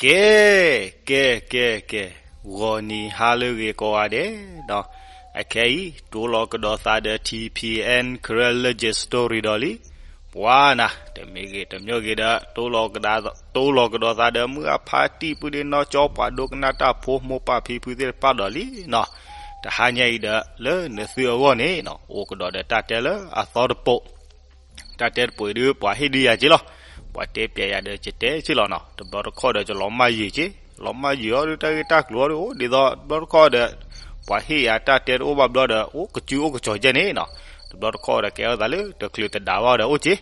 ကဲ, ကဲ, ကဲ, ကဲ, ဂီၤနံၤဟါလၢအဂ့ၤကိးဂၤဒဲး, အခဲအံၤ တိၢ်လီၤကဒီးသးဒီး ထံၣ်ဖံၣ်အဲၣ် Karen Legend Story ဒီးလံ. ပှၤနၤ တမ့ၢ်ဂ့ၤတမ့ၢ်ဂ့ၤဒီး တိၢ်လီၤကဒီးသးဒီး မုၢ်အဖါတံၢ် ပုၢ်ဒ့နီၢ်ကၠီ ပှၤဒိကနၣ်တၢ်ဖိ မိၢ်ပၢ်ဖံဖုသ့ၣ်တဖၣ်ဒီးလံနီၤ. တဟါညါအံၤဒီး လၢနသုအဂီၢ်န့ၣ်နီၤ အိၣ်ကဒီးဒီးတၢ်တဲလၢအသီတပိာ် တၢ်တဲတပိာ်အံၤဒုး ပှၤဟ့ၣ်ဒုးယၤက့လီၤ. ပှၤတဲပျဲယၤဒီး ယတဲက့လီၤနီၤ. တဘျီတခီၣ်ဒီး ယလီၤမၢ်ယံာ်က့, လီၤမၢ်ယံာ်အီၤဒုး တၢ်ဂ့ၢ်တၢ်ကျိၤအီၤဒုး အိၣ်ဒ်သိး တဘျီတခီၣ်ဒီး ပှၤဟ့ၣ်ယၤတၢ်တဲတအိၣ်ဘၣ်ဘျီဒီး အိၣ်ကစုအိၣ်ကစီၤကဲန့ၣ်နီၤ. တဘျီတခီၣ်ဒီး ကဲထီၣ်သးလၢ တချုးတဒါဘၣ်ဒီးအိၣ်က့.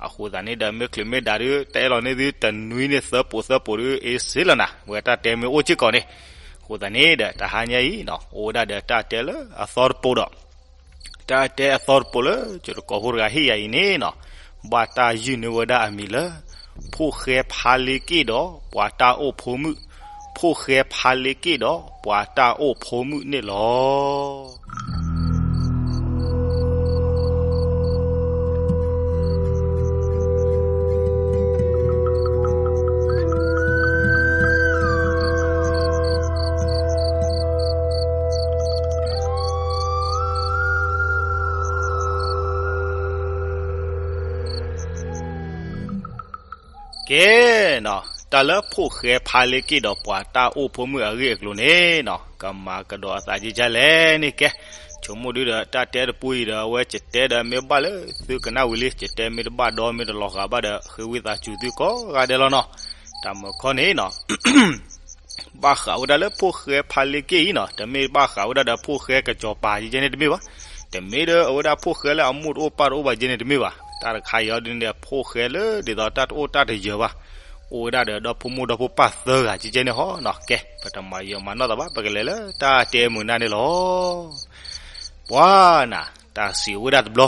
အဃိသတးန့ၣ်ဒီး မ့ၢ်ချုးမ့ၢ်ဒါဒုး တအဲၣ်လီၤန့ၢ်သု တနွံန့ၣ်သၢပိာ်သၢပိာ်ဒုး အ့စ့လီၤနၤ, ဝဲတၢ်တဲမ့ၢ်အိၣ်က့ကီးန့ၣ်. အဃိသတးန့ၣ်ဒီး တဟါညါအံၤနီၤ အိၣ်ဝဲဒၣ်ဒီးတၢ်တဲလၢအသီတပိာ်ဒီး တၢ်တဲအသီတပိာ်လၢ ကၠိတကိးဖိတဂၤဟ့ၣ်ယၤအံၤန့ၣ်နီၤ, ဘၣ်တၢ်ယုၢ်န့ၢ်ဝဲဒၣ်အမံၤလၢ ဖိၣ်ဃဲဖါလ့က့ၣ်ဒီး ပှၤတၢ်အိၣ်ဖိမုၣ်, ဖိၣ်ဃဲဖါလ့က့ၣ်ဒီး ပှၤတၢ်အိၣ်ဖိမုၣ်န့ၣ်လီၤ. ကဲနီၤ, တၢ်လၢဖိၣ်ဃဲဖါလ့က့ၣ်ဒီးပှၤတၢ်အိၣ်ဖိမုၣ်အဂ့ၢ်အကျိၤန့ၣ်နီၤ, ကမၤကဒီးအသးယကလဲၣ်န့ၣ်ကဲ, ဆိကမိၣ်ဒုဒီးတၢ်တဲတပူအံၤဒီး အဝဲကတဲဒီး မ့ၢ်ဘၣ်လၢသုကနၣ်ဝံၤလံ, ကတဲမ့ၢ်တဘၣ်ဒီး မ့ၢ်တလီၤဂာ်ဘၣ်ဒီး ဃ့ဝံသးစူၤသုကိးဂၤဒဲးလီၤနီၤ. တၢ်မုၢ်ခီန့ၣ်နီၤ ဘၣ်ဃးဝဲဒၣ်လၢဖိၣ်ဃဲဖါလ့က့ၣ်အံၤနီၤ, တမ့ၢ်ဘၣ်ဃးဝဲဒၣ်ဒီးဖိၣ်ဃဲကစီၤပၤယကဲန့ၣ်တမ့ၢ်ဘၣ်, တမ့ၢ်ဒီးအဝဲဒၣ်ဖိၣ်ဃဲလၢအမိၢ်တအိၣ်ပၢ်တအိၣ်ဘၣ်ယကဲန့ၣ်တမ့ၢ်ဘၣ်. တၢ်တခါအံၤအီၤဒုန့ၣ် ဖိၣ်ဃဲလၢဒ်သိးတၢ်တအိၣ်တၢ်တယၢၤဘၣ်, အိၣ်ဝဲဒၣ်ဒီးဒီဖိမိၢ်ဒီဖိပၢ်သၢဂၤယကဲန့ၣ်ဟီနီၤ. ကဲ ပတမၤယံာ်မၤနီၢ်သးဘၣ်, ပကလဲၤလၢတၢ်တဲမုာ်နၢ်န့ၣ်လီၤ. ပှၤနၤ တၢ်စံးဝဲဒၣ်တဘျီ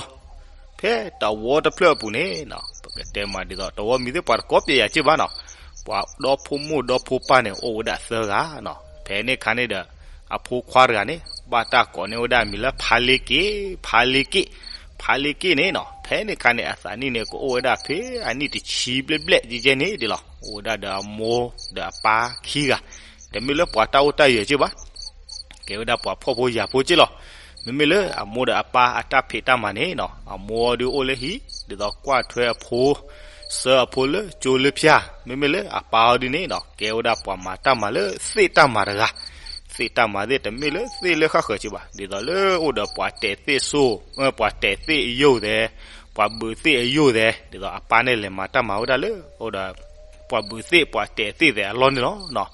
ဖဲတဝီတဖျၢၣ်အပူၤန့ၣ်နီၤ, ပကတဲမးဒ်သိး တဝီမံၤသ့ၣ်ပှၤတကိးပျဲယၤက့ဘၣ်နီၤ, ပှၤဒီဖိမိၢ်ဒီဖိပၢ်န့ၣ် အိၣ်ဝဲဒၣ်သၢဂၤနီၤ. ဖဲန့ၣ်အခါန့ၣ်ဒီး အဖိခွါတဂၤန့ၣ် ဘၣ်တၢ်ကိးန့ၢ်ဝဲဒၣ်အမံၤလၢ ဖါလ့က့ၣ်, ဖါလ့က့ၣ်, ဖါလ့က့ၣ်န့ၣ်နီၤ. ဖဲန့ၣ်အခါန့ၣ် အသးနံၣ်န့ၣ် ကအိၣ်ဝဲဒၣ်ဖဲအနံၣ်တဆံဘျဲၣ်ဘျဲၣ်ယကဲန့ၣ်ဒ်လီၤ. အိၣ်ဝဲဒၣ်ဒီးအမိၢ်ဒီးအပၢ်ခံဂၤ, တမ့ၢ်လၢပှၤတၢ်အိၣ်တၢ်ယၢၤက့ဘၣ် ကဲဝဲဒၣ်ပှၤဖှီၣ်ဖိယာ်ဖိက့လီၤ. မ့မ့ၢ်လၢအမိၢ်ဒီးအပၢ်အတၢ်ဖံးတၢ်မၤန့ၣ်နီၤ, အမိၢ်အီၤဒုးအိၣ်လၢဟံၣ် ဒ်သိးကွၢ်ထွဲအဖိ, ဆှၢအဖိလၢကၠိလၢဖၠၣ်. မ့မ့ၢ်လၢအပၢ်အီၤဒုန့ၣ်နီၤ, ကဲဝဲဒၣ်ပှၤမၤတၢ်မၤလၢသ့ၣ်တၢ်မၤတဂၤ, သ့ၣ်တၢ်မၤသ့ၣ်တမ့ၢ်လၢသ့ၣ်လၢဃၣ်ဃၢၤက့ဘၣ်, ဒ်သိးလၢအိၣ်ဒီးပှၤတဲာ်သ့ၣ်စိ, ပှၤတဲာ်သ့ၣ်အယိၣ်သဲး, ပှၤဘုးသ့ၣ်အယိၣ်သဲး, ဒ်သိးအပၢ်န့ၣ်လဲၤမၤတၢ်မၤဝဲဒၣ်လၢ အိၣ်ဒီး ပှၤဘုးသ့ၣ်ပှၤတဲာ်သ့ၣ်သဲးအလီၢ်န့ၣ်လီၤ.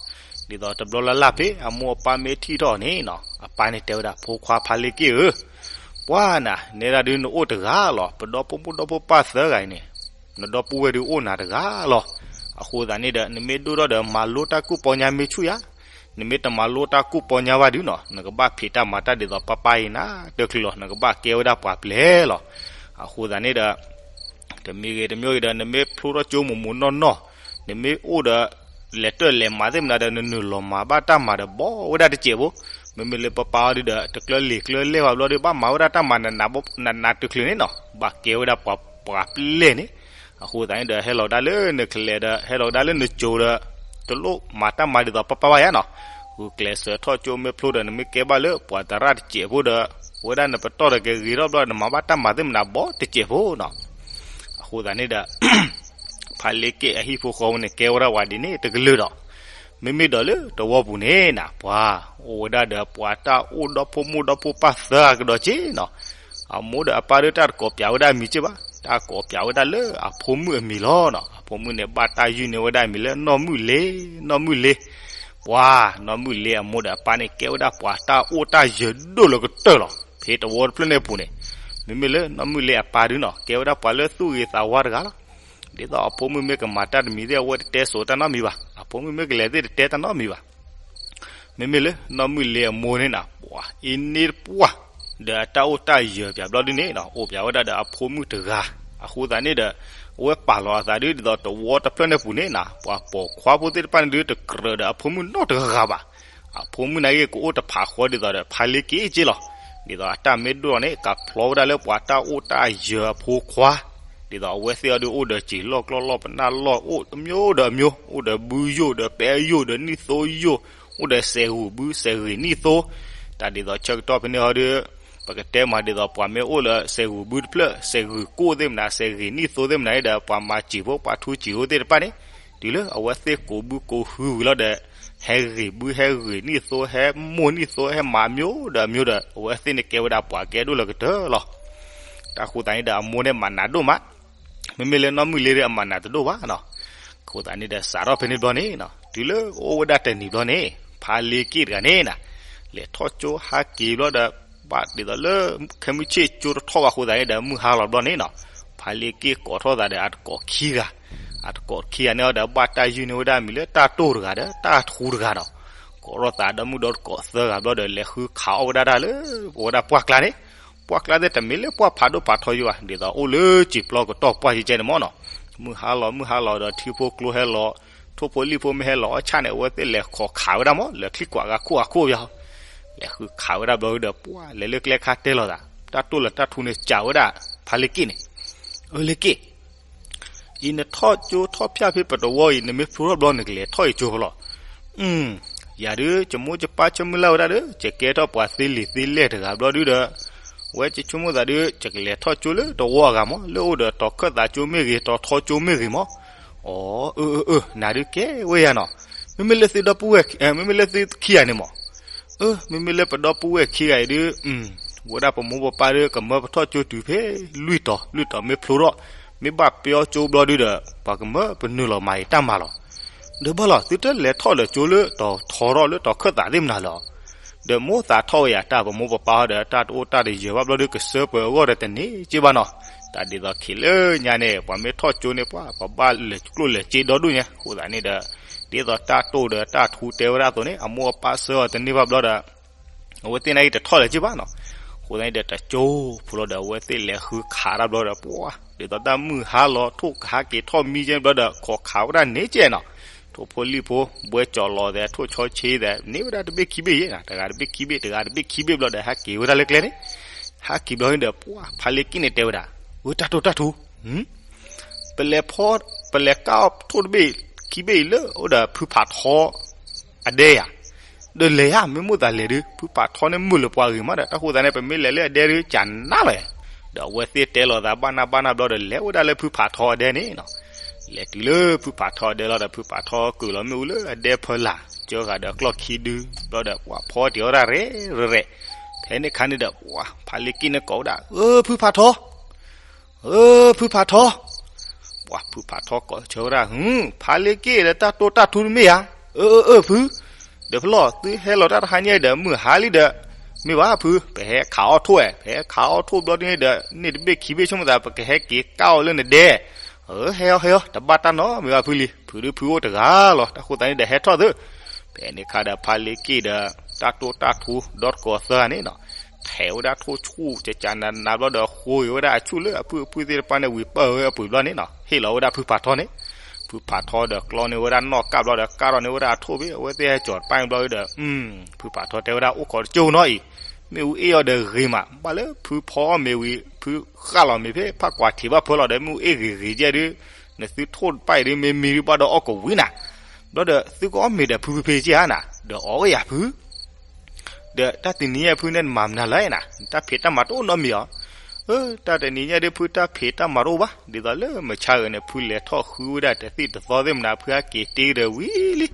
ဒ်သိးတဘျီလၢ်လၢ်ဖဲအမိၢ်အပၢ်မ့ၢ်ထံၣ်ထီၣ်န့ၣ်နီၤ, အပၢ်န့ၣ်တဲဝဲဒၣ် ဖိခွါဖါလ့က့ၣ်ဧၢ, ပှၤနၤ နဲဒၣ်ဒုးနအိၣ်တဂၤလီၤ, ပဒီဖိမိၢ်ဒီဖိပၢ်သၢဂၤအံၤန့ၣ် နဒီပုၢ်ဝဲၢ်ဒုးအိၣ်နၤတဂၤလီၤ. အဃိသတးန့ၣ်ဒီး နမ့ၢ်ဒိၣ်ထီၣ်ဒီးမၤလိတၢ်ကူၣ်ပီညါမ့ၢ်ဆူၣ်ယၤ, နမ့ၢ်တမၤလိတၢ်ကူၣ်ပီညါဘၣ်ဒုနီၤ, နကဘၣ်ဖံးတၢ်မၤတၢ်ဒ်သိးပၢ်ပၢ်အံၤနၤတချုးလီၤ, နကဘၣ်ကဲဝဲဒၣ်ပှၤပျဲၢ်လီၤ. အဃိသတးန့ၣ်ဒီး တမံၤဂ့ၤတမံၤဂ့ၤဒီး နမ့ၢ်ဖျိထီၣ်ကၠိမိၢ်မိၢ်နီၢ်နီၢ်, နမ့ၢ်အိၣ်ဒီး လဲၤတၢၢ်လဲၤမၤသ့ၣ်မနုၤဒီး နနုာ်လီၤမၤဘၣ်တၢ်မၤဒီးဘီဝဲဒၣ်တစဲးဖိ, မ့မ့ၢ်လၢပၢ်ပၢ်အီၤဒုဒီး တကျၢလံာ်ကျၢလဲၢ်ဘၣ်ဘျီဒီး ဘၣ်မၤဝဲဒၣ်တၢ်မၤနးနးတချုးန့ၣ်နီၤ, ဘၣ်ကဲဝဲဒၣ်ပှၤပှၤပျဲၢ်န့ၣ်. အဃိသတးန့ၣ်ဒီး ဟဲလီၤဒၣ်လၢနကလဲၤဒီး ဟဲလီၤဒၣ်လၢနကၠိဒီး တလိၣ်မၤတၢ်မၤဒ်သိးပၢ်ပၢ်ဘၣ်ယၤနီၤ, ဂုာ်ကျဲးစၢးထီၣ်ကၠိမ့ၢ်ဖျိဒီး နမ့ၢ်ကဲဘၣ်လၢပှၤသရၣ်တစဲးဖိဒီး ဝဲဒၣ်နပတီၢ်ဒီးကဂ့ၤထီၣ်ဘျီ နမၤဘၣ်တၢ်မၤသ့ၣ်မနုၤဘီတစဲးဖိနီၤ. အဃိသတးန့ၣ်ဒီး ဖါလ့က့ၣ်အဟံၣ်ဖိဃီဖိန့ၣ် ကဲဝဲဒၣ်ဝဲဒ်န့ၣ်တကလုာ်ဒီး မ့မ့ၢ်ဒီးလၢတဝီပူၤန့ၣ်နၤ ပှၤအိၣ်ဝဲဒၣ်ဒီးပှၤတၢ်အိၣ်ဒီဖိမိၢ်ဒီဖိပၢ်သၢဂၤကဒီးက့နီၤ. အမိၢ်ဒီးအပၢ်ဒီးတၢ်တကိးပျးဝဲဒၣ်အမံၤက့ဘၣ်, တၢ်ကိးပျးဝဲဒၣ်လၢအဖိမုၣ်အမံၤလီၤနီၤ. အဖိမုၣ်န့ၣ် ဘၣ်တၢ်ယုၢ်န့ၢ်ဝဲဒၣ်အမံၤလၢနီၢ်မုၣ်လ့, နီၢ်မုၣ်လ့. ပှၤနီၢ်မုၣ်လ့အမိၢ်ဒီးအပၢ်န့ၣ် ကဲဝဲဒၣ်ပှၤတၢ်အိၣ်တၢ်ယၢၤဒိၣ်လၢကတၢၢ်လီၤ. ဖဲတဝီတဖျၢၣ်န့ၣ်အပူၤန့ၣ် မ့မ့ၢ်လၢနီၢ်မုၣ်လ့အပၢ်ဒုနီၤ ကဲဝဲဒၣ်ပှၤလၢသူၣ်ဂ့ၤသးဝါတဂၤလီၤ. ဒ်သိးအဖိမုၣ်မ့ၢ်ကမၤတၢ်တမံၤသ့ၣ် အဝဲတတဲစိာ်တၢ်နီတမံၤဘၣ်, အဖိမုၣ်မ့ၢ်ကလဲၤသ့ၣ်တတဲတၢ်နီတမံၤဘၣ်. မ့မ့ၢ်လၢနီၢ်မုၣ်လ့အမိၢ်န့ၣ်နၤ ပှၤအ့န့ၢ်တပှၢ် ဒီးအတၢ်အိၣ်တၢ်ယၢၤပၠးဘျီဒုန့ၣ် အိၣ်ပၠးဝဲဒၣ်ဒီးအဖိမုၣ်တဂၤ. အဃိသတးန့ၣ်ဒီး အဝဲပာ်လီၤအသးဒု ဒ်သိးတဝီတဖျၢၣ်န့ၣ်ပူၤန့ၣ်နၤ ပှၤပိာ်ခွါဖိသ့ၣ်တဖၣ်န့ၣ်ဒု တကြၢးဒီးအဖိမုၣ်နီတဂၤဘၣ်. အဖိမုၣ်န့ၣ်ဂ့ၤ ကအိၣ်တဖးဃီဒ်သိးဒီးဖါလ့က့ၣ်က့လီၤ. ဒ်သိးအတၢ်မ့ၢ်ဒိၣ်ထီၣ်န့ၣ် ကဖျီဝဲဒၣ်လၢပှၤတၢ်အိၣ်တၢ်ယၢၤအဖိခွါ, ဒ် ဒ်သိးအဝဲသ့ၣ်အီၤဒုးအိၣ်ဒီးစံာ်လီၢ်ကျီၢ်လီၢ်ပနၢ်လီၢ်အိၣ်တမျိုးဒီးအမျိုး အိၣ်ဒီးဘုယိၣ်ဒီးပဲယိၣ်ဒီးနံၣ်သိယိၣ် အိၣ်ဒီးစဲးဂူာ်ဘုစဲးဂ့ၤနံၣ်သိ တၢ်ဒ်သိးဆၢကတီၢ်ဖဲန့ၣ်အီၤဒုး ပကတဲမးဒ်သိးပှၤမ့ၢ်အိၣ်လၢစဲးဂူာ်ဘုတဖျၢၣ် စဲးဂူာ်ကိၣ်သ့ၣ်မနုၤ စဲးဂ့ၤနံၣ်သိသ့ၣ်မနုၤဒီး ပှၤမၤစံာ်ဖိပှၤထူစံာ်ဖိသ့ၣ်တဖၣ်န့ၣ် တုၤလၢအဝဲသ့ၣ်ကိးဘုကိးဟုဝံၤလီၤဒီး ဟဲဂ့ၤဘုဟဲဂ့ၤနံၣ်သိ ဟဲမိၢ်နံၣ်သိ ဟဲမၤအမျိုးဒီးအမျိုးဒီး အဝဲသ့ၣ်န့ၣ်ကဲဝဲဒၣ်ပှၤကဲဒိၣ်လၢကတၢၢ်လီၤ. တၢ်ဃိသးန့ၣ်ဒီး အမိၢ်န့ၣ်မၤနးဒိၣ်မး, မ့မ့ၢ်လၢနီၢ်မုၢ်လ့ဒီးအမၤနးတဒိၣ်ဘၣ်နီၤ. အဃိသတးန့ၣ်ဒီး စးထီၣ်ဖဲန့ၣ်ဘျီန့ၣ် တုၤလၢအိၣ်ဝဲဒၣ်တနံၤဘျီန့ၣ် ဖါလ့က့ၣ်တဂၤန့ၣ် လဲၤထီၣ်ကၠိဟးက့ၤဘျီဒီး ဘၣ်ဒ်သိးလၢ ခဲမုၢ်ဆ့ၣ်ကၠိတထီၣ်ဘၣ်အဃိသတးန့ၣ်ဒီး မုၢ်ဟါလီၤဘျီန့ၣ်နီၤ ဖါလ့က့ၣ်ကိးထီၣ်သးဒီးအတံၤသကိးခံဂၤ, အတံၤသကိးခံဂၤန့ၣ်အီၤဒီး ဘၣ်တၢ်ယုၢ်န့ၢ်ဝဲဒၣ်မံၤလၢတၢ်တိၢ်တဂၤဒီးတၢ်ထူတဂၤဒီး ကိးထီၣ်သးဒီးမုၣ်ဒီတံၤသကိးသၢဂၤဘျီဒီး လဲၤဃုခးအီၣ်ဝဲဒၣ်တၢ်လၢ ပဝဲဒၣ်ပှၢ်ကျါန့ၣ်, ပှၢ်ကျါသ့ၣ်တမ့ၢ်လၢပှၢ်ဖးဒိၣ်ဖးထီယိာ်ဘၣ် ဒ်သိးအိၣ်လၢစံာ်ပျီကတီၢ်ပှၢ်ကဲကဲန့ၣ်မ့ၢ်နီၤ. မုၢ်ဟါလီၤမုၢ်ဟါလီၤဒီးထံဖိကျိဟဲလီၤ, ထိၣ်ဖိလံၣ်ဖိမ့ၢ်ဟဲလီၤအီၣ်ဆၣ်န့ၣ် အဝဲသ့ၣ်လဲၤခိးခးဝဲဒၣ်မ့ၢ် လဲၤချံကွၢ်ဂၤခိၣ်ဂၤခိၣ်ယီၤ လဲၤဃုခးဝဲဒၣ်ဘျီဒီး ပှၢ်လဲၤလၢကျဲခါတဲလီၤသး တၢ်တိၢ်လၢတၢ်ထူန့ၣ်စံးဝဲဒၣ် ဖါလ့က့ၣ်န့ၣ်, အၢလ့က့ၣ် အံၤနထီၣ်ကၠိထီၣ်ဖၠၣ်ဖဲပတဝီအံၤ နမ့ၢ်ဖျိထီၣ်ဘျီနကလဲၤထီၣ်အံၤကၠိဖဲလဲၣ်. ယၤဒုး ယမိၢ်ယပၢ်ဆၢမုၢ်လၢ်ဝဲဒၣ်ဒီး ယကဲထီၣ်ပှၤသ့လံာ်သ့လဲၢ်တဂၤဘျီဒုဒီး ဝဲယဆိကမိၣ်သးဒုး ယကလဲၤထီၣ်ကၠိလၢတဝီအဂၤမ့ၢ် လၢအိၣ်ဒီးတီၤခၢၣ်သးကၠိမ့ၢ်ဂ့ၤ တီၤထီကၠိမ့ၢ်ဂ့ၤမ့ၢ်. အီ အၢ အၢ အၢ နၤဒုးကဲဝဲယၤနီၤ. မ့မ့ၢ်လၢသုဒီပုၢ်ဝဲၢ် မ့မ့ၢ်လၢသုခံဂၤန့ၣ်မ့ၢ် အၢ မ့မ့ၢ်လၢပဒီပုၢ်ဝဲၢ်ခံဂၤအံၤဒုး ဝဲဒၣ်ပမိၢ်ပပၢ်ဒုး ကမၢပထီၣ်ကၠိတုၤဖဲလွံၢ်တီၤ လွံၢ်တီၤမ့ၢ်ဖျိထီၣ် မ့ၢ်ဘၣ်ပျီကၠိဘျီဒုဒီး ပှၤကမၢပနုာ်လီၤမၤအံၤတၢ်မၤလီၤ. ဒီးဘၣ်လီၤ သုတလဲၤထီၣ်လၢကၠိလၢတီၤထီထီၣ်လၢတီၤခၢၣ်သးသ့ၣ်မနုၤလီၤ. ဒီးမိၢ်သးထီၣ်ဝဲယၤတၢ် ပမိၢ်ပပၢ်ဟီဒီး တၢ်တအိၣ်တၢ်တယၢၤဘၣ်ဘျီဒုး ကစၢပၢၤအဂီၢ်ဒီးတန့ၢ်က့ဘၣ်နီၤ. တၢ်ဒ်သိးခံးလၢညါန့ၣ် ပှၤမ့ၢ်ထီၣ်ကၠိန့ၣ် ပှၤ ပှၤဘၣ်လဲၤကျိၣ်လဲၤစ့ဒီဒူၣ်ညါ အဃိသတးန့ၣ်ဒီး ဒ်သိးတၢ်တိၢ်ဒီးတၢ်ထူတဲဝဲဒၣ်အသိးန့ၣ် အမိၢ်အပၢ်စၢအီၤတန့ၢ်ဘၣ်ဘျီဒီး အဝဲသ့ၣ်န့ၣ်အံၤတထီၣ်လၢၤက့ဘၣ်နီၤ. အဃိသတးန့ၣ်ဒီး တကၠိဖိလီၤဒီး အဝဲသ့ၣ်လဲၤဃုခးတၢ်ဘျီဒီး ပှၤ ဒ်သိးတၢ်မုၢ်ဟါလီၤ ထိၣ်ကဟးက့ၤထီၣ်မံကဲဘျီဒီး ခိးခးဝဲဒၣ်န့ၢ်ကဲနီၤ. ထိၣ်ဖိလံၣ်ဖိ ဘှဲကၠီၤလီၤသဲး ထိၣ်ဆီဆ့သဲး န့ၢ်ဝဲဒၣ်တဘ့ၣ်ခံဘ့ၣ်ယဲနီၤ တဂၤတဘ့ၣ်ခံဘ့ၣ် တဂၤတဘ့ၣ်ခံဘ့ၣ်ဘျီဒီး ဟးက့ၤဝဲဒၣ်လၢကျဲန့ၣ် ဟဲက့ၤဘျီန့ၣ်ဒီး ပှၤ ဖါလ့က့ၣ်န့ၣ်တဲဝဲဒၣ်, ဝဲတၢ်တိၢ်တၢ်ထူ, ပလဲၤဖီ ပလဲၤကၢ်အီၣ်ထိၣ်တဘ့ၣ်ခံဘ့ၣ်အံၤလၢအိၣ်ဒီးဖုဖးထီ အဒဲယၤ, ဒီးလဲၤဧါ မ့ၢ်မိၣ်သးလဲၤဒုး ဖုဖးထီန့ၣ်မုာ်လၢပှၤဂ့ၤမးဒီး တၢ်ဃိသတးန့ၣ် ပမ့ၢ်လဲၤလၢအဒဲဒုး ကနၣ်လီၤဧါ. ဒီးအဝဲသ့ၣ်တဲလီၤသးဘၣ်နၢ်ဘၣ်နၢ်ဘျီဒီး လဲၤဝဲဒၣ်လၢဖုဖးထီအဒဲန့ၣ်နီၤ. လဲၤတုၤလၢဖုဖးထီအဒဲလီၤဒီး ဖုဖးထီကၢၢ်လီၤမ့ၣ်အူလၢအဒဲဖီလာ် ကၢဂၤဒီးကျီၢ်ခံဒု ဘျီဒီးပှၤဖီတ့ၢ်ဝဲဒၣ်ရဲၣ်ရဲၣ်, ဖဲန့ၣ်အခါန့ၣ်ဒီး ပှၤ ဖါလ့က့ၣ်န့ၣ်ကိးဝဲဒၣ် အၢ ဖုဖးထီ အၢ ဖုဖးထီ, ပှၤဖုဖးထီကိးဆၢဝဲဒၣ် ဖါလ့က့ၣ်ဒီးတၢ်တိၢ်တၢ်ထူတမ့ၢ်ဧါ, အၢ အၢ အၢ ဖု, ဒီးဖဲလီၤ သုဟဲလီၤတၢ်တဟါညါဒီး မုၢ်ဟါလံဒီး မ့ၢ်ဘၣ်ဖု ပဟဲခးအီၣ်ထိၣ်ဝဲ ပဟဲခးအီၣ်ထိၣ်ဘျီဒုန့ၣ်ဒီး န့ၢ်တဘ့ၣ်ခံဘ့ၣ်ဆိကမိၣ်သး ပကဟဲက့ၤကၢ်အီၣ်လၢနဒဲ, အၢ ဟဲအီၤ ဟဲအီၤ တဘၣ်တၢ်နီတမံၤဘၣ်ဖုလံ, ဖုဒုးဖုအိၣ်တဂၤလီၤ, တၢ်ဃိသတးန့ၣ်ဒီးဟဲထီၣ်သု, ဖဲန့ၣ်အခါဒီးဖါလ့က့ၣ်ဒီး တၢ်တိၢ်တၢ်ထူ ဒီတကိးသၢဂၤန့ၣ်နီၤ ထဲးဝဲဒၣ်ထိၣ်ဆူၣ်ကကနးနးဘျီဒီး ဃိဝဲဒၣ်အဆူၣ်လၢအဖုအဖုသ့ၣ်တဖၣ်န့ၣ် ဝံၤပၢၢ်ဝဲအပှ့ၤဘျီန့ၣ်နီၤ ဟ့ၣ်လီၤဝဲဒၣ်ဖုဖးထီန့ၣ်, ဖုဖးထီဒီးကျီန့ၢ်ဝဲဒၣ်နီၣ်ကၢ်ဘျီဒီး ကၢ်ထီၣ်န့ၢ်ဝဲဒၣ်အထိၣ်ဖဲ အဝဲသ့ၣ်ဟဲကၠီၤတပၢ်ဘျီဒီး ဖုဖးထီတဲဝဲဒၣ် အိၣ်ခိးတကၠိနီၤအံၤ, မ့ၣ်အူအ့ၣ်အီၤဒီးဂ့ၤမး ဘၣ်လၢဖုဖီအီၣ်မ့ၤဝံၤ ဖုဃၣ်လီၤမ့ၤဖဲဖးကွၢ်ထံးဘၣ်ဖၢလီၤဒီး မ့ၣ်အူအ့ၣ်ဂ့ၤဂ့ၤကဲဒုး နသုထိၣ်တပၢ်အံၤဒုး မ့ၢ်မံဒုးဘၣ်ဒီးအီၣ်ကဝံၤနၤ, ဘျီဒီးသုကအီၣ်မ့ၤဒီးဖုဖုဖဲကဲဧါနၤ ဒီးအီၣ်ဝဲယၤဖု ဒီးတၢ်တနံၤညါဖုန့ၣ်နမၤမနုၤလၢနၤ တၢ်ဖံးတၢ်မၤတအိၣ်နီတမံၤဧါ, အၢ တၢ်တနံၤညါဒုးဖုတၢ်ဖံးတၢ်မၤတအိၣ်ဘၣ် ဒ်သိးလၢမုၢ်ဆါဂၤန့ၣ် ဖုလဲၤထီၣ်ဃုဝဲဒၣ်တသံၣ်တသီသ့ၣ်မနုၤ ဖုဟဲက့ၤတ့ဒီးဝံၤလံ,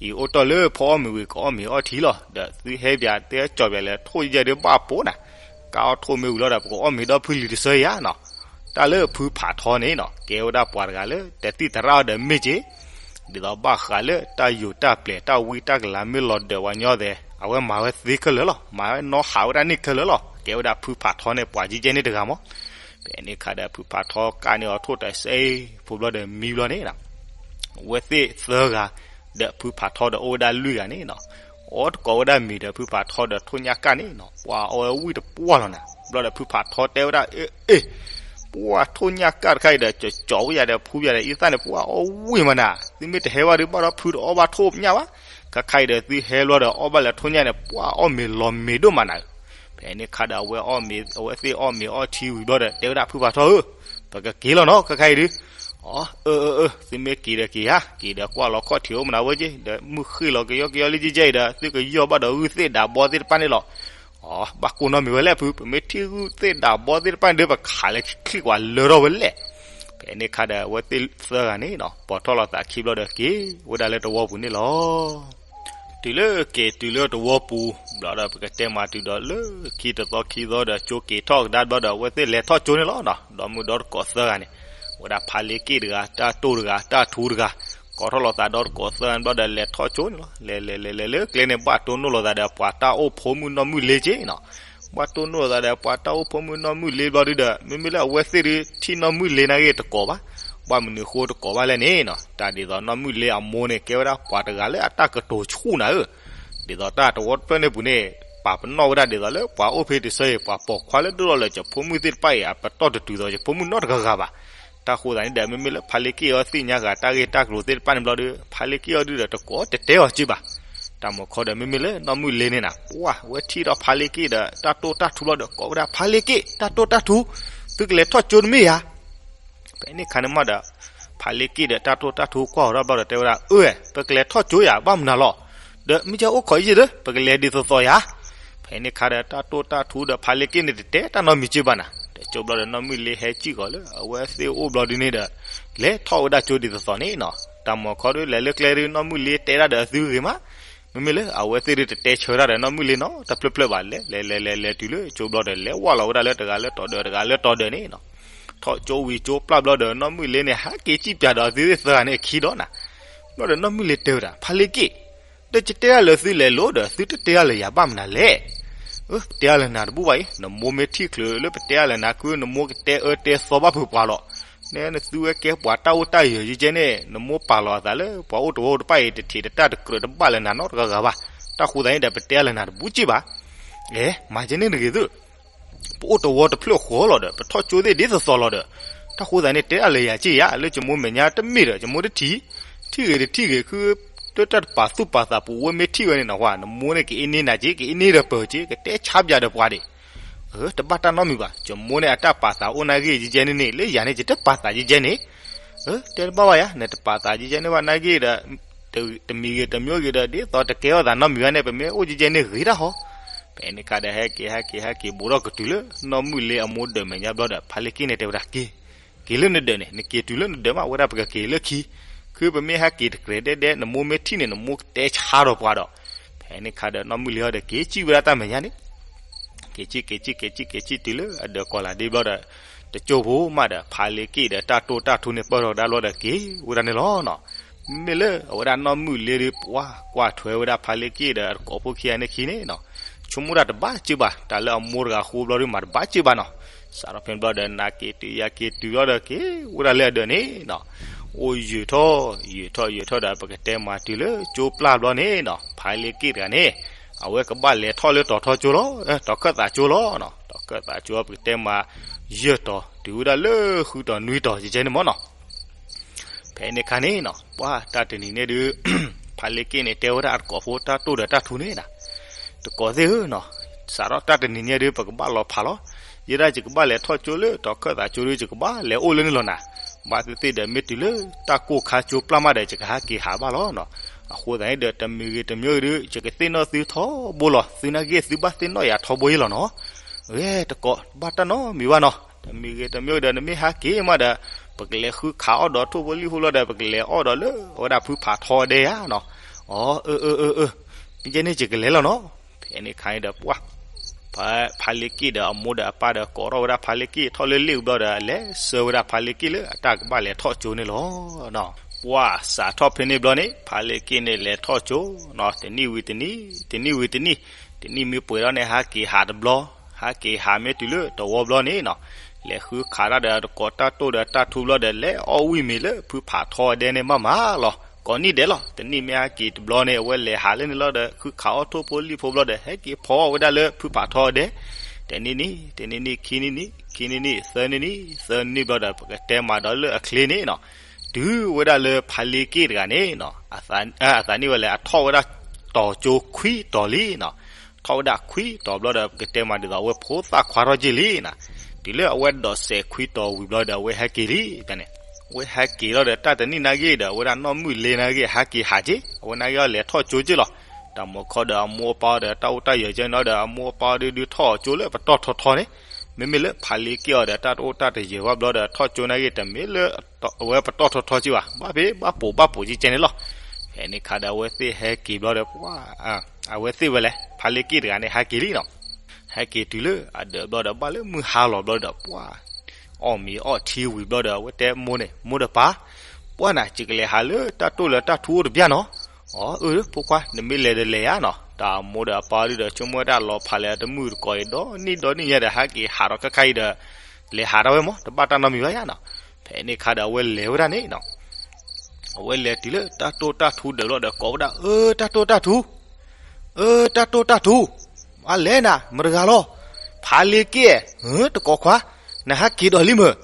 အံၤအိၣ်တီၢ်လၢဖီအီၣ်မ့ၤဝံၤကအီၣ်မ့ၤအီထံလီၤ ဒီးသုဟဲပၠးတဲကၠီၤပၠးလဲၤထိၣ်ယဲဒုးဘၣ်ပိာ်နၤ, ကၢ်အီၣ်ထိၣ်မ့ၢ်ဝံၤလီၤဒီး ပကအီၣ်မ့ၤဒီးဖုလံၤတစၢယၤနီၤ တၢ်လၢဖုဖးထီန့ၣ်နီၤ ကဲဝဲဒၣ်ပှၤတဂၤလၢ တသံၣ်သရၣ်အီၤဒီးမ့ၢ်က့ၤ, ဒ်သိးဘၣ်ဃးလၢတၢ်ယိာ်တၢ်ပျဲၤတၢ်ဝံတၢ်ကလၤမ့ၢ်လီၤဒၢးဝဲညီသဲး အဝဲမၤဝဲသ့ခဲလၢာ်လီၤ မၤဝဲနီဟးဝဲဒၣ်န့ၣ်ခဲလၢာ်လီၤ ကဲဝဲဒၣ်ဖုဖးထီန့ၣ် ပှၤကဲကဲန့ၣ်တဂၤမး, ဖဲန့ၣ်အခါဒီးဖုဖးထီကၢ်န့ၢ်အီၤထိၣ်တစဲးဖိဘျီဒီးမံဘျီန့ၣ်နီၤ အဝဲသ့ၣ်သၢဂၤ ဒီးဖုဖးထီဒီးအိၣ်ဝဲဒၣ်လွံၢ်ဂၤန့ၣ်နီၤ, အီၣ်တကိးဝဲဒၣ်မ့ၤဒီးဖုဖးထီဒီးထိၣ်ညၣ်ကၢ်န့ၣ်နီၤ ပှၤအီၣ်ဝဲဝံၣ်တပှၢ်လီၤနၤ, ဘျီဒီးဖုဖးထီတဲဝဲဒၣ် အ့ အ့ ပှၢ်ထိၣ်ညၣ်ကၢ်တခါအံၤဒီး ကၠီၤကၠီၤဝဲယၤဒီးဖုယၤဒီးအံသၣ်န့ၣ် ပှၢ်အီၣ်ဝံၣ်မးနၤ, သုမ့ၢ်တဟဲဝဲဒုး ဘၣ်ဒီးဖုတအီၣ်ဘၣ်ထိၣ်ညၣ်ဘၣ်, ခါခါအံၤဒီးသုဟဲဘျီဒီးအီၣ်ဘၣ်လၢထိၣ်ညၣ်န့ၣ် ပှၢ်အီၣ်မ့ၤလီၤမ့ၤဒိၣ်မးနၤ, ဖဲန့ၣ်ခါဒီးအဝဲအီၣ်မ့ၤ အဝဲသ့ၣ်အီၣ်မ့ၤအီထံဝံၤဘျီဒီး တဲဝဲဒၣ်ဖုဖးထီဧၢ, ပ ပကက့ၤလီၤနီၤ ခဲခါအံၤဒုး. အၢ အၢ အၢ သုမ့ၢ်က့ၤဒီးက့ၤဧါ, က့ၤဒီးကွၢ်လီၤခီၣ်ထံးအိၣ်မနုၤဝဲက့ၤ, ဒီးမုၢ်ဃ့ၢ်လီၤကယီကယီလံကဲကဲအံၤဒီး သုကယီၢ်ဘၣ်ဒီးဂုၢ်သ့ၣ်ဒးဘီသ့ၣ်တဖၣ်န့ၣ်လီၤ. အၢ ဘၣ်ကိၢ်နီတမံၤဝဲလဲၣ်ဖု, ပမ့ၢ်ထံၣ်ဂုၢ်သ့ၣ်ဒးဘီသ့ၣ်တဖၣ်န့ၣ်ဒီး ပခးလၢချံၣ်ကွၢ်လၢထီၣ်ဝဲလဲၣ်. ဖဲန့ၣ်အခါဒီး အဝဲသ့ၣ်သၢဂၤန့ၣ်နီၤ ပိာ်ထီၣ်လီၤသးခံဘျီဒီး က့ၤဝဲဒၣ်လၢတဝီပူၤန့ၣ်လီၤ. တုၤလၢက့ၤတုၤလၢတဝီပူၤဘျီဒီး ပကတဲမၤတုၤဒီးလၢခံတသီခံသီဒီး ကၠိက့ၤထီၣ်ကဒါဘျီဒီး အဝဲသ့ၣ်လဲၤထီၣ်ကၠိန့ၣ်လီၤနီၤ. ဒီမုၢ်ဒီတကိးသၢဂၤန့ၣ်, ဝဲဒၣ်ဖါလ့က့ၣ်တဂၤ, တၢ်တိၢ်တဂၤ, တၢ်ထူတဂၤ, ကိးထီၣ်လီၤသးဒီတကိးသၢဂၤန့ၣ်ဘျီဒီး လဲၤထီၣ်ကၠိန့ၣ်လီၤ. လဲၤလဲၤလဲၤလဲၤလၢကျဲန့ၣ် ဘၣ်တိၢ်နီၣ်လိာ်သးဒီး ပှၤတၢ်အိၣ်ဖိမုၣ်နီၢ်မုၢ်လ့က့ၤနီၤ. ဘၣ်တိၢ်နီၣ်လိာ်သးဒီး ပှၤတၢ်အိၣ်ဖိမုၣ်နီၢ်မုၢ်လ့ဘျီဒုဒီး မ့မ့ၢ်လၢအဝဲသ့ၣ်ဒုး ထံၣ်နီၢ်မုၢ်လ့နာ်က့ၤတကိးဘၣ်. ဘၣ်မနုၤဃိတကိးဘၣ်လဲၣ်န့ၣ်နီၤ, တၢ်ဒ်သိးနီၢ်မုၢ်လ့အမိၢ်န့ၣ် ကဲဝဲဒၣ်ပှၤတဂၤလၢအတၢ်ကတိၤဆူၣ်နၤဧၢ. ဒ်သိးတၢ်တဝီတဖျၢၣ်န့ၣ်ပူၤန့ၣ် ပာ်ပနီၣ်ဝဲဒၣ်ဒ်သိးလၢပှၤအိၣ်ဖဲတဆၢအံၤ ပှၤပိာ်ခွါလၢဒိၣ်လီၤလၢ ယဖိမုၣ်သ့ၣ်တဖၣ်အံၤ အပတီၢ်တတုၤသိးယဖိမုၣ်နီတဂၤဂၤဘၣ်. တၢ်ဃိသတးန့ၣ်ဒီး မ့မ့ၢ်လၢဖါလ့က့ၣ်အီၤသ့ၣ်ညါဂၤတၢ်ဂ့ၢ်တၢ်ကျိၤသ့ၣ်တဖၣ်န့ၣ်ဘျီဒီး ဖါလ့က့ၣ်အီၤဒုဒီးတကိးတတဲအီၤက့ၤဘၣ်. တၢ်မၤခီဒီး မ့မ့ၢ်လၢနီၢ်မုၢ်လ့န့ၣ်နၤ ပှၢ် ဝဲထံၣ်ဒီးဖါလ့က့ၣ်ဒီး တၢ်တိၢ်တၢ်ထူဘျီဒီး ကိးဝဲဒၣ် ဖါလ့က့ၣ် တၢ်တိၢ်တၢ်ထူ, သုကလဲၤထီၣ်ကၠိတမ့ၢ်ဧါ. ဖဲန့ၣ်အခါန့ၣ်မးဒီး ဖါလ့က့ၣ်ဒီးတၢ်တိၢ်တၢ်ထူကွၢ်အီၤထီၣ်ဘျီဒီး တဲဝဲဒၣ် အၢ ပကလဲၤထီၣ်ကၠိယၤ ဘၣ်မနုၤလီၤ. ဒီးမ့ၢ်ကအိၣ်ခိးယံၤဒီး ပကလဲၤဒ်သိးသိးယၤ. ဖဲန့ၣ်အခါဒီး တၢ်တိၢ်တၢ်ထူဒီးဖါလ့က့ၣ်န့ၣ် တတဲတၢ်နီတမံၤက့ၤဘၣ်နၤ. တကၠိဘျီဒီး နီၢ်မုၢ်လ့ဟဲကံၣ်ဃီၤလၢအဝဲသ့ၣ်အိၣ်ဘျီဒုန့ၣ်ဒီး လဲၤထီၣ်ဝဲဒၣ်ကၠိဒ်သိးသိးန့ၣ်နီၤ. တၢ်မၤခီဒီး လဲၤလၢကျဲဒု နီၢ်မုၢ်လ့တဲဒၣ်ဒီးအသုဂ့ၤမး, မ့မ့ၢ်လၢအဝဲသ့ၣ်ဒုတတဲဆၢတၢ်ဒီးနီၢ်မုၢ်လ့နီတဖျၢၣ် ဖျၢၣ်ဘၣ်. လဲၤလဲၤလဲၤလဲၤလဲၤတုၤလၢကၠိဘျီဒီး လဲၤဝဲလီၤဝဲဒၣ်လၢတဂၤလၢတီၤဒၢး တဂၤလၢတီၤဒၢးန့ၣ်နီၤ. ထီၣ်ကၠိဝံၤကၠိပျၢ်ဘျီဒီး နီၢ်မုၢ်လ့န့ၣ် ဟဲက့ၤစံၣ်ပၠးဒီးအသုသ့ၣ်သၢဂၤန့ၣ်အခံဒီးနၤ. ဘျီဒီးနီၢ်မုၢ်လ့တဲဝဲဒၣ် ဖါလ့က့ၣ်, ဒီးယတဲဒၣ်လၢသုလဲၤလိၤဒီး သုတတဲဒၣ်လၢယၤဘၣ်မနုၤလဲၣ်. ပတဲဒၣ်လၢနၤတဘူၣ်ဘၣ်အံၤ, နမိၢ်မ့ၢ်ထံၣ်ချုးလၢပတဲဒၣ်လၢနၤ ခုနမိၢ်ကတဲအၢတဲသီဘၣ်ဖုးပှၤလီၤ. နဲနသုဝဲကဲပှၤတၢ်အိၣ်တၢ်ယၢၤယကဲန့ၣ် နမိၢ်ပာ်လီၤအသးလၢပှၤအိၣ်တဝီတဖၣ်အံၤ တထံးတတၢ်တကြၢးတဘၣ်လၢနၤနီတဂၤဂၤဘၣ်. တၢ်ဃိသတးန့ၣ်ဒီး ပတဲဒၣ်လၢနၤတဘူၣ်က့ၤဘၣ်. အဲ မၤကဲန့ၣ်တဂ့ၤသု ပအိၣ်တဝီတဖျၢၣ်ဃီလီၤဒီး ပထီၣ်ကၠိသ့ၣ်ဒ်သိးသိးလီၤဒီး တၢ်ဃိသတးန့ၣ် တဲဒၣ်လၢယၤက့ၤယၤ လၢယမိၢ်မဲာ်ညါတမ့ၢ်ဒီး ယမိၢ်တထံၣ်, ထံၣ်ဂ့ၤတထံၣ်ဂ့ၤ ခု တၢ်တပာ်သူၣ်ပာ်သးပူၤဝဲမ့ၢ်ထံၣ်ဝဲန့ၣ်နီၤ နမိၢ်န့ၣ် ကအ့န့ၢ်နၤက့ၤ ကအ့န့ၢ်ဒီးပၢၤက့ၤ ကတဲဆါပၠးဒီးပှၤဒံး. တဘၣ်တၢ်နီတမံၤဘၣ်, ယမိၢ်န့ၣ်အတၢ်ပာ်သးအိၣ်နာ်က့ၤယကဲန့ၣ်န့ၣ် လၢယၤန့ၣ် ယတပာ်သးယကဲန့ၣ်. တဲတဘၣ်ဘၣ်ယၤ နတပာ်သးယကဲန့ၣ်ဘၣ်နာ်က့ၤဒီး တမံၤဂ့ၤတမံၤဂ့ၤဒီး ဒ်သိးတကဲထီၣ်သးနီတမံၤဘၣ်န့ၣ် ပမ့ၢ်အိၣ်ကဲန့ၣ်ဂ့ၤတၢ်ဟီ. ဖဲန့ၣ်အခါဒီး ဟဲက့ၤ ဟဲက့ၤ ဟဲက့ၤ ဘူးထီၣ်ကတုၤလၢ နီၢ်မုၢ်လ့အမိၢ်ဒၢးမဲာ်ညါဘျီဒီး ဖါလ့က့ၣ်န့ၣ်တဲဝဲဒၣ် က့ၤ က့ၤလၢနဒၢးန့ၣ် နက့ၤတုၤလၢနဒၢးမး ဝဲဒၣ်ပကက့ၤလၢခံ, ခုပမ့ၢ်ဟဲက့ၤတကြဲးဒဲးဒဲး နမိၢ်မ့ၢ်ထံၣ်န့ၣ် နမိၢ်ကတဲဆါဒီးပှၤဒီး. ဖဲန့ၣ်အခါဒီး နီၢ်မုၢ်လ့ဟီဒီး က့ၤစံၣ်ဝဲဒၣ်တၢ်မဲာ်ညါန့ၣ် က့ၤစံၣ် က့ၤစံၣ် က့ၤစံၣ် က့ၤစံၣ်တုၤလၢအဒၢးကီၤလၤဒ့ဘျီဒီး တကၠိဖိမးဒီး ဖါလ့က့ၣ်ဒီးတၢ်တိၢ်တၢ်ထူန့ၣ် ပၢၢ်ထီၣ်ကဒါဘျီဒီး က့ၤဝဲဒၣ်န့ၣ်လီၤနီၤ. မ့မ့ၢ်လၢအဝဲဒၣ်နီၢ်မုၢ်လ့ဒီး ပှၤကွၢ်ထွဲဝဲဒၣ်ဖါလ့က့ၣ်ဒီးအတကိးဖိခံဂၤန့ၣ်ခံန့ၣ်နီၤ ဆိကမိၣ်တၢ်တဘၣ်စ့ၢ်ဘၣ် တၢ်လၢအမိၢ်တဂၤဃိဘျီဒီး မၤတဘၣ်စ့ၢ်ဘၣ်နီၤ. စးထီၣ်ဖဲန့ၣ်ဘျီဒီး နၤက့ၤတုၤယၤက့ၤတုၤလီၤဒီး က့ၤဝဲဒၣ်လၢအဒၢးန့ၣ်နီၤ. အိၣ်ယုာ်ထီၣ် ယုာ်ထီၣ် ယုာ်ထီၣ်ဒီး ပကတဲမၤတုၤလၢကၠိပျၢ်ဘျီန့ၣ်နီၤ ဖါလ့က့ၣ်တဂၤန့ၣ် အဝဲကဘၣ်လဲၤထီၣ်လၢတီၤထီကၠိလီၤ, တီၤခၢၣ်သးကၠိလီၤနီၤ. တီၤခၢၣ်သးကၠိ ပကတဲမၤ ယဲၢ်တီၤ တုၤဝဲဒၣ်လၢဃုတီၤနွံတီၤ ယကဲန့ၣ်မ့ၢ်နီၤ. ဖဲန့ၣ်အခါန့ၣ်နီၤ ပှၤတၢ်တနံၤန့ၣ်ဒုး ဖါလ့က့ၣ်န့ၣ် တဲဝဲဒၣ်အတကိးဖိတၢ်တိၢ်ဒီးတၢ်ထူန့ၣ်နီၤ, တကိးသ့ၣ်ဧၢနီၤ, စးထီၣ်တၢ်တနံၤန့ၣ်ဒုး ပကဘၣ်လီၤဖးလီၤ. ယဲဒၣ်ယကဘၣ်လဲၤထီၣ်ကၠိလၢတီၤခၢၣ်သးကၠိဒုး ယကဘၣ်လဲၤအိၣ်လၢန့ၣ်လီၤနၤ. ဘၣ်သ့ၣ်သ့ၣ်ဒီး မ့ၢ်တုၤလၢတၢ်ကိၢ်ခါကၠိပျၢ်မးဒီး ယကဟးက့ၤဟးဘၣ်လီၤနီၤ. အဃိသတးန့ၣ်ဒီး တမံၤဂ့ၤတမံၤဂ့ၤဒုး ယကသ့ၣ်နီၣ်သုထီဘိလီၤ, သုနာ်က့သုဘၣ်သ့ၣ်နီၣ်ယၤထီဘိယ့လီၤနီၤ. ဂဲၤတကိး ဘၣ်တၢ်နီတမံၤဘၣ်နီၤ, တမံၤဂ့ၤတမံၤဂ့ၤဒီး နမ့ၢ်ဟးက့ၤမးဒီး ပကလဲၤဃုခးအီၣ်ဒီးထိၣ်ဖိလံၣ်ဖိဘျီဒီး ပကလဲၤအီၣ်ဒီးလၢအဝဲဒၣ်ဖုဖးထီဒဲဧါနီၤ. အၢ အၢ အၢ အၢ မ့ၢ်ကဲန့ၣ် ယကလဲၤလီၤနီၤ. ဖဲန့ၣ်အခါန့ၣ်ဒီး ပှၤ ဖါလ့က့ၣ်ဒီးအမိၢ်ဒီးအပၢ်ဒီး ကိးထီၣ်ဝဲဒၣ်ဖါလ့က့ၣ်ထီၣ်လၢလ့ၣ်အူဘျီဒီး လဲၤဆှၢဝဲဒၣ်ဖါလ့က့ၣ်လၢအတၢ်ကဘၣ်လဲၤထီၣ်ကၠိန့ၣ်လီၤ. ပှၤစးထီၣ်ဖဲန့ၣ်ဘျီန့ၣ် ဖါလ့က့ၣ်န့ၣ်လဲၤထီၣ်ကၠိနီၤ, တနံၣ်ဝံၤတနံၣ်, တနံၣ်ဝံၤတနံၣ်, တနံၣ်မ့ၢ်ပှဲၤဒီးန့ၣ် ဟးက့ၤဟးတဘျီ, ဟးက့ၤဟးမ့ၢ်တုၤလၢတဝီဘျီန့ၣ်နီၤ, လဲၤဃုခးတၢ်ဒီးတကိးတၢ်တိၢ်ဒီးတၢ်ထူဘျီဒီး လဲၤအီၣ်ဝံၣ်မ့ၤလၢဖုဖးထီဒဲန့ၣ် မးမးလီၤ. ကိးနံၣ်ဒဲးလီၤ. တနံၣ်မ့ၢ်ဟဲက့ၤတဘျီန့ၣ် အဝဲလဲၤဟးလၢန့ၣ်လီၤဒီး ဃုခးအီၣ်ထိၣ်ဖိလံၣ်ဖိဘျီဒီး ဟဲက့ၤဖီအီၣ်ဝဲဒၣ်လၢဖုဖးထီဒဲ, တနံၣ်နံၣ်, တနံၣ်နံၣ်, ခံနံၣ်နံၣ်, ခံနံၣ်နံၣ်, သၢနံၣ်နံၣ်, သၢနံၣ်နံၣ်ဘျီဒီး ပကတဲမၤဒီးလၢအချ့န့ၣ်နီၤ, တုၤဝဲဒၣ်လၢဖါလ့က့ၣ်တဂၤန့ၣ်နီၤ, အသးနံၣ်ဝဲလဲၣ်, အထီၣ်ဝဲဒၣ်တီၤကၠိခွံတီၤလံနီၤ. ထီၣ်ဝဲဒၣ်ခွံတီၤဘျီဒီး ပကတဲမၤဒ်သိးအဝဲဖိသၣ်ခွါထီၣ်က့ၤလံနီၤ. တုၤလၢအဝဲဒိးစဲးခွံတီၤဝံၤဘျီဒီး အဝဲဟဲက့ၤလံန့ၣ်, အဝဲဟဲက့ၤလီၤဒီး တၢ်တနံၣ်နာ်က့ဒီး အဝဲဒၣ်နီၢ်မုၣ်လ့နာ်က့ ဟဲက့ၤဟးက့ၤ, အဝဲနာ်က့အီၤလဲၤထီၣ်ကၠိက့လီၤ. တၢ်မုၢ်ခီဒီး အမိၢ်အပၢ်အီၤဒီး တၢ်အိၣ်တၢ်ယၢၤကဲနီၤဒီး အမိၢ်အပၢ်အီၤဒုးဒုးထီၣ်ကၠိလၢပတီၢ်ထီထီန့ၣ်, မ့မ့ၢ်လၢဖးလ့က့ၢ်အီၤဒီး တၢ်တအိၣ်တၢ်တယၢၤဘၣ်ဘျီဒီး ထီၣ်ကၠိနာ်က့ တမ့ၢ်လၢ အဝဲပတီၢ်ထီထီက့ဘၣ်, ဘၣ်ဖဲဘၣ်ပိာ်ဘၣ်ပိာ်ကဲကဲန့ၣ်လီၤ. ဖဲန့ၣ်ခါဒီး အဝဲသ့ၣ်ဟဲက့ၤဘျီဒီး ပှၤ အဝဲသ့ၣ်ဝဲလဲၣ် ဖးလ့က့ၢ်တဂၤန့ၣ် ဟဲက့ၤလံနီၤ. ဟဲက့ၤတုၤလၢအဒၢးဘျီဒီး ဘၣ်လၢမုၢ်ဟါလီၤဘျီဒီး ပှၤ အီၣ်မ့ၤအီထံဝံၤဘျီဒီး အဝဲတဲမိၢ်န့ၣ်, မိၢ်ဒီးပၢ်, ပှၤနၤ ယကလဲၤဟးလၢတၢ်တိၢ်လၢတၢ်ထူအိၣ်တဘျီနီၤ. အီ အၢ ဖိခွါ နမ့ၢ်လဲၤဒီးလဲၤယါနီၤ. တၢ်အမိၢ်ဒီးအပၢ်ဒုးဒီး ဆိကမိၣ်ဝဲဒၣ်လီၤဖးလဲၣ်တမုၢ်တကိးအံၤ ဒီနံၣ်ဒီနံၣ်ညါဒီး ဟဲက့ၤဟးဒီးခဲခါအံၤဒီး လဲၤဟးတၢ်ဝဲမး တဘၣ်တၢ်နီတမံၤဘၣ်ယါနီၤ. ဖဲန့ၣ်ခါဒီး အဝဲလဲၤဝဲဒၣ်န့ၣ်နီၤ. အဝဲလဲၤတုၤလၢတၢ်တိၢ်တၢ်ထူဒၢးဘျီဒီး ကိးဝဲဒၣ်, အၢ တၢ်တိၢ်တၢ်ထူ, အၢ တၢ်တိၢ်တၢ်ထူ, အလဲၣ်နၤ မတဂၤလီၤ, ဖးလ့က့ၢ်, တကိးခွါ, နဟဲက့ၤဒီးလံမၢ်.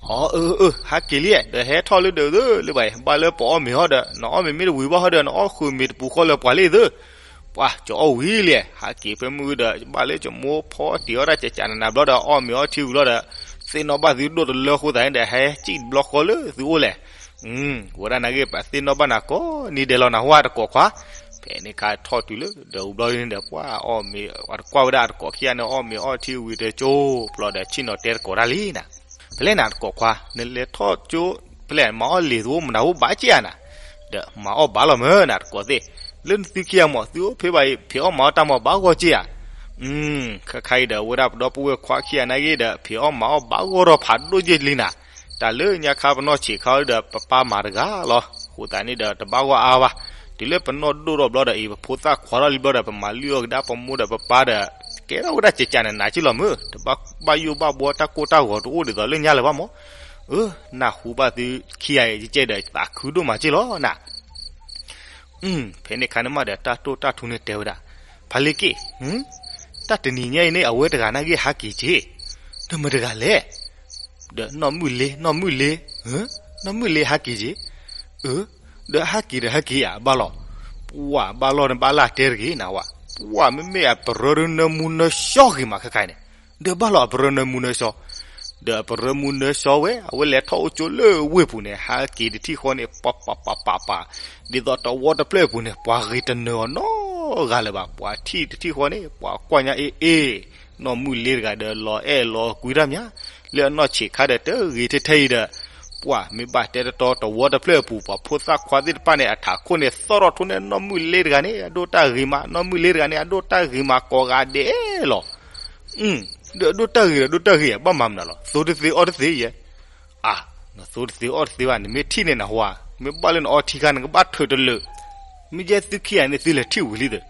အီ အၢ အၢ ဟဲက့ၤလံ, ဒီးဟဲထီၣ်လၢဒၢးသၢလၢၤဘၣ်အံၤ, ဘၣ်လၢပအီၣ်မ့ၤဟီဒီး နအီၣ်မ့ၤမ့ၢ်တဝံၤဘၣ်ဟီဒီး နအီၣ်ဃုာ်မ့ၤတပူၤဃီလၢပှၤလံသၢ. ပှၤ ကအီၣ်ဝံၤလံ, ဟဲက့ၤဖဲမုၢ်ဒီး ဘၣ်လၢကမိၢ်ဖီတံၢ်အီၣ်တၢ်ကကနနၤဘျီဒီး အီၣ်မ့ၤအီထံဝံၤလီၤဒီး သ့ၣ်နီၣ်ဘၣ်သုဒိၣ်တလၢအဃိသတးန့ၣ်ဒီး ဟဲစံၣ်တဘျီဃီလၢသုအိၣ်လဲၣ်. ဝဲဒၣ်နာ်က့ ပသ့ၣ်နီၣ်ဘၣ်နၤကိးနံၤဒဲးလီၤနဟူတကိးခွါ. ဖဲန့ၣ်ခါထီၣ်တုၤလၢဒၢးအူဘျီန့ၣ်ဒီး ပှၤအီၣ်မ့ၤ ပှၤတကွၢ်ဝဲဒၣ်အတကိးခံဂၤန့ၣ် အီၣ်မ့ၤအီထံဝံၤတကၠိ ဘျီဒီးဆ့ၣ်နီၤတဲတကိးတၢ်လံနၤ. ဖဲလဲၣ်နၤတကိးခွါ, နလဲၤထီၣ်ကၠိ ဖဲလဲၣ် မၤအီၣ်လံာ်သဝီမနၤဟူဘၣ်က့ဧါနၤ. ဒီးမၤအီၣ်ဘၣ်လီၤမၢ်နၤတကိးသ့ၣ်, လၢနသုခံဂၤမး သုအိၣ်ဖဲဘၣ်အံၤ ဖံးအီၣ်မၤအီၣ်တၢ်မၤဘၣ်ဂီၢ်က့ဧါ. ခဲခါအံၤဒီး အဝဲဒၣ်ပဒီပုၢ်ဝဲၢ်ခွါခံဂၤနာ်က့ဒီး ဖံးအီၣ်မၤအီၣ်ဘၣ်ဂီၢ်ထီၣ်ဖးဒိၣ်က့လံနၤ. တၢ်လၢညါခါပနီၢ်ဆံးခါအံၤဒီး ပပၢ်မၤတဂၤလီၤ. အဃိသတးန့ၣ်ဒီး တဘၣ်ဂီၢ်အါဘၣ်. တုၤလၢပနီၢ်ဒိၣ်ထီၣ်ဘျီဒီး အံၤပဖိသၣ်ခွါထီၣ်လံဘျီဒီး ပမၤလုၢ်အီၣ်ကဒါပမိၢ်ဒီးပပၢ်ဒီး ကဲထီၣ်ဝဲဒၣ်ကကနနၤက့လီၤမၢ်, တဘၣ်ဘၣ်ယိၣ်ဘၣ်ဘှီတၢ်ကိၢ်တၢ်ဂီၤတအိၣ်ဒ်သိးလၢညါလၢၤဘၣ်မး. အၢ နၢ်ဟူဘၣ်သုခံဂၤအံၤကဲဒီး သးခုဒိၣ်မးက့လီၤနၤ. ဖဲန့ၣ်ခါန့ၣ်မးဒီး တၢ်တိၢ်တၢ်ထူန့ၣ်တဲဝဲဒၣ်, ဖးလ့က့ၢ်, တၢ်တနံၤညါအံၤန့ၣ် အဝဲတဂၤနာ်က့ဟးက့ၤက့ၤ, ဒီးမတဂၤလဲၣ်. ဒီးနီၢ်မုၣ်လ့, နီၢ်မုၣ်လ့, နီၢ်မုၣ်လ့ဟးက့ၤက့ၤ. အၢ, ဒီးဟးက့ၤဒီးဟဲက့ၤဧါ ဘၣ်လီၤ. ပှၤဘၣ်လီၤန့ၣ် ဘၣ်လၢတဲတဂ့ၤနၤဝဲ, ပှၤမ့မ့ၢ်အပရၢဒုးနၢမူနၢဆှီဂ့ၤမးခဲခါအံၤန့ၣ်, ဒီးဘၣ်လီၤအပရၢနၢမူနၢဆှီ ဒီးအပရၢမူနၢဆှီဝဲ အဝဲလဲၤထီၣ်အိၣ်ကၠိလၢဝ့ၢ်ပူၤန့ၣ် ဟးက့ၤတထံၣ်ဃီန့ၣ် ပၤပၤပၤပၤပၤ, ဒ်သိးတဝီတဖျၢၣ်အပူၤန့ၣ် ပှၤဂ့ၤတနၢၤအီၤနီတဂၤလၢၤဘၣ်. ပှၤထံၣ်တထံၣ်ဃီန့ၣ် ပှၤကွၢ်ညါအ့ၣ်အ့ၣ်, နီၢ်မုၣ်လ့တဂၤဒီး လီၤအဲၣ်လီၤကွံတၢ်မး, လၢအနီၢ်ဆံးခါဒီးတဂ့ၤထဲထဲအံၤဒီး ပှၤမ့ၢ်ဘၣ်တဲတတီတဝီတဖျၢၣ်အပူၤ ပှၤဖိသၣ်ခွါသ့ၣ်တဖၣ်န့ၣ် အထးခိၣ်န့ၣ် သီၣ်ထီၣ်ထူန့ၣ် နီၢ်မုၣ်လ့တဂၤန့ၣ် အဒိၣ်တၢ်ဂ့ၤမး, နီၢ်မုၣ်လ့တဂၤန့ၣ် အဒိၣ်တၢ်ဂ့ၤမးကိးဂၤဒဲးလီၤ. ဒီးအဒိၣ်တၢ်ဂ့ၤဒီးဒိၣ်တၢ်ဂ့ၤ ဘၣ်မၤမနုၤလီၤ. သိတသ့အီၣ်တသ့ယဲ. အါ, နသိတသ့အီၣ်တသ့ဘၣ်, နမ့ၢ်ထံၣ်န့ၣ်နဟူဧါ, မ့ၢ်ဘၣ်လၢနအီထံခါ နကဘၣ်ထုးတလၢာ်. မ့ၢ်ယဲသုခံဂၤန့ၣ် သုလဲၤထံၣ်ဝံၤလံသ့.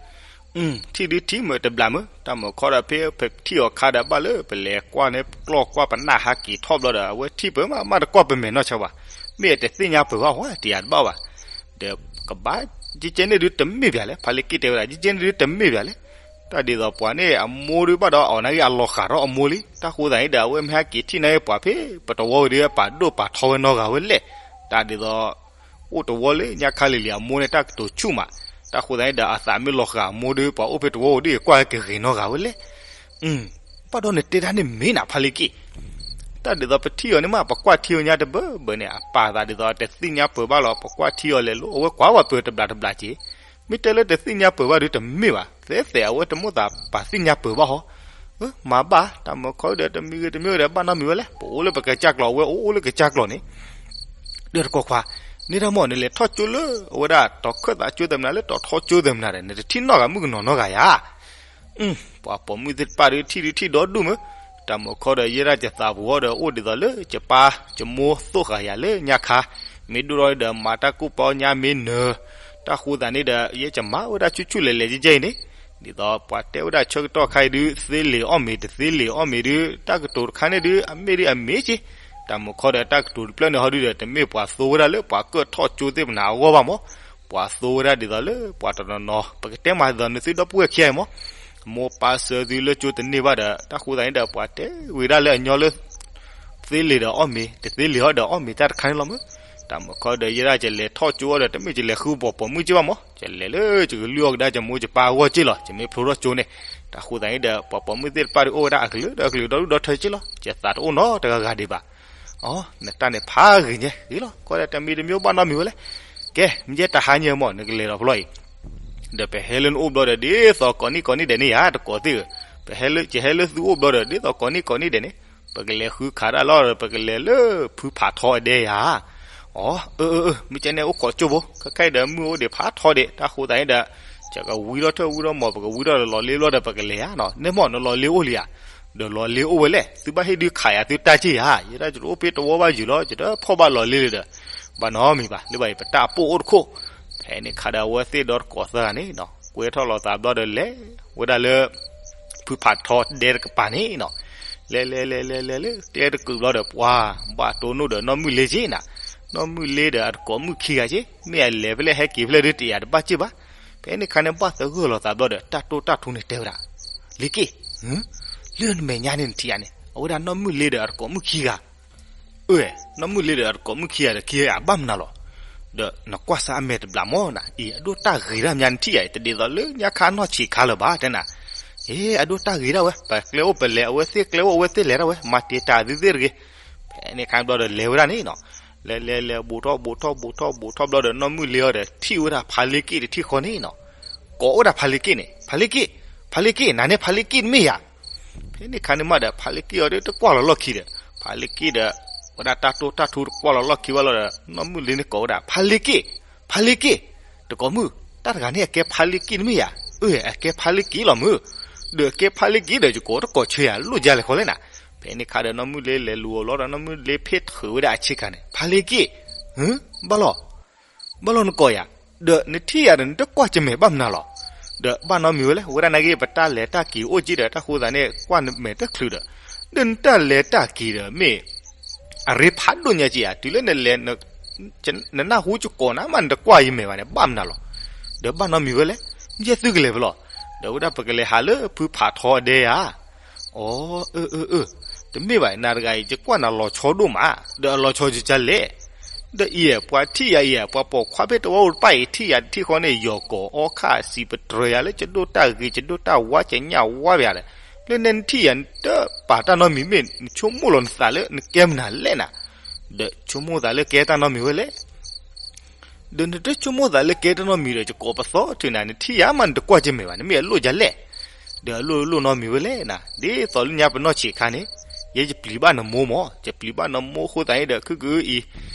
ထံၣ်ဒုးထံၣ်မုာ်တဘျးမုာ်, တၢ်မုာ်ခီဒီး ဖဲပထံၣ်အီၤခါဒီး ဘၣ်လၢပလဲၤကွၢ်န့ၣ် ပကျီၢ်ကွၢ်ပနၢ်ဟးက့ၤထီၣ်ဘျီဒီး အဝဲထံၣ်ပမး မးတကွၢ်ပမဲာ်နီၢ်ဆၢဘၣ်. မ့ၢ်အတသ့ၣ်ညါပၢၤဘၣ်ဟီ တယၤတဘၣ်ဘၣ်. ဒီးကဘၣ် ကကဲန့ၣ်ဒုးတမ့ၢ်ဘၣ်လဲၣ်, ဖးလ့က့ၢ်တဲဝဲဒၣ် ကကဲန့ၣ်ဒုးတမ့ၢ်ဘၣ်လဲၣ်. တၢ်ဒ်သိးပှၤန့ၣ် အမိၢ်ဒုးဘၣ်ဒီးအီၤနာ်က့ အလီၤဃာ်ထီၣ်အမိၢ်လံ. တၢ်ဃိသတးန့ၣ်ဒီး အဝဲမ့ၢ်ဟဲက့ၤထံၣ်နာ်က့ ပှၤဖဲပတဝီဝဲဒီး ပာ်ဒိၣ်ပာ်ထီဝဲနီတဂၤဝဲလဲၣ်. တၢ်ဒ်သိး အိၣ်တဝီလၢညါခါလံၤလံၤ အမိၢ်န့ၣ် တၢ်ကတိၤဆူၣ်မး. တၢ်ဃိသတးန့ၣ်ဒီး အသးမ့ၢ်လီၤဃာ်အမိၢ်ဒီး ပှၤအိၣ်ဖဲတဝီဝဲဒီး ကွၢ်ကဂ့ၤနီတဂၤဝဲလဲၣ်. ဘၣ်ဒီးနတဲတၢ်န့ၣ်မ့ၢ်နၤ ဖးလ့က့ၢ်. တၢ်ဒ်သိးပထံၣ်အီၤန့ၣ်မး ပကွၢ်ထံအီၤညါတဘၢဘၢန့ၣ် အပာ်သးဒ်သိး တသ့ၣ်ညါပၢၤဘၣ်လီၤ. ပကွၢ်ထံအီၤလဲၤလိ အဝဲကွၢ်ဝဲပၢၤတဘျးတဘျးက့ၤ. မ့ၢ်တဲလၢတသ့ၣ်ညါပၢၤဘၣ်ဒုးတမ့ၢ်ဘၣ်, သဲသဲအဝဲတမိၣ်သးပာ်သ့ၣ်ညါပၢၤဘၣ်ဟီ. မၤဘၣ် တၢ်မုာ်ခီဒီး တမံၤဂ့ၤတမံၤဂ့ၤဒီး ဘၣ်နီတမံၤဝဲလဲၣ်. ပအိၣ်လၢပကစၢ်ကျိာ် အဝဲအိၣ်လၢကစၢ်ကျိာ်န့ၣ် ဒီးတကိးခွါ, န့ၣ်တၢ်မ့ၢ်နလဲၤထီၣ်ကၠိလၢအဝဲဒၣ် တီၤခၢၣ်သးကၠိသ့ၣ်မနုၤ လၢတီၤထီကၠိသ့ၣ်မနုၤဒီး နတထံၣ်နီၢ်ဂၤမုၣ်ကနီၤနီတဂၤယၤ. ပှၤပိာ်မုၣ်သ့ၣ်တဖၣ်ဒုးထံၣ်ဒုးထံၣ်ဒီဒူၣ်မုၢ်, တၢ်မုာ်ခီဒီး ယဲဒၣ်ယသးပူၤဃီဒီး အိၣ်ဒ်သိးလၢယပၢ်ယမိၢ်သိၣ်ဃာ်ယၤလၢညါခါ, မ့ၢ်ဒိၣ်ထီၣ်ဒီး မၤတၢ်ကူၣ်ပီညါမ့ၢ်နၢၤ, တၢ်ဃိသတးန့ၣ်ဒီး ယဲကမၤဝဲဒၣ်ဆူၣ်ဆူၣ်လဲၤလဲၤကဲကဲအံၤန့ၣ်, ဒ်သိးပှၤတဲဝဲဒၣ်ဆၢကတီၢ်ခါအံၤဒုး သ့လံာ်အီၣ်မ့ၤ တသ့လံာ်အီၣ်မ့ၤဒုး တၢ်ကတိၤတခါန့ၣ်ဒုး အမ့ၢ်ဒုးအမ့ၢ်က့, တၢ်မုာ်ခီဒီးတၢ်ကတိၤတဖျၢၣ်န့ၣ်ဟီဒုးဒီး တမ့ၢ်ပှၤသိဝဲဒၣ်လၢပှၤကၢၣ်ထီၣ်ကၠိသ့ၣ်မနုၤအဂီၢ်ဘၣ်မး, ပှၤသိဝဲဒၣ်ဒ်သိးလၢပှၤတနီၤနီၤ ပကတဲမးဒ်သိးနသုဒီပုၢ်ဝဲၢ်ခံဂၤအံၤမး, မိၢ်ပၢ်ဆှၢသုလၢကၠိတန့ၢ်ဘၣ်ဒီး တၢ်ဃိသတးန့ၣ်ဒီး ပှၤတဲဝဲဒၣ်လၢအညီလၢ သ့လံာ်ဒီးအီၣ်မ့ၤ တသ့လံာ်ဟီဒီးအီၣ်မ့ၤတၢ်တခါန့ၣ်လီၤမုၢ်, တၢ်မုၢ်ခီဒီးယဲဒၣ် ယလဲၤထီၣ်ကၠိအီၤဒီး တမ့ၢ်ယလဲၤဃုပှၤပိာ်မုၣ်က့ဘၣ်မး, ယလဲၤလၢယကလုၢ်အီၣ်ကဒါယမိၢ်ယပၢ်အဂီၢ်က့လီၤ. ယမ့ၢ်ဖျိထီၣ်ကၠိန့ၣ်, တၢ်ဃိသတးန့ၣ်ဒီး ပှၤပိာ်မုၣ်သ့ၣ်တဖၣ်ဒီးအိၣ်ဝဲဒၣ်အကလုာ်ဒီးအကလုာ်ဒီဒူၣ်ဒီထၢက့လီၤ. ယသးတအိၣ်နီတဂၤဂၤဒံးဘၣ်. အိ, နတၢ်န့ၣ်ဖးဂ့ၤညါဂ့ၤလီၤ. ကီဒီးတမံၤတမံၤဘၣ်နီတမံၤဝဲလဲၣ်. ကဲ, မ့ၢ်ယဲတဟါညါမး နကလဲၤဒီးဖျီအံၤ ဒီးပဟဲလၢနအိၣ်ဘျီဒီး ဒ်သိးကိးနံၣ်ကိးနံၣ်ဒဲးန့ၣ်ယၤ တကိးသ့ၣ်ဧၢ, ပဟဲလၢ, ယဟဲလၢသုအိၣ်ဘျီဒီး ဒ်သိးကိးနံၣ်ကိးနံၣ်ဒဲးန့ၣ်, ပကလဲၤဃုခးတၢ်လီၤဒီး ပကလဲၤလၢဖုဖးထီအဒဲယၤ. အိ, အၢ အၢ အၢ မ့ၢ်ကဲန့ၣ်အိၣ်ခိးကၠိဖိ, ခဲခါအံၤဒီးမုၢ်အိၣ်ဒံးဖးထီဒံး, တၢ်ဃိသတးန့ၣ်ဒီး ယကဝံထီၣ်ထၢၣ်ဝံထီၣ်မီၤ ပကဝံထီၣ်ဒီးလီၤလ့ဘျီဒီး ပကလဲၤဧါနီၤ. နဲမီၢ် နလီၤလ့အိၣ်လံဧါ, ဒီးလီၤလ့အိၣ်ဝဲလဲၣ်, သုဘၣ်ဟ့ၣ်ဒုးခးယၤသုတၢ်က့ၢ်ယၤ, ယဲဒၣ်ယတအိၣ်ဖဲတဝီဘၣ်ယုာ်လီၤ, ယတဖီၣ်ဘၣ်လီၤလ့လၢၤဒီး ဘၣ်နီတမံၤဘၣ်, လၢဘၣ်အံၤ ပတၢ်ပိာ်အိၣ်တခိၣ်. ဖဲန့ၣ်ခါဒီး အဝဲသ့ၣ်ဒီတကိးသၢဂၤန့ၣ် ကွဲထီၣ်လီၤသးဘျီဒီး လဲၤဝဲဒၣ်လၢ ဖုဖးထီဒဲတကပၤန့ၣ်နီၤ. လဲၤလဲၤလဲၤလဲၤလဲၤလၢကျဲတကုာ်ဘျီဒီး ပှၤဘၣ်တိၢ်နီၣ်ဒီးနီၢ်မုၢ်လ့က့နၤ. နီၢ်မုၢ်လ့ဒီးအတကိးမုၣ်ခံဂၤက့, မ့ၢ်အလဲၤဖဲလဲၣ်ဟဲက့ၤဖဲလဲၣ်ဒုး တယာ်တဘၣ်က့ၢ်ဘၣ်. ဖဲန့ၣ်ခါန့ၣ် ဘၣ်သဂၢၢ်လီၤသးဘျီဒီး တၢ်တိၢ်တၢ်ထူန့ၣ်တဲဝဲဒၣ်, လ့က့ၢ်, လၢနမဲာ်ညါန့ၣ်နထံၣ်ဧါန့ၣ် အဝဲဒၣ်နီၢ်မုၢ်လ့ဒီးအတကိးမုၣ်ခံဂၤ. အၢ, နီၢ်မုၢ်လ့ဒီးအတကိးမုၣ်ခံဂၤဒီး ခံဂၤအဘၣ်မနုၤလီၤ. ဒီးနကွၢ်စၢ်အမဲာ်တဘျးမီၢ်နၤ, အံၤ အဒိၣ်တၢ်ဂ့ၤတၢ်မးနထံၣ်ဧါ, တဒ်သိးလၢညါခါနီၢ်ဆံးခါလၢၤဘၣ်တဲနၤ. အ့ အဒိၣ်တၢ်ဂ့ၤဒၣ်ဝဲ, ပကျဲအိၣ်ပလဲၤ အဝဲသ့ၣ်ကျဲအိၣ်အဝဲသ့ၣ်လဲၤဒၣ်ဝဲ, မၤတ့ၢ်တၢ်သုသ့ၣ်တဂ့ၤ. ဖဲန့ၣ်ခါဘျီဒီးလဲၤဝဲဒၣ်န့ၣ်နီၤ. လဲၤလဲၤလဲၤ ဘူးထီၣ်ဘူးထီၣ်ဘူးထီၣ်ဘူးထီၣ်ဘျီဒီး နီၢ်မုၢ်လ့အီၤဒီး ထံၣ်ဝဲဒၣ်ဖါလ့က့ၢ်တထံၣ်ဃီန့ၣ်နီၤ. ကိးဝဲဒၣ်ဖါလ့က့ၢ်န့ၣ်, ဖါလ့က့ၢ်, ဖါလ့က့ၢ်, နၤန့ၣ်ဖါလ့က့ၢ်တမ့ၢ်ယၤ. ဖဲန့ၣ်ခါန့ၣ်မးဒီး ဖါလ့က့ၢ်အီၤဒီးတကွၢ်လီၤလီၢ်ခံဒီး ဖါလ့က့ၢ်ဒီး ဝဲဒၣ်တၢ်တိၢ်တၢ်ထူတကွၢ်လီၤလီၢ်ခံဘၣ်လီၤဒီး နီၢ်မုၢ်လ့န့ၣ်ကိးဝဲဒၣ် ဖါလ့က့ၢ်, ဖါလ့က့ၢ်, တကိးမုၣ်, တၢ်တဂၤန့ၣ်အကဲဖါလ့က့ၢ်တမ့ၢ်ယၤ. အၢ အကဲဖါလ့က့ၢ်လီၤမုၢ်. ဒီးအကဲဖါလ့က့ၢ်ဒီး ယကိးတကိးဆၢယၤလိၣ်ယၤလဲၤဃီလဲၣ်နၤ. ဖဲန့ၣ်ခါဒီး နီၢ်မုၢ်လ့လဲၤလူၤအီၤလီၤဒီး နီၢ်မုၢ်လ့ဖ့ၣ်ထုးဝဲဒၣ်အဆ့ကၤန့ၣ် ဖါလ့က့ၢ်, ဟၢ, ဘၣ်လီၤ ဘၣ်လီၤနကိးယၤ, ဒီးနထံၣ်ယၤဒီးနတကွၢ်ကမဲာ်ဘၣ်မနုၤလီၤ. ဒီးဘၣ်နီတမံၤဝဲလဲၣ်, ဝဲဒၣ်နာ်က့ ပတၢ်လဲၤတၢ်က့ၤအိၣ်က့ဒီး တၢ်ဃိသးန့ၣ် ကွၢ်နမဲာ်တချုးဒီး, ဒီးနတၢ်လဲၤတၢ်က့ၤဒီးမ့ၢ် အရ့ဖးဒိၣ်ညါက့ဧါ, တုၤလၢနလဲၤ နနၢ်ဟူယကိးနၤမး နတကွၢ်ယမဲာ်ဘၣ်န့ၣ် ဘၣ်မနုၤလီၤ. ဒီးဘၣ်နီတမံၤဝဲလဲၣ်, မ့ၢ်သုကလဲၤဖဲလဲၣ်. ဒီးဝဲဒၣ်ပကလဲၤဟးလၢဖုဖးထီအဒဲဧါ. အိ, အၢ အၢ အၢ, တမ့ၢ်ဘၣ်, နၤတဂၤအံၤ ယကွၢ်နၤလီၤဆီဒိၣ်မး, ဒီးအလီၤဆီယကလဲၣ်. ဒီးအံၤ ပှၤထံၣ်ယၤအံၤ ပှၤပိာ်ခွါဖဲတဝီအိၣ်တဖၣ်အံၤ ထံၣ်ယၤတထံၣ်ဃီန့ၣ် ယီၤကိာ်အီခၣ်စံးပတြၢၤယၤလၢ ယဒိၣ်တၢ်ဂ့ၤ ယဒိၣ်တၢ်ဝါ ယညၣ်ဝါဘၣ်ယၤဒီး, လၢနဲနထံၣ်ယၤ နတပာ်တၢ်နီတမံၤ မ့ၢ်နဆိကမိၣ်လီၤနသးလၢနကဲမနုၤလဲၣ်နၤ. ဒီးဆိကမိၣ်သးလၢကဲတၢ်နီတမံၤဝဲလဲၣ်. ဒီးနတဆိကမိၣ်သးလၢကဲတၢ်နီတမံၤဒီး ယကိးပသီထုးနၤ, နထံၣ်ယၤမး နတကွၢ်ကမဲာ်ဘၣ်, နမ့ၢ်အလိၣ်ယၤလဲၣ်. ဒီးအလိၣ်လိၣ်နီတမံၤဝဲလဲၣ်နၤ, ဒ်သိးလၢညါပနီၢ်ဆံးခါန့ၣ်, ယဲယပျံၤဘၣ်နမိၢ်မး, ယပျံၤဘၣ်နမိၢ်အဃိသတးန့ၣ်ဒီး ခုၣ်ကအုအံၤ,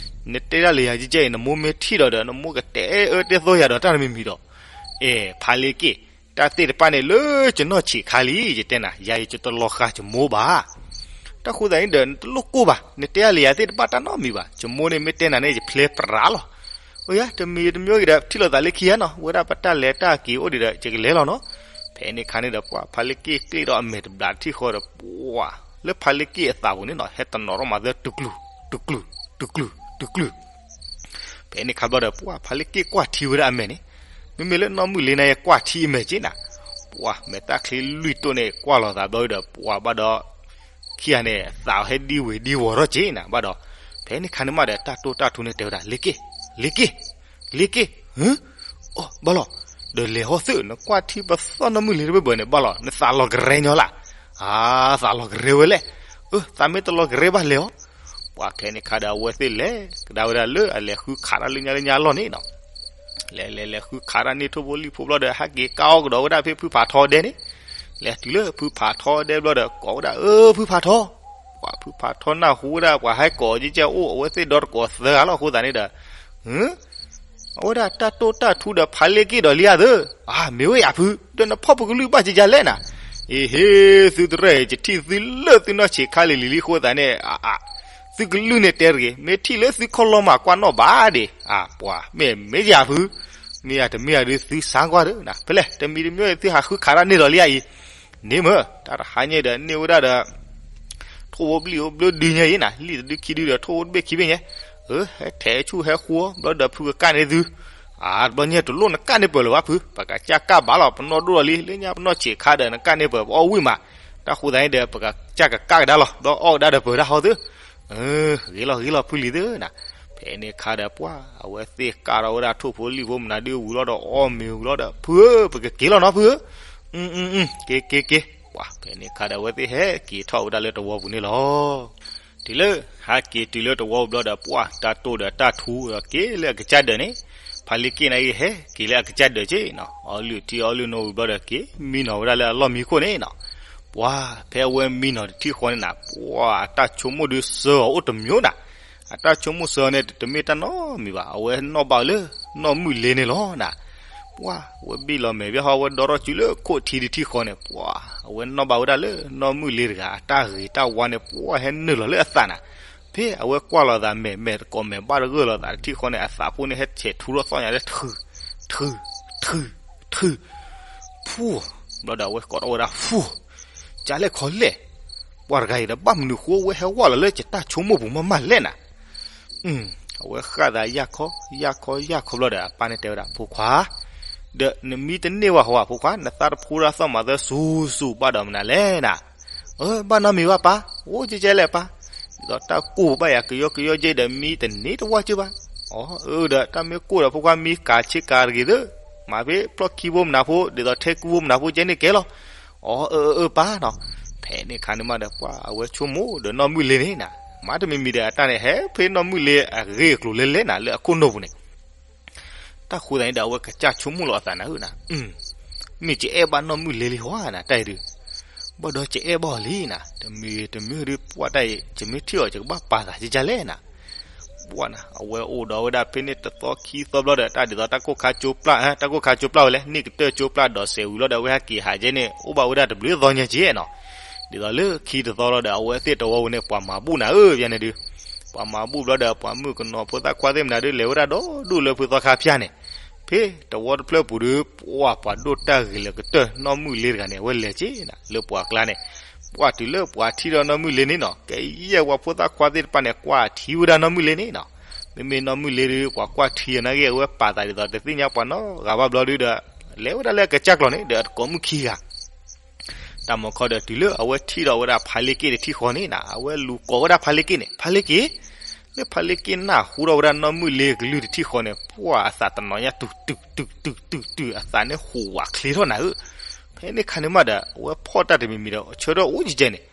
နတဲဒၣ်လၢယၤကဲကဲအံၤ နမိၢ်မ့ၢ်ထံၣ်ဒီးဒီး နမိၢ်ကတဲအၢတဲသီယၤဒီးတၢ်တမံၤမံၤဒီး, အဲ ဖးလ့က့ၢ်, တၢ်သ့ၣ်တဖၣ်န့ၣ်လၢယနီၢ်ဆံးခါလံ, ယတဲနၤ, ယၤအံၤယတလီၤဃာ်ယမိၢ်ဘၣ်. တၢ်ဃိသတးန့ၣ်ဒီး နတလိၣ်ကိၢ်ဘၣ်, နတဲဒၣ်လၢယၤသ့ၣ်တဖၣ်တၢ်နီတမံၤဘၣ်, ယမိၢ်န့ၣ်မ့ၢ်တဲနၤန့ၣ် ယဖျဲပြးလီၤ. အိယၤ တမံၤတမံၤဂ့ၤဒီး ထံၣ်လိာ်သးလၢခံဂၤနီၤ, ဝဲဒၣ်ပတၢ်လဲၤတၢ်က့ၤအိၣ်ဒံးဒီး ယကလဲၤလီၤနီၤ. ဖဲန့ၣ်ခါန့ၣ်ဒီး ပှၤဖးလ့က့ၢ်ကျ့ၣ်ဒီးအမဲာ်တဘျးတထံၣ်ဃီဒီး ပှၤလၢဖးလ့က့ၢ်အသးပူၤန့ၣ်နီၤ ဟဲတနီၤထီၣ်မၤသၢ တုၤကျူၤ, တုၤကျူၤ, တုၤကျူၤ, တုၤကျူၤ. ဖဲန့ၣ်ခါဘျီဒီး ပှၤဖးလ့က့ၢ်ကွၢ်ထံဝဲဒၣ်အမဲာ်န့ၣ်, မ့မ့ၢ်လၢနီၢ်မုၢ်လ့နၤယဲကွၢ်ထံအမဲာ်က့နၤ, ပှၤမဲာ်တၢ်ချံလွံၢ်တိၢ်န့ၣ် ကွၢ်လီၤသးဘျီဒီး ပှၤဘၣ်ဒီး ခံဂၤန့ၣ် သးဟဲဒံဝ့ၤဒံဝီၤထီၣ်က့နၤဘၣ်ဒီး, ဖဲန့ၣ်ခါန့ၣ်မးဒီး တၢ်တိၢ်တၢ်ထူန့ၣ်တဲဝဲဒၣ် လ့က့ၢ်, လ့က့ၢ်, လ့က့ၢ်, ဟၢ, အိ ဘၣ်လီၤ, ဒီးလဲၤဟီၣ်သုး နကွၢ်ထံပသီၣ်နီၢ်မုၢ်လ့တဘၢဘၢန့ၣ် ဘၣ်လီၤ နသးလီၤကရဲညီလၢ်, အါ သးလီၤကရဲဝဲလဲၣ်, အၢ သးမ့ၢ်တလီၤကရဲဘၣ်လဲၤအီၤ. ပှၤခဲန့ၣ်ခါဒီး အဝဲသ့ၣ်လဲၤကဒါဝဲဒၣ်လၢအလဲၤဃုခးတၢ်လၢညါလၢညါအလီၢ်န့ၣ်နီၤ လဲၤလဲၤလဲၤဃုခးတၢ်န့ၢ်ထိၣ်ဖိလံၣ်ဖိဘျီဒီး ဟဲက့ၤကၢ်အီၣ်ကဒီးဝဲဒၣ်ဖဲဖုဖးထီဒဲန့ၣ်, လဲၤတုၤလၢဖုဖးထီဒဲဘျီဒီး ကိးဝဲဒၣ် အၢ ဖုဖးထီ, ပှၤဖုဖးထီနၢ်ဟူဝဲဒၣ် ပှၤဟဲကိးကဲကဲအိၣ် အဝဲသ့ၣ်ဒီတကိးသၢဂၤလီၤအဃိသတးန့ၣ်ဒီး, အဝဲဒၣ်တၢ်တိၢ်တၢ်ထူဒီးဖးလ့က့ၢ်ဒီးလံဧါသၢ, အါ မ့ၢ်ဝဲယၤဖု ဒီးနဖီၣ်ပကလုၢ်ဘၣ်ကကလဲၣ်နၤ, အ့ဟ့ သုတရၢၢ် ယထံၣ်သုလၢသုနီၢ်ဆံးခါလံၤလံၤလံအဃိသတးန့ၣ် အါ သုကလုၢ်န့ၣ်တဲတဂ့ၤ, မ့ၢ်ထံၣ်လၢသုခီၣ်လီၤမးကွၢ်နီၣ်ဘၣ်ဒံး, အါ ပှၤ မ့ၢ်မ့ၢ်ယၤဖု, မ့ၢ်ယၤတမ့ၢ်ယၤဒုးသုစါကွၢ်ဒီး ဖဲလဲၣ် တမံၤတမံၤသုဟးဃုခးတၢ်န့ၢ်ဒီးလံဧါအံၤ, န့ၣ်မ့ၢ် တၢ်တဟါညါဒီးန့ၢ်ဝဲဒၣ်ဒီး ထိၣ်ဖိဘျံၣ်ဖိဘျၢဒုညါအံၤနၤ, လံၣ်တဒုခံဒုဒီးထိၣ်ဖိတဘ့ၣ်ခံဘ့ၣ်ညါ, အၢ ဟဲထဲးဆူၣ်ဟဲဃူဘျီဒီးဖုကကၢ်န့ၢ်သု, အါ တဘျီညါတလိၣ်နကၢ်န့ၢ်ပၢၢ်လၢၤဘၣ်ဖု, ပကစၢ်ကၢ်ဘၣ်လီၤ ပနီၣ်ဒိၣ်လီၤလံ, လၢညါပနီၢ်ဆံးခါဒီးနကၢ်န့ၢ်ပၢၢ်ပအီၣ်ဝံၣ်မး, တၢ်ဃိသတးန့ၣ်ဒီး ပကစၢ်ကကၢ်ကဒါလီၤ ဘျီအီၣ်ကဒါဒီးပၢၢ်ဒၣ်ဟီသု, ဂ့ၤလီၤဂ့ၤလီၤဖုလံၤသုနၤ, ဖဲန့ၣ်ခါဒီးပှၢ် အဝဲသ့ၣ်ကးထီၣ်ဝဲဒၣ်ထိၣ်ဖိလံၣ်ဖိမနုၤဒုးဝံၤလီၤဒီးအီၣ်မ့ၤဝံၤလီၤဒီး ဖုဧၢ ပကက့ၤလီၤနီၤဖုဧၢ, က့ၤက့ၤက့ၤ, ပှၢ် ဖဲန့ၣ်ခါဒီးအဝဲသ့ၣ်ဟဲက့ၤထီၣ်ဝဲဒၣ်လၢတဝီပူၤန့ၣ်လီၤ. တုၤလၢ ဟဲက့ၤတုၤလၢတဝီပူၤဘျီဒီး ပှၢ်တၢ်တိၢ်ဒီးတၢ်ထူဒီးက့ၤလၢအကစၢ်ဒၢးန့ၣ်, ဖါလ့က့ၣ်န့ၣ်အံၤဟဲက့ၤလၢအကစၢ်ဒၢးက့ၤနီၤ, အီလုၢ်ထံအီလုၢ်နိဝံၤဘျီဒီးက့ၤမံနီၤဝဲဒၣ်လၢအလီၢ်မံခိၣ်န့ၣ်နီၤ. ပှၢ် ဖဲအဝဲမံနီၤတထံၣ်ဃီန့ၣ်နၤ ပှၢ်အတၢ်ဆိကမိၣ်ဒုးစၢၤအီၤအိၣ်တမျိုးနၤ, အတၢ်ဆိကမိၣ်စၢၤအီၤန့ၣ် တမ့ၢ်တၢ်နီတမံၤဘၣ်, အဝဲနီၣ်ဘၣ်လၢ နီၢ်မုၣ်လ့န့ၣ်လီၤနၤ. ပှၢ် အဝဲဘံၣ်လီၤမဲာ်ဘၣ်ဟီ အဝဲဒီထီၣ်စုလၢခိၣ်ထံတထံၣ်ဃီန့ၣ် ပှၢ် အဝဲနီၣ်ဘၣ်ဝဲဒၣ်လၢနီၢ်မုၣ်လ့တဂၤ အတၢ်ဂ့ၤတၢ်ဝါန့ၣ် ပှၢ်ဟဲနုာ်လီၤလၢအသးနၤ. ဖဲအဝဲကွၢ်လီၤသးမဲာ်မဲာ်တကိးမဲာ်ဘၣ်တဂၢၢ်လီၤသးတထံၣ်ဃီန့ၣ် အသးဖိန့ၣ်ဟဲဆဲးထူထီၣ်သီၣ်ညါလၢ ထု ထု ထု ထု ဖူ ဘျီဒီးအဝဲကိးထီၣ်ဝဲဒၣ် ဖူ ကလဲၣ်ခီလဲၣ်, ပှၤတဂၤအံၤဒီးဘၣ်မနုၤဃိဝဲဟဲဝဲလီၤလၢယတၢ်ဆိကမိၣ်ပူၤမးမးလဲၣ်နၤ. အဝဲဃၣ်သးယၢ်ခီ ယၢ်ခီ ယၢ်ခီဘျီဒီး အပၢ်န့ၣ်တဲဝဲဒၣ် ဖိခွါ, ဒီးနမံတန့ၢ်ဝဲဟီဧါ ဖိခွါ, နသးတဖိဒၣ်သီၣ်မၤသၢစူၤစူၤဘၣ်ဒီးမနုၤလဲၣ်နၤ. အၢ ဘၣ်နီတမံၤဘၣ်ပၢ်, အိၣ်ကဲကဲလဲၣ်ပၢ်, ဒ်သိးတၢ်ကိၢ်ဘၣ်ယၤကယီကယီကဲဒီးမံတန့ၢ်တဝီကၢဘၣ်. အီ အၢ ဒီးတၢ်မ့ၢ်ကိၢ်ဒီးဖိခွါမံကၤဆ့ကၤတဂ့ၤသၢ, မၤဖဲဖျီၣ်ခံဖိမနၤဖိ ဒ်သိးထဲကူဖိမနၤဖိကဲန့ၣ်ကဲလီၤ. အီ အၢ အၢ ပၢ်နီၤ. ဖဲန့ၣ်ခါန့ၣ်မးဒီး ပှၢ်အဝဲဆိကမိၣ်ဒီးနီၢ်မုၣ်လ့န့ၣ်နၤ, မၤတမံၤမံၤဒီးအတၢ်န့ၣ် ဟဲဖဲနီၢ်မုၣ်လ့အဂ့ၢ်အကျိၤလဲၤလဲၤနၤ လၢအခိၣ်နူာ်ပူၤန့ၣ် တၢ်ဃိသတးန့ၣ်ဒီး အဝဲကစၢ်ဆိကမိၣ်လီၤအသးနၤဧၢနၤ, မ့ၢ်ယအဲၣ်ဘၣ်နီၢ်မုၣ်လ့လံဟီဧါနၤ တၢ်အံၤဒုး, ဘၣ်ဒီးယအဲၣ်ဘၣ်အီၤလံနၤ, တမံၤတမံၤဒုး ပှၢ်တၢ်အံၤ ယမ့ၢ်ထံၣ်အီၤ ယကဘၣ်ပာ်သးကကလဲၣ်နၤ. ပှၢ်နၤ အဝဲအိၣ်ဒီးဝဲဒၣ်ဖဲန့ၣ်တသီခံသီဘျီဒီး တၢ်ဒ်သိးတၢ်ကိၢ်ခါကၠိပျၢ် တၢ်ကိၢ်ခါကၠိပျၢ်ဝဲလဲၣ် န့ၣ်ကတၢၢ်ကၠိပျၢ်ဒီးစဲးဝံၤလီၤဒီး အဝဲဟဲက့ၤဟးကဲန့ၣ် အိၣ်ဘၣ်ဝဲဒၣ်တဘျုးသီညါကဲနီၤ. ဒ်သိးလၢခံတသီလီၤဒီး အဝဲသ့ၣ်တဝီပူၤန့ၣ် ပှၤမၤဘူၣ်နၤဧၢ ပျဲန့ၣ်ဒုး, ပှၤမၤဘူၣ်ဘျီဒီး ပှၤမုၣ်ကနီၤဖိသၣ်ခွါသ့ၣ်မနၤဒုး လဲၤဝဲဒၣ်ဒီဒူၣ်လၢဖုသီခါဖၠါန့ၣ်, ဖဲတဝီတဖျၢၣ်ပူၤဒုး ပှၢ်ပှၤဒိၣ်တၢ်ဂ့ၤလၢကတၢၢ် နီၢ်မုၣ်လ့တဂၤန့ၣ် အဝဲလဲၤက့နၤ လၢပှၤကျါန့ၣ်, ပှၢ်တုၤလၢပှၤထံၣ်ဒီးနီၢ်မုၣ်လ့န့ၣ်နီၤ ကယဲၢ်ပှၤဖိသၣ်ခွါသ့ၣ်တဖၣ်န့ၣ် ကွၢ်ထံဝဲဒၣ်နီၢ်မုၣ်လ့န့ၣ်နီၤ. မ့မ့ၢ်နီၢ်မုၣ်လ့ဒုး ပှၤကွၢ်ထံအနာ်ဂ့ၢ် အဝဲပာ်သးဒ်သိးတသ့ၣ်ညါပှၤနီတဂၤဘၣ်ဘျီဒုးဒီး လဲၤဝဲဒၣ်လၢအကစၢ်ကျီၢ်န့ၣ် ဒီးအတကိးမုၣ်ခံဂၤ တၢ်မီခီဒီးတုၤလၢအဝဲထံၣ်ဒီးဝဲဒၣ်ဖါလ့က့ၣ်တထံၣ်ဃီန့ၣ်နၤ အဝဲလူၤကိးဝဲဒၣ်ဖါလ့က့ၣ်န့ၣ် ဖါလ့က့ၣ်, လၢဖါလ့က့ၣ်နၢ်ဟူထီၣ်ဝဲဒၣ်နီၢ်မုၣ်လ့အကလုၢ်တထံၣ်ဃီန့ၣ် ပှၢ်အသးတနီၤညါ တုၤတုၤတုၤတုၤတုၤတုၤ အသးန့ၣ်ဟူးဝးချ့ထီၣ်နၤဧၢ. ဖဲန့ၣ်ခါန့ၣ်မးဒီး အဝဲဖီၣ်တၢ်တမံၤမံၤဒီး အဆၢထၢၣ်အိၣ်ကဲကဲန့ၣ်,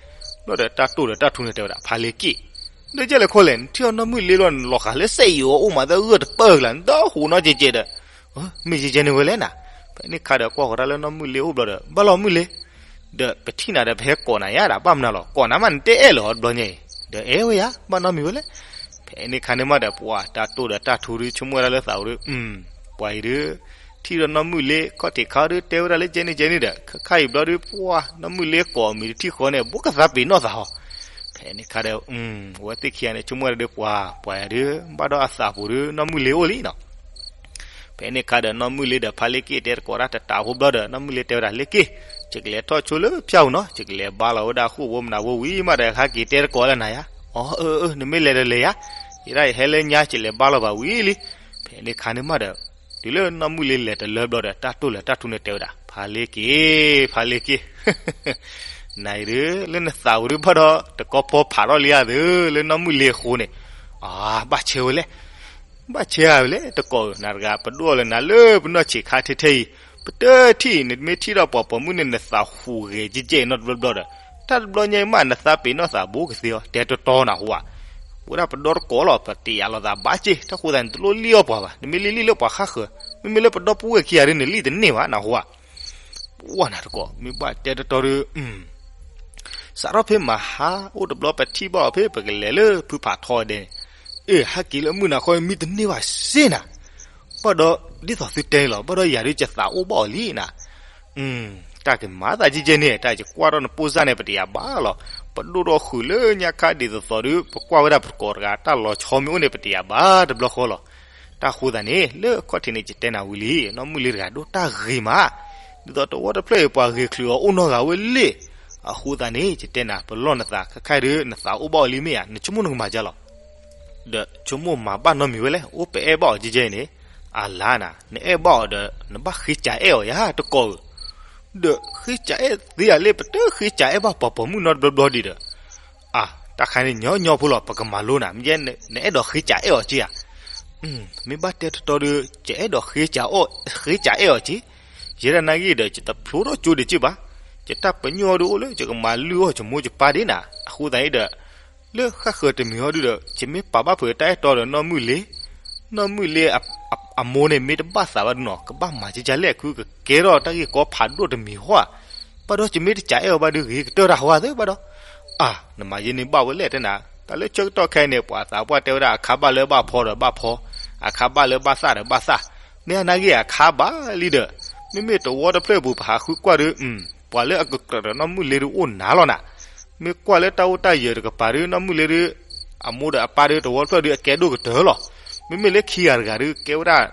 ဘျီဒီးတၢ်တိၢ်ဒီးတၢ်ထူန့ၣ်တဲဝဲဒၣ် ဖါလ့က့ၣ်, လၢကဲလဲၣ်ခိလဲၣ် နထံၣ်အီၤနီၢ်မုၣ်လ့လီၤ နလီၤဃာ်လၢစဲးယိၤအအိၣ်မးသၢဂၢၢ်တပၢၢ်ကလၤ နတဟူးနီတကဲကဲဒီး မ့ၢ်ကဲကဲန့ၣ်ဝဲလဲၣ်နၤ. ဖဲန့ၣ်ခါဒီးကွၢ်ဃီၤတၢ်လၢနီၢ်မုၣ်လ့အိၣ်ဘျီဒီး ဘၣ်လီၤမုၣ်လ့, ဒီးပထံၣ်နၤဒီးပဟဲကိးနၤယါဒၣ် ဘၣ်မနုၤလီၤ ကိးနၤမးနတဲအဲၣ်လၢၤဟီတဘျီညါအံၤ, ဒီးအဲၣ်ဝဲယါ ဘၣ်နီတမံၤဝဲလဲၣ်. ဖဲန့ၣ်ခါန့ၣ်မးဒီး ပှၢ်တၢ်တိၢ်ဒီးတၢ်ထူဒုး ဆိကမိၣ်ဝဲဒၣ်လၢသးအိၣ်ဒုး, ပှၤအံၤဒုး ထံၣ်ဒီးနီၢ်မုၣ်လ့ခီၣ်ထံးခါဒုး တဲဝဲဒၣ်လၢကဲန့ၣ်ကဲန့ၣ်ဒီး ခဲခါအံၤဘျီဒုး ပှၢ်နီၢ်မုၣ်လ့ကိးမံၤတထံၣ်ဃီန့ၣ် ဘိကသးပ့ၤနီၣ်သးဟီ. ဖဲန့ၣ်ခါဒီး အဝဲသ့ၣ်ခံဂၤန့ၣ် ဆိကမိၣ်ဝဲဒၣ်ဒုး ပှၤ ပှၤအံၤဒုး ဘၣ်ဒီးအသးပူၤဒုး နီၢ်မုၣ်လ့အိၣ်လံနီၤ. ဖဲန့ၣ်ခါဒီး နီၢ်မုၣ်လ့ဒီးဖါလ့က့ၣ်တဲတကိးတၢ်တတးဖိဘျီဒီး နီၢ်မုၣ်လ့တဲဝဲဒၣ် လ့က့ၣ်, ယကလဲၤထီၣ်ဆိလၢဖၠၣ်ပူၤနီၤ, ယကလဲၤဘါလီၤဝဲဒၣ်ဃိာ်ဖိမနၤဖိဝံၤမးဒီး ဟဲက့ၤတဲတကိးလၢနၤယါ. အီ အၢ အၢ နမ့ၢ်လဲၤဒီးလဲၤယါ, ယဲဒၣ်ယဟဲလၢညါ ယလဲၤဘါလီၤဘၣ်ဝံၤလံ. ဖဲန့ၣ်ခါန့ၣ်မးဒီး တုၤလၢနီၢ်မုၣ်လ့လဲၤတလၢဘျီဒီး တၢ်တိၢ်လၢတၢ်ထူန့ၣ်တဲဝဲဒၣ် ဖါလ့က့ၣ်, ဖါလ့က့ၣ် နၤအံၤဒုး လၢနသးပူၤဒုးဘၣ်ဒီး တကီဖီဖးထီၣ်လံဧါသု လၢနီၢ်မုၣ်လ့အဃိန့ၣ်, အၢ ဘၣ်ဆၢဝဲလဲၣ်, ဘၣ်ဆၢဝဲလဲၣ် တကိးဧၢ, နၤတဂၤ ပဒိၣ်လၢနၤလၢပနီၢ်ဆံးခါထဲထဲအံၤ, ပတထံၣ် နမ့ၢ်ထံၣ်ဒီးပှၤပိာ်မုၣ်န့ၣ် နသးဟူးဂဲၤကဲကဲနီတဘျီဘျီဒီး, တၢ်တဘျီညါအံၤမး နသးပ့ၤနီၣ်သးဘိကသ့အီၤ တဲတီတီနဟူဧါ, ဝဲဒၣ်ပဒီတကိးလီၤ ပတယာ်လိာ်သးဘၣ်က့ၢ်, တၢ်ဃိသတးန့ၣ် တလိၣ်လံၣ်အီၣ်ပှၤဘၣ်, နမ့ၢ်လံၣ်လံၣ်လၢပှၤဃၣ်ဃၢၤ, မ့မ့ၢ်လၢပဒီပုၢ်ဝဲၢ်ခံဂၤဒုး နလံၣ်တန့ၢ်ဘၣ်နဟူဧါ. ပှၢ်နၤတကိး မ့ၢ်ဘၣ်တဲတီတီဒီး စးထီၣ်ဖဲမဟါအိၣ်တဘျီ ပထံၣ်ဘၣ်အီၤဖဲပကလဲၤလၢဖုဖးထီဒဲန့ၣ်, အ့ၣ် ဟဲက့ၤလၢမုၢ်နၤခီ မံတန့ၢ်ဘၣ်စ့ၢ်နၤ, ဘၣ်ဒီးဒ်သိးသုတဲန့ၣ်လီၤ, ဘၣ်ဒီးယၤဒုး ယသးအိၣ်ဘၣ်အီၤလံနၤ. တၢ်ကမၤသးကဲကဲန့ၣ် တၢ်ယကွၢ်ထီၣ်နပိၢ်စၢ်န့ၣ် ပတယာ်ဘၣ်လီၤ, ပဒိၣ်ထီၣ်ဃုာ်လၢညါခါဒ်သိးသိးဒီး ပကွၢ်ဝဲဒၣ်ပတကိးတဂၤ တၢ်လီၤဆီမ့ၢ်အိၣ်န့ၣ် ပတယာ်ဘၣ်တဘျီဃီလီၤ. တၢ်ဃိသတးန့ၣ် လၢအခီၣ်ထံးန့ၣ် ယတဲနၤဝံၤလံ, နီၢ်မုၣ်လ့တဂၤဒိၣ်တၢ်ဂ့ၤမး, ဒ်သိးတဝီတဖျၢၣ်အံၤ ပှၤဂ့ၤချုးအီၤအိၣ်နီတဂၤဝဲလံ. အဃိသတးန့ၣ် ယတဲနၤ ပလီၢ်နသး ခဲခါအံၤဒီး နသးအိၣ်ဘၣ်အီၤလံမ့ၢ်ဧါ, နဆိကမိၣ်နကမၤဒ်လဲၣ်. ဒီးဆိကမိၣ်မၤဘၣ်နီတမံၤဝဲလဲၣ်, အိၣ်ပအဲၣ်ဘၣ်အီၤကဲကဲအံၤန့ၣ်, အလါနၤ, နအဲၣ်ဘၣ်အီၤဒီး နဘၣ်ဃ့စးအဲၣ်အီၤယါတကိးဧၢ, ဒီးဃ့စးအဲၣ်သ့ဧါလဲၣ်, ပတဃ့စးအဲၣ်ဘၣ်ပှၤပိာ်မုၣ်နီတဘျီဘျီဒံးဒီး, အါ တၢ်ခါန့ၣ်ညီညီဖိလီၤ ပကမၤလိနၤ, မ့ၢ်နအဲၣ်ဒိးဃ့စးအဲၣ်အီၤက့ဧါ. မ့ၢ်ဘၣ်တဲတတီဒီး ယအဲၣ်ဒိးဃ့စးအဲၣ်အီၤက့, ယဲဒၣ်နာ်ဂ့ၢ်ဒီး ယတဖျိထီၣ်ကၠိဒံးက့ဘၣ်. ယတၢ်ပညိၣ်အီၤဒုးအိၣ်လၢ ယကမၤလုၢ်အီၣ်ယမိၢ်ယပၢ်ဒ်နၤ, အဃိသတးန့ၣ်ဒီး လၢဃၣ်ဃၢၤတမံၤဟီဒုးဒီး ယမ့ၢ်ပာ်ဘၣ်ဖုးတၢ်အဲၣ်တီဒီးနီၢ်မုၢ်လ့, နီၢ်မုၢ်လ့အမိၢ်န့ၣ် မ့ၢ်တဘၣ်သးဘၣ်ဒုးနီၤ ကဘၣ်မၤကကလဲၣ် ခုကကဲထီၣ်တၢ်ဂ့ၢ်ကီဖးဒိၣ်တမံၤဟီဧါ. ဘၣ်ဒီးယမ့ၢ်တစးအဲၣ်အီၤဘၣ်ဒုး ဂ့ၤကတၢၢ်တၢ်ဟီဧါသ့ဘၣ်ဒီး, အါ, နမၤယဲန့ၣ်ဘၣ်ဝဲလဲၣ်တဲနၤ, တၢ်လၢဆၢကတီၢ်ခဲအံၤန့ၣ် ပှၤသးပှၢ်တဲဝဲဒၣ် အခါဘၣ်လၢဘၣ်ဖီဒီးဘၣ်ဖီ, အခါဘၣ်လၢဘၣ်သၣ်ဒီးဘၣ်သၣ်, မ့ၢ်အနာ်ဂ့ၢ်အခါဘၣ်လံဒီး, မ့မ့ၢ်တဝီတဖျၢၣ်ပူၤ ပဟးဃုကွၢ်ဒုး ပှၤလၢအကကြၢးဒီးနီၢ်မုၢ်လ့ဒုးအိၣ်နၤလီၤနၤ. မ့ၢ်ကွၢ်လၢတၢ်အိၣ်တၢ်ယၢၤတကပၤဒုး နီၢ်မုၢ်လ့ဒုး အမိၢ်ဒီးအပၢ်ဒုး တဝီတဖျၢၣ်ဒုး အကဲဒိၣ်ကတၢၢ်လီၤ. မ့မ့ၢ်လၢခံဂၤတဂၤဒုး ကဲဝဲဒၣ်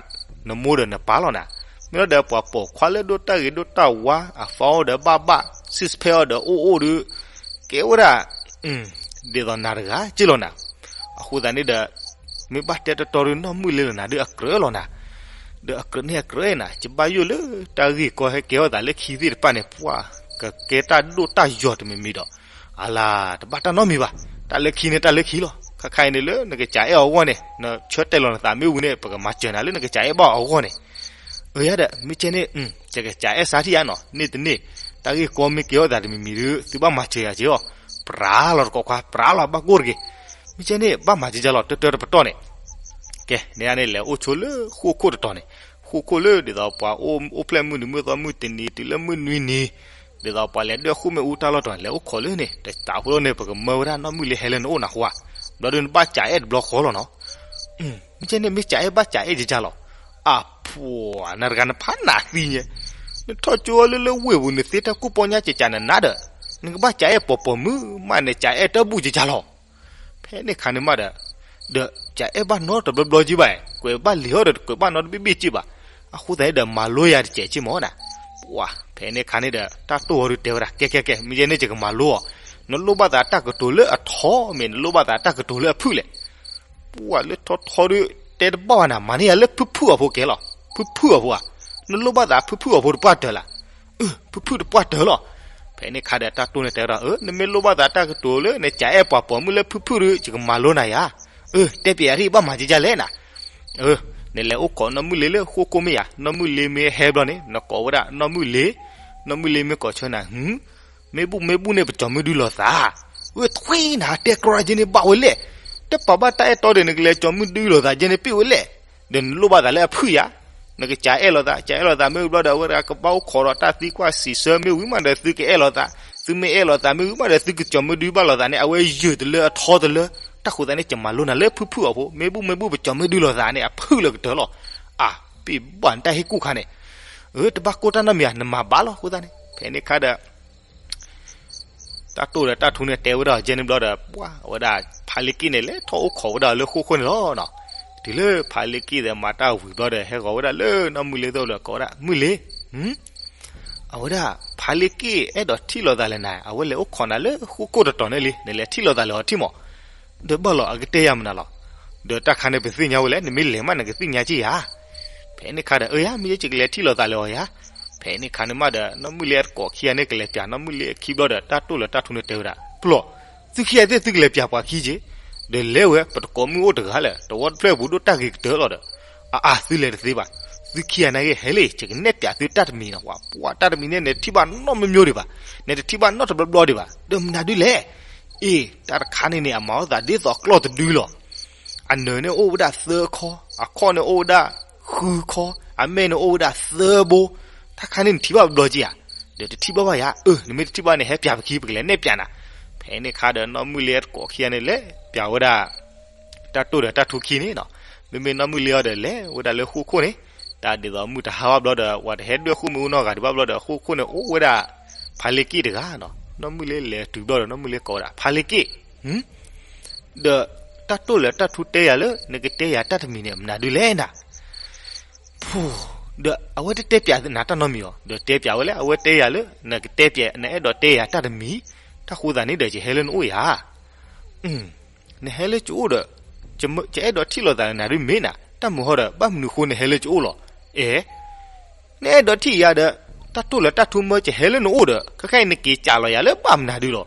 နမိၢ်ဒီးနပၢ်လီၤနၤ. မ့ၢ်လီၤဒီးပှၤပိာ်ခွါလၢဒိၣ်တၢ်ဂ့ၤဒိၣ်တၢ်ဝါ အ form အီၤဒီးဘၣ်ဘၣ် six pack အီၤဒီးအိၣ်အိၣ်ဒုး ကဲဝဲဒၣ် ဒ်သိးနၤတဂၤက့လီၤနၤ. အဃိသတးန့ၣ်ဒီး မ့ၢ်ဘၣ်တဲတတီဒုး နီၢ်မုၢ်လ့လီၤနၤဒုးအကြၢးလီၤနၤ. ဒီးအကြၢးန့ၣ်အကြၢးနၤ ယဘၣ်ယိၣ်လၢတၢ်ဂ့ၢ်ကီဟဲကဲထီၣ်သးလၢခံသ့ၣ်တဖၣ်န့ၣ် ပှၤ ကကဲတၢ်ဒိၣ်တၢ်ယိာ်တမံၤမံၤဒီး အလၤ တဘၣ်တၢ်နီတမံၤဘၣ်. တၢ်လၢခံန့ၣ်တၢ်လၢခံလီၤ. ခါခါအံၤန့ၣ်လၢနကစးအဲၣ်အီၤအဂီၢ်န့ၣ် နဆၢတဲာ်လီၤနသးမ့ၣ်အူန့ၣ် ပကမၤစၢၤနၤလၢနကစးအဲၣ်ဘၣ်အီၤအဂီၢ်န့ၣ် အၢယါဒီး မ့ၢ်ကဲန့ၣ် ယကစးအဲၣ်စးထံၣ်ယါနီၤ န့ၢ်တန့ၢ် တၢ်ဂ့ၢ်ကီမ့ၢ်ကဲထီၣ်သးတမံၤမံၤဒုး သုဘၣ်မၤစၢၤယၤက့ၤအီၤ. ပြၤလီၤတကိးခွါ ပြၤလီၤဘၣ်ကိၢ်တက့ၢ်. မ့ၢ်ကဲန့ၣ် ဘၣ်မၤကကလီၤ တၢတၢတပတီၢ်န့ၣ် ကဲ န့ၣ်န့ၣ် လဲၤအိၣ်ဆိလၢဃိၣ်ခိၣ်တတီၤန့ၣ်, ဃိၣ်ခိၣ်လၢဒ်သိးပှၤအိၣ်ဖျဲၣ်မုၢ်နံၤမုၢ်သီမုၢ်တနံၤ တုၤလၢမုၢ်နွံနံၤ, ဒ်သိးပှၤလဲၤဒွဲၣ်ဃိၣ်မ့ၣ်အူတၢ်လီၢ်တတီၤန့ၣ် လဲၤအိၣ်ခိးလၢန့ၣ် တစးဖိလီၤန့ၣ် ပကမၢဝဲဒၣ်နီၢ်မုၢ်လ့ဟဲလၢနအိၣ်နၤဃိဧါ. ဘျီဒုးနဘၣ်စးအဲၣ်တဘျီဃီလီၤနီၤ. မ့ၢ်ကဲန့ၣ် မ့ၢ်စးအဲၣ်ဘၣ်စးအဲၣ်ကကလီၤ. အပှၤ နၤတဂၤနဖးနးသံညါ, နထီၣ်ကၠိလၢလၢဝ့ၢ်ပူၤ နသ့တၢ်ကူၣ်ပီညါကကနၤနၤဒီး နကဘၣ်စးအဲၣ်ပှၤပိာ်မုၣ်မး နစးအဲၣ်တၢ်ဘူၣ်ကကလီၤ. ဖဲန့ၣ်ခါန့ၣ်မးဒီး, ဒီးစးအဲၣ်ဘၣ်နီတဘျီဘျီက့ဘၣ်, ကွဲးဘၣ်လံၤဟီဒီး ကွဲးဘၣ်နီတဘ့ၣ်ဘ့ၣ်က့ဘၣ်. အဃိသတးဒီး မၤလိယၤတစဲးက့မၢ်နၤ. ပှၤ ဖဲန့ၣ်ခါန့ၣ်ဒီး တၢ်တိၢ်ဝီၤဒုးတဲဝဲဒၣ် ကဲကဲကဲ မ့ၢ်ယဲန့ၣ် ယကမၤလိအီၤ, နလိၣ်ဘၣ်သးတၢ်ကတိၤလၢအထီ မ့ၢ်နလိၣ်ဘၣ်သးတၢ်ကတိၤလၢအဖုၣ်လဲၣ်. ပှၤလၢထီထီဒုး တဲတဘၣ်ဘၣ်နၤ မၤန့ၢ်ယၤလၢဖုၣ်ဖုၣ်အီၤဖိကဲလီၤ. ဖုၣ်ဖုၣ်အီၤဖိဧါ, နလိၣ်ဘၣ်သးဖုၣ်ဖုၣ်အီၤဖိတပှၢ်တၢၢ်လၢ်. အၢ ဖုၣ်ဖုၣ်တပှၢ်တၢၢ်လီၤ. ဖဲန့ၣ်ခါဒီးတၢ်တိၢ်န့ၣ်တဲဝဲဒၣ် အၢ နမ့ၢ်လိၣ်ဘၣ်သးတၢ်ကတိၤလၢနစးအဲၣ်ပှၤပိာ်မုၣ်လၢဖုၣ်ဖုၣ်ဒီး ယကမၤလိနၤယၤ. အၢ တဲပျးယၤထံၣ် ဘၣ်မၤကကလဲၣ်နၤ. အၢ နလဲၤအိၣ်ခိးနီၢ်မုၢ်လ့လၢဃိၣ်ခိၣ်မ့ၢ်ယၤ, နီၢ်မုၢ်လ့မ့ၢ်ဟဲဘျီန့ၣ် နကိးဝဲဒၣ်နီၢ်မုၢ်လ့, နီၢ်မုၢ်လ့မ့ၢ်ကိးဆၢနၤ ဟူ မ့ၢ်ဘူၣ်မ့ၢ်ဘူၣ်န့ၣ် ပကၠီၤမုၢ်ဒုလိာ်သး. ဝဲထွံနၤ တဲကြၢးက့န့ၣ်ဘၣ်ဝဲလဲၣ်. တပာ်ဘၣ်တၢ်အဲၣ်တီဒီး နကလဲၤကၠီၤမုၢ်ဒုလိာ်သးက့န့ၣ်ပ့ၣ်ဝဲလဲၣ်. ဒီးနလိၣ်ဘၣ်သးလၢအဖုၣ်ယၤ, နကစးအဲၣ်လိာ်သး စးအဲၣ်လိာ်သးမ့ၢ်ဝံၤဘျီဒီး အဝဲဒၣ်ကဘၣ်အိၣ်ခိးဒီးတၢ်သံကွၢ်စံးဆၢမ့ၢ်ဝံၤမးဒီး သုကအဲၣ်လိာ်သး, သုမ့ၢ်အဲၣ်လိာ်သးမ့ၢ်ဝံၤမးဒီး သုကကၠီၤမုၢ်ဒုဘၣ်လိာ်သးန့ၣ် အဝဲယုာ်တလၢအထီတလၢ, တၢ်ဃိသတးန့ၣ် ကမၤလိနၤလၢဖုၣ်ဖုၣ်အီၤဖိ, မ့ၢ်ဘူၣ်မ့ၢ်ဘူၣ် ပကၠီၤမုၢ်ဒုလိာ်သးန့ၣ် အဖုၣ်လၢကတၢၢ်လီၤ. အၢ ပ့ၢ်ဘၣ်နတၢ်ဟ့ၣ်ကူၣ်ခါန့ၣ်, အၢ တဘၣ်ကိၢ်တၢ်နီတမံၤဧါ နမၤဘၣ်လီၤအဃိသတးန့ၣ် ဖဲန့ၣ်ခါဒီး တၢ်တိၢ်ဒီးတၢ်ထူန့ၣ်တဲဝဲဒၣ်ကဲန့ၣ်ဘျီဒီး ပှၤဝဲဒၣ် ဖါလ့က့ၣ်န့ၣ် လဲၤထီၣ်အိၣ်ခိးဝဲဒၣ်လၢဃိၣ်ခိၣ်န့ၣ်လီၤနီၤ. တုၤလၢဖါလ့က့ၣ်ဒီးမၤတၢ်ဝံၤဘျီဒီး ဟဲဂီၤဝဲဒၣ်လၢနီၢ်မုၢ်လ့သိၣ်လၢကိးဝဲဒၣ် မုၢ်လ့, အဝဲဒၣ် ဖါလ့က့ၣ်အဲၣ်ဒိးထံၣ်လိာ်သးလဲၣ်နၤ, အဝဲလဲၤအိၣ်ခိးနၤလၢဃိၣ်ခိၣ်တတီၤန့ၣ်လံ, နလဲၤထံၣ်လိာ်သးလၢအီၤထံၣ်မး. ဒီးဘၣ်လီၤ အကတဲယၤမနုၤလီၤ. ဒီးတၢ်ခါန့ၣ် ပသ့ၣ်ညါဝဲလဲၣ်, နမ့ၢ်လဲၤမး နကသ့ၣ်ညါက့ၤယၤ. ဖဲန့ၣ်ခါဒီး အၢယၤ မ့ၢ်ယဲကလဲၤထံၣ်လိာ်သးလၢအီၤယၤ. ဖဲန့ၣ်ခါန့ၣ်မးဒီး နီၢ်မုၢ်လ့အတကိးခံဂၤန့ၣ် ကလဲၤပျးနီၢ်မုၢ်လ့အခံဘျီဒီး တၢ်တိၢ်လၢတၢ်ထူန့ၣ်တဲဝဲဒၣ် ပျီၢ်, သုခံဂၤသ့ၣ်သုကလဲၤပျးပှၤခံက့ၤ, ဒီးလဲၤဝဲ ပတကိးမုၢ်အိၣ်တဂၤလဲၣ်, တဝီတဖျၢၣ်ပူၤဒိၣ်တၢ်ဂ့ၤကတၢၢ်လီၤဒီး, အအါ သုလဲၤတသ့ဘၣ်. သုခံဂၤနာ်က့ဟဲလံ, ယကနဲၣ်ပျးသုတၢ်တမံၤနီၤ, ပှၤတၢ်တမံၤန့ၣ် နထံၣ်ဘၣ်နီတမံၤမံၤဒံးဘၣ်, နတထံၣ်ဘၣ်နီတဘျီဘျီဒံးဘၣ်, ဒီးမနုၤဒုလဲၣ်. အ့ တၢ်တခါန့ၣ်န့ၣ် အမၤအီၣ်သးဒ်သိးကျီၢ်တဒုလီၤ. အနၢၤန့ၣ်အိၣ်ဝဲဒၣ်သၢခီ, အခီၣ်န့ၣ်အိၣ်ဝဲဒၣ်ဃုခီ, အမဲာ်န့ၣ်အိၣ်ဝဲဒၣ်သၢဘိ. တၢ်ခါန့ၣ်နထံၣ်ဘၣ်ဘျီက့ဧါ, ဒီးတထံၣ်ဘၣ်ဘၣ်ယၤ, အၢ နမ့ၢ်တထံၣ်ဘၣ်န့ၣ် ဟဲပျးပခံ ပကလဲၤနဲၣ်ပျးနၤ. ဖဲန့ၣ်ခါဒီးနီၢ်မုၢ်လ့အတကိးခံဂၤန့ၣ် လဲၤပျးဝဲဒၣ် တၢ်တိၢ်ဒီးတၢ်ထူခံန့ၣ်နီၤ. မ့မ့ၢ်နီၢ်မုၢ်လ့အီၤဒီးလဲၤဝဲဒၣ်လၢဃိၣ်ခိၣ်န့ၣ်, တၢ်ဒ်သိးမုၢ်တဟါဘၣ်ဘျီဒီး ပှၤတဟဲဒွဲၣ်ဃိၣ်မ့ၣ်အူနီတဂၤဒံးဘၣ်ဘျီဒီး ဃိၣ်ခိၣ်န့ၣ်အိၣ်ဝဲဒၣ် ဖါလ့က့ၣ်တဂၤနီၤ. နီၢ်မုၢ်လ့လဲၤတုၤဘျီဒီး နီၢ်မုၢ်လ့ကိးဝဲဒၣ် ဖါလ့က့ၣ်, ဒီးတၢ်တိၢ်လၢတၢ်ထူတဲယၤလၢ နကတဲယၤတၢ်တမံၤန့ၣ် မနုၤဒုလဲၣ်နၤ. ဖူ, ဒီးအဝဲတတဲပျးနၤတၢ်နီတမံၤအီၤ, ဒီးတဲပျးဝဲလၢ အဝဲတဲယၤလၢ နကတဲပျး နအဲၣ်ဒိးတဲယၤတၢ်တမံၤ, တၢ်ဃိသတးန့ၣ်ဒီး ယဟဲလၢနအိၣ်ယၤ. နဟဲလၢကအိၣ်ဒီး ယအဲၣ်ဒိးထံၣ်လိာ်သးနၤဒုမ့ၢ်နၤ, တၢ်မုာ်ဟီဒီး ဘၣ်မနုၤဃိနဟဲလၢကအိၣ်လီၤ. အဲ နအဲၣ်ဒိးထံၣ်ယၤဒီး တၢ်တိၢ်လၢတၢ်ထူမၢ ယဟဲလၢနအိၣ်ဒီး ခဲခါအံၤနက့ၤကးလီၤယၤလၢဘၣ်မနုၤဒုလီၤ.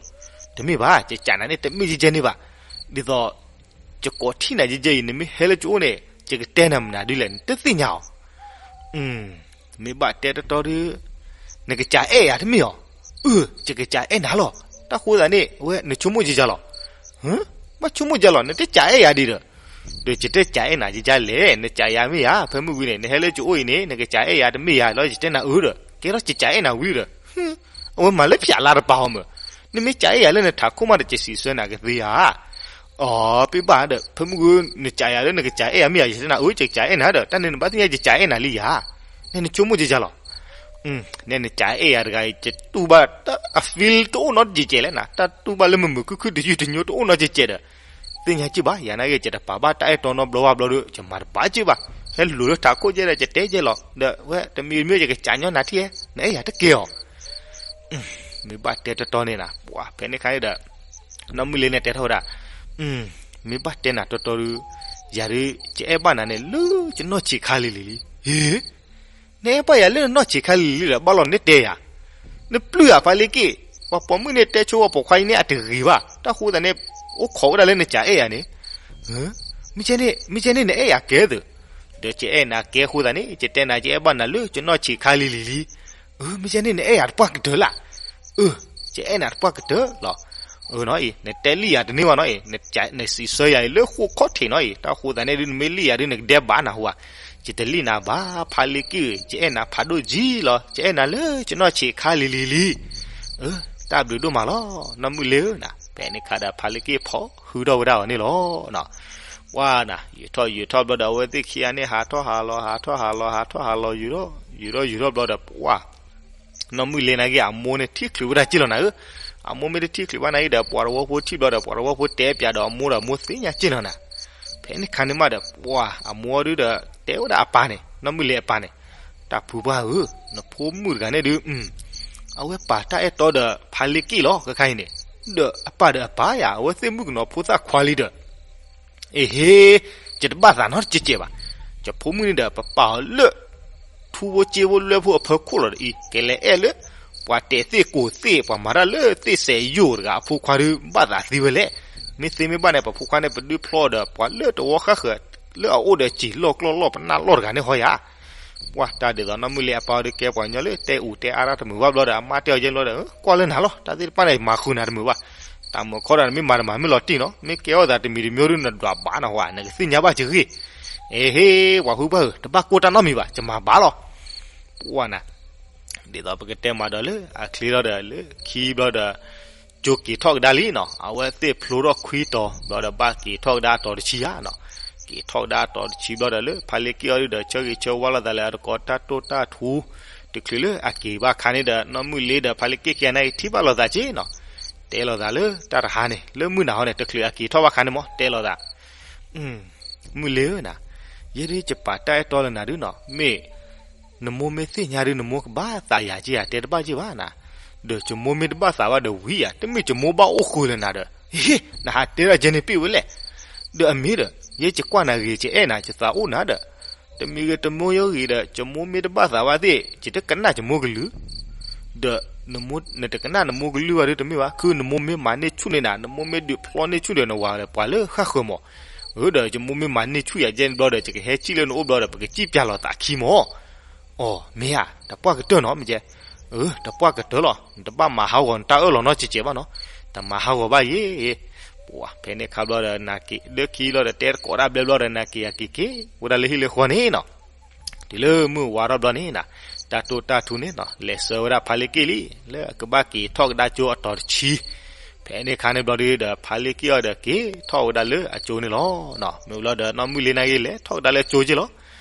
တမ့ၢ်ဘၣ်, ယကးနၤန့ၣ် တမ့ၢ်ယဲယဲန့ၣ်ဘၣ်. ဒ်သိး ယကိးထံၣ်နၤယဲယဲအံၤ နမ့ၢ်ဟဲလၢကအိၣ်န့ၣ် ယကတဲနၤမနုၤဒ်လဲၣ် နတသ့ၣ်ညါအီၤ. မ့ၢ်ဘၣ်တဲတီတီဒီး နကစးအဲၣ်ယၤတမ့ၢ်အီၤ. အၢ ယကစးအဲၣ်နၤလီၤ. တၢ်ဃိသးန့ၣ် အဝဲနဆိကမိၣ်ယဲယဲလီၤ. ဘၣ်ဆိကမိၣ်ယဲလီၤ နတစးအဲၣ်ယၤဒံးဒီး, ဒီးယတစးအဲၣ်နၤယဲယဲလဲၣ်, နစးယၤမ့ၢ်ယၤ, ဖဲမုၢ်ဝံၤန့ၣ် နဟဲလၢကအိၣ်အံၤန့ၣ် နကစးအဲၣ်ယၤတမ့ၢ်ယၤလီၤ. ယတဲနၤအၢဒီး ကဲထီၣ်ယစးအဲၣ်နၤဝံၤဒီး အဝဲမၤလၢဖျးလါတပၤအီၤမး, နမ့ၢ်စးအဲၣ်ယၤလၢနထးခိၣ်မးဒီး ယစံးဆၢနၤကသ့ဧါ. အိ ပ့ၢ်ဘၣ်ဒီး ဖဲမုၢ်ဂီၤ နစးယၤလၢနကစးအဲၣ်ယၤမ့ၢ်ယၤ, ယတဲနၤအၢ ယကစးအဲၣ်နၤဒီး တၢ်န့ၣ်နဘၣ်သ့ၣ်ညါယစးအဲၣ်နၤလံယၤ, နဆိကမိၣ်ကကလီၤ. နဲနစးအဲၣ်ယၤတဂၤအံၤ ယတူၢ်ဘၣ် အ feel တအိၣ်နီတစဲးစဲးလဲၣ်နၤ, တၢ်တူၢ်ဘၣ်လၢမုာ်မုာ်ခုၣ်ခုၣ်တယုၢ်တညိတအိၣ်နီတစဲးစဲးဒီး, သ့ၣ်ညါက့ၢ်ဘၣ် ယၤနာ်က့ ယတပာ်ဘၣ်တၢ်အဲၣ်တီနီတဘျီဘၣ်ဘျီဒီး ယမၤတပာ်က့ၢ်ဘၣ်, ဟဲလိၤလၢထးခိၣ်ကဲဒီး ယတဲကဲလီၤ ဒီးဝဲတမံၤမံၤ ယကစးညီနၤထံၣ်ဧဲ, နအဲၣ်ယၤတကဲအီၤ မ့ၢ်ဘၣ်တဲတီတီန့ၣ်နၤ, ပှၤဖဲန့ၣ်ခါန့ၣ်ဒီး နီၢ်မုၢ်လ့န့ၣ်တဲထီၣ်ဝဲဒၣ်, မ့ၢ်ဘၣ်တဲနၤတီတီဒီး, ယၤဒုး ယအဲၣ်ဘၣ်နၤန့ၣ် လၢယနီၢ်ဆံးခါလံၤလံၤလံ. ဟ့, နအဲၣ်ဘၣ်ယၤလၢနနီၢ်ဆံးခါလံၤလံၤဒီး ဘၣ်လီၤနတဲယၤ, နပျုၢ်ဧါဖါလ့က့ၣ်, ပှၤပိာ်မုၣ်န့ၣ်တဲဆိပှၤပိာ်ခွါအံၤန့ၣ် အတဂ့ၤဘၣ်, တၢ်ဃိသးန့ၣ် အိၣ်ခိးဝဲဒၣ်လၢနစးအဲၣ်ယၤန့ၣ် မ့ၢ်ကဲန့ၣ် မ့ၢ်ကဲန့ၣ် နအဲၣ်ယၤကဲသု, ဒီးယအဲၣ်နၤကဲအဃိသးန့ၣ် ယတဲနၤ ယအဲၣ်ဘၣ်နၤလၢယနီၢ်ဆံးခါလံၤလံၤလံ. မ့ၢ်ကဲန့ၣ် နအဲၣ်ယၤတပှၢ်ကတၢၢ်လၢ်. ယအဲၣ်နၤတပှၢ်ကတၢၢ်လီၤ. နီၤအံၤ နတဲလံၣ်ယၤတန့ၢ်ဘၣ်နီၤအံၤ, နစံးဆၢယၤအံၤလၢဃိာ်ခီၣ်ထံးနီၤအံၤ, တၢ်ဃိသးန့ၣ်ဒုး နမ့ၢ်လံၣ်ယၤဒုး နကဒဲဘၣ်နၢ်ဟူဧါ. ယတလံၣ်နၤဘၣ် ဖါလ့က့ၣ်ဧၢ, ယအဲၣ်နၤဖးဒိၣ်ကံလီၤ, ယအဲၣ်နၤလၢယနီၢ်ဆံးခါလံၤလံၤလံ. တၢ်ဘျုးဒိၣ်မးလီၤ နီၢ်မုၢ်လ့ဧၢနၤ. ဖဲန့ၣ်ခါဒီး ဖါလ့က့ၣ်ဖီၣ်ဟုထီၣ်ဝဲဒၣ်အီၤန့ၣ်လီၤ. ပှၤနၤ ယံာ်ထီၣ်ယံာ်ထီၣ်ဘျီဒီး အဝဲသ့ၣ်ခံဂၤန့ၣ် ဟးထီၣ်ဟးလီၤ ဟးထီၣ်ဟးလီၤ ဟးထီၣ်ဟးလီၤ ယံာ်ထီၣ်ယံာ်ထီၣ်ဘျီဒီး ပှၤ နီၢ်မုၢ်လ့န့ၣ်က့ အမိၢ်န့ၣ်ထံၣ်ချုးဝဲဒၣ်က့ၢ်လီၤနၤဧၢ. အမိၢ်မ့ၢ်တထံၣ်ချုးဘၣ်နၤအံၤဒီး ပှၤသဝီဖိထံၣ်ဘျီဒီး ပှၤသဝီဖိတဲပၠးဒီးအမိၢ်ဒီး အမိၢ်သ့ၣ်ညါက့ၢ်လီၤနၤ. ဖဲန့ၣ်ခါန့ၣ်မးဒီး ပှၤအမိၢ်ဒုဒီး တဲဝဲဒၣ်အပၢ်န့ၣ် နီၢ်မုၢ်လ့အပၢ်န့ၣ်, တၢ်ဖုပှၢ်ဧၢ, နဖိမုၣ်တဂၤန့ၣ်ဒုး အဝဲပာ်တၢ်အဲၣ်တီဒီးဖါလ့က့ၣ်လီၤ ခဲခါအံၤန့ၣ်, ဒီးအပၢ်ဒီးအပၢ်ယၤ အဝဲသ့ၣ်မုၣ်ကနီၤဖိသၣ်ခွါလံဒီး အ့ဟ့, ယတဘၣ်သးနီတစဲးစဲးဘၣ်. ယဖိမုၣ်န့ၣ်ဒီး ပပာ်အီၤလၢ ထူဖိစ့ဖိလွဲဖိအဖီခိၣ်လီၤဒီးအံၤ ကလဲၤအဲၣ်လၢ ပှၤတဲာ်သ့ၣ်ကိၢ်သ့ၣ် ပှၤမၤတၢ်လၢသ့ၣ်စဲးယိာ်တဂၤအဖိခွါဒုး ဘၣ်သးသ့ဝဲလဲၣ်. မ့ၢ်သ့မ့ၢ်ဘၣ်န့ၣ် ပဖိခွါန့ၣ် ပဒုးဖျီဒီး ပှၤလၢတဝီဃၣ်ဃၢၤ လၢအအိၣ်ဒီးစံာ်လီၢ်ကျီၢ်လီၢ်ပနၢ်လီၢ်တဂၤန့ၣ်ဟီယၤ ပှၤတၢ်ဒ်သိးနီၢ်မုၢ်လ့အပၢ်အီၤဒုးကဲပှၤကညီလၢတဲအူးတဲအါတၢ်တမုာ်ဘၣ်ဘျီဒီး အမါတဲအီၤယဲဘျီဒီး ကွၢ်လၢနၤလီၤ တၢ်သ့ၣ်တဖၣ်န့ၣ် မၤဃုာ်နၤတမုာ်ဘၣ်. တၢ်မုာ်ခီဒီးနမ့ၢ်မၤတမၤမ့ၢ်လီၤတံၢ်နီၤ မ့ၢ်ကဲအီၣ်သးတမံၤတမံၤဒုးနဒွးဘၣ်နၢ်ဟူဧါ နကသ့ၣ်ညါဘၣ်ယဂ့ၢ်. အ့ဟ့ ပှၤဟုပှၢ်ဧၢ တဘၣ်ကိၢ်တၢ်နီတမံၤဘၣ် ယမၤဘၣ်လီၤ. ပှၤနၤ ဒ်သိးပကတဲမၤဒီးလၢအချ့လီၤဒီးလၢခံဘျီဒီး ကၠိက့ၤထီၣ်ကဒါလံနီၤ အဝဲသ့ၣ်ဖျိထီၣ်ခွံတီၤဘျီဒီးဘၣ်က့ၤထီၣ်ကဒါအတီၤတဆံဧါနီၤ. က့ၤထီၣ်ကဒါအတီၤတဆံဘျီဒီးလၢဖါလ့က့ၣ်အီၤဒုဒီး ဆၢဂ့ၤဆၢဝါလိာ်သးလၢအတကိးတၢ်တိၢ်တၢ်ထူ တချုးလၢအက့ၤဘၣ်ခါန့ၣ်ဒီး နီၢ်မုၢ်လ့ဒီးဖါလ့က့ၣ်ခံဂၤန့ၣ် ထံၣ်ဘၣ်လိာ်သးက့နီၤ. တဲလိာ်သးလၢတၢ်တဟါန့ၣ် လၢမုၢ်နၤဟီန့ၣ် တချုးအက့ၤထီၣ်ဘၣ်ခါန့ၣ်မး တဲလိာ်သး မုၢ်လ့ဧၢနၤ, ယဲဒၣ်ယပာ်တၢ်အဲၣ်တီလၢနၤဒုနီၤ မ့ၢ် နမိၢ်မ့ၢ်သ့ၣ်ညါဒု နမိၢ်ကဘၣ်သးယၤက့ယၤ တဲတဘၣ်က့ဘၣ်နၤ, ဒီးယမိၢ်မ့ၢ်တဘၣ်သးဘၣ်ဒီးဝံၤဧါ တမ့ၢ်ယမိၢ်ဘၣ်အိၣ်ဃုာ်လၢနၤဒီး ဟ့ နဟးတဲဒၣ်ယဲန့ၣ်ပ့ၢ်ဝဲလဲၣ်. ဒီးအမ့ၢ်ဒီး ယဲယကွၢ်နၤဂ့ၤ ယအဲၣ်နၤ ယသးအိၣ်နၤဒီး တမံၤဂ့ၤတမံၤဂ့ၤဒီး ယမိၢ်မ့ၢ်တဘၣ်သးဘၣ်သ့ၣ် ယတကနၣ်ယမိၢ်ကလုၢ် ဒီး နတကနၣ်နမိၢ်ကလုၢ်ဘၣ်ဒုတမ့ၢ်ဘၣ် ခုနမိၢ်မ့ၢ်မၤန့ၢ်ဆူၣ်န့ၢ်နၤ နမိၢ်မ့ၢ်ဒုးဖျီန့ၢ်ဆူၣ်ဒီးနဝၤဒီးပှၤလၢဃၣ်ဃၢၤမး, အၢဒီးယမိၢ်မ့ၢ်မၤန့ၢ်ဆူၣ်ယၤယဲန့ၣ်ဘျီဒီး ယကဟဲစံၣ်လၢနအိၣ်ဘျီဒီး ပကစံၣ်ပျၢ်လိာ်သးခံမး. အိ မ့ၢ်ဧါ တပှၢ်ကတၢၢ်နီၤ မ့ၢ်ကဲ, အၢ တပှၢ်ကတၢၢ်လီၤ နတဘၣ်မၤဟးဂီၤနတၢ်အၢၣ်လီၤနီတစဲးဘၣ်နီၤ, တမၤဟးဂီၤဘၣ်ယဲ, ပှၤဖဲန့ၣ်ခါဘျီဒီး နက့ၤလၢခံလီၤဒီး တဲတကိးဒၣ်ဘျဲဘျီဒီး နက့ၤယက့ၤက့ၤ ဝဲဒၣ်လၢဟံၣ်လၢဃီန့ၣ်နီၤ တုၤလၢမုၢ်ဝါထီၣ်ဘျီန့ၣ်နၤ, တၢ်တိၢ်တၢ်ထူန့ၣ်နီၤ လဲၤဆှၢဝဲဒၣ်ဖါလ့က့ၣ်လံ လၢအကဘၣ်က့ၤထီၣ်ကဒါကၠိအတီၤတဆံ, ဖဲန့ၣ်ခါန့ၣ်ဘျီဒုဒီး ဖါလ့က့ၣ်အီၤဒီးက့ၤထီၣ်ဝဲဒၣ်လၢအကၠိန့ၣ်လီၤ. မ့ၢ်ဘျီဒီး နီၢ်မုၢ်လ့န့ၣ်က့ၤလဲၤထီၣ်ကဒါလၢကၠိက့ၢ်လီၤ.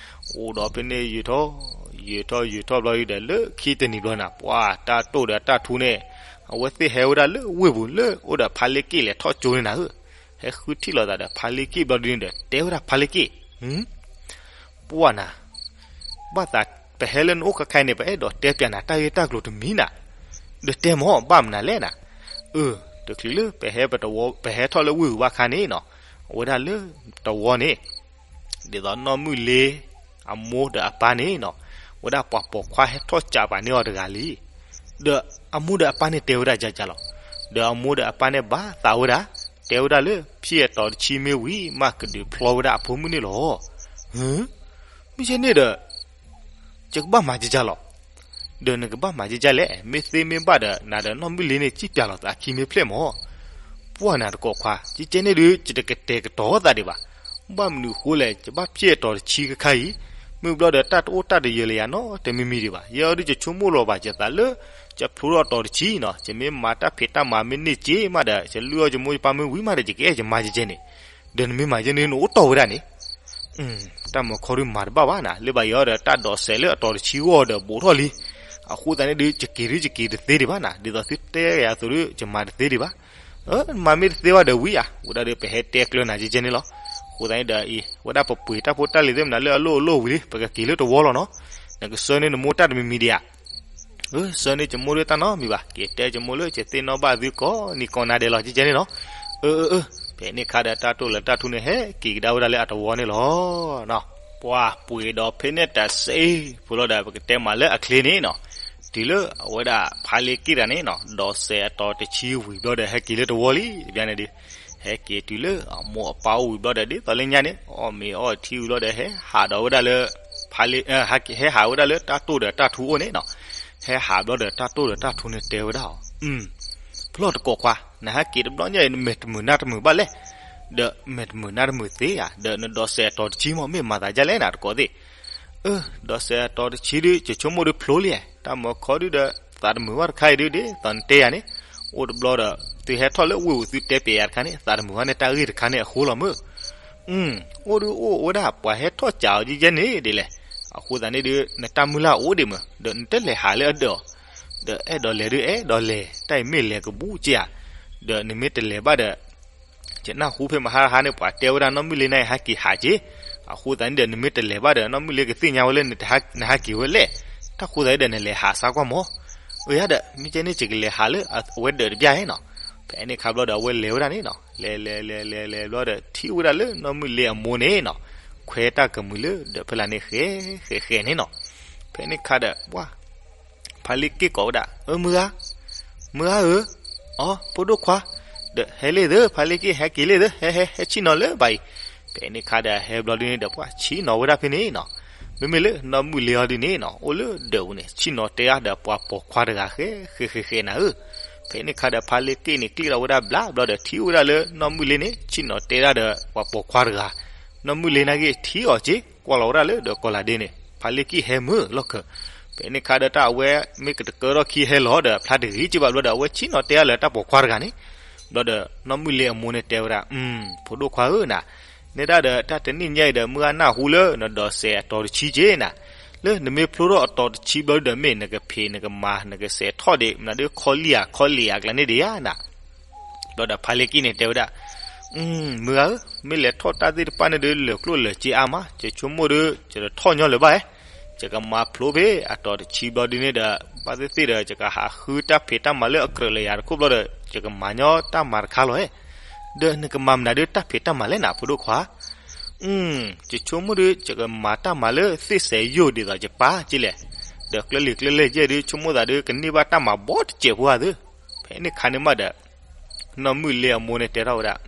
အိၣ်ဒီးဖဲန့ၣ်ယံာ်ထီၣ် ယံာ်ထီၣ်ယံာ်ထီၣ်ဘျီဒုဒီး လၢခံတနံၤဘျီနၤ ပှၤတၢ်တိၢ်ဒီးတၢ်ထူန့ၣ် အဝဲသ့ၣ်ဟဲဝဲဒၣ်လၢဝ့ၢ်ပူၤလၢအိၣ်ဒီးဖါလ့က့ၣ်လဲၤထီၣ်ကၠိန့ၣ်နၤဧၢ, ဟဲဃုထံၣ်လိာ်သးဒီးဖါလ့က့ၣ်ဘျီဒုန့ၣ်ဒီး တဲဝဲဒၣ်ဖါလ့က့ၣ်, ပှၢ်နၤ, ဘၣ်သးပဟဲလၢနအိၣ်ခဲခါအံၤန့ၣ် ပအဲၣ်ဒိးတဲပျးနၤတၢ်ဂ့ၢ်တၢ်ကျိၤတမံၤနၤ, ဒီးတဲမ့ၢ်ဘၣ်မနုၤလဲၣ်နၤ, အၢ, တချုးလၢပဟဲပတဝီ ပဟဲထီၣ်လၢဝ့ၢ်ပူၤဘၣ်ခါန့ၣ်နီၤ, အဝဲဒၣ်လၢတဝီန့ၣ် ဒ်သိးနီၢ်မုၢ်လ့ အမိၢ်ဒီးအပၢ်န့ၣ်နီၤ, ဝဲဒၣ်ပှၤပိာ်ခွါဟဲထီၣ်ကးပာ်န့ၢ်အီၤတဂၤလံ. ဒီးအမိၢ်ဒီးအပၢ်န့ၣ်တဲဝဲဒၣ်ယၤယၤလီၤ. ဒီးအမိၢ်ဒီးအပၢ်န့ၣ်ဘၣ်သးဝဲဒၣ်, တဲဝဲဒၣ်လၢ ဖျဲၣ်အတီၤတဆံမ့ၢ်ဝံၤမး ကဒုးဖျီဝဲဒၣ်အဖိမုၣ်န့ၣ်လီၤ. မ့ၢ်ကဲန့ၣ်ဒီး ယကဘၣ်မၤကကၢ်လီၤ. ဒီးနကဘၣ်မၤကကၢ်လဲၣ်, မ့ၢ်သ့မ့ၢ်ဘၣ်ဒီး နၤဒီးနီၢ်မုၢ်လ့န့ၣ် စံၣ်ပၠးလီၤသးခံမ့ၢ်ဖျဲၣ်မၢ်. ပှၢ်နၤတကိးခွါ, ကကဲန့ၣ်ဒုး ယတကတဲာ်ကတီၤသးဒံးဘၣ်. ဘၣ်မနုၤအဃိလဲၣ်, ယဘၣ်ဖျဲၣ်အတီၤတဆံခါခါအံၤ, မုၢ်ဘျီဒီးတၢ်တအိၣ်တၢ်တယၢၤလၢယၤနီတမံၤမံၤဒံးဘၣ်. ယဲအီၤဒုး ယဆိကမိၣ်လီၤဘၣ်ယသးလၢ ယဖျိထီၣ်အတီၤတဆံနီၤ, ယမ့ၢ်မၤတၢ်ဖံးတၢ်မၤမ့ၢ်န့ၢ်စ့မးဒီး ယလုၢ်အီၣ်ယမိၢ်ယပၢ်မ့ၢ်ဝံၤမးဒီး ယကအဲၣ်ယမါကကဲန့ၣ်, ဒီးနမ့ၢ်မၤယဲန့ၣ် နအိၣ်တီၢ်ဝဲဒၣ်န့ၣ် တၢ်မၤခီဒုးမၤတဘၣ်ဘၣ်နၤ, လၢဘၣ်ယဲဒီးတၢ်ဒိးစဲးလၢအတီၤတဆံဂီၢ်ဒီးဘူးထီၣ်လံ. အဃိသတးန့ၣ်ဒုး ယက့ၤဒုးယက့ၤတသ့ဒံးဘၣ်နၤ, ဒ်သိးသုတဲယၤအသိးဒုး ယမၤတသ့ဒံးဘၣ်. မၤမ့ၢ်တသ့ဘၣ်ဒီးဝံၤဧါ, ဝဲဒၣ်ဒီးပဟဲတဲကျၢၤနၤကကဲန့ၣ်လီၤ. အဃိသတးန့ၣ်ဒီးအံၤ ဝဲဒၣ်ပပှ့ၤတၢ်ဖိတၢ်လံၤသ့ၣ်မနုၤလၢအလိၣ်အလိၣ်ဝံၤလံ ပကက့ၤလၢတဝီလီၤနီၤ. နကဆှၢန့ၢ်နမိၢ်တၢ်တမံၤမံၤဒံးဧါ. ဆှၢန့ၢ်ယမိၢ်လၢတၢ်နီတမံၤဘၣ်, က့ၤတဲယမိၢ်လၢယသ့ၣ်နီၣ်ဘၣ်သုကိးနံၤကိးနၤဒဲးလီၤကကဲန့ၣ်နီၤ. အၢ အၢ အၢ ဖဲန့ၣ်ခါဒီးတၢ်တိၢ်လၢတၢ်ထူန့ၣ် ဟဲက့ၤကဒါဝဲဒၣ်လၢအတဝီန့ၣ်လီၤ. ပှၤပှ့ၤဒီးဖဲန့ၣ်တၢ်စ့ ဖိလီၤဒီး ပကတဲမးလၢအချ့န့ၣ်နီၤ, တုၤလၢအဝဲဒၣ်ဖါလ့က့ၣ်တဂၤန့ၣ်နီၤ ဒိးစဲးအတီၤတဆံဝံၤဘျီဒီး ဟဲက့ၤလၢတဝီလံ တဘျီန့ၣ်ဒီး ဟဲက့ၤတုၤလၢအမိၢ်အပၢ်အိၣ်ဝံၤဘျီဒီး ဒ်သိးလၢညါန့ၣ် အီၣ်မ့ၤအီထံဝံၤဘျီဒီး ဟဲဟးဒီးဝဲဒၣ်လၢ ဖါလ့ ဟဲဟးဝဲဒၣ်လၢတၢ်တိၢ်ဒီးတၢ်ထူအိၣ်န့ၣ်နီၤ. ဟဲဟးဘျီဒီးတၢ်တိၢ်ဒီးတၢ်ထူန့ၣ်တဲဝဲဒၣ်အီၤ, ဖျီၣ်တကိးခွါ, နဟဲက့ၤတဘျီညါအံၤ နမဲာ်တမုာ်နါတမုာ်ဘၣ်လဲၣ်. ဒီးမဲာ်တမုာ်နါတမုာ်သ့ဧါ, ဒီးနဒိးစဲးအတီၤတဆံမ့ၢ် မ့ၢ်မၤသးဒ်လဲၣ်နၤတကိးသ့ၣ်. အၢ ဒိးစဲးအတီၤတဆံဒုး ယဆိကမိၣ်ဒုးဖျိလံ, တၢ်မၤခီဒုးဒီး သးတမုာ်ဘၣ်တခါအံၤဒုး ဒ်သိးနတဲယၤန့ၣ်, အိၣ်တဘျီဒီး သုဟဲထီၣ်လၢဝ့ၢ်ပူၤသုတဲပျဲယၤတခါန့ၣ် သးတမုာ်ဘၣ်န့ၣ် တၢ်ဂ့ၢ်တခါန့ၣ်အဃိလီၤမ့ၢ်. အိၣ်ဒုးအိၣ်ဝဲဒၣ် ပှၤဟဲထီၣ်စးအီၤယဲယဲန့ၣ်ဒ်လဲၣ်. အဃိသတးန့ၣ်ဒုး နတၢ်မုၢ်လၢ်အိၣ်ဒံးမ့ၢ် ဒီးနတလဲၤဟးလၢအဒၢးအီၤ, ဒီးအဲၣ်ဒိးလဲၤဒုးအဲၣ်ဒိးလဲၤ တၢ်အံၤမ့ၢ်လဲၤကဘူးက့ဧါ. ဒီးနမ့ၢ်တလဲၤဘၣ်ဒီး ယနၢ်ဟူဖဲမဟါတဟါန့ၣ် ပှၤတဲဝဲဒၣ်နီၢ်မုၢ်လ့နၤအံၤဟဲက့ၤဟးက့, အဃိသတးန့ၣ်ဒီး နမ့ၢ်တလဲၤဘၣ်ဒီး နီၢ်မုၢ်လ့ကသ့ၣ်ညါဝဲလၢ နဟဲက့ၤဝဲလဲၣ်. တၢ်ဃိသတးန့ၣ်ဒီး နလဲၤဟးစါကွၢ်မး. အၢ ယၤဒီး မ့ၢ်ကဲန့ၣ် ယကလဲၤဟးလၢအဝဲဒၢးတဘျီဧါနီၤ. ဖဲန့ၣ်ခါဘျီဒီး အဝဲလဲၤဝဲဒၣ်န့ၣ်နီၤ, လဲၤလဲၤလဲၤလဲၤလဲၤဘျီဒီး ထံၣ်ဝဲဒၣ်လၢနီၢ်မုၢ်လ့အမိၢ်န့ၣ်နီၤ, ခွဲးတၢ်ကမှံၤလၢဒၢးဖဲလၢ်န့ၣ် ဃဲးဃဲးဃဲးန့ၣ်နီၤ. ဖဲန့ၣ်ခါဒီး ပှၤ ဖါလ့က့ၣ်ကိးဝဲဒၣ်, အၢ မုၢ်ဂၤ, မုၢ်ဂၤဧၢ, အီ ဖိဒိၣ်ခွါ, ဒီးဟဲလံသၢ ဖါလ့က့ၣ် ဟဲက့ၤလံသၢ ဟဲဟဲဟဲဆ့ၣ်နီၤလၢၤဘၣ်အံၤ. ဖဲန့ၣ်ခါဒီး ဟဲဘျီဒုန့ၣ်ဒီး ပှၤဆ့ၣ်နီၤဝဲဒၣ်ဖဲန့ၣ်နီၤ. မ့မ့ၢ်လၢနီၢ်မုၢ်လ့အီၤဒုန့ၣ်နီၤ အိၣ်လၢဒၢးပူၤန့ၣ် ဆ့ၣ်နီၤတဲဒၣ်ဒီးပှၤပိာ်ခွါတဂၤ ဃဲးဃဲးဃဲးဃဲးနၤဧၢ. ဖဲန့ၣ်ခါဒီး ဖါလ့က့ၣ်န့ၣ် ကျ့ၣ်ထီၣ်ဝဲဒၣ်ဘျးဘျီဒီး ထံၣ်ဝဲဒၣ်လၢနီၢ်မုၢ်လ့န့ၣ် ဆ့ၣ်နီၤတဲဒၣ်ဒီးပှၤပိာ်ခွါတဂၤ. နီၢ်မုၢ်လ့နာ်က့ၢ် ထံၣ်အီၤက့ၤ ကွၢ်လီၤဝဲဒၣ်လၢဒီးကီၤလၤဒ့န့ၣ် ဖါလ့က့ၣ်ဟဲမုာ်လီၢ်ခၢၣ်. ဖဲန့ၣ်ခါဒီး တၢ်အဝဲမ့ၢ်ကတကၢထီၣ်ခံဟဲလီၤဒီး ဖျါတဂ့ၤက့ၤဘၣ်ဘျီဒီး အဝဲဆ့ၣ်နီၤတဲဒၣ်လၢတၢ်ပိာ်ခွါတဂၤန့ၣ်. ဘျီဒီး နီၢ်မုၢ်လ့အမိၢ်န့ၣ်တဲဝဲဒၣ်, ဖိဒိၣ်ခွါဧၢနၤ, နဲဒၣ်ဒီး တၢ်တနံၣ်ညါအံၤဒီး မုၢ်ဂၤနၢ်ဟူလၢနဒိးစဲးအတီၤတဆံက့ၤနၤ, လၢနမ့ၢ်ဖျိထီၣ်အတီၤတဆံဘျီဒီး မ့ၢ်နကဖံးနကမၤ နကစဲးထီၣ်ဒံး မနုၤဒုး ခီလံဧါ ခီလံဧါ အကျါန့ၣ်ဒံးဧါနၤ. ဘျီဒီးဖါလ့က့ၣ်န့ၣ်တဲဝဲဒၣ်, မုၢ်ဂၤဧၢ, မ့ၢ်လဲၤထီၣ်တၢ်သ့ၣ်တဖၣ်န့ၣ်ဒုး လၢာ်ကျိၣ်လၢာ်စ့အါမး, ယဆိကမိၣ်ဒီး ယတထီၣ်ညီလၢၤဘၣ်ဧါ. ယကမၤဖျိဖဲအတီၤတဆံဘျီဒုန့ၣ်ဒီး ဘၣ်သ့ၣ်သ့ၣ်ဒီး ယကဟးဃုတၢ်ဖံးတၢ်မၤလၢအကြၢးလၢယၤတခိၣ်ဘျီဒီး ယကမၤညီတၢ်မၤတခါလီၤဧါ. ဒီးနကမၤမနုၤဒုး တၢ်ဖံးတၢ်မၤလဲၣ်နၤ ဖိဒိၣ်ခွါ. ယဆိကမိၣ်ဒီး ယကမၤတၢ်မၤလၢသ့ၣ်စဲးယိာ်ဒ်သိးယပၢ်က့ၤလဲၣ်. ဒီးကျၢၢ်လံၤကျၢၢ်လဲၢ်ယဲၢ်ဒုး ဆိကမိၣ်သးဒီး ကန့ၢ်ဘၣ်တၢ်မၤဘီတစဲးဖိဧါသ့ၣ်. ဖဲန့ၣ်ခါန့ၣ်မးဒီး နီၢ်မုၢ်လ့အမိၢ်န့ၣ်တဲထီၣ်ဝဲဒၣ်,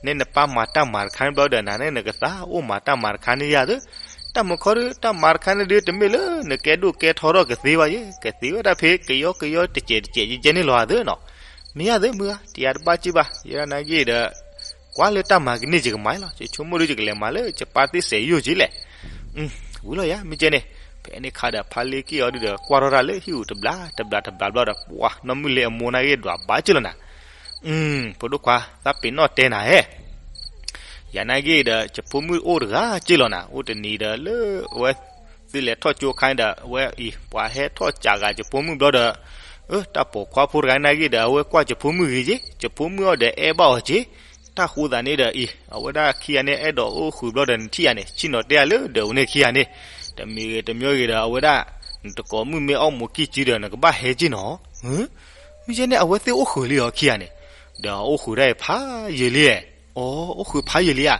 နဲနပၢ်မၤတၢ်မၤတခါန့ၣ်ဘျီဒီး နၤန့ၣ်နကသးအိၣ်မၤတၢ်မၤတခါန့ၣ်ယၤသ့ၣ်. တၢ်မၤခီဒီး တၢ်မၤတခါန့ၣ်ဒုး တမ့ၢ်လၢနကဲဒိၣ်ကဲထီထီၣ်ကသ့ဘၣ်ယဲ, ကသ့ဝဲဒၣ်ဖဲကယီကယီတစဲးတစဲးယဲၢ်ယဲၢ်န့ၣ်လီၤသ့ၣ်နီၤ. မ့ၢ်ယၤသ့ၣ်မုၢ်ဧါ, တယၤတဘၣ်က့ၢ်ဘၣ်, ယဲဒၣ်နာ်က့ၢ်ဒီး ကွၢ်လၢတၢ်မၤကန့ၢ်ယကမၤလီၤ. ယဆိကမိၣ်ဒီး ယကလဲၤမၤလၢယပၢ်သ့ၣ်စဲးယိာ်က့ၤလဲၣ်. ဝံၤလီၤယၤ မ့ၢ်ကဲန့ၣ်. ဖဲန့ၣ်ခါဒီး ဖါလ့က့ၣ်အီၤဒုဒီး ကွၢ်ထီၣ်တၢ်လၢဟံၣ်အူၤတဘျီတဘျီတဘျီဘျီဒီး ပှၤနီၢ်မုၢ်လ့အမိၢ်နာ်က့ၢ်ဒွးဘၣ်က့ၢ်လီၤနၤ. ဖိဒိၣ်ခွါ သးပ့ၤနီၣ်တဲနၤဧၢ ယၤနာ်က့ၢ်ဒီး ယဖိမုၣ်အိၣ်တဂၤက့ၢ်လီၤနၤ, အိၣ်တနံၤဒီးလၢအဝဲ သုလဲၤထီၣ်ကၠိအခါန့ၣ်ဒီး အဝဲအံၤ ပှၤဟဲထီၣ်စးဂၤယဖိမုၣ်ဘျီဒီး အၢ တၢ်ပိာ်ခွါဖိတဂၤနာ်က့ၢ်ဒီး အဝဲကွၢ်ယဖိမုၣ်ဂ့ၤက့ၢ်, ယဖိမုၣ်အီၤဒီးအဲၣ်ဘၣ်အီၤက့ၢ်. တၢ်ဃိသးန့ၣ်ဒီးအံၤ အဝဲဒၣ်ခံဂၤန့ၣ် အဲၣ်ဒိးအိၣ်ဃုာ်ဘျီဒီး နထံၣ်ယၤန့ၣ် ဆ့ၣ်နီၤတဲယၤလၢဒၢးပူၤန့ၣ်ခံဂၤန့ၣ်, တမံၤဂ့ၤတမံၤဂ့ၤဒီး အဝဲဒၣ် နတကိးမုၣ်မ့ၢ်အီၣ်မူးကံၢ်စုဒီး နကဘၣ်ဟဲက့ၢ်နီၤ. မ့ၢ်ကဲန့ၣ် အဝဲသ့ၣ်အိၣ်ဃုာ်လံအီၤခံဂၤန့ၣ်, ဒီးအိၣ်ဃုာ်ဒၣ်အံၤဖးယံာ်လံဧါ. အိၣ်ဃုာ်ဖးယံာ်လံဧါ.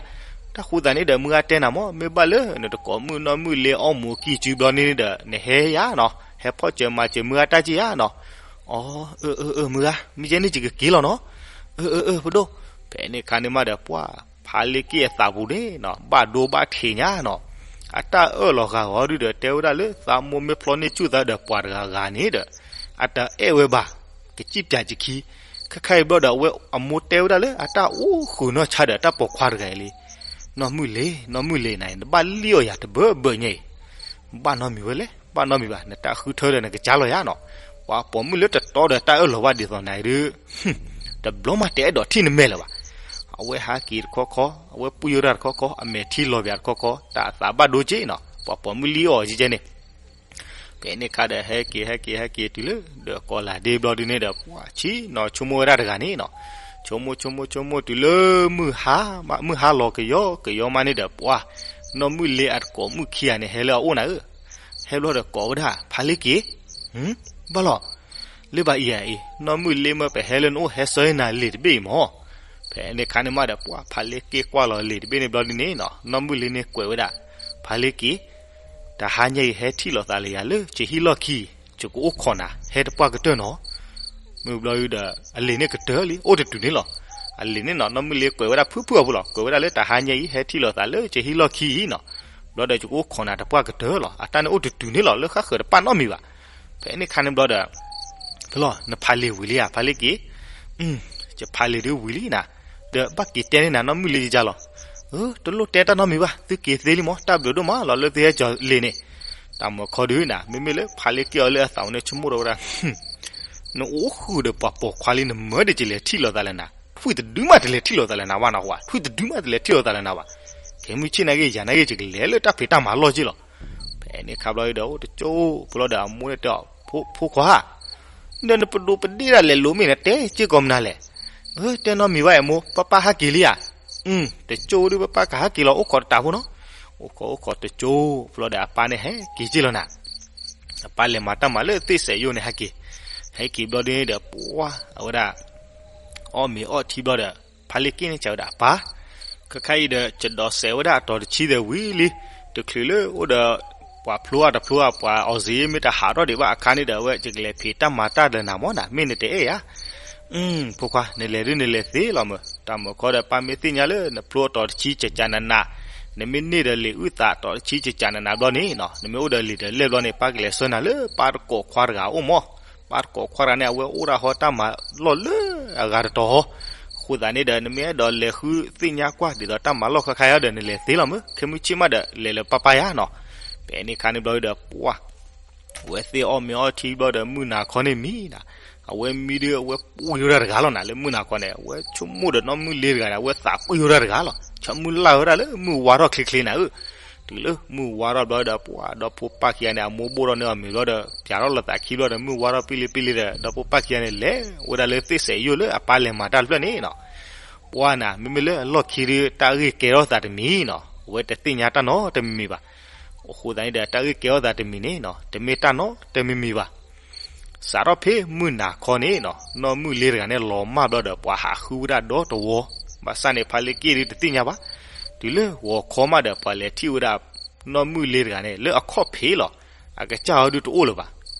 တၢ်ဃိသးန့ၣ်ဒီး မုၢ်ဂၤတဲနၤမ့ၢ် မ့ၢ်ဘၣ်လၢနတကိးမုၣ်နီၢ်မုၢ်လ့အီၣ်မူးကံၢ်စုဘျီန့ၣ်ဒီး နဟဲယၤနီၤ, ဟဲဖီၣ်စၢၤမၤစၢၤမုၢ်ဂၤတၢ်က့ၢ်ယၤနီၤ. အီ အၢ အၢ အၢ မုၢ်ဂၤ မ့ၢ်ကဲန့ၣ်ယကက့ၤလီၤနီၤ, အၢ အၢ အၢ ပဒိၣ်. ဖဲန့ၣ်အခါန့ၣ်မးဒီး ပှၤဖါလ့က့ၢ်အသးပူၤန့ၣ်နီၤ ဘၣ်ဒိဘၣ်ထံးညါနီၤ, အတၢ်အၢၣ်လီၤဂာ်ဂီၤဒုဒီး တဲဝဲဒၣ်လၢသးမိၢ်မ့ၢ်ဖျီန့ၢ်ဆူၣ်သးဒီးပှၤတဂၤဂၤန့ၣ်ဒီး အတအဲၣ်ဝဲဘၣ်, ကစံၣ်ပၠးစခံ. ခဲခါအံၤဘျီဒီး အဝဲအမိၢ်တဲဝဲဒၣ်လၢ အတၢ်အိၣ်ဃုာ်နီၢ်ဆါဒီးတၢ်ပိာ်ခွါတဂၤအံၤလံ. နီၢ်မုၢ်လ့ၤ နီၢ်မုၢ်လ့ၤ နၤ နဘၣ်လံၣ်အီၣ်ယၤတဘၢဘၢညါအံၤ, ဘၣ်နီတမံၤဝဲလဲၣ်, ဘၣ်နီတမံၤဘၣ်, နတၢ်ဃုထၢဒီးနကစၢ်လီၤယၤနီၤ. ပှၤပိာ်မုၣ်လၢတတီဒီးတၢ်အၢၣ်လီၤဘၣ်ဒ်သိးနၤအံၤဒုး တဘျီမးတအဲၣ်ဒိးထံၣ်နမဲာ်လၢၤဘၣ်. အဝဲဟးက့ၤတခီခီ, အဝဲပှံၢ်ယိၣ်တၢ်တခီခီ, အမဲာ်ထံလီၤပၠးတခီခီ, တၢ်အသးဘၣ်ဒိက့နီၤ, ပှၤပိာ်မုၣ်လံၣ်အီၣ်ကဲကဲန့ၣ်. ဖဲန့ၣ်အခါဒီး ဟဲက့ၤ ဟဲက့ၤ ဟဲက့ၤတုၤလၢ ဒီးကီၢ်လၤဒ့ဘျီဒုန့ၣ်ဒီး ပှၤဆံနီၤ ဆိကမိၣ်ဝဲဒၣ်တဂၤန့ၣ်နီၤ, ဆိကမိၣ် ဆိကမိၣ် ဆိကမိၣ်တုၤလၢ မုၢ်ဟါလီၤကယီကယီမးန့ၣ်ဒီး ပှၤ နီၢ်မုၢ်လ့ၤအတကိးမုၣ်ခံဂၤန့ၣ် ဟဲလၢအအိၣ်နၤဧၢ, ဟဲဘျီဒီးကိးဝဲဒၣ် ဖါလ့က့ၢ်, ဘၣ်လီၤ လၢဘၣ်အံၤဧါအံၤ နီၢ်မုၢ်လ့ၤမၢ ပဟဲလၢနအိၣ် ဟဲဆှၢနၤလံာ်တဘ့ၣ်အံၤမၢ်. ဖဲန့ၣ်အခါန့ၣ်မးဒီး ပှၤဖါလ့က့ၢ်ကွၢ်လီၤလံာ်တဘ့ၣ်န့ၣ်ဘျီဒုန့ၣ်နီၤ, နီၢ်မုၢ်လ့ၤန့ၣ်ကွဲးဝဲဒၣ်, ဖါလ့က့ၢ်, တဟါညါအံၤ ဟဲထံၣ်လိာ်သးလၢယၤလၢ ကဟံၣ်လီၢ်ခံ, ယကအိၣ်ခိးနၤ ဟဲတပှၢ်ကတၢၢ်နီၤ. မုၢ်ဘျီဒုဒီး အလံာ်န့ၣ်ကတၢၢ်လံ အိၣ်တတုၤန့ၣ်လီၤ. အလံာ်န့ၣ်နီၤ နီၢ်မုၢ်လ့ၤကွဲးဝဲဒၣ်ဖုၣ်ဖုၣ်အပူၤလီၤ, ကွဲးဝဲဒၣ်လၢ တဟါညါအံၤ ဟဲထံၣ်လိာ်သးလၢ ကဟံၣ်လီၢ်ခံအံၤနီၤ, ဘျီဒီးယကအိၣ်ခိးနၤတပှၢ်ကတၢၢ်လီၤ. အတၢ်န့ၣ်အိၣ်တတုၤန့ၣ်လီၤ လၢဃၣ်ဃၢၤတပာ်နီတမံၤဘၣ်. ဖဲန့ၣ်အခါန့ၣ်ဘျီဒီး ဖဲလီၤ နဖးလံာ်ဝံၤလံဧါ ဖါလ့က့ၢ်. ယဖးလံာ်ဒုဝံၤလံနၤ, ဒီးဘၣ်က့ၤတဲန့ၢ်နၤ နီၢ်မုၢ်လ့ၤယကါလီၤ. တလိၣ်တဲတၢ်နီတမံၤဘၣ်, သုက့ၤသ့လံမၢ်, တၢ်ဘျုးဒိၣ်မးလီၤလၢသုဟဲကၠီၤလံာ်န့ၣ်. တၢ်မၢခီဒုနၤ မ့မ့ၢ်လၢဖးလ့က့ၢ်အီၤလၢအသးပူၤန့ၣ် ဆိကမိၣ်ဒီးဝဲဒၣ် နအိၣ်ဃုာ်ဒီးပှၤပိာ်ခွါလံ နမၢဒ်ကလဲၤထံၣ်လိာ်သးလၢနၤ, ထွံၣ်တဒုမးတလဲၤထံၣ်လိာ်သးလၢနၤဘၣ်နီၤ, ထွံၣ်တဒုမးတလဲၤထံၣ်လိာ်သးလၢနၤဘၣ်. ခဲမုၢ်ဆ့ၣ်နာ်က့ ယၤနာ်က့ ယကလဲၤလၢတၢ်ဖံးတၢ်မၤလီၢ်က့လီၤ. ဖဲန့ၣ်ခါဘျီဒီး အိၣ်တကၠိဖိလီၤဒီး အမိၢ်န့ၣ်တဲအီၤ ဖိခွါ ဒီးနပဒိးပဒ့ၣ်ဒၣ်လဲာ်လိၤမ့ၢ်နတဲစ့ၢ်ကီးမနုၤလဲၣ်. တဲနီတမံၤဘၣ် အဲၣ်မိၢ် ပၢ်ပၢ်ဟးက့ၤလံဧါ. တကၠိဒု ပၢ်ပၢ်ကဟးက့ၤလီၤ အိၣ်ခိးတတးဖိနီၤ. အိၣ်ခိးအိၣ်ခိးတကၠိဖိလီၤဒီး အပၢ်န့ၣ်ဟဲက့ၤက့လီၤနၤ. အပၢ်လဲၤမၤတၢ်မၤလၢသ့ၣ်စဲးယိာ်န့ၣ်ဟဲက့ၤ, ဟဲက့ၤဘျီဒုန့ၣ်ဒီး ပှၤအဝဲဒၣ် အီၣ်မ့ၤအီထံဘျီဒီး ဖါလ့က့ၢ်န့ၣ်စံးဝဲဒၣ် အပၢ်, ခဲခါအံၤဒီး ကဒီးစဲးဝဲဒၣ်အတီၤတဆံသဲးဝံၤလံ, တချုးလၢအိၣ်ဒီး ပှၤဖျိအတဖျိအ ပှၤအီၣ်စ့မ့ၢ်တဟးထီၣ်ဒံးဘၣ်အခါန့ၣ်ဒီး အဝဲယကလဲၤဖံးတၢ်မၤတၢ်ဒီးနၤမၢ်နၤ မ့ၢ်နတအဲၣ်ဧါ. ဖိခွါ နလဲၤဒုနလဲၤသ့လီၤမၢ်, တၢ်မၢခီဒီး ပၢ်မ့ၢ်သ့ၣ်ညါလၢနဖျိအတီၤတဆံကကးနးနး, နမ့ၢ်န့ၢ်ဒီးလံာ်အုၣ်သးတီၤတဆံကကးနးနးဘျီန့ၣ်နီၤ, နမ့ၢ်အိၣ်ဒီးလံာ်ဒီးလဲၢ်ဘျီန့ၣ် ပၢ်ကလဲၤဆှၢနၤလၢပၢ်တကိးခွါတဂၤအအိၣ်မၢ်. ပၢ်တကိးခွါတဂၤန့ၣ် အဝဲအိၣ်ဒၣ်ဟီတၢ်မၤလီၢ်လၢအဂၤတတီၤဟီ, အဃိသတးန့ၣ်ဒီး နမ့ၢ်အဲၣ်ဒိးလဲၤဃုသ့ၣ်ညါကွၢ်ဒ်သိးတၢ်မၤလီၢ်ခဲခါအံၤဒီး နလဲၤသ့လီၤမၢ်, ခဲမုၢ်ဆ့ၣ်မးဒီး လဲၤလၢပၢ်ပၢ်ယါနီၤ. ဖဲန့ၣ်ခါန့ၣ်ဘျီဒီး ပှၤ အဝဲသ့ၣ်အီၣ်မ့ၤအီထံဘျီဒီးမုၢ်နၤခီန့ၣ်မံနၤ, အဝဲမံဒီးအဝဲပှံၢ်ယိာ်တၢ်တဂၤလီၤနၤ လၢမုၢ်နၤခီန့ၣ်, အဝဲဆိကမိၣ်ဒီးနီၢ်မုၢ်လ့ၤတဂၤန့ၣ် အဝဲသးပှံၢ်ယိာ်တၢ်တဂၤလီၤ, ဆၢမုၢ်လၢ်ဝဲဒၣ်လၢမုၢ်ဝါထီၣ်ချ့ချ့နၤဧၢ. တုၤလၢမုၢ်ဝါထီၣ်ဘျီဒီး ပှၤဒီဖိပၢ်ခံဂၤန့ၣ် အမိၢ်ဘိၣ်ထီၣ်န့ၢ်အီၤမ့ၤဘျီဒီး ပၠးထီၣ်လိာ်သးခံဘျီဒီး မုၢ်ဝါထီၣ်ပံလံပံလံဒီး ဒီဖိပၢ်ခံဂၤန့ၣ် လဲၤဝဲဒၣ်လၢသ့ၣ်စဲးယိာ်လၢအပၢ်လဲၤမၤတၢ်တဖျၢၣ်န့ၣ်နီၤ. ပှၤနၤ မ့မ့ၢ်လၢအလီၢ်ခံဒု တၢ်ဂ့ၢ်ကဲထီၣ်သးတမံၤနီၤ, အဝဲတသ့ၣ်ညါတၢ်နီတမံၤမံၤဘၣ်. အဃိသတးန့ၣ်ဒီး တၢ်ဂ့ၢ်ကဲထီၣ်သးတမံၤန့ၣ်နီၤ တမ့ၢ်တၢ်နီတမံၤမံၤဘၣ်. စးထီၣ်ဖဲမုၢ်နၤခီန့ၣ်နီၤ နီၢ်မုၢ်လ့ၤတဂၤန့ၣ် လီၤမၢ်ဘျီဒီး ပှၤဟးဃုဝဲဒၣ်ဒီတဝီ, ဘၣ်ဆၣ်န့ၣ် ဖါလ့က့ၢ်ဒုတသ့ၣ်ညါဘၣ်. တုၤလၢဂီၤခီမးဒီး ပှၤလဲၤထံၣ်ဝဲဒၣ် နီၢ်မုၢ်လ့ၤတဂၤန့ၣ် လၢအခီၣ်ဖံးလီၤ. အကစၢ်အီၤဒုတအိၣ်လၢၤဘၣ်.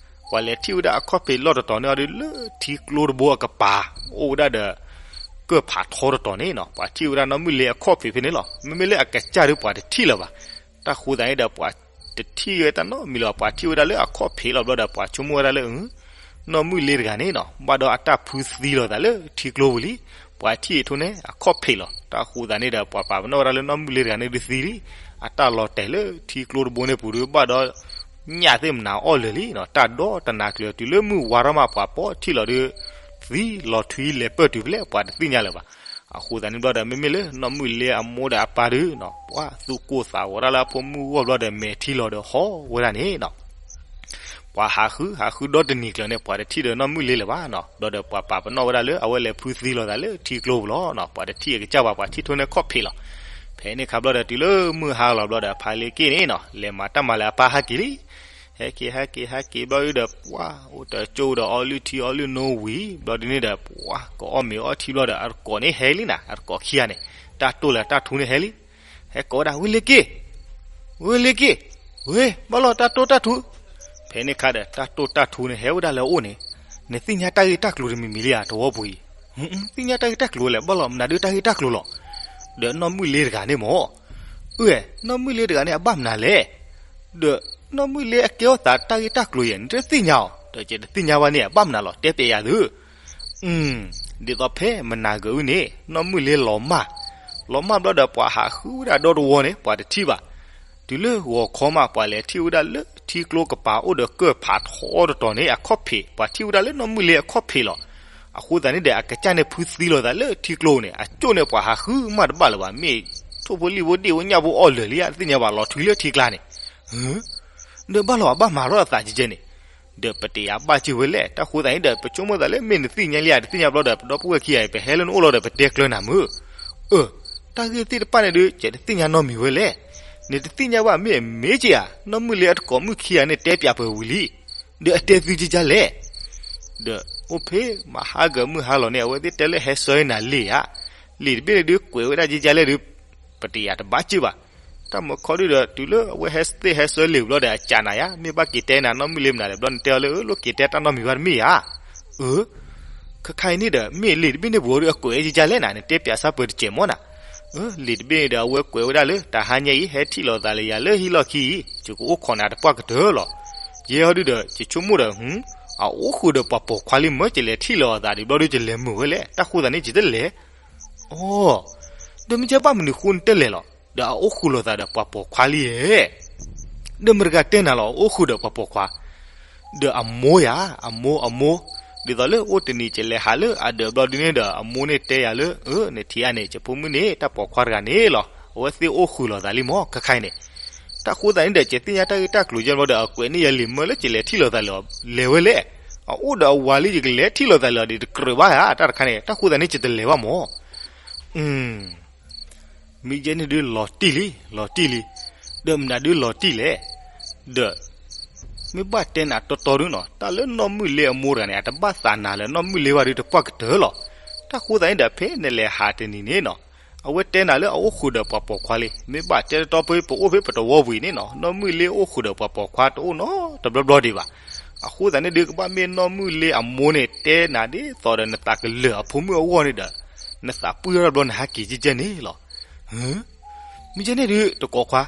ပှၤလဲၤထံၣ်ဝဲဒၣ်အခီၣ်ဖံးလီၢ်တတီၤန့ၣ်အီၤဒု လၢထံကျိတဘိအကပၤ အိၣ်ဝဲဒၣ်ဒီး ကၢၢ်ဖးထီတတီၤန့ၣ်နီၤ, ပှၤထံၣ်ဝဲဒၣ်နီၢ်မုၢ်လ့ၤအခီၣ်ဖံးဖဲန့ၣ်လီၤ. မ့မ့ၢ်လၢအကစၢ်ဒု ပှၤတထံၣ်လၢၤဘၣ်. တၢ်ဃိသတးန့ၣ်ဒီး ပှၤတထံၣ်ဝဲတၢ်နီတမံၤလၢၤဘၣ်, ပှၤထံၣ်ဝဲဒၣ်လၢအခီၣ်ဖံးလီၤဘျီဒီး ပှၤဆိကမိၣ်ဝဲဒၣ်လၢ နီၢ်မုၢ်လ့ၤတဂၤန့ၣ်နီၤ ဘၣ်ဒီးအတၢ်ဖုသံလိာ်သးလၢထံကျိပူၤလံ. ပှၤထံၣ်အထိန့ၣ် အခီၣ်ဖံးလီၤ. တၢ်ဃိသတးန့ၣ်ဒီး ပှၤပာ်ပနီၣ်ဝဲဒၣ်လၢနီၢ်မုၢ်လ့ၤတဂၤန့ၣ်ဒုသံလံ. အတၢ်လီၤတဲာ်လၢထံကျိတဘိန့ၣ်ပူၤဒု ဘၣ်ဒီး ညၣ်သ့ၣ်မနၤအီၣ်လၢာ်လံနီၤ, တၢ်ဒီတနၤကျၢၤ တုၤလၢမုၢ်ဝါထီၣ်မး ပှၤပိာ်ထံၣ်လီၤဒု သံလီၤထွံလဲၤပၢၢ်တုၤဖဲလဲၣ် ပှၤတသ့ၣ်ညါလၢၤဘၣ်. အဃိသတးန့ၣ်ဘျီဒီး မ့မ့ၢ်လၢနီၢ်မုၢ်လ့ၤအမိၢ်ဒီးအပၢ်ဒုနီၤ ပှၤသူၣ်ကိၢ်သးဂီၤဒၣ်လၢအဖိမုၣ်ဂီၢ်ဘျီဒီး မဲာ်ထံလီၤဒီးဟီၣ်ဝဲဒၣ်န့ၣ်နီၤ. ပှၤဟးဃု ဟးဃုဒီတနံၤကျၢၤန့ၣ် ပှၤတထံၣ်ဒီးနီၢ်မုၢ်လ့ၤလၢၤဘၣ်နီၤ. ဘျီဒီးပှၤပာ်ပနီၣ်ဝဲဒၣ်လၢအဝဲလဲၤဖုသံလိာ်သးလၢထံကျိပူၤလီၤနီၤ. ပှၤတထံၣ်အကစၢ်ဘၣ် ပှၤထံၣ်ထိန့ၣ်ခီၣ်ဖံးလီၤ. ဖဲန့ၣ်ခါဘျီဒီး တုၤလၢမုၢ်ဟါလီၤဘျီဒီး ဖါလ့က့ၢ်န့ၣ်နီၤ လဲၤမၤတၢ်မၤလၢအပၢ်ဟဲက့ၤလံ. ဟဲက့ၤ ဟဲက့ၤ ဟဲက့ၤဘျီဒုဒီး ပှၤအိၣ်တကၠိဒီးအီလုၢ်ထံအီလုၢ်နိဝံၤ ဘျီဒုန့ၣ်ဒီး ပှၤကအီၣ်မ့ၤအီထံဘျီဒီး အတကိးန့ၣ်ဟဲလံနီၤ, အတကိးခံဂၤန့ၣ် တၢ်တိၢ်လၢတၢ်ထူန့ၣ်ဟဲလံ. ဟဲကိးဝဲဒၣ် ဝ့ၢ်လ့က့ၢ်, ဝ့ၢ်လ့က့ၢ်, ဝ့ၢ် ဘၣ်လီၤတၢ်တိၢ်တၢ်ထူ. ဖဲန့ၣ်ခါဒီး တၢ်တိၢ်တၢ်ထူန့ၣ်ဟဲဝဲဒၣ်လၢအအိၣ်န့ၣ်, နသ့ၣ်ညါတၢ်ဂ့ၢ်တၢ်ကျိၤတမံၤမံၤလံဧါ တဝီပူၤအံၤ. သ့ၣ်ညါတၢ်ဂ့ၢ်တၢ်ကျိၤလဲၣ် ဘၣ်လီၤ မနုၤဒုးတၢ်ဂ့ၢ်တၢ်ကျိၤလီၤ. ဒီးနီၢ်မုၣ်လ့တဂၤန့ၣ်မၢ်, အၢ နီၢ်မုၣ်လ့တဂၤန့ၣ် အဘၣ်မနုၤလဲၣ်. ဒီးနီၢ်မုၣ်လ့အကဲထီၣ်သးတၢ်ဂ့ၢ်တၢ်ကျိၤယဲၢ် နတသ့ၣ်ညါအီၤ, ဒီးယတသ့ၣ်ညါဘၣ်န့ၣ် အဘၣ်မနုၤလီၤ တဲပျဲယၤသု. ဒ်သိးဖဲမနၤဂၤအုၣ်န့ၣ် နီၢ်မုၣ်လ့လီၤမၢ်, လီၤမၢ်ဘျီဒီး ပှၤဟးဃုဝဲဒၣ်ဒီတဝီန့ၣ် ပှၤတထံၣ်ဘၣ်. တုၤလၢဂီၤခီမး ပှၤလဲၤထံၣ်ဝဲဒၣ်လၢထံကျိကပၤအိၣ်ဒီးကၢၢ်ဖးထီတတီၤန့ၣ် အခီၣ်ဖံး, ပှၤထံၣ်ဝဲဒၣ်လၢနီၢ်မုၣ်လ့အခီၣ်ဖံးလီၤ. အဃိသတးန့ၣ်ဒီး အကစၢ်န့ၣ်ဖုသံလိာ်သးလၢထံကျိန့ၣ် အကၠိၣ်န့ၣ် ပှၤဟးဃုမၢ်တဘၣ်လၢၤဘၣ်, မ့ၢ်ထိၣ်ဖိလံၣ်ဖိဒ့ၣ်ဖိညၣ်ဖိအီၣ်လၢာ်လံဧါ တသ့ၣ်ညါဘၣ် လီၤထွံလၢထံကျါန့ၣ်. ဒီးဘၣ်လီၤ အဘၣ်မၤထီၣ်အသးကဲကဲန့ၣ်, ဒီးပတယၤဘၣ်က့ၤဝဲလဲၣ်. တၢ်ဃိသတးန့ၣ်ဒီး ပဆိကမိၣ်သးလၢ မ့ၢ်နသ့ၣ်ညါလံဧါ တသ့ၣ်ညါဘျီဒီး ပဒီပုၢ်ဝဲၢ်ခံဂၤအံၤ ပဟဲလၢနအိၣ်လီၤဒီး ပတဲကျၢၤနၤမုၢ်. အၢ, တၢ်ဂ့ၢ်သ့ၣ်တဖၣ်န့ၣ်ဒုး ယတသ့ၣ်ညါနီတမံၤဝဲလဲၣ်. နတသ့ၣ်ညါဘၣ် မ့ၢ်အမ့ၢ်က့ၤဧါ, နီၢ်မုၣ်လ့အတံၤသကိးမုၣ်ခံဂၤန့ၣ် တဲပျးပှဲၤဝံၤလံ, ဒီးအတဲသုကဲကဲလဲၣ်. ဒီးအိၣ်ဖဲမဟါဂၤမုၢ်ဟါလီၤန့ၣ် အဝဲသ့ၣ်တဲလၢဟဲဆှၢနၤလံာ်ဧါ, လံာ်တဘ့ၣ်န့ၣ်ဒုး ကွဲးဝဲဒၣ်ကဲကဲလဲၣ်ဒုး ပတယၤတဘၣ်က့ၤဘၣ်. တၢ်မၤခီဒုဒီး တုၤလၢအဝဲဟဲသ့ၣ်ဟဲဆှၢလံာ်ဘျီဒီး အကးနၤယါ, မ့ၢ်ဘၣ်က့ၤတဲနၤ နီၢ်မုၣ်လ့မနုၤလဲၣ် ဘျီနတဲအီၤလၢ အၢ လိၣ်က့ၤတဲတၢ်နီတမံၤဘၣ်တမ့ၢ်ဧါ. အၢ, ခဲခါအံၤန့ၣ်ဒီး မ့ၢ်လံာ်တဘ့ၣ်န့ၣ်ပူၤဒုး အကွဲးကဲကဲလဲၣ်နၤ, နတဲပျးစၢ်ပှဲၤတစဲးမၢ်နၤ. အၢ လံာ်တဘ့ၣ်န့ၣ်ဒီး အဝဲကွဲးဝဲဒၣ်လၢ တဟါညါအံၤ ဟဲထံၣ်လိာ်သးလၢယၤလၢဟံၣ်လီၢ်ခံအံၤ ယကအိၣ်ခိးနၤတပှၢ်ကတၢၢ်လီၤ. ယဲဟီဒုဒီး ယဆိကမိၣ်ဒီး အအိၣ်ဃုာ်ဒီးပှၤပိာ်ခွါလံမၢ်, ယလဲၤထံၣ်လိာ်အသးဒံးဘျီဒုး ယလဲၤမုာ်ဝဲလဲၣ်. တၢ်ဃိသတးန့ၣ် ယတလဲၤ. အိ, ဒီးမ့ၢ်ကဲဘၣ်မနုၤဃိနတလဲၤလီၤ. ဒီးအအိၣ်ဃုာ်လိာ်သးဒီးပှၤပိာ်ခွါလံဧါ. ဒီးမတၤတဂၤတဲနၤလီၤ အအိၣ်ဃုာ်ဒီးပှၤပိာ်ခွါ. ဒီးအမိၢ်ယၤ, အမိၢ်, အမိၢ်, ဒ်သိးလၢအိၣ်တနံၤ ယလဲၤဟးလၢအဒၢးဘျီဒုန့ၣ်ဒီး အမိၢ်န့ၣ်တဲယၤလၢ အၢ နထံၣ်ဧါန့ၣ် ယဖိမုၣ်န့ၣ် တၢ်ပိာ်ခွါတဂၤန့ၣ်လီၤ. အဝဲသ့ၣ်အိၣ်ဃုာ်လိာ်သးလံမၢ် ခဲခါအံၤန့ၣ်. တၢ်ဃိသတးန့ၣ်ဒီး ယသ့ၣ်ညါတၢ်ဂ့ၢ်တၢ်ကျိၤယဲၢ်ဘျီဒီး အကွဲးန့ၢ်ယၤလံာ်မၢ်လၢ ယလဲၤထံၣ်လိာ်သးလၢ လဲၤဝဲလဲၣ်. အအိၣ်ဒီးအဝၤလံ ယကလဲၤထံၣ်လိာ်သးလၢ ဒ်တကြၢးဘၣ်ဧါ တၢ်တခါန့ၣ်. တၢ်ဃိသတးန့ၣ် ယတလဲၤဘၣ်မၢ်. မ့ၢ်ယဲန့ၣ်ဒုး လီၤတံၢ်လံ, လီၤတံၢ်လံ. ဒီးမနုၤဒုးလီၤတံၢ်လဲၣ်. ဒီး မ့ၢ်ဘၣ်တဲနၤတီတီဒုနီၤ, တၢ်လၢနီၢ်မုၣ်လ့အမိၢ်တဂၤန့ၣ် အတဘၣ်သးနၤလၢနီၢ်မုၣ်လ့ဘၣ်ဒုး တပှၢ်ကတၢၢ်လီၤ. တၢ်ဃိသတးန့ၣ်ဒီး ဖဲနလဲၤဟးတနံၤန့ၣ်နီၤ, အဝဲတဲနၤလၢအအိၣ်ဃုာ်ဒီးပှၤပိာ်ခွါလံ. မ့ၢ်ဘၣ်တဲတီတီ ပအိၣ်ဖဲပတဝီပူၤအံၤန့ၣ်နီၤ, နီၢ်မုၣ်လ့အိၣ်ဃုာ်ဒီးပှၤပိာ်ခွါတအိၣ်နီတဘျီဘျီဒံးဘၣ်. အဃိသတးန့ၣ်ဒုး ကဘၣ်မ့ၢ်နီၢ်မုၣ်လ့အမိၢ်န့ၣ် တဲနၤဒ်သိးဒီး နသးကလၢာ်အဖိမုၣ်အဂီၢ်န့ၣ်ဒီး နသးပှံၢ်ထီၣ်တဘျီ နဟးက့ၤကဲကဲန့ၣ်လီၤ. မ့ၢ်ကဲန့ၣ်ဒုး တကိးခွါ,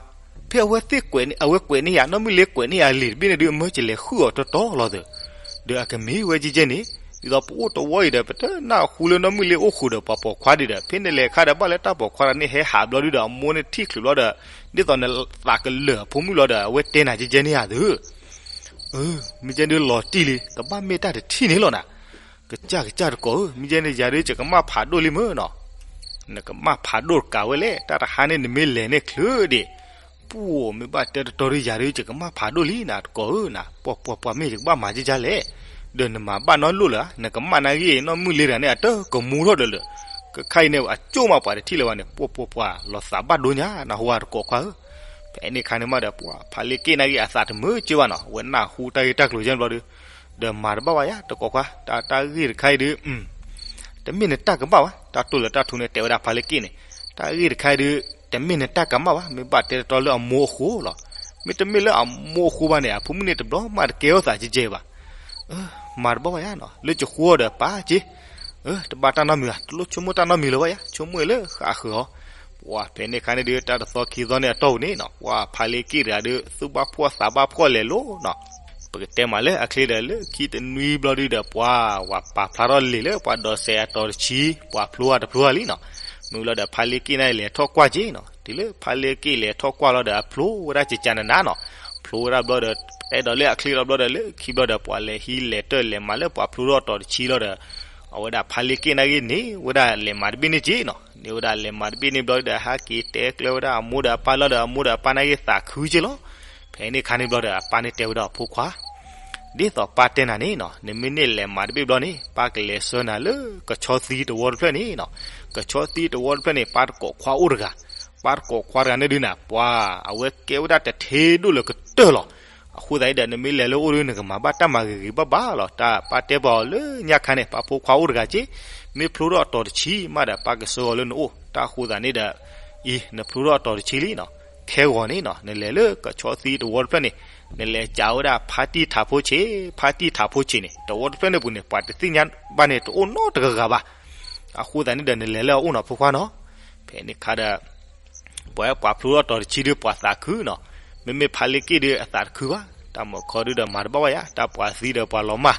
ဖဲအဝဲသ့ၣ်ကွဲးန့ၢ်, အဝဲကွဲးန့ၢ်ယၤ နီၢ်မုၣ်လ့ကွဲးန့ၢ်ယၤလံာ်တဘ့ၣ်န့ၣ်ဒုး အမၢယလဲၤဃုာ်အီၤတီတီလီၤသၢ. ဒီးအကမ့ၢ်ဝဲကဲကဲန့ၣ်, ဒ်သိးပအိၣ်တဝီအံၤဒီး ပတနၢ်ဟူလၢနီၢ်မုၣ်လ့အိၣ်ဃုာ်ဒီးပှၤပိာ်ခွါဒံးဒီး ဖဲနလဲၤခါဒီး ဘၣ်လၢတၢ်ပိာ်ခွါတဂၤန့ၣ် ဟဲဟးဘျီဒုဒီး အမိၢ်န့ၣ်ထံၣ်ချုးဘျီဒီး ဒ်သိးနသးကလၢာ်အဖိမုၣ်လီၤဒီး အဝဲတဲနၤကဲကဲန့ၣ်ဧါသၢ. မ့ၢ်ကဲဒုးလီၤတံၢ်လံ, ကဘၣ်မ့ၢ်တၢ်တထံၣ်န့ၣ်လီၤနၤ. ကစၢ်ကစၢ်တကိးဧၢ, မ့ၢ်ကဲန့ၣ် ယၤဒုးယကမၣ်ဖးဒိၣ်လံမ့ၢ်နီၤ. နကမၣ်ဖးဒိၣ်တကးဝဲလဲၣ်, တၢ်တဟါန့ၣ် နမ့ၢ်လဲၤန့ၣ်ချုးဒံး, ပူမ့ၢ်ဘၣ်တဲတတီဒုး ယၤဒုးယကမၣ်ဖးဒိၣ်လံနၤတကိးဧၢနၤ, ပှၤပှၤပှၤမ့ၢ်ယကဘၣ်မၤကဲကဲလဲၣ်. ဒီးနမၤဘၣ်နီတလိၣ်လၢၤဧါ, နကမၣ်နာ်ဂ့ၢ် နီၢ်မုၣ်လ့တဂၤန့ၣ် အတကမူထီၣ်ဒီးလၢာ်. ခဲခါအံၤန့ၣ် အကၠိၣ်မးပှၤတထံၣ်လၢၤဘၣ်န့ၣ် ပှၤပှၤပှၤလီၤသးဘၣ်ဒိညါ နၢ်ဟူဧါတကိးခွါဧၢ. ဖဲန့ၣ်ခါန့ၣ်မးဒီး ပှၤဖါလ့က့ၣ်နာ်ဂ့ၢ်အသးတမုာ်က့ဘၣ်နီၤ, အဝဲနၢ်ဟူတၢ်ဂ့ၢ်တၢ်ကျိၤယဲၢ်ဘျီဒုး ဒီးမၤတဘၣ်ဘၣ်ယါ တကိးခွါ, တၢ်တၢ်ဂ့ၢ်တခါအံၤဒုး တမ့ၢ်နတၢ်ကမၣ်ဘၣ်, တၢ်တိၢ်လၢတၢ်ထူန့ၣ် တဲဝဲဒၣ်ဖါလ့က့ၣ်န့ၣ်, တၢ်ဂ့ၢ်တခါအံၤဒုး တမ့ၢ်နတၢ်ကမၣ်ဘၣ်, မ့ၢ်ဘၣ်တဲတတီလၢအမိၢ်အဃိလီၤ. မ့တမ့ၢ်လၢအမိၢ်အဃိဘၣ်န့ၣ် အဖိမုၣ်န့ၣ်တဘျီမးတကဲထီၣ်သးကဲကဲဘၣ်. မၤတဘၣ်ဘၣ်ယါနီၤ, လၢကဃိဒီးပာ်က့ တဘၣ်တၢ်နီတမံၤဘၣ်, တလိၣ်ဆိကမိၣ်တၢ်နီတမံၤလၢၤဘၣ်ယါ, ဆိကမိၣ်လၢဃၣ်ဃၢၤအီၤ. ပှၤဖဲန့ၣ်ခါန့ၣ်ဒုး တၢ်တသီခံသီန့ၣ်အတီၢ်ပူၤန့ၣ်နီၤ, ပှၤဖါလ့က့ၣ်တဂၤဒုး သူၣ်ဘၣ်ဖှီၣ်သးဘၣ်ဖှီၣ်လဲၤလိၤနီၤ. ပကတဲမးလၢအချ့ဒီးလၢခံတနွံဘျီဒုဒီး ပှၤဝၤပာ်ဖျါထီၣ်လံာ်လၢပှၤဒိးစဲးအတီၤတဆံ, ပှၤဖျိအတဖျိလံနီၤ. မ့ၢ်လီၤဒီးဖါလ့က့ၣ်န့ၣ် လဲၤထီၣ်ကွၢ်က့နီၤ, တုၤလၢဖါလ့က့ၣ်လဲၤထီၣ်ကွၢ်လီၤဒီး အဖျိဝဲဒၣ်ကကနနၤနီၤ. ဖျိဝဲဒၣ်ဘျီဒီး အဲၣ်ဒိးလၢအချ့လီၤဘျီဒီး လၢခံဘျီဒီး ပှၤလဲၤဟံးလဲၤတၢၢ်လဲၤမၤလၢပှၤဖျိထီၣ်အတီၤတဆံလီၤဒီး အဝဲဒၣ်ဖါလ့က့ၣ်နာ်ဂ့ၢ်န့ၣ် ဝဲဒၣ်လဲၤမၤတဘ့ၣ်န့ၣ်က့နီၤ, န့ၢ်ဝဲဒၣ်လဲၤမၤတဘ့ၣ်န့ၣ်ဘျီဒီး ဟဲက့ၤတဲကျၢၤဝဲဒၣ်အမိၢ်ဒီးအပၢ်လီၤဒီး အမိၢ်ဒီးအပၢ်နာ်ဂ့ၢ်သးခုက့လီၤ. ဖဲန့ၣ်ခါန့ၣ်ဘျီဒီး အပၢ်န့ၣ်တဲဝဲဒၣ်အဖိခွါ ဒ်သိးပၢ်တဲနၤန့ၣ်နီၤ, နမ့ၢ်န့ၢ်လဲၤမၤတဘ့ၣ်ဘျီန့ၣ် ပၢ်ကလဲၤဆှၢနၤလၢကဆီသံတဝီတဖျၢၣ်န့ၣ်နီၤ. ကဆီသံတဝီတဖျၢၣ်န့ၣ် ပၢ်တကိးခွါအိၣ်တဂၤ, ပၢ်တကိးခွါတဂၤန့ၣ်ဒုးနၤ ပှၤ အဝဲကဲဝဲဒၣ်တထ့ဒိၣ်လၢကတၢၢ်လီၤ. အဃိသတးန့ၣ်ဒီး နမ့ၢ်လဲၤလၢအအိၣ်ဒီး နကမၤဘၣ်တၢ်မၤဂ့ၤဂ့ၤဘၣ်ဘၣ်လီၤ. တၢ်ပၢ်တဲပှၤအီၤလၢညါခါန့ၣ် ပၢ်ဖိခွါအိၣ်တဂၤက့, မ့ၢ်ဖျိထီၣ်အတီၤတဆံမးဒီး ပၢ်ကဆှၢအီၤလၢနအိၣ်. တၢ်ဃိသတးန့ၣ်ဒီး အံၤ နဖျိထီၣ်အတီၤတဆံလံနီၤ, ခဲဂီၤန့ၣ်နီၤ နလဲၤလၢကဆီသံတဝီတဖျၢၣ်န့ၣ် နလဲၤကးဝဲဒၣ်ဖါတံၢ်ထးဖိဆံး, ဖါတံၢ်ထးဖိဆံးန့ၣ် တဝီတဖျၢၣ်န့ၣ်ပူၤန့ၣ် ပှၤတသ့ၣ်ညါဘၣ်န့ၣ် တအိၣ်နီတဂၤဂၤဘၣ်. အဃိသတးန့ၣ်ဒီး နလဲၤလၢအအိၣ်နီၤ ဖိခွါနီၤ. ဖဲန့ၣ်ခါဒီး ပှၤ ပှၤဖျိထီၣ်တီၤတဆံဒုး ပှၤသးခုနီၤ. မ့မ့ၢ်ဖါလ့က့ၣ်ဒုးအသးတခုဘၣ်. တၢ်မုၢ်ခီဒုးဒီးမၤတဘၣ်ဝဲယါ, တၢ်ပှၤသံဒီးပှၤလီၤမၢ်,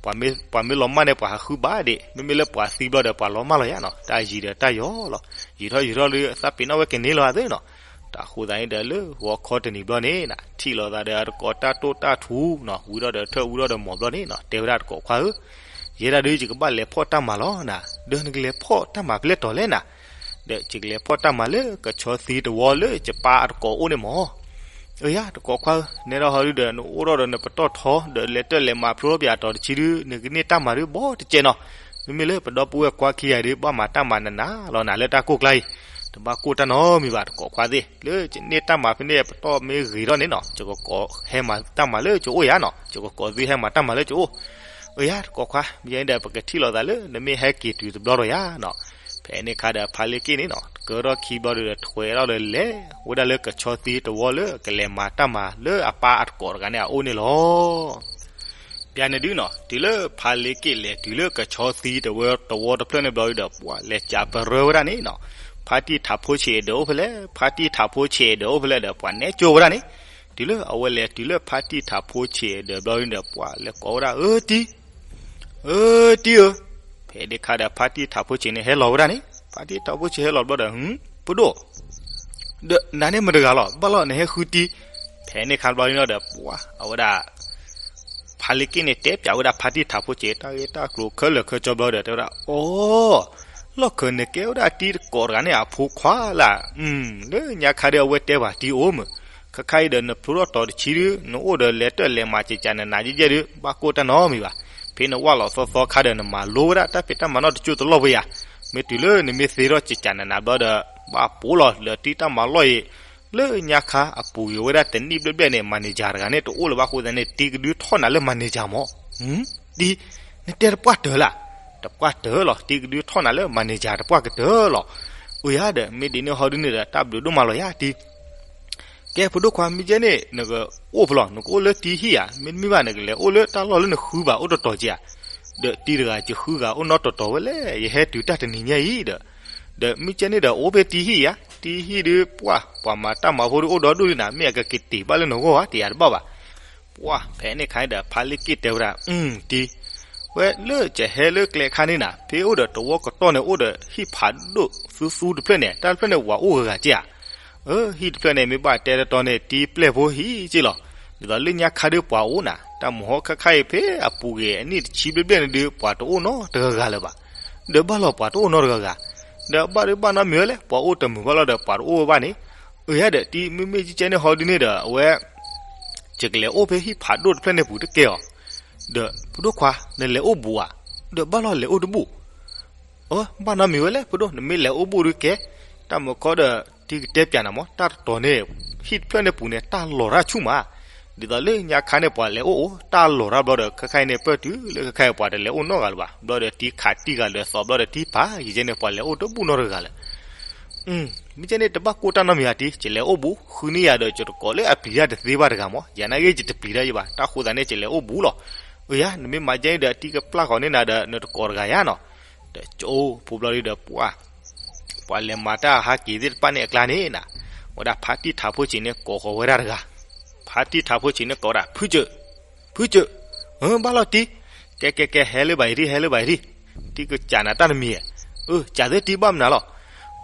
ပှၤမ့ၢ်လီၤမၢ်န့ၣ် ပှၤဟးဃုဘၣ်ဒံး, မ့မ့ၢ်လၢပှၤသံဘျီဒီး ပှၤလီၤမၢ်လီၤယါနီၤ. တၢ်ယံၤဒီးတၢ်ယီၤလီၤ. ယံၤထီၣ်ယံၤထီၣ်လၢသးပ့ၤနီၣ်ဝဲကန့ၢ်လီၤသ့နီၤ. တၢ်ဃိသတးန့ၣ်ဒီး လၢဂီၤခီတနံၤဘျီန့ၣ် ထံၣ်လိာ်သးဒီးအတကိးတၢ်တိၣ်တၢ်ထူနီၤ, ဝံထီၣ်ဒီးထၢၣ်ဝံထီၣ်ဒီးမီၤဘျီန့ၣ်နီၤ, တဲဝဲဒၣ်တကိးခွါဧၢ, ယဲဒၣ်ဒုးယကဘၣ်လဲၤဖီၣ်တၢ်မၤလီၤနၤ. ဒီးနကလဲၤဖီၣ်တၢ်မၤဖဲလဲၣ်တီၤလဲၣ်နၤ. ဒီးယကလဲၤဖီၣ်တၢ်မၤလၢကဆီသံတဝီလၢယပၢ်အတကိးအိၣ်န့ၣ်မီၤ. အၢယါ တကိးခွါဧၢ, နဲဒၣ်ဟီဒုးဒီး နအိၣ်ထီၣ်ဒီးနပတီၢ်ထီ ဒီးလဲၤတၢ်လဲၤမၤဖျိထီၣ်ပယၤတီၤတဆံဒုး နကန့ၢ်တၢ်မၤဒုးဘီတကဲးနီၤ. မ့မ့ၢ်လၢပဒီပုၢ်ဝဲၢ်ခွါခံဂၤဒုး ဘၣ်မၤတၢ်မၤနးနးလီၤနၤလၢတၢ်ကိၢ်ကျါအံၤ, တဘၣ်ကိၢ်တၢ်နီတမံၤဘၣ် တကိးခွါသ့ၣ်, လၢယန့ၢ်တၢ်မၤဖဲန့ၣ် ပတီၢ်မ့ၢ်ဂ့ၤထီၣ်န့ၣ်နီၤ, ယကကိးဟဲမၤတၢ်မၤလၢယအိၣ်ယါနီၤ, ယကကိးသုဟဲမၤတၢ်မၤလၢယအိၣ်. အၢယါ တကိးခွါ, မ့ၢ်ယဲန့ၣ်ဒီး ပကထံၣ်လိာ်သးလၢနမ့ၢ်ဟဲက့ၤတုၤတဘျီဒီးယါနီၤ. ဖဲန့ၣ်ခါဒီး ဖါလ့က့ၣ်န့ၣ်နီၤ ကၢထီၣ်ခံဘျီဒီး ထွဲထီၣ်ဒီးလဲၤဝဲဒၣ်လၢကဆီသံတဝီလၢကလဲၤမၤတၢ်မၤလၢအပၢ်အတကိးတဂၤန့ၣ်အအိၣ်န့ၣ်လီၤ. ပျဲန့ၣ်ဒုးနီၤ, တုၤလၢဖါလ့က့ၣ်လဲၤတုၤလၢကဆီသံတဝီတဖျၢၣ်န့ၣ်ဘျီဒီး ပှၤလဲၤကးပရၢဝဲဒၣ်န့ၣ်နီၤ, ဖါတံၢ်ထးဖိဆံးအဒၢးအိၣ်ဖဲလဲၣ်, ဖါတံၢ်ထးဖိဆံးအဒၢးအိၣ်ဖဲလဲၣ်ဒီး ပှၤနဲကၠိဝဲဒၣ်န့ၣ်. တုၤလၢအဝဲလဲၤတုၤလၢဖါတံၢ်ထးဖိဆံးအဒၢးဘျီဒီး ပှၤလဲၤကိးဝဲဒၣ် အၢတံၢ်, အၢတံၢ်ဧၢ. ဖဲန့ၣ်ခါဒီး ဖါတံၢ်ထးဖိဆံးန့ၣ်ဟဲလီၤဝဲဒၣ်န့ၣ်, ဖါတံၢ်ထးဖိဆံးဟဲလီၤဘျီဒီး ဟူ ဖိဒိၣ် ဒီးနၤန့ၣ်မတဂၤလီၤ, ဘၣ်လီၤနဟဲဃုတံၢ်. ဖဲန့ၣ်ခါဘျီန့ၣ်ဒီး ပှၤအဝဲဒၣ် ဖါလ့က့ၣ်န့ၣ်တဲပၠးဝဲဒၣ်ဖါတံၢ်ထးဖိဆံး တၢ်ဂ့ၢ်တၢ်ကျိၤခဲလၢာ်ခဲဆ့ဘျီဒီး တဲဝဲဒၣ် အိ လီၢ်ခၢၣ်နကဲဝဲဒၣ်တံၢ်တကိးတဂၤန့ၣ်အဖိခွါလၢ်, လၢညါခါဒီးအဝဲတဲပှၤတံၢ်အိၣ်မုၢ်, ခဲခါအံၤဒီး နဖျိထီၣ်တီၤတဆံဒုး နအိၣ်ဒီးလဲၤတၢ်လဲၤမၤကကးနးနးယဲၢ်ယဲၢ်ဒုး ဘၣ်ကိၢ်တၢ်နီတမံၤဘၣ်. ဖဲနဝၢ်လီၤသီသီခါဒီး နမၤလိဝဲဒၣ်တၢ်ဖံးတၢ်မၤနီၣ်တကၠိတလီၢ်ဝဲယၤ, မ့ၢ်တုၤလၢနမ့ၢ်သ့ထီၣ်ကကးနးနးဘျီဒီး ဘၣ်ပိာ်လီၤလၢတံၢ်တၢ်မၤလီၢ်အံၤ, လၢညါခါအပူၤကွံာ်ဝဲဒၣ်တနံၣ်ဘျဲၣ်ဘျဲၣ်န့ၣ် မၤန့ၢ်ကၠၤတဂၤန့ၣ် တအိၣ်လၢၤဘၣ်အဃိသတးန့ၣ် တံၢ်ကဒုထီၣ်နၤလၢမၤန့ၢ်ကၠၤမး. တံၢ်, နတဲတပှၢ်တၢၢ်လၢ်, တပှၢ်တၢၢ်လီၤ, တံၢ်ကဒုထီၣ်နၤလၢမၤန့ၢ်ကၠၤတပှၢ်ကတၢၢ်လီၤ. အၢယါဒီး မ့ၢ်ဒ်န့ၣ်ဟီဒုးန့ၣ်ဒီး တၢ်ဘျုးဒိၣ်မးလီၤယါတံၢ်. ကဲ ဖိဒိၣ်ခွါ မ့ၢ်ကဲန့ၣ် နကအိၣ်ဖဲလဲၣ်, နကအိၣ်လၢတံၢ်ဟံၣ်ဧါ, မ့တမ့ၢ်ဘၣ် နကလဲၤအိၣ်လၢတၢ်လီၢ်လၢနဃုဘၣ်အိၣ်တတီၤက့ဧါ. ဒီးတံၢ်တဂၤ ယဃုဂၤအိၣ်နီတီၤတီၤဝဲလဲၣ်, ယဟဲတုၤတၢ်တနံၤညါအံၤဒီး, ဒီးမ့ၢ်ကဲန့ၣ်ဒီး အိၣ်ဖဲတံၢ်ဟံၣ်ဧါ, တံၢ်ဟံၣ်ဒုး ပှၢ် ပှၤမၤတၢ်မၤဖိဒုးအိၣ်ဒီဒူၣ်ဒံးနၤ, မ့ၢ်အကက့ၤတ့ၢ်ဘၣ်လၢနဂီၢ်ဧါ, တယၤတဘၣ်ဘၣ်. ပှၢ် ဖဲန့ၣ်ခါဒီး ဖါလ့က့ၣ်တဲဝဲဒၣ် အု တံၢ်, ဝဲလၢကဟဲလၢကျဲအခါန့ၣ်နၤ, ဖဲအိၣ်ဒီးတဝီကတီၢ်န့ၣ် အိၣ်ဒီးဟံၣ်ဖးဒိၣ်သူသူတဖျၢၣ်န့ၣ်, တၢ်တဖျၢၣ်န့ၣ် ပှၤအိၣ်ဂၤဂၤက့ဧါ. အၢ ဟံၣ်တဖျၢၣ်န့ၣ် မ့ၢ်ဘၣ်တဲတတီၤန့ၣ် တံၢ်ပျဲၢ်ဖိဟံၣ်က့လီၤ. ဒ်သိးလၢညါခါဒုးပှၤအိၣ်နၤ, တၢ်မုၢ်ဟီၣ်ခါခါအံၤ ဖဲအပူၤကွံာ်အနံၣ်တဆံဘျဲၣ်ဘျဲၣ်န့ၣ်ဒုး ပှၤတအိၣ်နီတဂၤဂၤလၢၤဘၣ်. ဒီးဘၣ်လီၤပှၤတအိၣ်နီတဂၤဂၤ, ဒီးဘၣ်ဒုးဘၣ်နီတမံၤဝဲလဲၣ်, ပှၤအိၣ်တမုာ်ဘၣ်လီၤဒီးပှၤတအိၣ်ဝဲဘၣ်န့ၣ်. အၢ ယါဒီးတံၢ် မ့မ့ၢ်ကဲန့ၣ်ဟီဒုးန့ၣ်ဒီး အဝဲ ယကလဲၤအိၣ်ဖဲဟံၣ်ဖးဒိၣ်တဖျၢၣ်န့ၣ်ပူၤတကဲအီၤ. ဒီးဖိဒိၣ်ခွါ နလဲၤအိၣ်ဘူးဧါ, ဒီးဘၣ်လီၤလဲၤအိၣ်တဘူး. အၢ ဘၣ်နီတမံၤဝဲလဲၣ် ဖိဒိၣ် နမ့ၢ်လဲၤအိၣ်ဘူးဒုးကဲ, တၢ်မုၢ်ခီဒီး တံၢ်ကတဲပျးနၤမး တၢ်တတီၤန့ၣ် ဟံၣ်တဖျၢၣ်န့ၣ်ပူၤန့ၣ် တၢ်လီၤတၢ်ဆူၣ်မး, ဒ်သိးလၢညါခါန့ၣ် ပှၤလဲၤအိၣ်အိၣ် တၢ်လီၤတၢ်ဘျီဒီး ခဲခါအံၤန့ၣ် ပၢၢ်တုၤလၢခဲခါအံၤ ပှၤတလဲၤအိၣ်နီတဂၤလၢၤဘၣ်, ဘျီဒီးတံၢ်ခးတံၢ်ဂၤလၢာ်သီးဘျီဒီးတံၢ်ပာ် ယကဲန့ၣ် ပှၤလဲၤအိၣ်တဘူးနီတဂၤလၢၤ မ့ၢ်ကဲန့ၣ် တဘၣ်ကိၢ်တၢ်နီတမံၤဧါတံၢ်, ယလဲၤအိၣ်ဘူး, ဃုန့ၢ်ယၤဒီး ယတကိးလၢအပျံၤတၢ်တသ့ဘၣ်တဂၤမး, ယနာ်ဂ့ၤ ယတပျံၤတၢ်ယဘၣ်, တၢ်ဃိသးန့ၣ် ယလဲၤအိၣ်ဘူးလီၤ. အၢ ယါ နမ့ၢ်မၤကဲအံၤဒီး တံၢ်ကပျၢ်ဃီၤန့ၢ်နၤဒီး နတကိးတဂၤယါနီၤ, ဒီးကၠိဖိဘျီဒီး ပှၤ ပှၤလဲၤမၤတၢ်ဟးက့ၤသ့ၣ်တဖၣ်န့ၣ်အကျါန့ၣ်နၤ, ဝဲဒၣ်ဖါတံၢ်ထးဖိဆံးန့ၣ် ကိးဃီၤဝဲဒၣ်တဂၤ, ဖါတံၢ်ထးဖိဆံးန့ၣ်ကိးဝဲဒၣ် ဖုကၢၢ်, ဖုကၢၢ်, ဘၣ်လီၤတံၢ်, ကဲကဲကဲ ဟဲလၢဘၣ်အံၤဒံး ဟဲလၢဘၣ်အံၤဒံး, တံၢ်ကစၢ်နၤတၢ်တမံၤ, အၢ ကၢ်သ့တံၢ်ဘၣ်မနုၤလီၤ,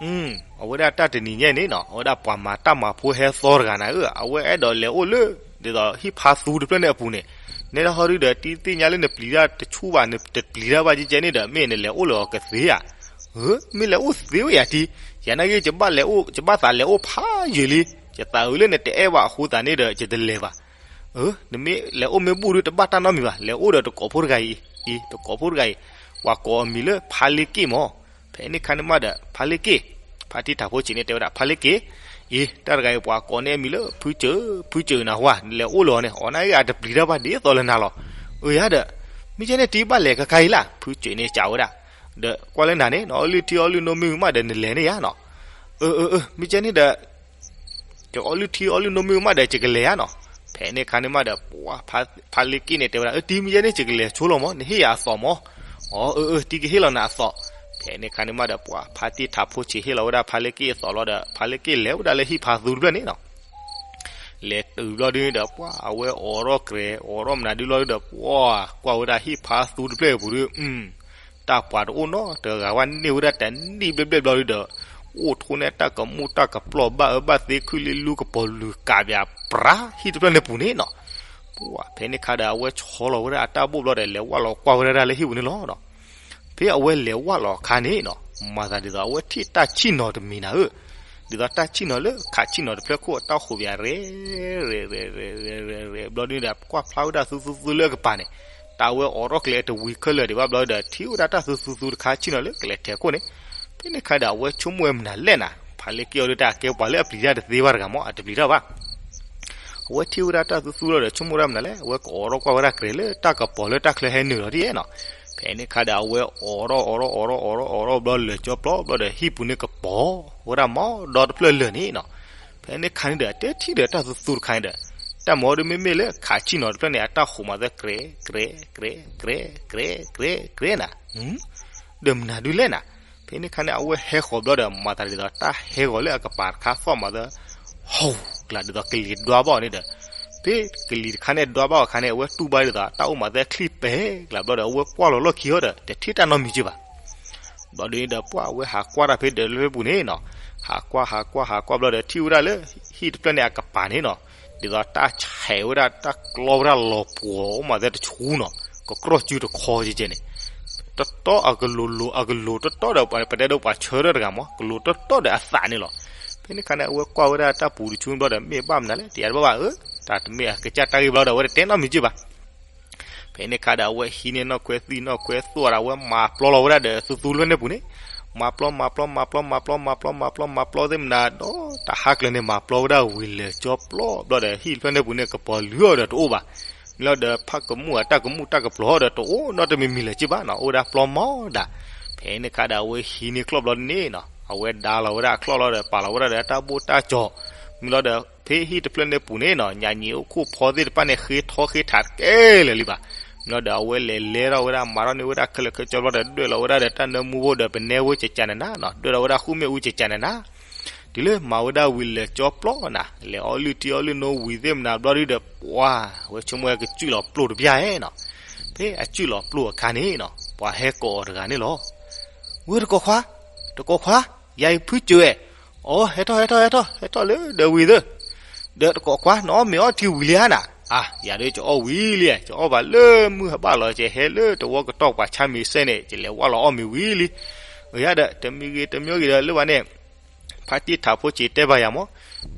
အဝဲဒၣ်တၢ်တနံၤညါန့ၣ်နီၤ အဝဲဒၣ်ပှၤမၤတၢ်မၤဖိဟဲသီတဂၤနၤဧၢ, အဝဲအဲၣ်ဒိးလဲၤအိၣ်လၢ ဒ်သိးဟံၣ်ဖးသူတဖျၢၣ်န့ၣ်အပူၤန့ၣ်, နဲဒၣ်ဟီဒုဒီး တံၢ်သ့ၣ်ညါလၢနပျံၤတၢ်တဆူၣ်ဘၣ် နတပျံၤတၢ်ဘၣ်ကဲကဲန့ၣ်ဒီး မ့ၢ်နလဲၤအိၣ်လၢအီၤကသ့ဧါ, မ့ၢ်လဲၤအိၣ်သ့ဝဲယါတံၢ်, ယနာ်ဂ့ၤ ယဘၣ်လဲၤအိၣ် ယဘၣ်သးလဲၤအိၣ်ဖးယံာ်လံ, ယသးအုးလၢနတအဲၣ်ဘၣ်အဃိသတးန့ၣ်ဒီး ယတလဲၤဘၣ် နမ့ၢ်လဲၤအိၣ်မ့ၢ်ဘူၣ်ဒုး တဘၣ်တၢ်နီတမံၤဘၣ်, လဲၤအိၣ်ဒီးတကိးဖိတဂၤအံၤ, အံၤ တကိးဖိတဂၤအံၤ, ပှၤကိးအမံၤလၢဖါလ့က့ၣ်မး, ဖဲန့ၣ်ခါန့ၣ်မးဒီး ဖါလ့က့ၣ်, ဖါတံၢ်ထးဖိဆံးန့ၣ်တဲဝဲဒၣ် ဖါလ့က့ၣ်, အံၤ တၢ်တဂၤအံၤ ပှၤကိးန့ၢ်အမံၤလၢ ဖုကၢၢ်, ဖုကၢၢ်နၤဝါ, နလဲၤအိၣ်လၢအီၤန့ၣ် အီၤနၤအံၤအတပျံၤတၢ်ဘၣ်ဒ်သိးလၢနၤလီၤ, အၢ ယါဒီး, မ့ၢ်ကဲန့ၣ် တံၢ်ဘၣ်လဲၤခဲခါအံၤလၢ်, ဖုကၢၢ်န့ၣ်စံးဝဲဒၣ်, ဒီးကွၢ်လၢနၤန့ၣ် နအီလုၢ်ထံအီလုၢ်နိမ့ၢ်ဝံၤမးဒီးနလဲၤန့ၣ်ယါနီၤ, အၢ အၢ အၢ မ့ၢ်ကဲန့ၣ်ဒီး ကအီလုၢ်ထံအီလုၢ်နိမ့ၢ်မးဒီး ယကလဲၤဧါနီၤ, ဖဲ ဖဲန့ၣ်ခါန့ၣ်မးဒီး ပှၤဖါလ့က့ၣ်န့ၣ်တဲဝဲဒၣ် အၢ တံၤမ့ၢ်ယဲန့ၣ် ယကလဲၤဆိလီၤမး နဟ့ၣ်ယၤအသီးမး. အီ အၢ အၢ တံၤကဟ့ၣ်လီၤနၤအသီး. ဖဲန့ၣ်ခါန့ၣ်မးဒီး ပှၤဖါတံၢ်ထးဖိဆံးဟ့ၣ်လီၤဝဲဒၣ်ဖါလ့က့ၣ်အသီးလီၤဒီး ဖါလ့က့ၣ်လဲၤဝဲဒၣ်လၢဟံၣ်ဖါသူတဖျၢၣ်န့ၣ်နီၤ လဲၤတုၤဘျီဒုဒီး ပှၤအဝဲအိးထီၣ်ကြဲး အိးထီၣ်မနုၤဒုလီၤဒုဒီး ပှၤကွၢ်ဝဲဒၣ်ဟံၣ်ဖါသူတဖျၢၣ်အပူၤဒု တၢ်ပှၤတအိၣ်နီတဂၤဘၣ် န့ၢ်ဝဲဒၣ်တနံၣ်ဘျဲၣ်ဘျဲၣ်ဘျီဒုဒီး အိၣ်ထိးန့ၢ်တၢ်ကမူၣ်တၢ်ကပျီၢ် ဘၣ်အၢဘၣ်သီ ခုၣ်လံလူ ကပီၤလုာ်ကးပၠးပြး ဟံၣ်တဖျၢၣ်န့ၣ်ပူၤန့ၣ်နီၤ. ပှၤဖဲန့ၣ်ခါဒီး အဝဲဆီလီၤဝဲဒၣ်အတၢ်ဘိၣ်ဘျီဒီး လဲၤဝၢ်လီၤကွၢ်ဝဲဒၣ်လၢဟံၣ်ပူၤန့ၣ်လီၤ. ဖဲအဝဲလဲၤဝၢ်လီၤအခါန့ၣ်နီၤ မၤသးဒ်သိး အဝဲထံၣ်တၢ်ဆံၣ်နီၤတမံၤနၤဧၢ ဒ်သိးတၢ်ဆံၣ်နီၤလၢခးဆံၣ်နီၤတဖျၢၣ်ခိၣ်အတၢ်ဟူးဘၣ် ရဲၣ် ရဲၣ် ရဲၣ် ရဲၣ် ရဲၣ် ဘျီဒုဒီး ကွၢ်ဖျါဝဲဒၣ်သူသူသူလၢအကပၤန့ၣ် တၢ်ဝဲအိးထီၣ်ကျဲတဝံၤခဲလၢာ်ဒံးဘၣ်ဘျီဒီး ထံၣ်ဝဲဒၣ်တၢ်သူသူသူတခါဆံၣ်နီၤလၢကလဲၤထဲးခိၣ်န့ၣ်. ဖဲန့ၣ်ခါဒီး အဝဲဆိကမိၣ်ဝဲမနုၤလဲၣ်နၤ ဖါလ့က့ၣ်အီၤဒုတၢ်ကဲပှၤလၢအပျံၤတၢ်တသ့ဘၣ်တဂၤမး အတပျံၤတၢ်ဘၣ် အဝဲထံၣ်ဝဲဒၣ်တၢ်သူသူလီၤဒီး ဆိကမိၣ်ဒၣ်မနုၤလဲၣ် အဝဲကအိးထီၣ်ကွၢ်ဝဲဒၣ်ကြဲးလၢတၢ်ကပီၤလၢတၢ်ချၢဟဲနုာ်လီၤဒ်နီၤ. ဖဲန့ၣ်ခါဒီး အဝဲအိးထီၣ်အိးထီၣ်အိးထီၣ်အိးထီၣ်အိးထီၣ်ဘျီ လၢာ်ကၠီပျီဘျီဒီး ဟံၣ်ပူၤန့ၣ်ကပီၤဝဲဒၣ်မးဒီတဖျၢၣ်လၢာ်န့ၣ်နီၤ. ဖဲန့ၣ်ခါန့ၣ်ဒီး တဲထံၣ်ဒီးတၢ်သူသူတခါန့ၣ်ဒီး တၢ်မၤအီၤဒုမ့မ့ၢ်လၢခးဆံၣ်နီၤတဖျၢၣ်န့ၣ် အတၢ်ဟူးမၤသၢ ကြဲး ကြဲး ကြဲး ကြဲး ကြဲး ကြဲး နၤ ဒီးမနုၤဒုလဲၣ်နၤ. ဖဲန့ၣ်ခါန့ၣ် အဝဲဟဲဃီၤဘျီဒီး မၤသးဒ်သိး တၢ်ဟဲဂီၤလၢအကပၤတခါသီၣ်မၤသၢ ဟီၣ်ကျးဒ်သိးကလံၤဒွါဘၣ်အီၤန့ၣ်ဒီး ဖဲကလံၤတခါန့ၣ်ဒွါဘၣ်အခါန့ၣ် အဝဲတူၢ်ဘၣ်ဒ်သိး တၢ်အိၣ်မၤသၢချံၣ်ပဲာ်ကျးဘျီဒီး အဝဲကွၢ်လီၤလီၢ်ခံအီၤဒီး တထံၣ်တၢ်နီတမံၤက့ဘၣ်. ဘျီဒုဒီး ပှၤအဝဲဟးကွၢ်တၢ်ဖဲဒၢးလၢဖဲပူၤန့ၣ်နီၤ, ဟးကွၢ် ဟးကွၢ် ဟးကွၢ်ဘျီဒီး ထံၣ်ဝဲဒၣ်လၢ ဟံၣ်တဖျၢၣ်န့ၣ်အကပၤန့ၣ်နီၤ, ဒ်သိးတၢ်ဆဲးဝဲဒၣ် တၢ်ကျီဝဲဒၣ်လီၤပှီၤအိၣ်မးသဲတဆူနီၤ, ကကြီကၠူတခီကဲကဲန့ၣ်, တတီအကလိၤလိၤ အကလိၤတတီဒီး ပတဲဒိပှၤဆၢထၢၣ်တဂၤမး ကလိၤတတီဒီးအသးန့ၣ်လီၤ. ဖဲန့ၣ်ခါန့ၣ် အဝဲကွၢ်ဝဲဒၣ်တၢ်ပူၤတဆူဘျီဒီး မ့ၢ်ဘၣ်မနုၤလဲၣ် တယၤတဘၣ်ဘၣ်ဧၢ, တၢ်တမ့ၢ်အကစၢ်တၢ်ဂ့ၢ်ဘျီဒီး အဝဲတတဲနီတမံၤက့ဘၣ်. ဖဲန့ၣ်ခါဒီး အဝဲဟံးန့ၢ်နီၣ်ခွဲသံၣ်နီၣ်ခွဲသိၣ်ဒီး အဝဲမၤပျီလီၤဝဲဒၣ်ဒီးသူသူတဖျၢၣ်န့ၣ်ပူၤန့ၣ်, မၤပျီ မၤပျီ မၤပျီ မၤပျီ မၤပျီ မၤပျီ မၤပျီသ့ၣ်မနုၤဒီး တၢ်ဟးကျၢၤန့ၣ် မၤပျီဝဲဒၣ်ဝံၤလၢာ်ကၠီပျီဘျီဒီး ဟံၣ်တဖျၢၣ်န့ၣ်ပူၤန့ၣ် ကပီၤလုာ်အီၤဒီးတအိၣ်ဘၣ်. မ့ၢ်လီၤဒီး ဖးကမူၣ်အတၢ်ကမူၣ်တၢ်ကပျီၤဒီး တအိၣ်နီတမံၤမံၤလၢၤက့ဘၣ်နီၤ, အိၣ်ဝဲဒၣ်ပျီမီဒၣ်. ဖဲန့ၣ်ခါဒီး အဝဲဟံးန့ၢ်ချီၣ်ဘျီန့ၣ်နီၤ, အဝဲဒါလီၤဝဲဒၣ်အချီၣ်လီၤဒီး ပာ်လီၤဝဲဒၣ်ဒီးအတၢ်ဘိၣ်တၢ်ကၠီၤ, မ့ၢ်လီၤဒီး ဖဲဟံၣ်တဖျၢၣ်န့ၣ်ပူၤန့ၣ်နီၤ ညၣ်ညံၤအိၣ်ခိၣ်ဖီသ့ၣ်တဖၣ်န့ၣ် ဃ့ထီဃ့ထးတကဲလၢာ်လံဘၣ်. မ့ၢ်လီၤဒီး အဝဲလဲၤလဲထီၣ်ဝဲဒၣ် မၤထီၣ်န့ၢ်ဝဲဒၣ်ခဲလၢာ်ခဲဆ့ဘျီဒီး ဒွဲၣ်လီၤဝဲဒၣ်ဒီးတၢ်နၢမူဖိဒီး ပနဲဝဲကကးနၤနၤနီၤ, ဒွဲၣ်လီၤဝဲဒၣ်ဃုမ့ၣ်အူကကးနၤနၤ တုၤလၢမၤဝဲဒၣ်ဝံၤလၢာ်ကၠီပျီနၤ, လဲၤအီလုၢ်ထံအီလုၢ်နိဝံၤသ့ၣ်မနုၤဘျီဒုဒီး ပှၤဝဲဆိကမိၣ်ဝဲကစုၣ်လီၤပျိၢ်တပျၢ်ဧဲနီၤ. ဖဲအစုၣ်လီၤပျိၢ်အခါန့ၣ်နီၤ ပှၤဟဲကိးအီၤတဂၤန့ၣ်လီၤ. ဝဲတကိးခွါ, တကိးခွါ, ယၤအံၤဖုစၢၤဝဲ, အိ ဟဲထီၣ် ဟဲထီၣ် ဟဲထီၣ် ဟဲထီၣ်လၢဒၢးဝံၤသၢ, ဒီးတကိးခွါ နအီၣ်မ့ၤအီထံဝံၤလံဧါနၤ. အါ ယၤဒီးကအီၣ်ဝံၤလံ, ကအီၣ်ဘၣ်လၢမုၢ်ဟးဘၣ်လီၤ ကဟဲလၢတဝီကတီၢ်ပှၤဆါမ့ၤစဲန့ၣ် ကလဲၤဝၢ်လီၤအီၣ်မ့ၤဝံၤလံ. ယၤဒီး တမံၤဂ့ၤတမံၤဂ့ၤဒီးလၢဝဲန့ၣ် ဖါတံၢ်ထးဖိစံးတဲဘၣ်ယၤမး,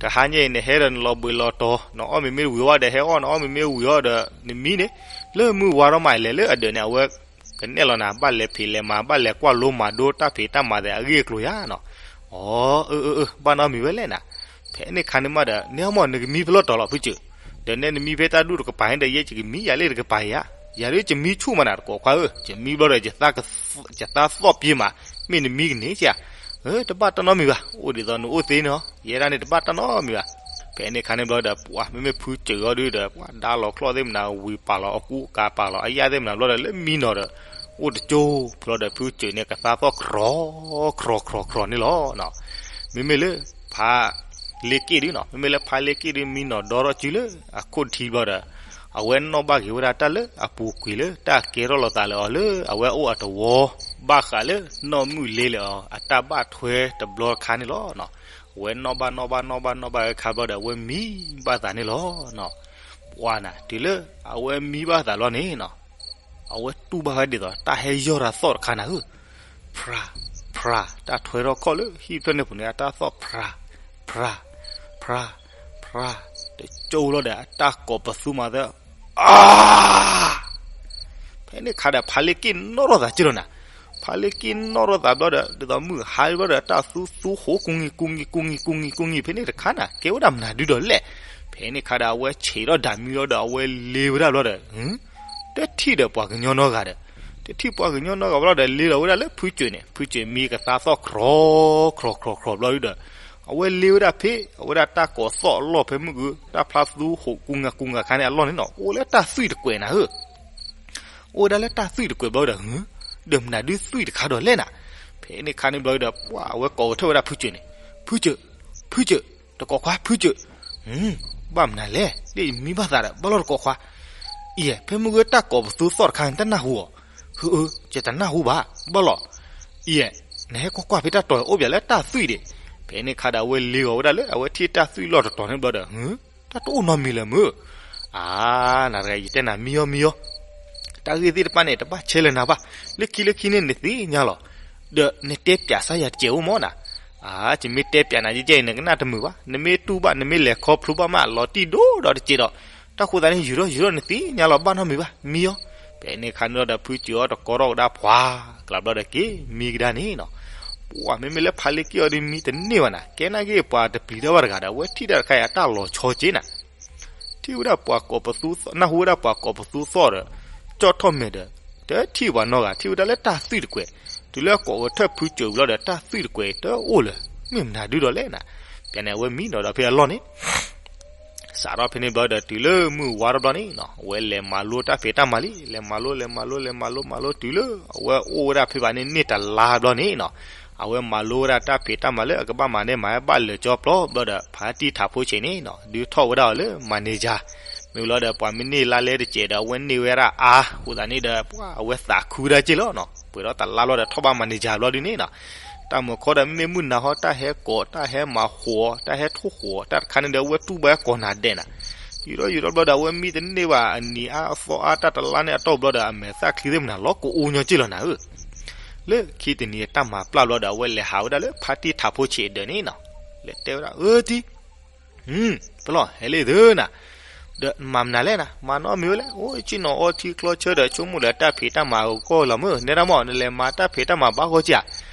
တဟါညါအံၤ နဟဲဒီးနလီၤဘှံးလီၤတီၤ နအီၣ်မ့ၤမ့ၢ်ဝံၤဝဲဒီးဟဲအီၣ် နအီၣ်မ့ၤမ့ၢ်ဝံၤအီၣ်ဒီးနမံန့ၣ်, လၢမုၢ်ဝါထီၣ်မးလဲၤလၢအဒၢးန့ၣ် အဝဲကနဲၣ်လီၤနၤ ဘၣ်လဲၤဖံးလဲၤမၤ ဘၣ်လဲၤကွၢ်လိမၤဒိတၢ်ဖံးတၢ်မၤသဲးအဂ့ၢ်အကျိၤယၤနီၤ. အီ အၢ အၢ အၢ ဘၣ်နီတမံၤဝဲလဲၣ်နၤ. ဖဲန့ၣ်ခါန့ၣ်မးဒီး နဟဲမး နကမံဖဲလဲၣ်တီၤလီၤဖုစၢၤ, ဒီးနဲနမံဖဲတၢ်ဒူၣ်တကပၤန့ၣ်ဒီး ယဲယကမံယၤလၢတကပၤယၤ, ယၤဒုးယမံဆူၣ်မးနၤ တကိးခွါဧၢ, ယမံဘျီဒီး ယသးသီၣ်ပျ့ၤမး, မ့ၢ်နမံကန့ၣ်ဧါ. တဘၣ်တၢ်နီတမံၤဘၣ်, အိၣ်ဒ်သိးနအိၣ်သ့န့ၣ်, ယဲဒၣ်န့ၣ်တဘၣ်တၢ်နီတမံၤဘၣ်. ဖဲန့ၣ်ခါန့ၣ်ဘျီဒီး ပှၤမ့မ့ၢ်ဖုစၢၤအီၤဒုဒီး ပှၤဒါလီၤချီၣ်သ့ၣ်မနၤ ဝံၤပာ်လီၤအကူအကၤ ပာ်လီၤအယၣ်သ့ၣ်မနၤဘျီဒီး လၢမံနီၤဒီး အိၣ်တကၠိၢ်ဖျီဒီး ဖုစၢၤန့ၣ် ကသါသီၣ်ခြီ ခြီ ခြီ ခြီ န့ၣ်လီၤ. မ့မ့ၢ်လၢ ဖါလ့က့ၣ်ဒုနီၤ, မ့မ့ၢ်လၢဖါလ့က့ၣ်ဒု မံနီၤဒီထီၣ်စုလၢအခိၣ်ထံဘျီဒီး အဝဲနီၣ်ဘၣ်က့ၤဝဲဒၣ်တၢ်လၢအပူၤကွံာ်လၢတၢ်ကဲထီၣ်လိာ်သးလၢအီၤလၢအဝဲအိၣ်အတဝီ ဘၣ်ဃးလၢနီၢ်မုၣ်လ့လၢအီၤ အတၢ်ဘၣ်ထွဲတဘျီတခါန့ၣ်လီၤ. အဝဲနီၣ်ဘၣ်နီၣ်ဘၣ်နီၣ်ဘၣ်နီၣ်ဘၣ်အခါဘျီဒီး အဝဲမံဘၣ်သးန့ၣ်လီၤ. ပှၤနၤ တုၤလၢအဝဲမံဘၣ်သးလီၤန့ၣ်နီၤ အဝဲတူၢ်ဘၣ်ဝဲဒ်သိး တၢ်ဟဲယီၢ်တၢ်သီၣ်တခါနၤဧၢ, ဖြၤ, ဖြၤ, တၢ်ထွဲထီၣ်ခီၣ်လၢဟံၣ်ဖျၢၣ်န့ၣ်ပူၤန့ၣ် အတၢ်သီၣ်ဖြၤ, ဖြၤ, ဖြၤ, ဖြၤ, တကၠိၢ်လီၤဒီး အတၢ်ကိးပသူမၤသၢ အါ ဖဲန့ၣ်ခါဒီး ဖါလ့က့ၣ်နီၣ်ထီၣ်သးက့လီၤနၤ. ဖါလ့က့ၣ်နီၣ်ထီၣ်သးဘျီဒီး ဒ်သိးမုၢ်ဟါဘျီဒီး တၢ်သူသူဃိ ကူငံၤ ကူငံၤ ကူငံၤ ကူငံၤ ကူငံၤ ဖဲန့ၣ်တခါနၤ ကဲဝဲဒၣ်မနုၤဒုဒီးလဲၣ်. ဖဲန့ၣ်ခါဒီး အဝဲဆံးထီၣ်ဒၣ်မံလီၤဒီး အဝဲလ့ဝဲဒၣ်ဘျီဒီး တထံၣ်ဒီးပှၤကညီနီတဂၤဒီး တထံၣ်ပှၤကညီနီတဂၤဘျီဒီး လ့လီၤဝဲဒၣ်လၢဖုစၢၤန့ၣ် ဖုစၢၤမံကသါသီၣ်ခြီ ခြီ ခြီ ခြီ ဘျီဒုဒီး အဝဲလ့ဝဲဒၣ်ဖဲ အဝဲဒၣ်တၢ်ကိးသီၣ်အလီၢ်ဖဲမုၢ်ဂုၤ တၢ်ဖျါသူဟိးကူငၤကူငၤခါန့ၣ်အလီၢ်န့ၣ်နီၤ အိၣ်လၢတၢ်သွံၣ်တကွဲးနၤဧၢ အိၣ်ဝဲဒၣ်လၢတၢ်သွံၣ်တကွဲးဘျီဒီး ဒီးမနုၤဒုသွံၣ်တခါဒီးလဲၣ်နၤ, ဖဲန့ၣ်ခါန့ၣ်ဘျီဒီး ပှၤအဝဲကိးကထၢၣ်ဝဲဒၣ်ဖုစၢၤန့ၣ်, ဖုစၢၤ, ဖုစၢၤ, တကိးခွါဖုစၢၤ, ဘၣ်မနုၤလဲၣ် ဒ်မံဘၣ်သးဒီး ဘၣ်လီၤတကိးခွါ, အံၤ ဖဲမုၢ်ဂုၤတၢ်ကိးပသူသီၣ်တခါန့ၣ် တနၢ်ဟူဧါ, ဟၢအၢ ယတနၢ်ဟူဘၣ် ဘၣ်လီၤ, အံၤ နဟဲကွၢ်ကွၢ်ဖဲတၢ်တီၤအိၣ်ပၠးလၢတၢ်သွံၣ်ဒံး, ဖဲန့ၣ်ခါဒီးအဝဲလ့ဂီၤဝဲဒၣ်လၢအဝဲထံၣ်တၢ်သွံၣ်လီၢ်တတီၤန့ၣ်ဘျီဒီး တၢ်တအိၣ်နီတမံၤလၢၤမုၢ်, အါ နၤတဂၤ ယတဲနၤမံအီၤမံအီၤ, တၢ်ဂ့ၢ်သ့ၣ်တဖၣ်န့ၣ် တဘၣ်ဆဲးလၢၤနၤဘၣ်, လၢခံလၢခံန့ၣ်နသ့ၣ်ညါလီၤ, ဒီးနတဲပၠးစၢ်ယၤတစဲးအိၣ်မးနၤ, အါ ယမ့ၢ်တဲပၠးနၤယဲၢ်ယဲၢ်အံၤ နကနၣ်တမုာ်ဘၣ်, နမ့ၢ်တူၢ်ဘၣ် နမ့ၢ်လဲၤခီဖျိဘၣ်မး လီၤတံၢ်ဒိၣ်ဒီးတစဲးဒီး, တၢ်ဃိသတးန့ၣ် ယူၤထီၣ်ယူၤထီၣ်နသ့ၣ်ညါလီၤ ဘၣ်နီတမံၤဘၣ် မံအီၤ, ဖဲန့ၣ်ခါန့ၣ်ဒီးဖုစၢၤအီၤတကိးထီၣ်ကဒါပှၤ, ကျးဘျီဒီးက့ၤမံကဒါန့ၣ်နီၤ, ပှၤမ့မ့ၢ်လၢဖးလ့က့ၤအီၤဒ်မံတန့ၢ်ဘၣ်နၤ, ကဲနာ်က့ၤပှၤတပျံၤတၢ်ဘၣ်တဂၤဒီး အဝဲထံၣ်တၢ်တခါအံၤအတၢ်လီၤဆီက့ၤနၤ ထံၣ်ဝဲဒၣ်ပှၤကိးပသူသီၣ် နၢ်ဟူဝဲဒၣ်ပှၤကိးပသူသီၣ်ဒီး ကၠီၣ်ထီၣ်မဲာ်ဒီး တထံၣ်ပှၤနီတဂၤ ထံၣ်ဝဲဒၣ်လၢတၢ်သွံၣ်တကွဲး, တုၤလၢအကိးကထၢၣ်ဖုစၢၤဝံၤလီၤဒီး တၢ်သွံၣ်တကွဲးတအိၣ်လၢၤ, မ့ၢ်မနုၤဒုဒီးလဲၣ်နၤ, ပၠးန့ၣ် အဝဲမံနီၤဒီးဖဲအလီၢ်န့ၣ် စးထီၣ်ဖဲန့ၣ်ဘျီဒီးတုၤလၢမုၢ်ဝါထီၣ်ဘျီန့ၣ်နီၤ အဝဲလဲၤမၤလိတၢ်ဖံးတၢ်မၤလံ, လဲၤမၤလိ လဲၤမၤလိ လဲၤမၤလိ မၤလိတုၤလၢ အဝဲအိၣ်ဝဲဒၣ်ဖဲဘၣ်န့ၣ် န့ၢ်တလါဘျီန့ၣ်နီၤ, အဝဲမၤလိဝဲဒၣ်တၢ်ဖံးတၢ်မၤလၢအကဘၣ်မၤန့ၢ်မၤဘၣ်လၢာ်ကၠီပျီဘျီဒီး ဖါတံၢ်ထးဖိဆံးန့ၣ်နီၤ ဒုးထီၣ်ဝဲဒၣ်အီၤလၢ manager, မ့ၢ်လီၤဒီးပှၤမ့ၢ်န့ၢ်လါလဲတစဲးဒီး အဝဲန့ၢ်ဝဲဒၣ်အါ, အဃိသတးန့ၣ်ဒီး ပှၤအဝဲသးခုဝဲဒၣ်က့ၢ်လီၤနီၤ, ပှဲၤထီၣ်တလါဘျီဒီးထီၣ်ဘၣ် manager ဘျီဒုန့ၣ်နီၤ တၢ်မုာ်ခီဒီးမ့မ့ၢ်မုၢ်နၤဟီ တၢ်ဟဲကိး တၢ်ဟဲမၤဟိး တၢ်ဟဲထိၣ်ဃိး တၢ်တခါန့ၣ်ဒီး အဝဲတူၢ်ဘၣ်ကိးနၤဒဲးနၤ, ယူၤထီၣ်ယူၤထီၣ်ဘျီဒီး အဝဲမံတန့ၢ်ဘၣ်အနံၤအါအသီအါ တၢ်တလါန့ၣ်အတီၢ်ဘျီဒီး အမဲာ်သၣ်ချံသ့ၣ်မနၤလီၤကအိညါက့ၢ်လီၤနၤဧၢ, လၢခံတနံၤတၢ်မၤပျၢ်ဘျီဒီး အဝဲလဲၤဟးဝဲဒၣ်လၢဖါတံၢ်ထးဖိဆံးအဒၢးန့ၣ်နီၤ, လဲၤတဲဝဲဒၣ် အၢတံၢ် ပလီၢ်ဟဲလံသုနၤ, ဒီးမၤမနုၤလဲၣ်နၤ, မၤနီတမံၤဝဲလဲၣ်, အိၣ်ဆ့ၣ်နီၤအီထံကျီဆၢဒီး ဆိကမိၣ်ဒီးတၢ်ဖံးတၢ်မၤအဂီၢ်လီၤမုၢ်, နဲဒၣ်မး နလဲၤမၤတၢ်ဖံးတၢ်မၤဘၣ်ဂီၢ်က့ဧါ,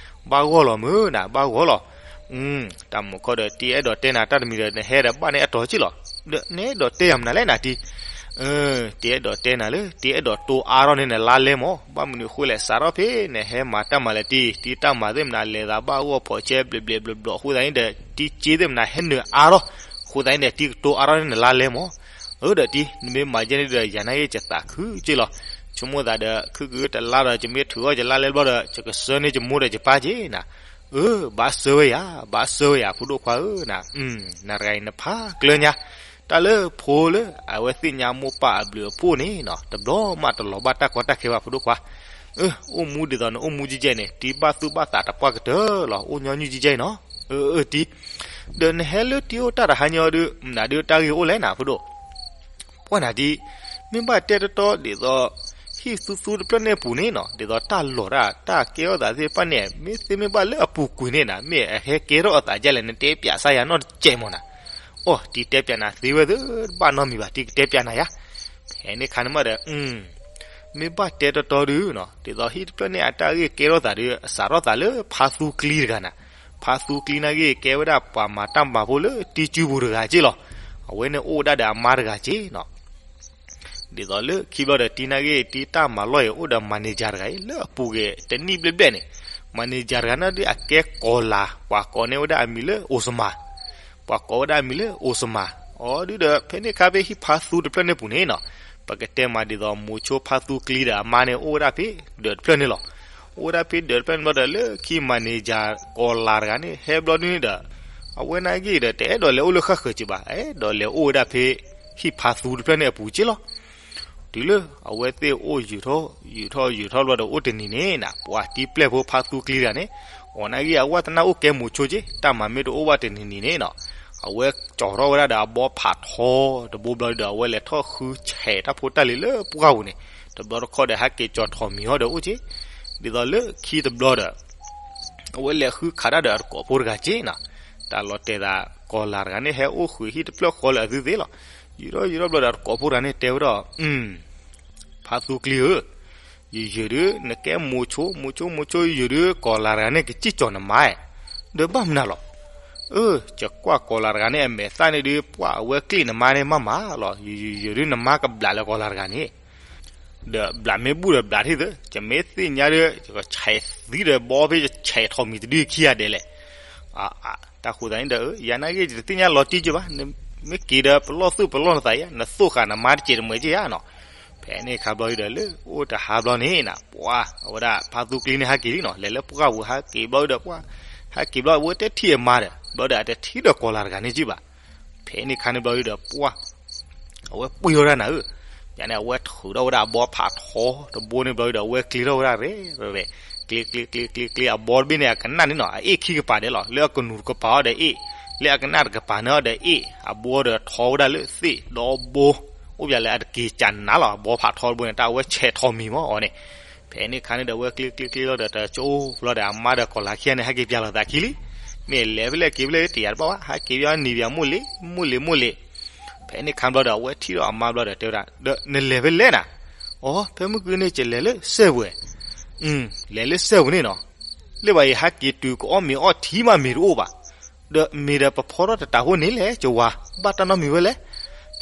ဘၣ်ဂီၢ်လီၤမုၢ်နၤ ဘၣ်ဂီၢ်လီၤ, တၢ်မုာ်ခီဒီး တံၢ်အဲၣ်ဒိးတဲနၤတၢ်တမံၤဒီး နဟဲဒီးဘၣ်န့ၣ်အတီၤက့ၢ်လီၤ, ဒီးနအဲၣ်ဒိးတဲယၤမနုၤလဲၣ်နၤတံၢ်, တံၢ်အဲၣ်ဒိးတဲနၤလၢ တံၢ်အဲၣ်ဒိးတိၢ်အါထီၣ်န့ၢ်နလါလဲမး, ဘၣ်မနုၤအဃိလဲၣ် စးထီၣ်ဖဲနဟဲမၤတၢ်မၤလၢာ်တံၢ်, တံၢ်တၢ်မၤသ့ၣ်မနၤ လဲၤသးဘၣ်ဂီၢ်ဖီးဆဲ ဘျီးဘျီးဘျီးဘျီးအဃိသတးန့ၣ်ဒီး တံၢ်စ့သ့ၣ်မနၤ ဟဲနုာ်အါထီၣ်, အဃိသတးန့ၣ်ဒီး တံၢ်ကတိၢ်အါထီၣ်န့ၢ်နလါလဲမး, အၢဒီးတံၢ် နမ့ၢ်မၤယဲန့ၣ်ဒီး ယၤနာ်က့ၤယသးခုက့ၢ်လီၤ, ဆိကမိၣ်သးဒီး ခုကတလါဒီး ယမ့ၢ်ထုးအီၣ်ယလါလဲဘျီဒီး ယကဆှၢန့ၢ်ယမိၢ်ဒီးယပၢ်က့ၢ်နၤ, အၢ ဘၣ်ဆှၢဝဲယၤ ဘၣ်ဆှၢဝဲယၤ ဖိဒိၣ်ခွါဧၢနၤ, နၤတဂၤအံၤနဖးကျၢညါ တၢ်လၢဖိလၢအဝဲသ့ၣ်ညါမိၢ်ပၢ်အဘျုးအဖှိၣ်န့ၣ်နီၤ တဘျီမးတလီၤဘၣ်တၢ်ကီတၢ်ခဲဘၣ် ဖိဒိၣ်ခွါ, အၢ အိၣ်မူဒ်သိးနအိၣ်မူကဲကဲန့ၣ် တံၢ်ဘၣ်သူၣ်ဘၣ်သးတပှၢ်ကတၢၢ်လီၤ အိၣ်ညီနုၢ်ကဲကဲနီၤ, အၢ အၢတံၢ်, ဒီးနဟဲလၢတံၢ်အိၣ်တၢ်တဟါညီဒီး မနုၤဒုးတၢ်ဂ့ၢ်အိၣ်လဲၣ်နၤ ဖိဒိၣ် ပှၢ်နၤတံၢ်, မ့ၢ်ဘၣ်တဲတီတီဒ်သိး ဟံၣ်သူသူတဖျၢၣ်န့ၣ်အပူၤန့ၣ်နီၤ ဒ်သိးတၢ်လီၢ်တၢ် တၢ်ကဲထီၣ်သးသ့ၣ်တဖၣ်န့ၣ် မ့ၢ်သ့မ့ၢ်ဘၣ်လၢအပူၤကွံာ်န့ၣ်နၤ မ့ၢ်အဟဲကဲထီၣ်အသးဒ်လဲၣ် နတဲပၠးစၢ်ယၤနီတစဲးမးနၤ, အိ တံၢ်တဲပၠးနၤသ့ဝဲသ့ တဘၣ်နီတမံၤဘၣ် တံၢ်ကတဲပၠးနၤယၤ, ဖဲန့ၣ်ခါန့ၣ်မးဒီး မ့ၢ်ဘၣ်တဲတီတီဒုးနီၤ ဒ်သိးဟံၣ်တဖျၢၣ်န့ၣ်အတၢ်ဂ့ၢ်ကဲထီၣ်သးဒီး စးထီၣ်သးလၢဖါသူကျံတဂၤနၤ, ဖါသူကျံနာ်က့ၤကဲဝဲဒၣ်ပှၤမၤတၢ်မၤဖိလၢတံၢ်စုပူၤတဂၤက့ၢ်လီၤ, အဝဲန့ၣ်အိၣ်ဝဲဒၣ်ဒီးအမါတဂၤက့ၢ်နီၤ ဒ်သိးလၢခံဘျီဒီးတံၢ်နာ်က့ၤ တံၢ်တၢ်မၤလီၢ်အံၤ အိၣ်ဒီး manager တဂၤအံၤ လၢအပူၤကွံာ်တနံၣ်ဘျဲၣ်ဘျဲၣ်န့ၣ်, manager တဂၤန့ၣ်ဒုးအကဲကီၤလၤ ပှၤကိးန့ၢ်ဝဲဒၣ်အမံၤလၢအိၣ်စမၤ, ပှၤကိးဝဲဒၣ်အမံၤလၢအိၣ်စမၤ, အီၤဒုးဒီး ဖဲန့ၣ်ခါဖဲဟံၣ်ဖါသူတဖျၢၣ်န့ၣ်ပူၤန့ၣ်နီၤ, ပကတဲမးဒ်သိးမိၤဆိဖါသူကျံဒီးအမါန့ၣ် အိၣ်ဝဲဒၣ်ဖဲဒၢးတဖျၢၣ်န့ၣ်လီၤ, အိၣ်ဝဲဒၣ်ဖဲဒၢးတဖျၢၣ်န့ၣ်ဘျီဒီး လၢခံ manager ကီၤလၤတဂၤန့ၣ် ဟဲဘျီဒုးန့ၣ်ဒီး အဝဲနာ်က့ၤဒီး တအဲၣ်ဒိးလဲၤအိၣ်လၢဃၣ်ဃၢၤက့ၤဘၣ်, အဲၣ်ဒိးလဲၤအိၣ်ဝဲဒၣ်ဖဲ ဟံၣ်ဖါသူတဖျၢၣ်န့ၣ်အပူၤက့ၢ်လီၤ. တုၤလၢအဝဲသ့ၣ်အိၣ်ယူၤထီၣ် ယူၤထီၣ်ယူၤထီၣ်ဘျီဒီး အိၣ်တနံၤန့ၣ်နၤ ပှၤတံၢ်ပျဲၢ်ဖိဖါသူကျံတဂၤန့ၣ် အီၤနာ်က့ၤအဝဲတနၢ်အိၣ်ကဲမိၤဆိက့ၢ်, တၢ်မၤမ့ၢ်တအိၣ်ဘၣ်တနံၤနံၤန့ၣ်နီၤ အဝဲကၠီၤထီၣ်ဝဲဒၣ်ဒီးအဘီဖးထီတဘိဘျီဒီး အဝဲလဲၤထီၣ်ဃုဆဲးတၢ်ဖိတၢ်လံၤလၢပှၢ်ပူၤန့ၣ် တဘျီတခီဒီး ဟဲက့ၤကၠီၤထီၣ်မံၤဟီၣ်ဒီးအိၣ်က့ၢ်, ဒ်သိးလၢခံတဘျီဒီး အဝဲလဲၤဃုခးတၢ်ဒီးအတကိးဖိတဂၤက့ၢ်နီၤ, တၢ်လီၤတဲာ်သး ကီၤလၤတဂၤန့ၣ် ဟဲအိၣ်ဃုာ်ဟံၣ်တဖျၢၣ်ဃီလၢအသုသ့လီၤ. ယူၤထီၣ်ယူၤထီၣ်ဘျီဒီး အတကိးဖိတဂၤန့ၣ်တဲဝဲဒၣ်, ဖါသူကျံဧၢ, ယယုာ်ဒုး နကဲမိၤဆိ မိၤဆိ မိၤဆိ ယယုာ်ဒုး ကီၤလၤတဂၤန့ၣ် ကစံၣ်ကၠီၤနမါဧါ, ဒီးဘၣ်မနုၤလီၤ. အၢ ယကွၢ်ကီၤလၤတဂၤန့ၣ် အမဲာ်သၣ်န့ၣ်ဒုး ပှၢ်အဝဲကျ့ၣ်နမါန့ၣ်မးမးလီၤ. ယယုာ်ဒုး နမါကဘျးလၢကီၤလၤတဂၤန့ၣ် ဒီးဘျးမ့ၢ်ဘူၣ်ဒီးဘျးထံၣ်သ့, ယမ့ၢ်သ့ၣ်ညါဒီး ယကဆဲးသံဒီးဘီဖဲယဆဲးထီၣ်မံၤတဒုခံဂၤဒဲးလဲၣ်. အ တၢ်ဃိသးန့ၣ်ဒီး ယၤနာ်က့ ယတသ့ၣ်ညါလီၤတံၢ်က့ဘၣ်, မ့ၢ်က့ၤဒီးပလီၢ်သူၣ်ပလီၢ်နသးယါ, နသိၣ်ဃာ်နမါတစဲးတမှဲးက့ဧါနီၤ. ဖဲန့ၣ်ခါဘျီဒီး လၢအိၣ်တဟါဘျီန့ၣ်နၤ ပှၤ အဝဲဒၣ်ဖါသူကျ့န့ၣ်ဟဲက့ၤလံနီၤ, လဲၤလၢပှၢ်ပူၤဟဲက့ၤဘျီဒီး ပှၤ ဟဲက့ၤဘျီ အဝဲတထံၣ်အမါဒီး ဘျီဒီးအတထံၣ်ဒီးကီၤလၤတဂၤန့ၣ်က့ဘၣ်. ဖဲန့ၣ်ခါန့ၣ်ဘျီဒီး ပှၤ အဝဲပှ့ၤထီၣ်ဝဲဒၣ်နၤဧၢ, ယၤန့ၣ် အဝဲထုးထီၣ်ဝဲဒၣ်အဘီဖးထီတဘိန့ၣ်ဘျီဒီး အဝဲကျ့ထီၣ်ဝဲဒၣ်ရဲၣ်ရဲၣ်, ကျ့ကျ့ကျ့ကျ့ကျ့ အဘီတဘ့ၣ်န့ၣ် အကနၣ်န့ၣ်နီၤ အအ့ၣ်ခံကပၤဒဲးလီၤ, လၢအကနူၤတကပၤအီၤဒီးအ့ၣ်, လၢအကနၣ်တကပၤန့ၣ်အီၤဒီးအ့ၣ်, အဘီဒီးထီဝဲဒၣ်လၢသ့ၣ်ဒီဘိ, အိၣ်ပၠးလၢအတက့ၤကနၤလီၤ, အဘီဖးထီတဘိန့ၣ် တၢ်အဝဲဆဲးထီၣ်မံၤမၢ်အီၤန့ၣ်. ဖဲန့ၣ်ခါန့ၣ်ဒီး အဝဲကျ့ကျ့ကျ့လီၤဒီး တကၠိဘျီဒီး အမါဒီးကီၤလၤခံဂၤန့ၣ် ဟဲက့ၤပၠးလိာ်သးခံလံ, မ့ၢ်လဲၤဖဲလဲၣ်က့ၤဖဲလဲၣ်တယာ်တဘၣ်ဘၣ်, ဟဲက့ၤပၠးနံၤပၠးမိၢ်လ့ၤ မိၢ်လ့ၤမိၢ်လ့ၤ. ဖဲန့ၣ်ခါဘျီဒီး အဝဲထံၣ်ထီၣ်အမါဘျီဒီးတဲဝဲဒၣ်, ဒီးနလဲၤဖဲလဲၣ်နၤ, အိ ဖဲမုၢ်ကနံၤန့ၣ် ယလဲၤလၢစဲပူၤ, လဲၤလၢစဲပူၤန့ၣ်နီၤ, လၢဘၣ်ယဟဲက့ၤတုၤ ကအီၣ်မ့ၤအီထံမးမ့ၤတအိၣ်ဘၣ်, ဒီးမ့ၢ်ဒီးပဖီထီၣ်တတးဃိန့ၣ်လဲၣ် ကဝၤ, ဘၣ်တၢ်နီတမံၤဝဲလဲၣ်.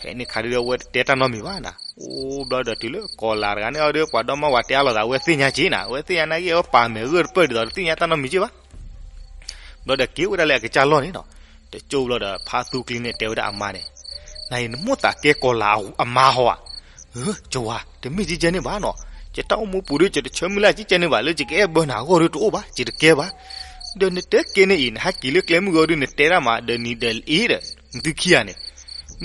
ဖဲန့ၣ်ခါဒီး အဝဲတတဲတၢ်နီတမံၤဘၣ်နၤ, အိ ဘျီဒီးတုၤလၢကီၤလၤတဂၤန့ၣ်အီၤဒီး ပှၤဒီမါဝၤတဲအါလိာ်သး အဝဲသ့ၣ်ညါက့နၤ, အဝဲသ့ၣ်ညါနာ်က့ အဝဲပာ်မဲာ်ဂၢၢ်တပၢၢ်ဒ်သိးတသ့ၣ်ညါတၢ်နီတမံၤက့ဘၣ်. ဘျီဒီးက့ၤဝဲဒၣ်လၢအကစၢ်လီၢ်န့ၣ်နီၤ, တကၠိဘျီဒီး ဖါသူကျ့န့ၣ်တဲဝဲဒၣ်အမါန့ၣ်, နအံၤနမိၣ်သးကဲကီၤလၤအမါဟီဧါ. ကဝၤ တမ့ၢ်ကကဲန့ၣ်ဘၣ်နီၤ, ယတၢ်အိၣ်မူပူၤဒီး ယတဆၢမုၢ်လၢ်ကကဲန့ၣ်ဘၣ်, လၢယကအဲၣ်ဘၢနၤအဂီၢ်ဒီးတအိၣ်ဘၣ်, ယတကဲဘၣ်. ဒီးနတဲကဲန့ၣ်အံၤ နဟဲက့ၤလၢကျဲမုၢ်ဂီၤဒီး နတဲတၢ်မၤ ဒီးနံၤဒီးအ့ဒီး နသုခံဂၤန့ၣ်,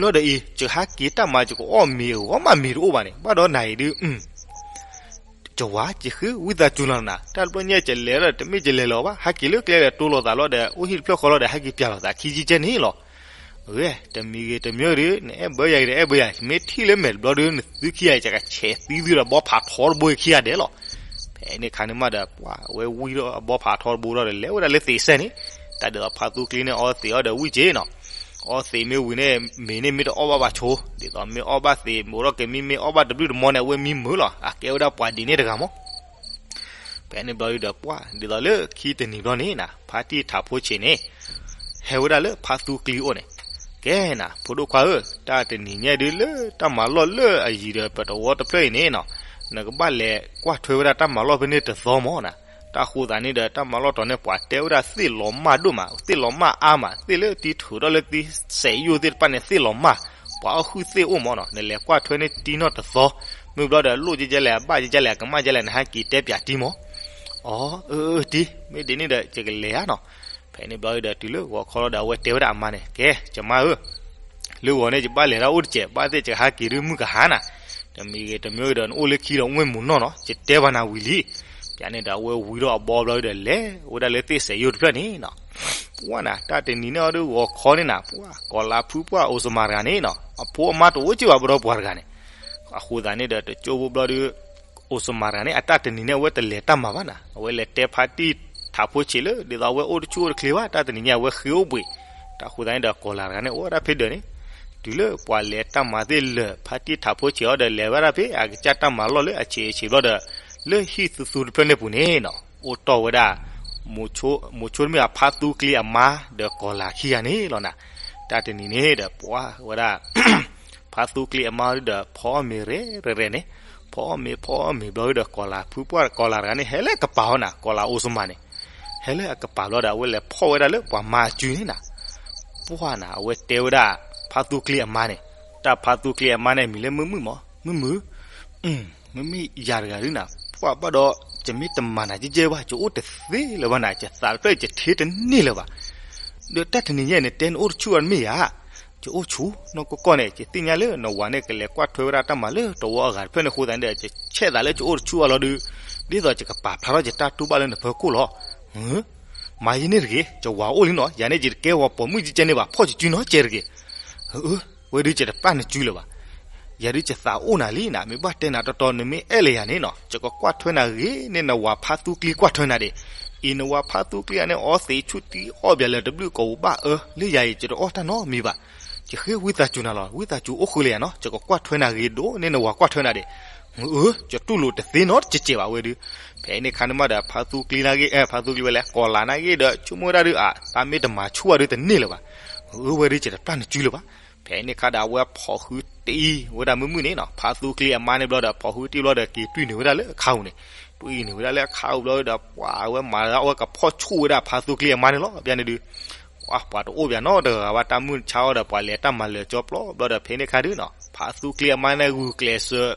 ဘျီဒီးအံၤ ယဟဲက့ၤတၢ်မၤ ယကအီၣ်မ့ၤအဂီၢ်မးမ့ၤတအိၣ်ဘၣ်န့ၣ် ဘၣ်ဒီးနၤအံၤဒုး ကဝၤ ယဃ့ဝံသးစူၤလီၤနၤ, တၢ်တဘျီညါ ယလဲၤဒီး တမ့ၢ်ယလဲၤလီၤဘၣ်, ဟဲက့ၤလၢကျဲဒီး တိလိာ်သးလီၤဒီး အိၣ်ဟံၣ်တဖျၢၣ်ဃီလီၤဒီး ဟဲက့ၤပၠးလိာ်သးခံကကဲန့ၣ်လီၤ. ဂ့ၤ တမံၤဂ့ၤတမံၤဒီး နအဲၣ်ဘၢယၤဂ့ၤဒီးအဲၣ်ဘၢယၤ, မ့ၢ်ထံၣ်လၢမဲာ်တဘျီဒီး နသုခံဂၤအံၤ ယကဆဲးသံသုဒီး ဘီဖးထီတဘိခံဂၤဒဲးလီၤ. ဖဲန့ၣ်ခါန့ၣ်မးဒီး ပှၤ အဝဲဝံထီၣ်အဘီဖးထီတဘိဒီး လဲၤဝဲဒၣ်လၢသ့းစဲန့ၣ်, တၢ်ဒ်သိးဖါသူကျ့န့ၣ် အီသံးအီၤဒီးဝံၣ်က့နီၤ, အီသံးမ့ၢ်ဝံၤန့ၣ် မ့ၤန့ၣ်မ့ၢ်တအီၣ်ဘၣ်ဘၣ်ဆိ, ဒ်သိးမ့ၢ်အီၣ်ဘၣ်သ့း မ့ၢ်အိၣ်ထီၣ်က့ၤမံ မ့ၢ်အီၣ်ဘၣ်တဘျုးတမီန့ၣ် အဝဲမံမုာ်လီၤ, အကဲဝဲဒၣ်ပှၤဒ်န့ၣ်တဂၤမး. ဖဲန့ၣ်ဘျီဒီး ပှၤ ဒ်သိးလၢခံတနံၤဘျီန့ၣ်နၤ ဖါတံၢ်ထးဖိဆံးန့ၣ် ဟဲဝဲဒၣ်လၢဖါသူကျ့အိၣ်န့ၣ်, ကဲနၤ ဖိဒိၣ်ခွါဧၢ, တၢ်တနံၤညါဒုးလၢတၢ်မၤလီၢ်လၢအယံၤဒီးပတဝီတဖျၢၣ်အံၤန့ၣ်နီၤ, နကဘၣ်လဲၤကွၢ်ထွဲဝဲဒၣ်တၢ်မၤလီၢ်ဖဲန့ၣ်တသီမးနၤ, တၢ်ဃိသးန့ၣ်ဒီး တၢ်မၤလီၢ်တီၤန့ၣ် ပှၤတဲဝဲဒၣ်သ့ၣ်လီၤမၢ်ဒိၣ်မး သ့ၣ်လီၤမၢ်အါမး သ့ၣ်လၢတံၤထုးထီၣ်လၢတံၤစဲးယိၣ်သ့ၣ်တဖၣ်န့ၣ် သ့ၣ်လီၤမၢ်, ပှၤအီၣ်ဟုၣ်သ့ၣ်အိၣ်မးနီၤ, နလဲၤကွၢ်ထွဲန့ၣ်တံၤနီၢ်တသီ, မုၢ်ဘျီဒီးလိၣ်ကကဲလဲၣ် အဘၣ်ကကဲလဲၣ် အကမၣ်ကဲလဲၣ် နဟဲက့ၤတဲပၠးတံၤမး. အီ အၢ တံၤ မ့ၢ်ဒ်န့ၣ်ဒီး ယကလဲၤဧါနီၤ. ဖဲန့ၣ်ဘျီဒီးတုၤလၢဂီၤခီလီၤဒီး အဝဲတဲဝဲဒၣ်အမါန့ၣ်, ကဲ ယမါဧၢ, လၢဂီၤန့ၣ် ယဘၣ်လဲၤတၢ်အိၣ်တစဲး ဘၣ်သ့ၣ်ယဟဲက့ၤဒုးမုၢ်ကဟါနၤ, တမံၤဂ့ၤတမံၤဂ့ၤဒီး နအိၣ်လၢခံဒီး အိၣ်မူနီၢ်နီၤ ယတဲပှၤနၤဝံၤလံ. ဖဲန့ၣ်ဒီး အဝဲဝံထီၣ်အဘီဘျီဒီး လဲၤဝဲဒၣ်လၢသ့ၣ်စဲးယိၣ်တဖျၢၣ်န့ၣ်နီၤ, ပှၤနၤ တၢ်တနံၤန့ၣ်အီၤဒီး ဂီၤခီန့ၣ်နၤ ပှၤ ကီၤလၤဖုပှၢ်အိၣ်စမၤတဂၤန့ၣ်နီၤ အဖိအမါတအိၣ်က့ဘၣ် ပဒီပုၢ်ဝဲၢ်တဂၤန့ၣ်, အဃိသတးန့ၣ်ဒီး တကၠိဖိဘျီဒီး အိၣ်စမၤတဂၤန့ၣ် အတၢ်တနံၤန့ၣ် အဝဲတလဲၤတၢ်မၤဘၣ်နၤ အဝဲလဲၤတဲဖါတံၢ်ထးဖိဆံးလၢ ဒ်သိးအဝဲအိၣ်တဆူၣ်အိၣ်တချ့ဘၣ် တၢ်တနံၤညါအဝဲဃ့အိၣ်ဘှံး, တၢ်ဃိသတးန့ၣ်ဒီး ကီၤလၤတဂၤန့ၣ် အိၣ်ဝဲဒၣ်ဖဲဒၢးန့ၣ်, တုၤလၢပှၤလဲၤတၢ်မၤသ့ၣ်လၢာ် ဖါတံၢ်ထးဖိဆံးအီၤဒီး လဲၤဝဲဒၣ်ဖဲအကစၢ်တၢ်မၤလီၢ်လၢအဆံးအဆံးဘျီဒီး လၢဟံၣ်သူသူတဖျၢၣ်န့ၣ်ပူၤန့ၣ်နီၤ အိၣ်တီၢ်ဝဲဒၣ် မိၤဆိတမ့ၢ် ဖါသူကျ့အမါဒီးကီၤလၤခံဂၤန့ၣ်လီၤနၤ, တၢ်တနံၤန့ၣ်ဒီး ပှၤဝဲဒၣ် ဖါသူကျ့အမါဒီး ဖီအီၣ်မ့ၤရဲၣ်ရဲၣ်န့ၣ်, ဖီအီၣ်မ့ၤ ဖီအီၣ်မ့ၤဘျီဒီး ကီၤလၤဖုပှၢ်ကီၤလၤတဂၤန့ၣ် ဟဲလၢအကပၤအီၤနၤ ကီၤလၤအိၣ်စမၤန့ၣ်, ဟဲလၢအကပၤဘျီဒီး အဝဲလဲၤဖီၣ်ဝဲဒၣ်လၢပှၤမါအစုန့ၣ်နၤ, ပှၤနၤ အဝဲတဲဝဲဒၣ် ဖါသူကျ့အမါန့ၣ်, တၢ်ဖါသူကျ့အမါန့ၣ် မံၤလၢမုၢ်မုၢ်မး မုၢ်မုၢ် မ့မ့ၢ်ယၤတဂၤဒုးနၤ ပှၤဘၣ်ဒီး ယမ့ၢ်တမၤနၤကဲကဲဘၣ် ယအိၣ်တသ့လၢၤဘၣ်နၤ ယသးတဖျၢၣ်ယထ့တန့ၢ်လၢၤဘၣ်, ဒီးတၢ်တနံၤညါအံၤ နတဲနအိၣ်တဆူၣ်အီၤတမ့ၢ်ဧါ, ယအိၣ်ဆူၣ်နီၢ်ကီၢ်ကီၢ်န့ၣ် ယသ့ၣ်ညါလၢနဝၤန့ၣ် ကလဲၤကွၢ်ထွဲဝဲဒၣ်တၢ်မၤလၢတဝီအဂၤတဖျၢၣ်န့ၣ်အဃိသတးန့ၣ်ဒီး ယဆဲးသးလၢယအိၣ်တဆူၣ်အီၤလီၤဒုး, ဒ်သိးယကပာ်ဖျါထီၣ်ယတၢ်တူၢ်ဘၣ်လၢနဖီခိၣ်လီၤ. မၤယဲန့ၣ်တဂ့ၤ, ယဝၤအိၣ်လံနီၤ ယၤန့ၣ်ယတကဲဝဲပိာ်မုၣ်ကဲကဲန့ၣ်ဘၣ် ဖီၣ်ယစုနီၤကဲတဂ့ၤ ဝဲဒုးယတပျၢ်နစုလၢၤဘၣ်, ယၤဒုးယသးအိၣ်နၤလံနၤ မ့ၢ်ဘၣ်တဲနၤတီတီ နမ့ၢ်အဲၣ်လၢယၤန့ၣ်နီၤ ယကကွၢ်ထွဲနၤဂ့ၤန့ၣ် နဝၤဖါသူကျ့ကွၢ်ထွဲနၤဒံး, အံၤနဝၤဖါသူကျ့ယၤန့ၣ် အီသံးဆူၣ်တံၢ်အီၣ်ဘၣ်လၢတဘျုးကဝူၤဘၣ်အၢ လၢယၤအံၤ ယတအီၣ်တၢ်နီတမံၤဘၣ်, ယဃ့ဝံသးစူၤနၤလီၤ ဝံသးစူၤအိၣ်ဃုာ်လၢယၤနီၤ ယကကွၢ်ထွဲနၤဂ့ၤဒိၣ်န့ၣ် နဝၤကွၢ်ထွဲနၤဒံး, အၢ ယတူၢ်လိာ်တသ့နီတစဲးဘၣ်ဝဲဒုး, ဖဲန့ၣ်ခါန့ၣ်မးဒီး ဖါသူကျ့နၤဂ့ၤ ဖါသူကျ့ဝဲလဲၣ် ကီၤလၤနၤဂ့ၤဒီး ဆိကမိၣ်ဝဲဒၣ်ဒုး အသးမ့ၢ်တမၤဆူၣ်ဝဲဒုးတန့ၢ်လၢၤဘၣ်, အၢ ဝဲဒုးယတပျၢ်နစုလၢၤဘၣ်, ဖဲန့ၣ်ခါဒီး အဝဲဖိးဟုတံၢ်ဝဲဒၣ်မုၢ်မုၢ်န့ၣ်နီၤ ဖါသူကျ့အမါန့ၣ်ဘျီဒီး ဖိးဟုတံၢ်ဘျီဒီး က့ၤတွံၣ်န့ၢ်ဝဲဒၣ်လၢအခါပူၤန့ၣ်, တွံၣ်န့ၢ်ဝဲဒၣ်လၢအခါပူၤဘျီဒီး ပှၤအဝဲမၤလၢအဝဲကဖီၣ်ဆူၣ်ဝဲဒၣ်ဖါသူကျ့အမါန့ၣ်လီၤ ဘၣ်န့ၣ်ဒုး, ပှၤတအိၣ်ပၠးနီတဂၤဘၣ် တၢ်မုၢ်ဆါအီၤဒီး ပှၤလဲၤတၢ်မၤလၢာ်ကၠီပျီဘျီဒီး ဖဲန့ၣ်ခါဒုနီၤ ဖါသူကျ့အမါန့ၣ် ဂုာ်ကျဲးစၢး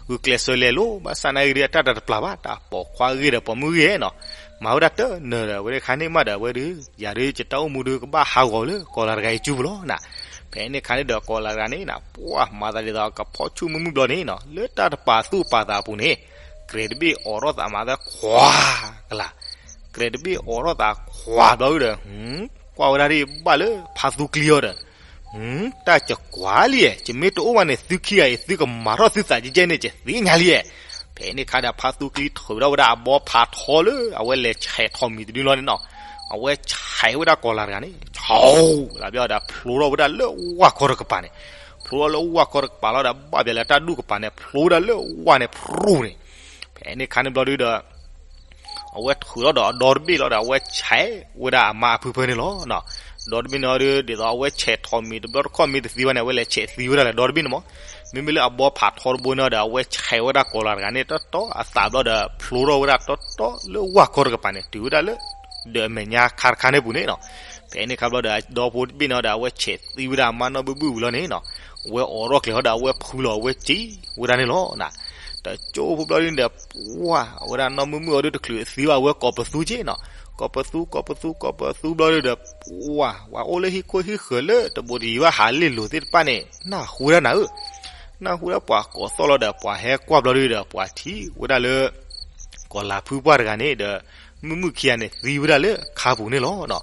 ဂုာ်ကျဲးစၢးလဲၤလိၤ ဘၣ်ဆၣ်နာ်က့ဒုအတၢ်တပျၢ်ဘၣ် တၢ်ပိာ်ခွါဂ့ၢ်ဒီးပိာ်မုၣ်ဂ့ၢ်နီၤ မၤဝဲဒၣ်တနၢၤဒီး ဝဲဒၣ်ခါန့ၣ်မးဒီး ဝဲဒု ယၤဒုယတၢ်အိၣ်မူဒုကဘၣ်ဟးဂီၤလၢကီၤလၤတဂၤအံၤစုပူၤလီၤနၤ. ဖဲန့ၣ်ခါန့ၣ်ဒီး ကီၤလၤတဂၤန့ၣ်နၤ ပှၤမၤသးဒ်သိးကဖီၣ်ဆူၣ်မုာ်မုာ်ဘျီန့ၣ်နီၤ လၢတၢ်တပာ်သူၣ်ပာ်သးအပူၤန့ၣ် ကြဲးတဘ့ၣ်အိးထီၣ်သးမၤသးခွါကလာ် ကြဲးတဘ့ၣ်အိးထီၣ်သးခွါဘျီဒီး ကွၢ်ဝဲဒၣ်ဒ်ဘၣ်လၢဖါသူကျ့အီၤဒီး တၢ်ကကွၢ်လံဧါ ယမ့ၢ်တအိၣ်ဘၣ်န့ၣ် သုခံဂၤအံၤ သုကမၤထီၣ်သုသးကဲကဲန့ၣ် ယသ့ၣ်ညါလံဧါ. ဖဲန့ၣ်ခါဒီး ဖါသူကျ့ထုးထီၣ်ဝဲဒၣ်အဘီဖးထီလၢ အဝဲလဲၤဆဲးထီၣ်မံၤတဒုလီၤန့ၣ်နီၤ အဝဲဆဲးဝဲဒၣ်ကီၤလၤတဂၤန့ၣ် ဆဲး လၢဘျီဒီး ဖျိထီၣ်ဝဲဒၣ်လၢဝၣ်ခီတကပၤန့ၣ် ဖျိထီၣ်လၢဝၣ်ခီတကပၤလီၤဒီး ဘၣ်ဘျီလၢတၢ်ဒူၣ်ကပၤန့ၣ် ဖျိဝဲဒၣ်လၢဝၣ်န့ၣ် ဖြူန့ၣ် ဖဲန့ၣ်ခါန့ၣ်ဘျီဒုဒီး အဝဲထုးထီၣ်ဒီးအဒီတဘ့ၣ်လီၤဒီး အဝဲဆဲးဝဲဒၣ်အမါအဖုဖၢန့ၣ်လီၤ. ဒီတဘ့ၣ်န့ၣ်ဒီး ဒ်သိးအဝဲဆဲးထီၣ်မံၤတဘျီတခီၣ်မ့ၢ်တသံဘၣ်န့ၣ် အဝဲလဲၤဆဲးသံဝဲဒၣ်လၢဒီတဘ့ၣ်န့ၣ်မး. မ့မ့ၢ်လၢအဘီဖးထီတဘိန့ၣ်ဒီး အဝဲဆဲးဝဲဒၣ်ကီၤလၤတဂၤန့ၣ် တီတီအသးဘျီဒီး ဖျိထီၣ်ဝဲဒၣ်တီတီလၢဝၣ်ခီတကပၤန့ၣ် တုၤဝဲဒၣ်လၢ ဒီးအမဲာ်ညါခါတခါန့ၣ်ပူၤန့ၣ်နီၤ. ဖဲန့ၣ်ခါဘျီဒီး အဒီဖိတဘ့ၣ်န့ၣ်ဒီး အဝဲဆဲးသံဝဲဒၣ်အမါနီၢ်ဘုၣ်ဘုၣ်ဝံၤလီၤန့ၣ်နီၤ. အဝဲအိးထီၣ်ကျဲၤဟီဒီး အဝဲဖုလီၤအဝဲစံၣ်ဝဲဒၣ်န့ၣ်လီၤ. တကၠိဖိဘျီဒုန့ၣ်ဒီး ပှၢ် အဝဲဒၣ်နီၢ်မုၢ်မုၢ်အီၤဒုတချုးသံဘၣ် အဝဲကိးပသူက့နီၤ. ကိးပသူ ကိးပသူ ကိးပသူဘျီဒုဒီး ပှၢ် ပှၤအိၣ်လၢဟံၣ်ခိၣ်ဟံၣ်ဃၢၤလၢတဘိတယံၤဘၣ်ဟးလ့ၣ်လိၤသ့ၣ်တဖၣ်န့ၣ် နၢ်ဟူဝဲဒၣ်နၤဧၢ. နၢ်ဟူဝဲဒၣ်ပှၤကိးသီၣ်လီၤဒီး ပှၤဟဲကွၢ်ဘျီဒုဒီး ပှၤထံၣ်ဝဲဒၣ်လၢ ကီၤလၤဖုပှၢ်တဂၤန့ၣ်ဒီး မုၢ်မုၢ်ခံဂၤန့ၣ် သံဝဲဒၣ်လၢခါပူၤန့ၣ်လီၤ.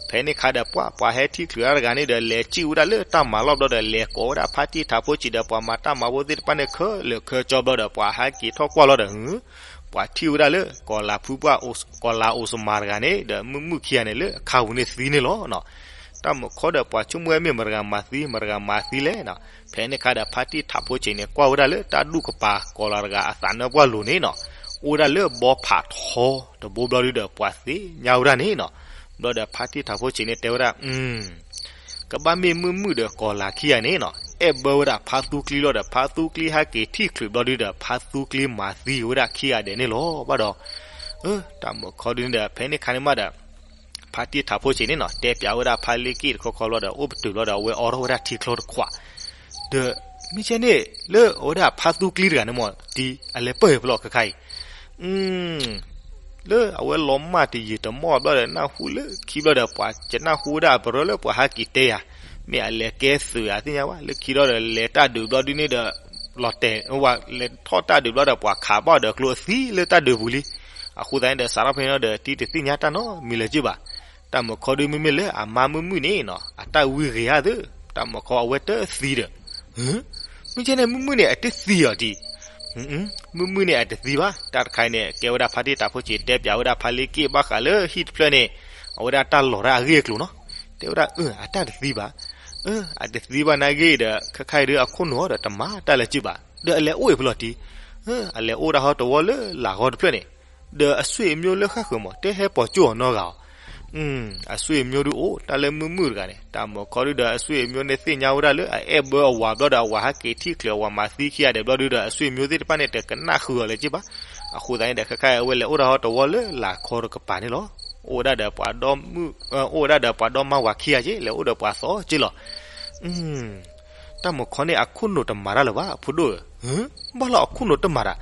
ဖဲန့ၣ်ခါဒီး ပှၢ် ပှၤဟဲထံၣ်ချုးအါတဂၤန့ၣ်ဒီး လဲၤစံၣ်ဝဲဒၣ်လၢတၢ်မၤလီၢ်ဘျီဒီး လဲၤကိးဝဲဒၣ်ဖါတံၢ်ထးဖိစံးဒီး ပှၤမၤတၢ်မၤဖိသ့ၣ်တဖၣ်န့ၣ် ခဲလၢာ်ခဲဆ့ဘျီဒီး ပှၤဟဲက့ၤထီၣ်ကွၢ်လီၤဒီး ပှၤထံၣ်ဝဲဒၣ်လၢ ကီၤလၤဖုပှၢ် ကီၤလၤအိၣ်စမၤတဂၤန့ၣ်ဒီး မုၢ်မုၢ်ခံဂၤန့ၣ် လၢအခါပူၤန့ၣ်သံန့ၣ်လီၤ. တၢ်မုၢ်ခီဒီး ပှၤဆိကမိၣ်ဝဲမ့ၢ်မတၤတဂၤမၤသံ မတၤတဂၤမၤသံလဲၣ်နီၤ. ဖဲန့ၣ်ခါဒီး ဖါတံၢ်ထးဖိစံးန့ၣ် ကွၢ်ဝဲဒၣ်လၢတၢ်ဒူၣ်ကပၤ ကီၤလၤတဂၤအသးနၢပှၢ်လိၤန့ၣ်နီၤ အိၣ်ဝဲဒၣ်လၢဘီဖးထီတဘိဘျီဒုဒီး ပှၤသ့ၣ်ညါဝဲဒၣ်န့ၣ်နီၤ. ဘျီဒီးဖါတံၢ်ထးဖိစံးန့ၣ်တဲဝဲဒၣ် ကဘၣ်မ့ၢ်မုၢ်မုၢ်ဒီးကီၤလၤခံဂၤန့ၣ်နီၤ အဲၣ်ဘၢဝဲဒၣ်ဖါသူကျ့လီၤဒီး ဖါသူကျ့ဟဲက့ၤထံၣ်ချုးဘျီဒုဒီး ဖါသူကျ့မၤသံဝဲဒၣ်ခံဂၤဒဲးန့ၣ်လီၤ. ဘၣ်ဒီး တၢ်မုၢ်ခီဒုန့ၣ်ဒီး ဖဲန့ၣ်ခါန့ၣ်မးဒီး ဖါတံၢ်ထးဖိစံးန့ၣ်နီၤ တဲပၠးဝဲဒၣ်ဖါလ့က့ၣ်တခီခီဘျီဒီး အိၣ်ပတုာ်ဘျီဒီး အဝဲအိးထီၣ်ဝဲဒၣ်ထံချီတခွး ဒီး မ့ၢ်ကဲန့ၣ် လၢအဝဲဒၣ်ဖါသူကျ့တဂၤန့ၣ်မး တံၤအလဲၤပၢၢ်ဖဲလဲၣ်ခဲခါအံၤ လၢအဝဲလီၤမၢ်တယံာ်တမီၢ်ဘျီဒီး နၢ်ဟူလၢခံဘျီဒီး ပှၤကနၢ်ဟူဝဲဒၣ်အပရၢလၢပှၤဟဲက့ၤတဲယၤ မ့ၢ်အလဲၤကဲသုးဧါသ့ၣ်ညါဘၣ် လၢခံဒီးဒီး လဲၤတၢ်ဒုးဘျီဒုန့ၣ်ဒီး လီၤတဲာ်ဝဲ လဲၤထီၣ်တၢ်ဒုးဘျီဒီး ပှၤခးဘၣ်ဒီးကျိအသံလၢတၢ်ဒုးပူၤလံ. အဃိသတးန့ၣ်ဒီး စးထီၣ်ဖဲန့ၣ်ဒီး တံၤတသ့ၣ်ညါတၢ်နီတမံၤလၢၤက့ဘၣ်. တၢ်မုၢ်ခီဒုမ့မ့ၢ်လၢအမါမုၢ်မုၢ်န့ၣ်နီၤ အတၢ်ဝံဂ့ၤဧါသ့ၣ် တၢ်မုၢ်ခီအဝဲတသံဒီး မ့ၢ်ကဲန့ၣ် မုၢ်မုၢ်န့ၣ် အတသံအီၤတံၤ မုၢ်မုၢ်န့ၣ်အတသံဘၣ် တၢ်တခါအံၤန့ၣ် ကဲဝဲဒၣ်ဖါတံၢ်ထးဖိစံး တဲပၠးဝဲဒၣ်ဖါလ့က့ၣ်ဘၣ်ဃးလၢဟံၣ်တဖျၢၣ်န့ၣ် အဝဲဒၣ်တၢ်လီၤတၢ်အဂ့ၢ်အကျိၤနီၤ တဲဝဲဒၣ် အတၢ်တသံဘၣ် အတသံဘၣ်နာ်ဂ့ၢ်ဒီး ခဲခါအံၤဒုအခိၣ်နူာ်အီၤဒီးတမၤတၢ်လၢၤက့ဘၣ် ဒီးအလဲၤအိၣ်အံၤဖဲလဲၣ်တံၤ အလဲၤအိၣ်ဒၣ်ဟီတဝီလၢလာ်ဂီၤတဖျၢၣ်န့ၣ် ဒီးအဆွေမျိုးလၢဃၣ်ဃၢၤမး တဲဟဲပိာ်ကၠိအီၤနီတဂၤအီၤ အဆွေမျိုးဒုအိၣ် တၢ်လၢမုၢ်မုၢ်တဂၤန့ၣ် တၢ်မုၢ်ခီဒုဒီး အဆွေမျိုးန့ၣ်သ့ၣ်ညါဝဲဒၣ်လၢအအဲၣ်ဘၢအဝၤဘျီဒီး အဝၤဟဲက့ၤထံၣ်ချုးအဝၤမၤသံခံဂၤဒဲးဘျီဒုဒီး အဆွေမျိုးသ့ၣ်တဖၣ်န့ၣ် တကနၣ်ဃုာ်အီၤလၢၤက့ဘၣ်. အဃိသတးန့ၣ်ဒီး ခဲခါအံၤအဝဲလဲၤအိၣ်ဒၣ်ဟီတဝီလၢလာ်ခီတကပၤန့ၣ်လီၤ. အိၣ်ဝဲဒၣ်ဒီးပှၤဒီမုၣ် အိၣ်ဝဲဒၣ်ဒီးပှၤဒီမါဝၤခံဂၤက့ လဲၤအိၣ်ဒီးပှၤသီက့လီၤ. တၢ်မုၢ်ခီန့ၣ် အခိၣ်နူာ်တမၤတၢ်လၢၤဘၣ် အဖိဒိၣ်ဧၢ, ဘၣ်လီၤအခိၣ်နူာ်တမၤတၢ်,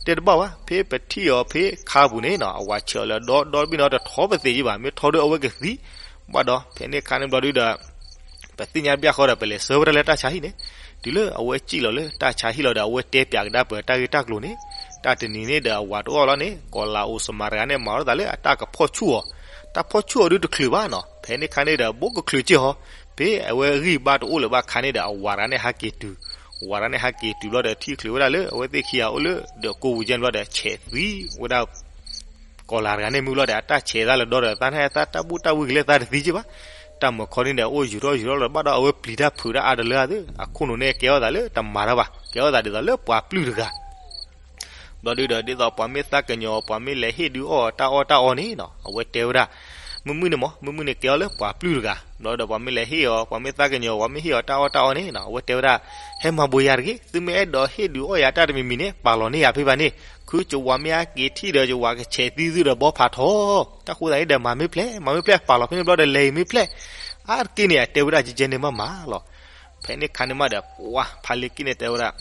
တဲတဘၣ်ဘၣ်, ဖဲပထံၣ်အီၤဖဲခါပူၤန့ၣ်နီၤ အဝၤဆဲးအီၤလၢဒီ ဒီတဘ့ၣ်န့ၣ်တထီပသ့းယံဘၣ်, မ့ၢ်ထီဒီးအဝဲကသံ, ဘၣ်ဒီး ဖဲန့ၣ်ခါန့ၣ်ဘျီဒုဒီး ပသ့ၣ်ညါတဘျီဃီဒီး ပလဲၤဆှၢဝဲဒၣ်လၢတၢ်ဆါဟံၣ်န့ၣ်, တုၤလၢအဝဲစံၣ်လီၤလၢတၢ်ဆါဟံၣ်လီၤဒီး အဝဲတဲပၠးကဒါပၢၤတၢ်ဂ့ၢ်တၢ်ကျိၤန့ၣ်, တၢ်တနံၤန့ၣ်ဒီး အဝၤတအိၣ်လီၤန့ၣ် ကီၤလၤအိၣ်စမါတဂၤန့ၣ် မၤထီၣ်သးလၢအတၢ်ကဖီၣ်ဆူၣ်အီၤ, တၢ်ဖီၣ်ဆူၣ်အီၤဒုတချုးဘၣ်နီၤ, ဖဲန့ၣ်ခါန့ၣ်ဒီး ဘိကချုးက့ၢ်ဟီ, ဖဲအဝဲဂံၢ်ဘါတအိၣ်လၢၤဘၣ်ခါန့ၣ်ဒီး အဝၤတဂၤန့ၣ်ဟဲက့ၤတုၤ, ဝၤတဂၤန့ၣ်ဟဲက့ၤတုၤဘျီဒီး ထံၣ်ချုးဝဲဒၣ်လၢအဝဲသ့ၣ်ခံဂၤအိၣ်လၢဒီးကိးပူၤကဲန့ၣ်ဘျီဒီး ဆဲးသံဝဲဒၣ် ကီၤလၤတဂၤန့ၣ်မုၢ်လီၤဒီး အတၢ်ဆဲးသးလၢဒီဒီး သးနၢ်သးတၢ်ဘူၣ်တၢ်ဝံၤကလဲၣ်သးတသံက့ဘၣ်, တၢ်မုၢ်ခီန့ၣ်ဒီး အိၣ်ယူၤထီၣ်ယူၤထီၣ်လီၤဘၣ်ဒီး အဝဲပျံၤတၢ်ဖုးတၢ်အါတလၢသ့ၣ်, အခိၣ်နူာ်န့ၣ်ကဲထီၣ်သးလၢတမၤတၢ်ဘၣ်, ကဲထီၣ်သးဒ်သိးလၢပှၤပျုၢ်တဂၤ ဘျီဒုဒီး ဒ်သိးပှၤမ့ၢ်သးကညီၤ ပှၤမ့ၢ်လဲၤဟ့ၣ်ဒုးအီၣ်တၢ်အီၣ်တၢ်အီန့ၣ်နီၤ အဝဲတဲဝဲဒၣ်, မုၢ်မုၢ်န့ၣ်မး မုၢ်မုၢ်န့ၣ်ကဲထီၣ်လၢပှၤပျုၢ်တဂၤ, ဘျီဒီးပှၤမ့ၢ်လဲၤဟ့ၣ်အီၤ ပှၤမ့ၢ်သးကညီၤ ပှၤမ့ၢ်ဟ့ၣ်အီၤတၢ်အီၣ်တၢ်အီန့ၣ်နီၤ အဝဲတဲဝဲဒၣ်, ဟဲမၤဘိးယၤတဂ့ၤ, သုမ့ၢ်အဲၣ်ဒိးဟ့ၣ်ဒုးအီၣ်ယၤတၢ်တမံၤမံၤန့ၣ် ပာ်လီၤန့ၢ်ယၤဖဲဘၣ်န့ၣ်, က ခုယဝၤမ့ၢ်အါက့ၤထံၣ်ဒီး ယဝၤကဆဲးသံသုဒီးဘီဖးထီ, တၢ်ဃိသတးန့ၣ်ဒီး မၤမ့ၢ်ဖျဲး မၤမ့ၢ်ဖျဲး ပာ်လီၤဖဲန့ၣ်ဘျီဒီး လဲၤအံၤမ့ၢ်ဖျဲး, အါတက့ၢ်န့ၣ် အတဲဝဲဒၣ်ကဲကဲန့ၣ်မးမးလီၤ. ဖဲန့ၣ်ခါန့ၣ်မးဒီး ပှၤဖါလ့က့ၣ်န့ၣ်တဲဝဲဒၣ်,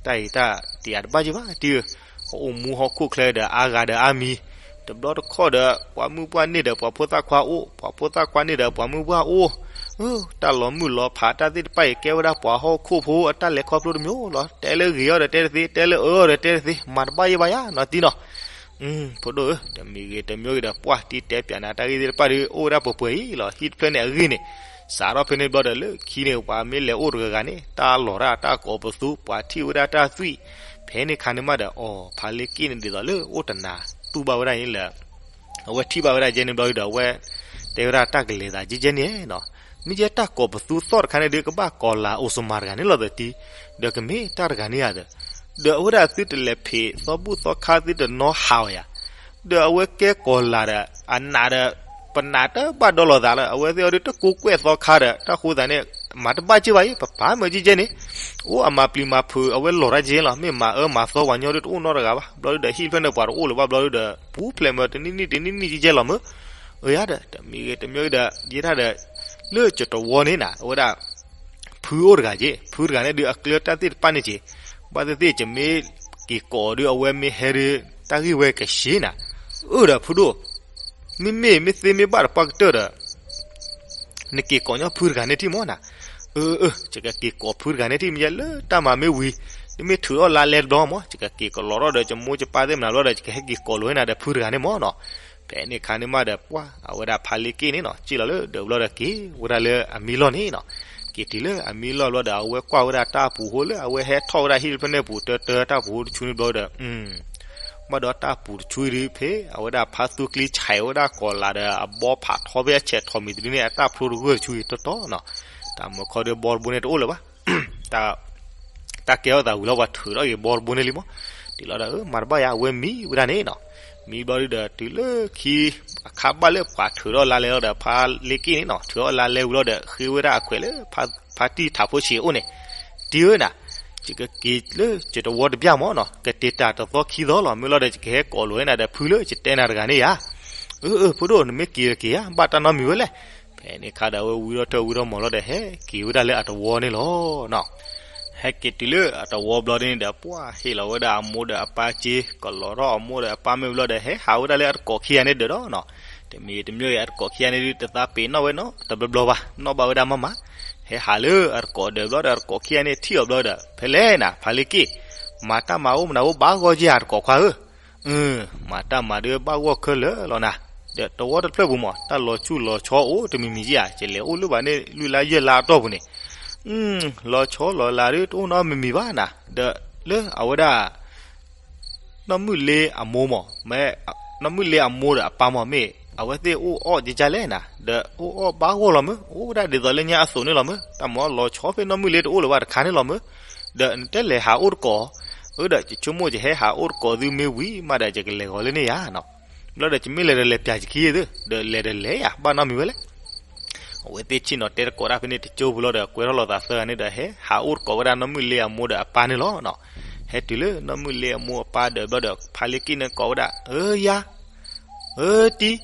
တၢ်အံၤတၢ်တယၤတဘၣ်ယဲၢ်ဘၣ်တံၢ်ဧၢ, အအိၣ်မူဟီၣ်ခိၣ်ချၢဒီးအါဂၤဒီးအါမံၤ, တဘျီတခီၣ်ဒီး ပှၤမုၣ်ပှၢ်န့ၢ်ဒီးပှၤဖိသၣ်ခွါအိၣ်, ပှၤဖိသၣ်ခွါန့ၢ်ဒီးပှၤမုၣ်ပှၢ်အိၣ်, တၢ်လီၤမုၢ်လီၤဖးတၢ်သ့ၣ်တဖၣ်အံၤ ကဲဝဲဒၣ်ပှၤဟီၣ်ခိၣ်ဖိအတၢ်လဲၤခီဖျိတမံၤလီၤ. တဲလၢဂ့ၤအီၤဒီးတဲတသ့, တဲလၢအၢအီၤဒီးတဲတသ့, မၤတဘၣ်ယဲၢ်ဘၣ်ယၤနီၤတံၢ်နီၤ. ဖိဒိၣ်ဧၢ, တမံၤဂ့ၤတမံၤဂ့ၤဒီး ပှၤတံၢ်တဲပၠးနၤတၢ်ဂ့ၢ်သ့ၣ်တဖၣ်ဒီး အိၣ်ဝဲဒၣ်ပှဲၤပှဲၤအံၤလီၤ. ဟံၣ်တဖျၢၣ်န့ၣ်အဂ့ၢ်န့ၣ် စးထီၣ်ဖဲန့ၣ်ဘျီဒီး လၢခံန့ၣ် ပှၤမ့ၢ်လဲၤအိၣ်တဂၤဂၤန့ၣ် တၢ်လီၤတၢ်တၢ်ကိးပသူ, ပှၤထံၣ်ဝဲဒၣ်တၢ်သွံၣ်, ဖဲန့ၣ်ခါန့ၣ်မးဒီး အီၤဖါလ့က့ၣ်န့ၣ် ဒ်သိးလၢအိၣ်တနၤတူၢ်ဘၣ်ဝဲဒၣ်န့ၣ်လၢ အဝဲထံၣ်ဘၣ်ဝဲဒၣ်ကဲန့ၣ်ဘျီဒီး အဝဲတဲဝဲဒၣ်တၢ်ကလဲၤသးကဲကဲန့ၣ်နီၤ, မ့ၢ်ကဲတၢ်ကိးပသူသီၣ်တခါန့ၣ်ဒီး ကဘၣ်ကိးလၢအိၣ်စမၤတဂၤန့ၣ်လီၤသတံၢ်, ဒီးကမ့ၢ်တၢ်တဂၤန့ၣ်ဧါဒီး, ဒီးအဝဲဒၣ်သုတလဲၤဖံးသီဘူၣ်သီခါသုတနီၤဟးအီၤယၤ, ဒီးအဝဲကဲကိးလၢဒီး အနးဒီး ပနးတဘၣ်ဒီလိာ်သးလၢ အဝဲသ့ၣ်အီၤဒုးတကိးကွဲၢ်သီခါဒီး တၢ်ဃိသးန့ၣ် မၤတဘၣ်က့ၢ်ဘၣ်အံၤ ပပာ်မၢကဲကဲန့ၣ်, အိၣ်အမၤပျံၤမၤဖုး အဝဲလီၤတၢ်ကဲလီၤ. မ့ၢ်မၤအၢမၤသီပှၤညီဒုးတအိၣ်နီတဂၤဘၣ်. ဘျီဒုးဒီးဟံၣ်တဖျၢၣ်န့ၣ် ပှၤတအိၣ်လၢၤဘၣ်ဘျီဒုးဒီး ပူၤဖျဲးမၢတနံၣ်နံၣ်တနံၣ်နံၣ်ကဲကဲလီၤမၢ်. အၢယၤဒီး တမံၤဂ့ၤတမံၤဂ့ၤဒီး ယဲဒၣ်ဒီး လၢကတဝီန့ၣ်နၤ အဝဲဒၣ် ဖုအိၣ်တဂၤက့ၢ်, ဖုတဂၤန့ၣ်ဒုးအကျၢၤတၢ်သ့ၣ်တဖၣ်န့ၣ်က့ၢ်, ဘၣ်သ့ၣ်သ့ၣ်ယမ့ၢ်က့ၤကိးဒုးအဝဲမ့ၢ်ဟဲဒုး တၢ်ဂ့ၢ်ဝဲကဆှီနၤ, အၢဒီးဖုဒိၣ်, မ့မ့ၢ်မ့ၢ်သ့မ့ၢ်ဘၣ်တပှၢ်ကတၢၢ်ဒီး နက့ၤကိးညီဖုတဂၤန့ၣ်ထံၣ်မၢ်နၤ, အၢ အၢ ယကက့ၤကိးဖုတဂၤန့ၣ်ထံၣ်မ့ၢ်ယဲလၢတၢ်မၤမ့ၢ်ဝံၤ, မ့ၢ်ထုးထီၣ်လါလဲတဘျီမၢ် ယကက့ၤကလီၤထီၣ်ဒီးယမိၢ်ယပၢ်သ့ၣ်မနၤဘျီဒီး ယကဟဲက့ၤကိးလိာ်ဝဲနၤဒီးဖုတဂၤန့ၣ်မၢ်နီၤ. ဖဲန့ၣ်ခါန့ၣ်မးဒီးပှၤ အဝဲဒၣ်ဖါလ့က့ၣ်န့ၣ်နီၤ စံၣ်လီၤလၢဒၢးဘျီဒီးက့ၤဝဲဒၣ်လၢအမံလီၢ်န့ၣ်နီၤ, က့ၤတုၤလၢအမံလီၢ်ဘျီဒီး အဝဲကွၢ်ဝဲဒၣ်တၢ်ပူၤဃိလၢအဝဲဟဲထီၣ်ဝဲဒၣ်ဟံၣ်တဖျၢၣ်န့ၣ်ပူၤ တၢတၢတၢ်ပူၤဃိတဆူန့ၣ်ဘျီဒီး ဘၣ်ဒီးတၢ်ပူၤတဆူအံၤဒုး ဖဲအဝဲဒၣ်ဖါသူကျံဆဲးဝဲဒၣ်ကိးလၢဒီး အဘီဖးထီဖဲအဆဲးထီၣ်မံၤတဒုန့ၣ် အတၢ်ဖျိတဂၢၢ်တဆူအံၤတီတီနီၤ, တၢ်မုာ်ခီဒုးဘီတဘိန့ၣ်တအိၣ်လၢၤဘၣ်. တၢ် တၢ်ကဲထီၣ်သးဝံၤလီၤ ပှၤထုးထီၣ်က့ၤဘီတဘိန့ၣ်လံမၢ်, တုၤလီၤဒီး အၢ မၤတဘၣ်ယၤ အဝဲမံဝဲဒၣ်န့ၣ်နီၤ, မံဘျီဒုးဒီး တုၤလၢခံ အခါဘၣ်လၢပှၤထုးထီၣ်လါလဲလီၤဒီး ဖါလ့က့ၣ်န့ၣ်နီၤ ထုးထီၣ်လါလဲဝံၤလီၤဒီး ဃ့ဝဲဒၣ်အခွဲးလၢ ဖါတံၢ်ထးဖိဆံးအအိၣ်န့ၣ်, တံၢ်ဧၢနၤ, ယကက့ၤလၢယတဝီတဘျီမၢ်နီၤ ကတ့ၤတၢ်တသီခံသီလီၤ မ့ၢ်လီၤဒီး ယကဟဲကိးလိာ်ဝဲနၤဒီးဖုလၢယတဲနၤတဂၤန့ၣ်ယၤ, အၢ အၢ ဖိဒိၣ် နမ့ၢ်က့ၤတက့ၤဧါ ဘၣ်တၢ်နီတမံၤဝဲလဲၣ်. ဖဲန့ၣ်ခါဒီး အဝဲဝံထီၣ်ထၢၣ်ဝံထီၣ်မီၤလီၤဒီး ဟဲက့ၤဝဲဒၣ်လၢအတဝီန့ၣ်လီၤနီၤ. ဟဲက့ၤတုၤလၢအတဝီဘျီန့ၣ်ဒီး ပှၤဟ့ၣ်လီၤဝဲဒၣ်အမိၢ်ဒီးအပၢ်စ့ ကလီၤထီၣ်အမိၢ်ဒီးအပၢ်မ့ၢ်ဘျီဒီး ဟဲဟးဝဲဒၣ်လၢအတကိးခံဂၤန့ၣ်ဒၢးဒီးနီၤ, တမံၤတမံၤအံၤ အတကိးခံဂၤန့ၣ်ဒုး တသးပ့ၤနီၣ်ဝဲနီတဘျီဘျီဘၣ် နီၣ်ဘၣ်ဝဲဒၣ်မးမး, ဟဲဟးလၢအတကိးဒၢးဘျီဒီး အတကိးခံဂၤန့ၣ်ထံၣ်အီၤဘျီဒီး ဖဲလဲၣ်နၤ ဖါလ့က့ၣ်, မၤတၢ်မၤအိၣ်မနုၤအိၣ်ဘၣ်ဂီၢ်က့ၤဧါ တကိးခွါဧၢ အၢ မၤတၢ်မၤဒုးဘၣ်ဂီၢ်ခဲလၢာ်လီၤနၤ, ဒီးတဝီတဖျၢၣ်ပူၤမး တၢ်လီၤဆူၣ်လီၤဆီအိၣ်တမံၤမံၤဧါ ယလဲၤအိၣ်လၢၤဘၣ်န့ၣ် လွံၢ်လါယဲၢ်လါအတီၢ်ပူၤန့ၣ်, လီၤဆီလီၤလးဒုးတအိၣ်နီတမံၤမံၤဘၣ်နၤ, ဒီးလၢအဝဲဒၣ် နီၢ်မုၢ်လ့အမိၢ်မး မ့ၢ် နီၢ်မုၢ်လ့အမိၢ်ဒီးအပၢ်မး မ့ၢ်အဝဲသ့ၣ်အိၣ်အီၣ်ကကၢ်လဲၣ်နၤ, ဒီးအိၣ်အီၣ်ဘၣ်ဂီၢ်လီၤမၢ် အိၣ်ဝဲဒၣ်ဒ်သိးလၢညါအသိးန့ၣ်လီၤမၢ်, တၢ်မၤလီၤဆီဖဲနီၢ်မုၢ်လ့တအိၣ်လၢၤဘၣ်တခါန့ၣ်လီၤမၢ်, ဒီးနတဲလဲၤဟးအိၣ်တကိး, အၢ ဒီးယဆိကမိၣ် ယဟဲဟးအိၣ်တကိးသုမ့ၢ်ဝံၤမးဒီး ယကလဲၤဂီၤလၢန့ၣ်ယၤနီၤ, ဘျီဒီးယမ့ၢ်လဲၤဒီးလဲၤပၠးယခံသု ဒီးလဲၤဒီးလဲၤယၤ ဘၣ်နီတမံၤဝဲလဲၣ်. အဝဲသ့ၣ်ဆ့ၣ်နီၤတဲတကိးတၢ်ဖဲန့ၣ်တကၠိပူၤလီၤဒီး ကွဲထီၣ်လိာ်သးသၢဂၤန့ၣ်ဒီး ဟဲဟးအိၣ်တကိးဝဲဒၣ်နီၢ်မုၢ်လ့အမိၢ်ဒီးအပၢ်န့ၣ်လီၤနီၤ. ဟဲတုၤလၢနီၢ်မုၢ်လ့အမိၢ်အပၢ်ဒီးဘျီဒီး ဖါလ့က့ၣ်န့ၣ်ကိးဝဲဒၣ် အၢယၤ အၢတံၢ်,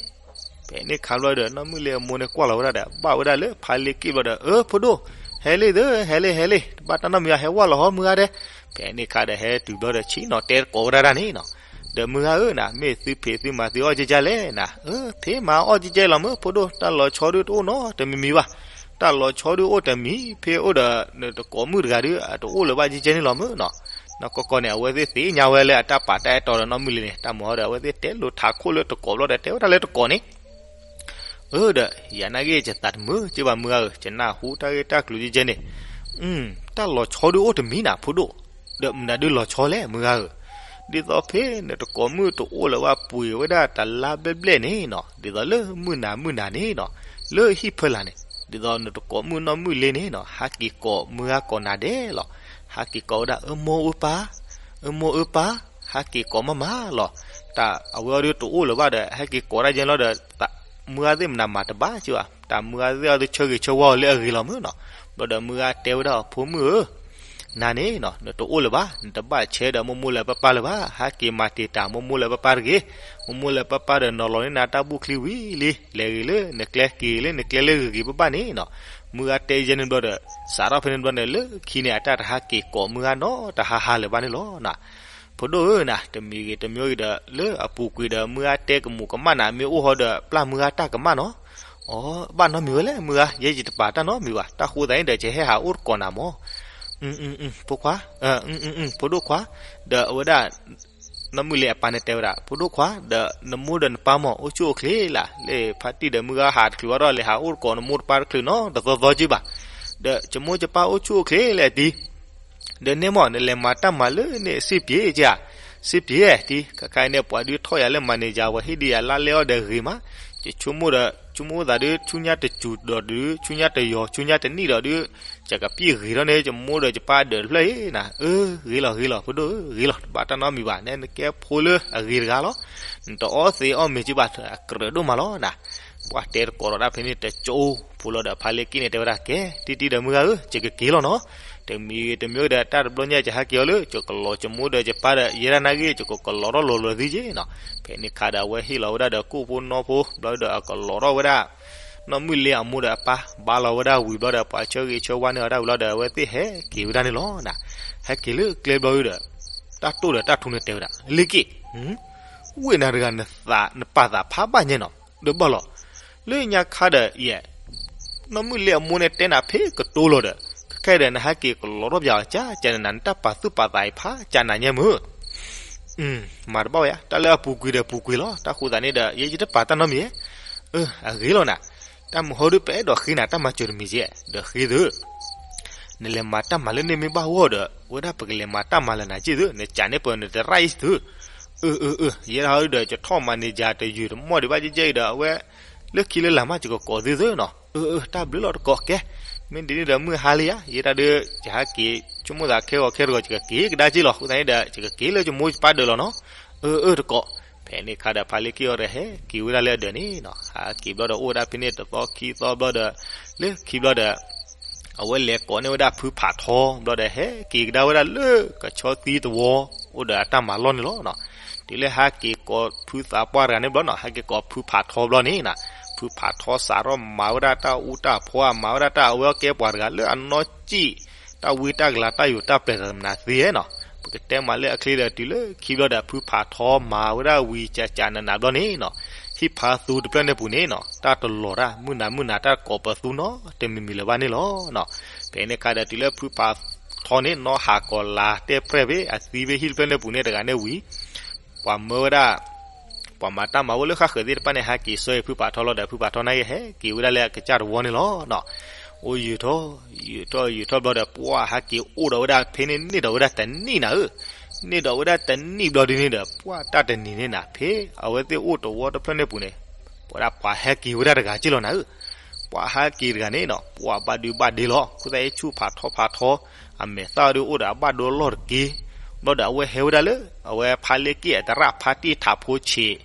ဖဲန့ၣ်ခါဘျီဒီး နီၢ်မုၢ်လ့အမိၢ်န့ၣ်ကွၢ်လီၤဝဲဒၣ်ဒီး ဘၣ်ဝဲဒၣ်လၢဖါလ့က့ၣ်ဘျီဒီး အၢဖိဒိၣ်, ဟဲလံသု ဟဲလံ ဟဲလံ တဘၣ်တၢ်နီတမံၤ ဟဲဝဲလီၤဟီမုၢ်ဂၤဒဲး, ဖဲန့ၣ်ခါဒီးဟဲတုၤဘျီဒီး ဆ့ၣ်နီၤတဲတကိးဝဲဒၣ်ဒၣ်န့ၣ်နီၤ. ဒီးမုၢ်ဂၤဧၢနၤ မ့ၢ်သုဖံးသုမၤသုအီၣ်ကကၢ်လဲၣ်နၤ, အၢ ဖံးမၤအီၣ်ကကၢ်လီၤမၢ်ဖိဒိၣ် တၢ်လီၤဆီဒုးတအိၣ်နီတမံၤမံၤဘၣ်, တၢ်လီၤဆီဒုးအိၣ်တမံၤ ဖဲအိၣ်ဒီးနတကိးမုၣ်တဂၤဒုး အတအိၣ်လၢၤဘၣ်ကကၢ်န့ၣ်လီၤမၢ်နီၤ. နီၢ်ကီၢ်ကီၢ်န့ၣ် အဝဲသ့ၣ်သ့ၣ်ညါဝဲလၢအတၢ်ပာ်တၢ်အဲၣ်တီဒီးနီၢ်မုၢ်လ့န့ၣ် တၢ်မၤဒီး အဝဲသ့ၣ်တဲလိာ်ထးခိၣ်လၢတကိးဘျီဒီး တဲဝဲဒၣ်လၢတကိးန့ၣ် အၢ ဒီး ယနာ်က့ ယသးတမုာ်က့ဘၣ်မုၢ်ဂၤဧၢ, ယနၢ်ဟူတၢ်ဂ့ၢ်တၢ်ကျိၤကဲကဲန့ၣ်, တၢ်လီၤဆီဒုးအိၣ်တမံၤနၤဖိဒိၣ်, ဒီးမနုၤဒုးလီၤဆီလဲၣ်မုၢ်ဂၤဧၢ, ဒ်သိးဖဲနတကိးမုၣ်တအိၣ်လၢၤဘၣ်ပှ့ၤဝဲဒၣ်တလါဘျဲၣ်ဘျဲၣ်န့ၣ်နီၤ, ဒ်သိးလၢမုၢ်နၤမုၢ်နၤန့ၣ်နီၤ, လၢဟံၣ်ဖၢလာ်န့ၣ်, ဒ်သိးနတကိးမုၣ်နီၢ်မုၢ်လ့န့ၣ်နီၤ ဟးက့ၤကိးမုၢ်ဂၤကိးနၤဒဲးလီၤ, ဟးက့ၤကိးဝဲဒၣ် အၢမိၢ်အၢပၢ်, အၢမိၢ်အၢပၢ်, ဟးက့ၤကိးမးမးလီၤ. တၢ်အဝဲအီၤဒုးတအိၣ်လၢၤဘၣ်ဒီး ဟဲက့ၤကိးတၢ်ယဲလီၤဒီး မုၢ်ဂၤသ့ၣ်မနၤမၤတဘၣ်က့ဘၣ်, တၢ်မုၢ်ဂၤသ့ၣ်အီၤဒုးဆၢဂ့ၤဆၢဝါအီၤလၢအဂ့ၤလီၤမၢ်နီၤ. ဘျီဒီးမုၢ်ဂၤတဲဝဲဒၣ်အီၤ ဖိမုၣ်ဧၢ, နၤန့ၣ်နီၤ နတအိၣ်လၢၤဘၣ်, နတဘၣ်ဆဲးဒီးမိၢ်မိၢ်လၢပၢ်ပၢ်လၢၤဘၣ်, ဟဲက့ၤမၤတံာ်တာ်မိၢ်မိၢ်လၢပၢ်ပၢ်တဂ့ၤ. မိၢ်မိၢ်လၢပၢ်ပၢ်ဒီးနီၤလီၤန့ၢ်နၤတၢ်ဘူၣ်ချံဝံၤလံ, လဲၤဂ့ၤလၢနကျဲ က့ၤလၢနကျဲလၢဂ့ၤဂ့ၤဘၣ်ဘၣ်န့ၣ်နီၤ. မုၢ်ဂၤတဲယဲန့ၣ်ဘျီဒီး စးထီၣ်ဖဲန့ၣ်ဘျီန့ၣ် လၢခံန့ၣ် အတၢ်တဟးက့ၤကိးမုၢ်ဂၤနီတဟးဟးလၢၤဘၣ်န့ၣ်လီၤ. ဖိဒိၣ်ဧၢနၤ, တမံၤဂ့ၤတမံၤဂ့ၤဒီး လၢအပူၤကွံာ်ဒီး မုၢ်ဂၤတဲကမူးကမၣ်နၤ မ့ၢ်အိၣ်ဟီဒီး ပျၢ်မုၢ်ဂၤတၢ်ကမၣ်နီၤ. အီ ဘၣ်နီတမံၤဝဲလဲၣ်မုၢ်ဂၤ, ယဲယတပာ်တၢ်နီတမံၤဘၣ်, တၢ်ဃိသတးန့ၣ်ဒီး ယဟဲဟးအိၣ်တကိးနၤမၢ်. ဖိခွါ, ဖိဒိၣ်ခွါ, ဒီးအဝဲဒၣ် နီၢ်မုၢ်လ့အပၢ်န့ၣ်တဲဝဲဒၣ် ဖိဒိၣ်ခွါ, ဒီးနမိၢ်ဒီးနပၢ်မၢ် အိၣ်ဆူၣ်အိၣ်ချ့လၢ်, လၢဖါတံၢ်ဒီးမုၢ်ဂၤဟးတချုးဘၣ်ဒီး လဲၤဟးအိၣ်တကိးနမိၢ်တပၢ်တချုးနီတသီသီက့ဘၣ်. ဒီးယမိၢ်ယပၢ်အိၣ်ဆူၣ်အိၣ်ချ့လၢ်တံၢ် ဒီးန့ၣ်မၢ် နလဲၤမၤတၢ်မၤလၢန့ၣ် စ့ပှ့ၤက့ဧါ, စ့ပှ့ၤတံၢ်, ခဲခါအံၤန့ၣ် ပှၤဒုးထီၣ်ယၤလၢ manager ဝဲဟ့ၣ်ဒံးယၤလါလဲအီၣ်ဒီးဂ့ၤမး, ယဆိကမိၣ်ဒီး ဆိကမိၣ်သးဒုး ဆူညါတစူၤဒီးဒုး ဆူညါတယီၤ ဆူညါတနံၣ်ဒီးဒုး ယကပျံၢ်ဂ့ၤထီၣ်န့ၣ် ယမိၢ်ဒီးယပၢ်ဒၢးတဖျၢၣ်အံၤနၤ, အၢ ဂ့ၤလီၤဂ့ၤလီၤ ဖိဒိၣ်ဧၢ ဂ့ၤလီၤ တဘၣ်တၢ်နီတမံၤဘၣ်, နဲနကဲဖိလၢအဂ့ၤတဂၤလီၤ, နတအီၣ်သ့အီၣ်မ့ၤက့ဘၣ် အကြၢးဒိၣ်မးလီၤနၤ. ပှၤတဲတကိးဒီးဒၣ်ဖဲန့ၣ်တကၠိဖိလီၤဒီး ဖါလ့က့ၣ်န့ၣ်တဲဝဲဒၣ် ကဲ တံၢ်တံၢ်ဒီးမုၢ်ဂၤဧၢ ယကက့ၤလီၤနီၤ, တမံၤဂ့ၤတမံၤဂ့ၤဒီး တၢ်တဘျီညါယဟဲက့ၤအီၤလၢ ယကလီၤယမိၢ်ဒီးယပၢ်ဒီး ယဲဒၣ်နာ်ဂ့ၤ ယကကလီၤထီၣ်လီၤလီၤသံက့နီၤ. ဖဲန့ၣ်ခါဒီး အဝဲဟ့ၣ်လီၤဝဲဒၣ်ဒီး ကိၣ်ဖိနီဖိ ဘျီဒီးအကလီၤထီၣ်ဝဲဒၣ် နီၢ်မုၢ်လ့အမိၢ်ဒီးအပၢ် ဘါလီၤဝဲဒၣ်ဝံၤဘျီဒီး ပှၤဆၢဂ့ၤဆၢဝါန့ၢ်အီၤဒၣ်ဝံၤလီၤဒီး အဝဲသ့ၣ်ဟဲက့ၤဝဲဒၣ်န့ၣ်လီၤနၤ. ဟဲက့ၤလၢကျဲဘျီဒီး တၢ်တိၢ်ဒီးတၢ်ထူန့ၣ်တဲဝဲဒၣ် လ့က့ၣ်, ဝ့ၢ်နၤတဂၤ နပာ်သးဖးဘၣ်ညါနီၤ ဒီးဘၣ်လီၤ. လၢညါခါဒီးယဲ နီၢ်မုၢ်လ့အမိၢ်န့ၣ်တဲနၤဖဲကတိၤလီၤဒီး ခဲခဲဒီး နဟဲက့ၤကလီၤထီၣ်ပၠးအီၤ ကၠါကၠါနၤ နတၢ်ပာ်သူၣ်ပာ်သးအံၤဖးကၠါနၤညါမုၢ် မၤတဘၣ်ဝဲယါ တၢ်လၢအပူၤကွံာ်ဒီးပူၤကွံာ်လီၤ. တၢ်ဃိသးန့ၣ်ဒီး ယဲယတပာ်တၢ်နီတမံၤ, အၢ အဂ့ၤလီၤနၤ. တၢ်မုာ်ဟီဒုးပအဲၣ်ဒိးဃ့နၤ တၢ်မၤစၢၤတမံၤကဲ ဒီးဃ့သု နလဲၤမၤတၢ်မၤလၢန့ၣ်မ့ၢ်ဘၣ်ဂီၢ်ဒီး ဝဲဒၣ်ပကလဲၤမၤတၢ်မၤလၢနၤက့သု နကးန့ၣ်ပှၤနတရၣ်အံၤသု အၢ အၢ အၢ ယဲဒၣ်ဟီဒုးဒီး ယထီၣ်မၤန့ၢ်ယၤတယုာ်တမီၢ်ဒံးဘၣ်ကဲကဲအံၤဒီး အဝဲ လၢခံလၢလာ်မး ယကကိးသုသုနီၤ. အၢ အၢ တၢ်ဘျုးလီၤတကိးကဲ, မ့ၢ်ဒ်န့ၣ်ဒီးမုၢ်ဟါလံဧါ ယဲဒၣ်ဒီး ယဟဲက့ၤ ဆိကမိၣ်သးခဲဂီၤခဲတဂီၤ ယကက့ၤကဒါက့လီၤ. အဃိသတးန့ၣ်ဒီး ယကက့ၤလၢယမိၢ်ယပၢ်ဒၢးလီၤနီၤ. အၢ အၢ တကိး, ဖဲန့ၣ်ခါဒီး ဖါလ့က့ၣ်အီၤဒီးဟဲက့ၤဝဲဒၣ်လၢအဒၢးန့ၣ်နီၤ. ဟဲက့ၤဘျီဒီး အိၣ်ဝဲဒၣ်ဖဲန့ၣ်တသီခံသီဘျီဒီး လၢခံဘျီဒီး အဝဲလဲၤကိးန့ၢ်ဝဲဒၣ်ဖုဖးထီဘျီဒီး ဟဲက့ၤကဒါဝဲဒၣ်လၢကဆီသံတဝီ အိၣ်ဒီးအတၢ်မၤလီၢ်န့ၣ်လီၤနီၤ. တုၤလၢဟဲက့ၤကိးဖုသးပှၢ်တဂၤန့ၣ်ဘျီနီၤ ဟဲက့ၤကိးဖုဖးထီဘျီန့ၣ်နီၤ, ဖုဖးထီစးထီၣ်မၤဝဲဒၣ်တၢ်အူတၢ်ဖီ မၤဝဲဒၣ်တၢ်အဝဲအီၣ်ကဲပှၤတဂၤလၢအနီၢ်ကံၣ် တၢ်ဝံတၢ်ကလၤတၢ်ယိာ်တၢ်ပျဲၤတနၤသ့နီၤ. ပကတဲမးလၢအချ့ဒီး တုၤလၢခံဘျီဒီး ဖုဖးထီမၤဝဲဒၣ်ဝံၤကၠးကၠးနးနးဘျီန့ၣ်နီၤ, ဟံၣ်ဖးသူတဖျၢၣ်န့ၣ်ပူၤန့ၣ်နီၤ တၢ်တလီၤတၢ် မုၢ်နၤမုၢ်နၤ တၢ်ကိးပသူနီတမံၤမံၤလၢၤဘၣ်န့ၣ်လီၤနီၤ. ဖဲန့ၣ်ခါဒီး တုၤလၢဖုဖးထီန့ၣ် နီၢ်ဟးကိးလၤတဲပြဲၢ်ဖဲအသံဖဲဟံၣ်တဖျၢၣ်န့ၣ်ပူၤန့ၣ်တဂၤန့ၣ်ဝံၤ ပှၤမၢဝဲဒၣ် ပှၤမၤတၢ်မၤဝဲလၢဃၣ်ဃၢၤသ့ၣ်တဖၣ်န့ၣ် ဟဲက့ၤဆှၢအံၤဖုဖးထီလီၤဒီး ဖုဖးထီန့ၣ်ဟဲက့ၤဝဲဒၣ်လၢအကစၢ်တဝီန့ၣ်လီၤနီၤ. အိၣ်ယုာ်ထီၣ် ယုာ်ထီၣ်ယုာ်ထီၣ်ဘျီဒီး ပှၤဟဲက့ၤအိၣ်ဒီးဝဲဒၣ်ဖဲန့ၣ် န့ၢ်ဒီးဝဲဒၣ်တနံၣ်နၤဧၢ, န့ၢ်ဒီးဝဲဒၣ်တနံၣ်ဘျီဒ်န့ၣ်ဒီး ပှၤတၢ်တနံၤန့ၣ်နၤ ဖဲအဝဲသ့ၣ်အိၣ်တဝီတဖျၢၣ်န့ၣ်ပူၤန့ၣ် ပဝဲဒၣ်ပှၤဟဲက့ၤဝဲဒၣ်တဂၤက့လီၤနၤဧၢ. ပှၤဟဲက့ၤတဂၤန့ၣ်နီၤ ပှၤဘၣ်ဒုးဘၣ်ဒ့လီၤ. အဃိသတးအံၤ ဆူၣ်ဖးထီဖးထီ အမဲာ်သၣ်ဒုးအိၣ်ဒီးအဘၣ်ဒိလီၢ်တက့ၢ်. ဘျီဒီးအဝဲဟဲဝဲဒၣ်လၢ အဝဲဖါလ့က့ၣ်အသရၣ်ဖါတံၢ်ထးဖိဆံး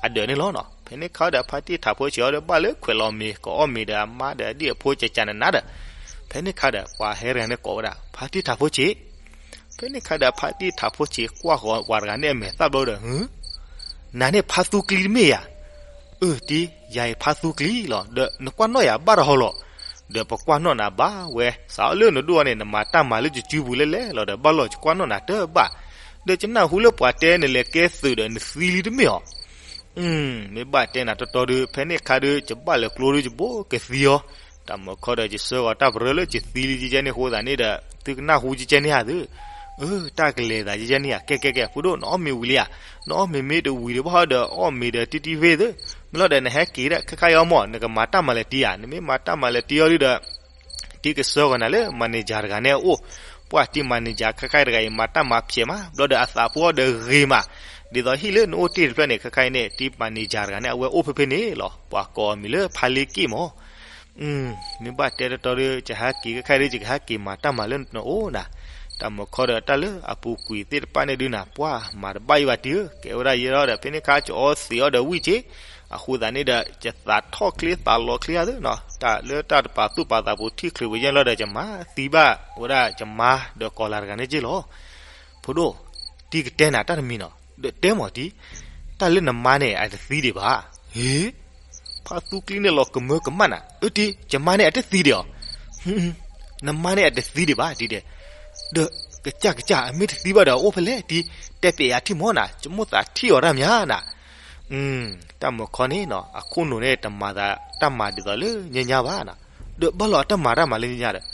အဒၢးန့ၣ်လီၤနီၤ. ဖဲန့ၣ်ခါဒီး ဖါတံၢ်ထးဖိဆံးအီၤဒီး ဘၣ်လၢခွဲးလီၤမ့ၤ ကအီၣ်မ့ၤဒီးအမါဒီးအဒံၣ်အဖိကၠးကၠးနးနးဒီး ဖဲန့ၣ်ခါဒီး ပှၤဟဲတဂၤန့ၣ်ကိးဝဲဒၣ် ဖါတံၢ်ထးဖိဆံး. ဖဲန့ၣ်ခါဒီး ဖါတံၢ်ထးဖိဆံးကွၢ်ဃီၤပှၤတဂၤန့ၣ်အမဲာ်သၣ်ဘျီဒီး နၤန့ၣ်ဖါသူကျံတမ့ၢ်ဧါ. အၢ တံၢ် ယၤအံၤဖါသူကျံလီၤ. ဒီးနကွၢ်နီၣ်ယၤဘၣ်တဟီလီၤ. ဒီးပကွၢ်နီၣ်နၤဘၣ်ဝဲ စးထီၣ်လၢနဒိၣ်အီၤန့ၣ် နမၤတၢ်မၤလၢယစုပူၤလဲၣ်လဲၣ်လီၤဒီး ဘၣ်လီၤယကွၢ်နီၣ်နၤတဘၣ်. ဒီးယနၢ်ဟူလၢပှၤတဲနလဲၤကဲသုးဒီးနသံလံတမ့ၢ်ဧါ. မ့ၢ်ဘၣ်တဲနၤတီတီဒုး ဖဲန့ၣ်ခါဒုး ယဘၣ်လဲၤကျိဒုးယဘိကသံအီၤ. တၢ်မုာ်ခီဒီး ယဆၢဂီၤတၢ်ပရၢလၢယသံလံကဲကဲန့ၣ်အဃိသတးန့ၣ်ဒီး သုကနၢ်ဟူကဲကဲန့ၣ်ဧါသု. အၢ တၢ်ကလဲၤသးကဲကဲန့ၣ်ဧါ. ကဲကဲကဲ ဖိဒိၣ် နအီၣ်မ့ၤဝံၤလံဧါ. နအီၣ်မ့ၤမ့ၢ်တဝံၤဒံးဘၣ်ဒီး အီၣ်မ့ၤဒီးတံၢ်တံၢ်ဖဲသု. မ့ၢ်လီၤဒီး နဟဲက့ၤဒၣ်ခဲခါအံၤအီၤမၢ် နကမၤတၢ်မၤလဲၤတံၢ်ဧါ. နမ့ၢ်မၤတၢ်မၤလဲၤတံၢ်အီၤဒုးဒီး တံၢ်ကဆှၢဂီၤနၤလၢ manager တဂၤန့ၣ်အအိၣ်. ပှၤတံၢ် manager ခဲခါအံၤတဂၤအံၤ မၤတၢ်မၤဖျဲးမး ဘျီဒီးအသးဖိအီၤဒီးဂ့ၤမး. ဒ်သိးဟံၣ်လၢနအိၣ်တ့ၢ်တဖျၢၣ်န့ၣ် ခဲခါအံၤန့ၣ် တံၢ် manager တဂၤန့ၣ် အဝဲအိၣ်ဖဲဖဲန့ၣ်လီၤ. ပှၤကိးအမံၤလၢဖါလ့က့ၣ်မၢ်. မ့ၢ်ဘၣ်တဲတီတီဒီး ယဟဲက့ၤခဲခါအံၤဒီး ယကဟဲက့ၤမၤတၢ်မၤလၢနအိၣ်နၤ. တၢ်မုာ်ခီဒီးတၢ်လၢအပူၤကွံာ်သ့ၣ်တဖၣ်န့ၣ်ဒုးနၤ ပှၤမၤတဘၣ်ယံၤဘၣ်တံၢ်ဧၢ. ကဲဝဲဒၣ်ယဲဒီး ဖဲန့ၣ်ခါ ကအီသံးအီၤဒီးဝံၣ်က့ၤ အဃိသတးန့ၣ်ဒီး ယသးထီၣ်ချ့သးလီချ့ဧါသ့ၣ်နီၤ, တၢ်လၢတၢ်တပာ်သူၣ်ပာ်သးပူၤထံၣ်ချုးပယဲၢ်လီၤဒီး ယမၤသံဘၣ်ဝဲဒၣ်ယမါဒီးကိးလၤတဂၤန့ၣ်က့ၢ်လီၤ. ဖိဒိၣ်, တံၤကတဲနၤတၢ်တမံၤနီၤ, ဒီးတဲမီၤတံၤ, တၢ်လၢနမါန့ၣ် အတသံဒံးဘၣ်. ဟ့, ဖါသူကျံန့ၣ်လီၤကမၢကမၣ်နၤ, အၢတံၤ ယမါန့ၣ်အတသံဒံးအီၤ နမါန့ၣ်အတသံဒံးဘၣ်တံၤဒဲး, ဒီးကစၢ်ကစၢ် အမ့ၢ်တသံဘၣ်ဒီးအအိၣ်ဖဲလဲၣ်တံၤ, တဲပျဲယၤထံၣ်မီၤနၤ, ယမိၣ်သးထံၣ်အီၤတၢ်မးနၤ. တၢ်မုၢ်ခီန့ၣ်နီၤ အခိၣ်နူာ်န့ၣ် တမၤသးတၢ်မၤဒ်သိးလၢညါညါဘၣ်နီၤ, ဒီးဘၣ်လီၤအတၢ်မၤတၢ်မၤလၢညါညါဒီး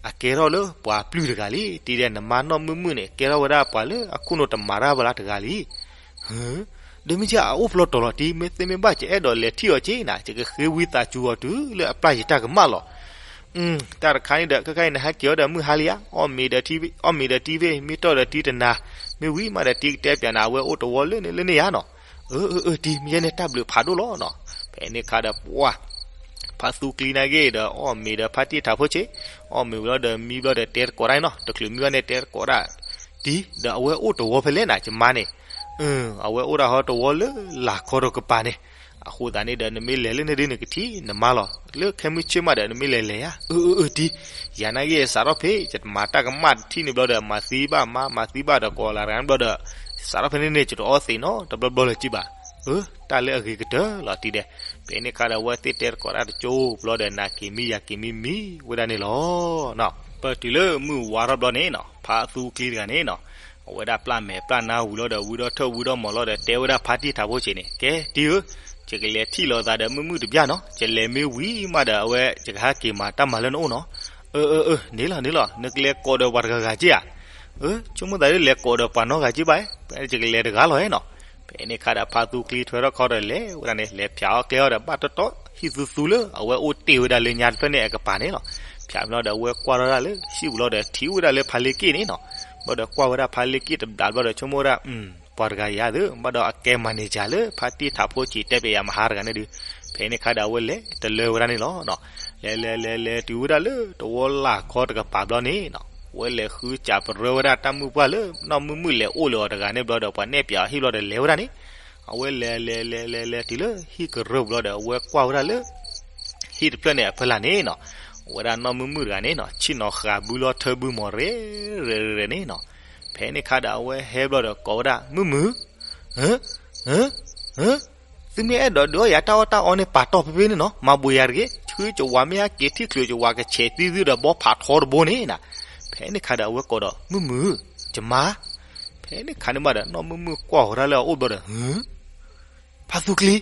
အကဲထီၣ်လၢပှၤပျုၢ်တဂၤလံ, တံၤဒဲး နမါနီၢ်မုၢ်မုၢ်န့ၣ် ကဲထီၣ်ဝဲဒၣ်ပှၤလၢအခိၣ်နူာ်တမၤတၢ်ဘၣ်လၢတဂၤလံ. ဒီးမ့ၢ်ကဲအအိၣ်ဖျီတီၤလီၤတံၤ, မ့ၢ်သ့မ့ၢ်ဘၣ် ယအဲၣ်ဒိးလဲၤထံၣ်အီၤက့ၤနၤ, ယကဃ့ဝံသးစူၤအီၤတုၤလၢအပျၢ်ယတၢ်ကမၣ်လီၤ. တၢ်တခါန့ၣ်ဒီး ခဲခါအံၤနဟဲက့ၤအီၤဒီးမုၢ်ဟါလံဧါ, အီၣ်မ့ၤဒီးတံၤ, အီၣ်မ့ၤဒီးတံၤဖဲ မ့ၢ်တီၢ်ဒီးတံၤတနၤ, မ့ၢ်ဝံၤမးဒီးတံၤကတဲပျဲနၤ အဝဲအိၣ်တဝီလၢန့ၣ်လၢန့ၣ်ဧါနီၤ. အၢ အၢ အၢ တံၤ မ့ၢ်ယဲန့ၣ်တၢ်ဘျုးဖးဒိၣ်လီၤနီၤ. ဖဲန့ၣ်ခါဒီးပှၢ် ဖါသူကျံနာ်က့ၤဒီး အီၣ်မ့ၤဒီးဖါတံၢ်ထးဖိဆံး, အီၣ်မ့ၤဝံၤလီၤဒီးမံဘျီဒီးတဲတကိးတၢ်နီၤ, တချုးမံဘၣ်န့ၣ်တဲတကိးတၢ်, တံၤဒီးအဝဲအိၣ်တဝီဖဲလဲၣ်နၤ ယမါန့ၣ်, အဝဲအိၣ်ဒၣ်ဟီတဝီလၢလာ်ခီတကပၤန့ၣ်, အဃိသတးန့ၣ်ဒီး နမ့ၢ်လဲၤလၢန့ၣ်ဒ်နကထံၣ်နမါလီၤ, လၢခဲမုၢ်ဆ့ၣ်မးဒီးနမ့ၢ်လဲၤလဲၤဧါ, အၢ အၢ အၢ တံၤ, ယၤနာ်က့ၤစးထီၣ်ဖဲ ယတမၤတၢ်ကမၣ်တထံၣ်န့ၣ်ဘျီဒီး မၤသံဘၣ်မါ မၤသံဘၣ်ဒီးကိးလၤတဂၤန့ၣ်ဘျီဒီး စးထီၣ်ဖဲန့ၣ်န့ၣ် ယတအီသံးနီတဘျီဘျီလၢၤက့ၤဘၣ်. အၢ တၢ်လၢအဂ့ၤကတၢၢ်လီၤတံၤဒဲး. ဖဲန့ၣ်ခါဒီးအဝဲသ့ၣ်တဲတကိးတၢ်တကၠိဘျီဒီး နၤက့ၤမံယၤက့ၤမံမံဝဲဒၣ်န့ၣ်လီၤ. ပတုၤလၢမုၢ်ဝါထီၣ်ဘျီန့ၣ်နီၤ ဖါသူကျံတဂၤန့ၣ်နီၤ အဝဲဒၣ်ပျၢ်မဲာ်ပျၢ်နါဝံၤလီၤဒီး ဝံထီၣ်ထၢၣ်ဝံထီၣ်မီၤလီၤဒီး တဲဝဲဒၣ်ဖါတံၢ်ထးဖိဆံးန့ၣ်, ကဲတံၤဧၢ, ယကလဲၤထံၣ်လိာ်သးဒီးမုၢ်မုၢ်တဘျီနီၤ, ယလဲၤမ့ၢ်ဝံၤမးဒီး အဝဲ ယကဟဲက့ၤမၤတၢ်မၤလၢနအိၣ်နီၤ. အၢ အၢ အၢ န့ၣ်လီၤ န့ၣ်လီၤ, နကလဲၤကိးဒီးပှၤတဂၤဂၤက့ဧါ. အၢ ဆိကမိၣ်သးဒ်လဲၤကိးဒီးပှၤနီတဂၤက့ဘၣ်, ယကလဲၤတဂၤလီၤနီၤ. ဖဲန့ၣ်ခါဒီး ဖါသူကျံထွဲထီၣ်ခီဒီးလဲၤဝဲဒၣ်န့ၣ် လဲၤဖၠးအီၣ်ကျဲအီၣ်ဒီး ဘၣ်တီတီဟံၣ်သူသူလၢ အဝဲအိၣ်တ့ၢ်ဝဲဒၣ်လၢညါတဖျၢၣ်န့ၣ်အကပၤန့ၣ်လီၤ. ဖၠးမ့ၢ်လီၤဒီး အဝဲကွၢ်ထီၣ်ဒၣ်လၢဟံၣ်ပူၤလီၤဒီး ထံၣ်ဝဲဒၣ်လၢဖါလ့က့ၣ်န့ၣ်နီၤ. ဘၣ်ဒီးကွၢ်ဝဲဒၣ်ဖါလ့က့ၣ်တဘျီဘျီဒီး ဆိကမိၣ်ဝဲဒၣ် ပှၤတဂၤအံၤဧါသ့ၣ်, ဘၣ်ဒီးအကဲ manager လၢဖါတံၢ်ထးဖိဆံးတဲပျဲယၤမဟါတဂၤန့ၣ်ဒုး. ဖဲန့ၣ်ခါဒီး အဝဲလဲၤတလၢဝဲဒၣ်န့ၣ်လီၤ. လဲၤလဲၤလဲၤလဲၤတုၤဝဲဒၣ်လၢတဝီလၢ်ခီတကပၤဘျီန့ၣ်နီၤ, အဝဲလဲၤဃုစးပရၢဝဲဒၣ်တၢ်မုၣ်ပှၢ်လၢနီၢ်မုၢ်မုၢ်လဲၤအိၣ်လၢအီၤတဂၤန့ၣ်ဘျီဒီး ပှၤနဲၣ်ပၠးအီၤဟံၣ်ဘျီဒီးလဲၤဝဲဒၣ်န့ၣ်, အဝဲလဲၤလဲၤလဲၤလဲၤလဲၤတုၤလၢဟံၣ်ကရၢၢ်ဘျီဒီး အဝဲကွၢ်ဝဲဒၣ်လၢ ဟံၣ်တဖျၢၣ်န့ၣ်အဖီလာ်န့ၣ်နီၤ, အဝဲဒၣ်နီၢ်မုၢ်မုၢ်တဂၤန့ၣ်နီၤ ဆ့ၣ်နီၤဃာ်ဘုလီၤထၢဘုမီၤရဲၣ်ရဲၣ်ရဲၣ်န့ၣ်နီၤ. ဖဲန့ၣ်ခါဒီး အဝဲဟဲဘျီဒီးကိးဝဲဒၣ် မုၢ်မုၢ်, သုမ့ၢ်အဲၣ်ဒိးဒုးအီၣ်ယၤတၢ်အီၣ်တၢ်အီန့ၣ် ပာ်တီၢ်ဖဲဖဲန့ၣ်နီၤ, မၤဘှံးယၤတဂ့ၤ, ဆူယဝၤမ့ၢ်ဟဲက့ၤထံၣ်ချုးယဝၤ ကဆဲးသံသုဒီးဘီဖးထီတဘိန့ၣ်နီၤ. ဖဲန့ၣ်ခါဒီး အဝဲကိးဒီး မုၢ်မုၢ်, ယမါ. ဖဲန့ၣ်ခါန့ၣ်မးဒီး နီၢ်မုၢ်မုၢ်ကွၢ်ဃီၤတၢ်လၢအအိၣ်ဘျီဒီး ဖါသူကျံ,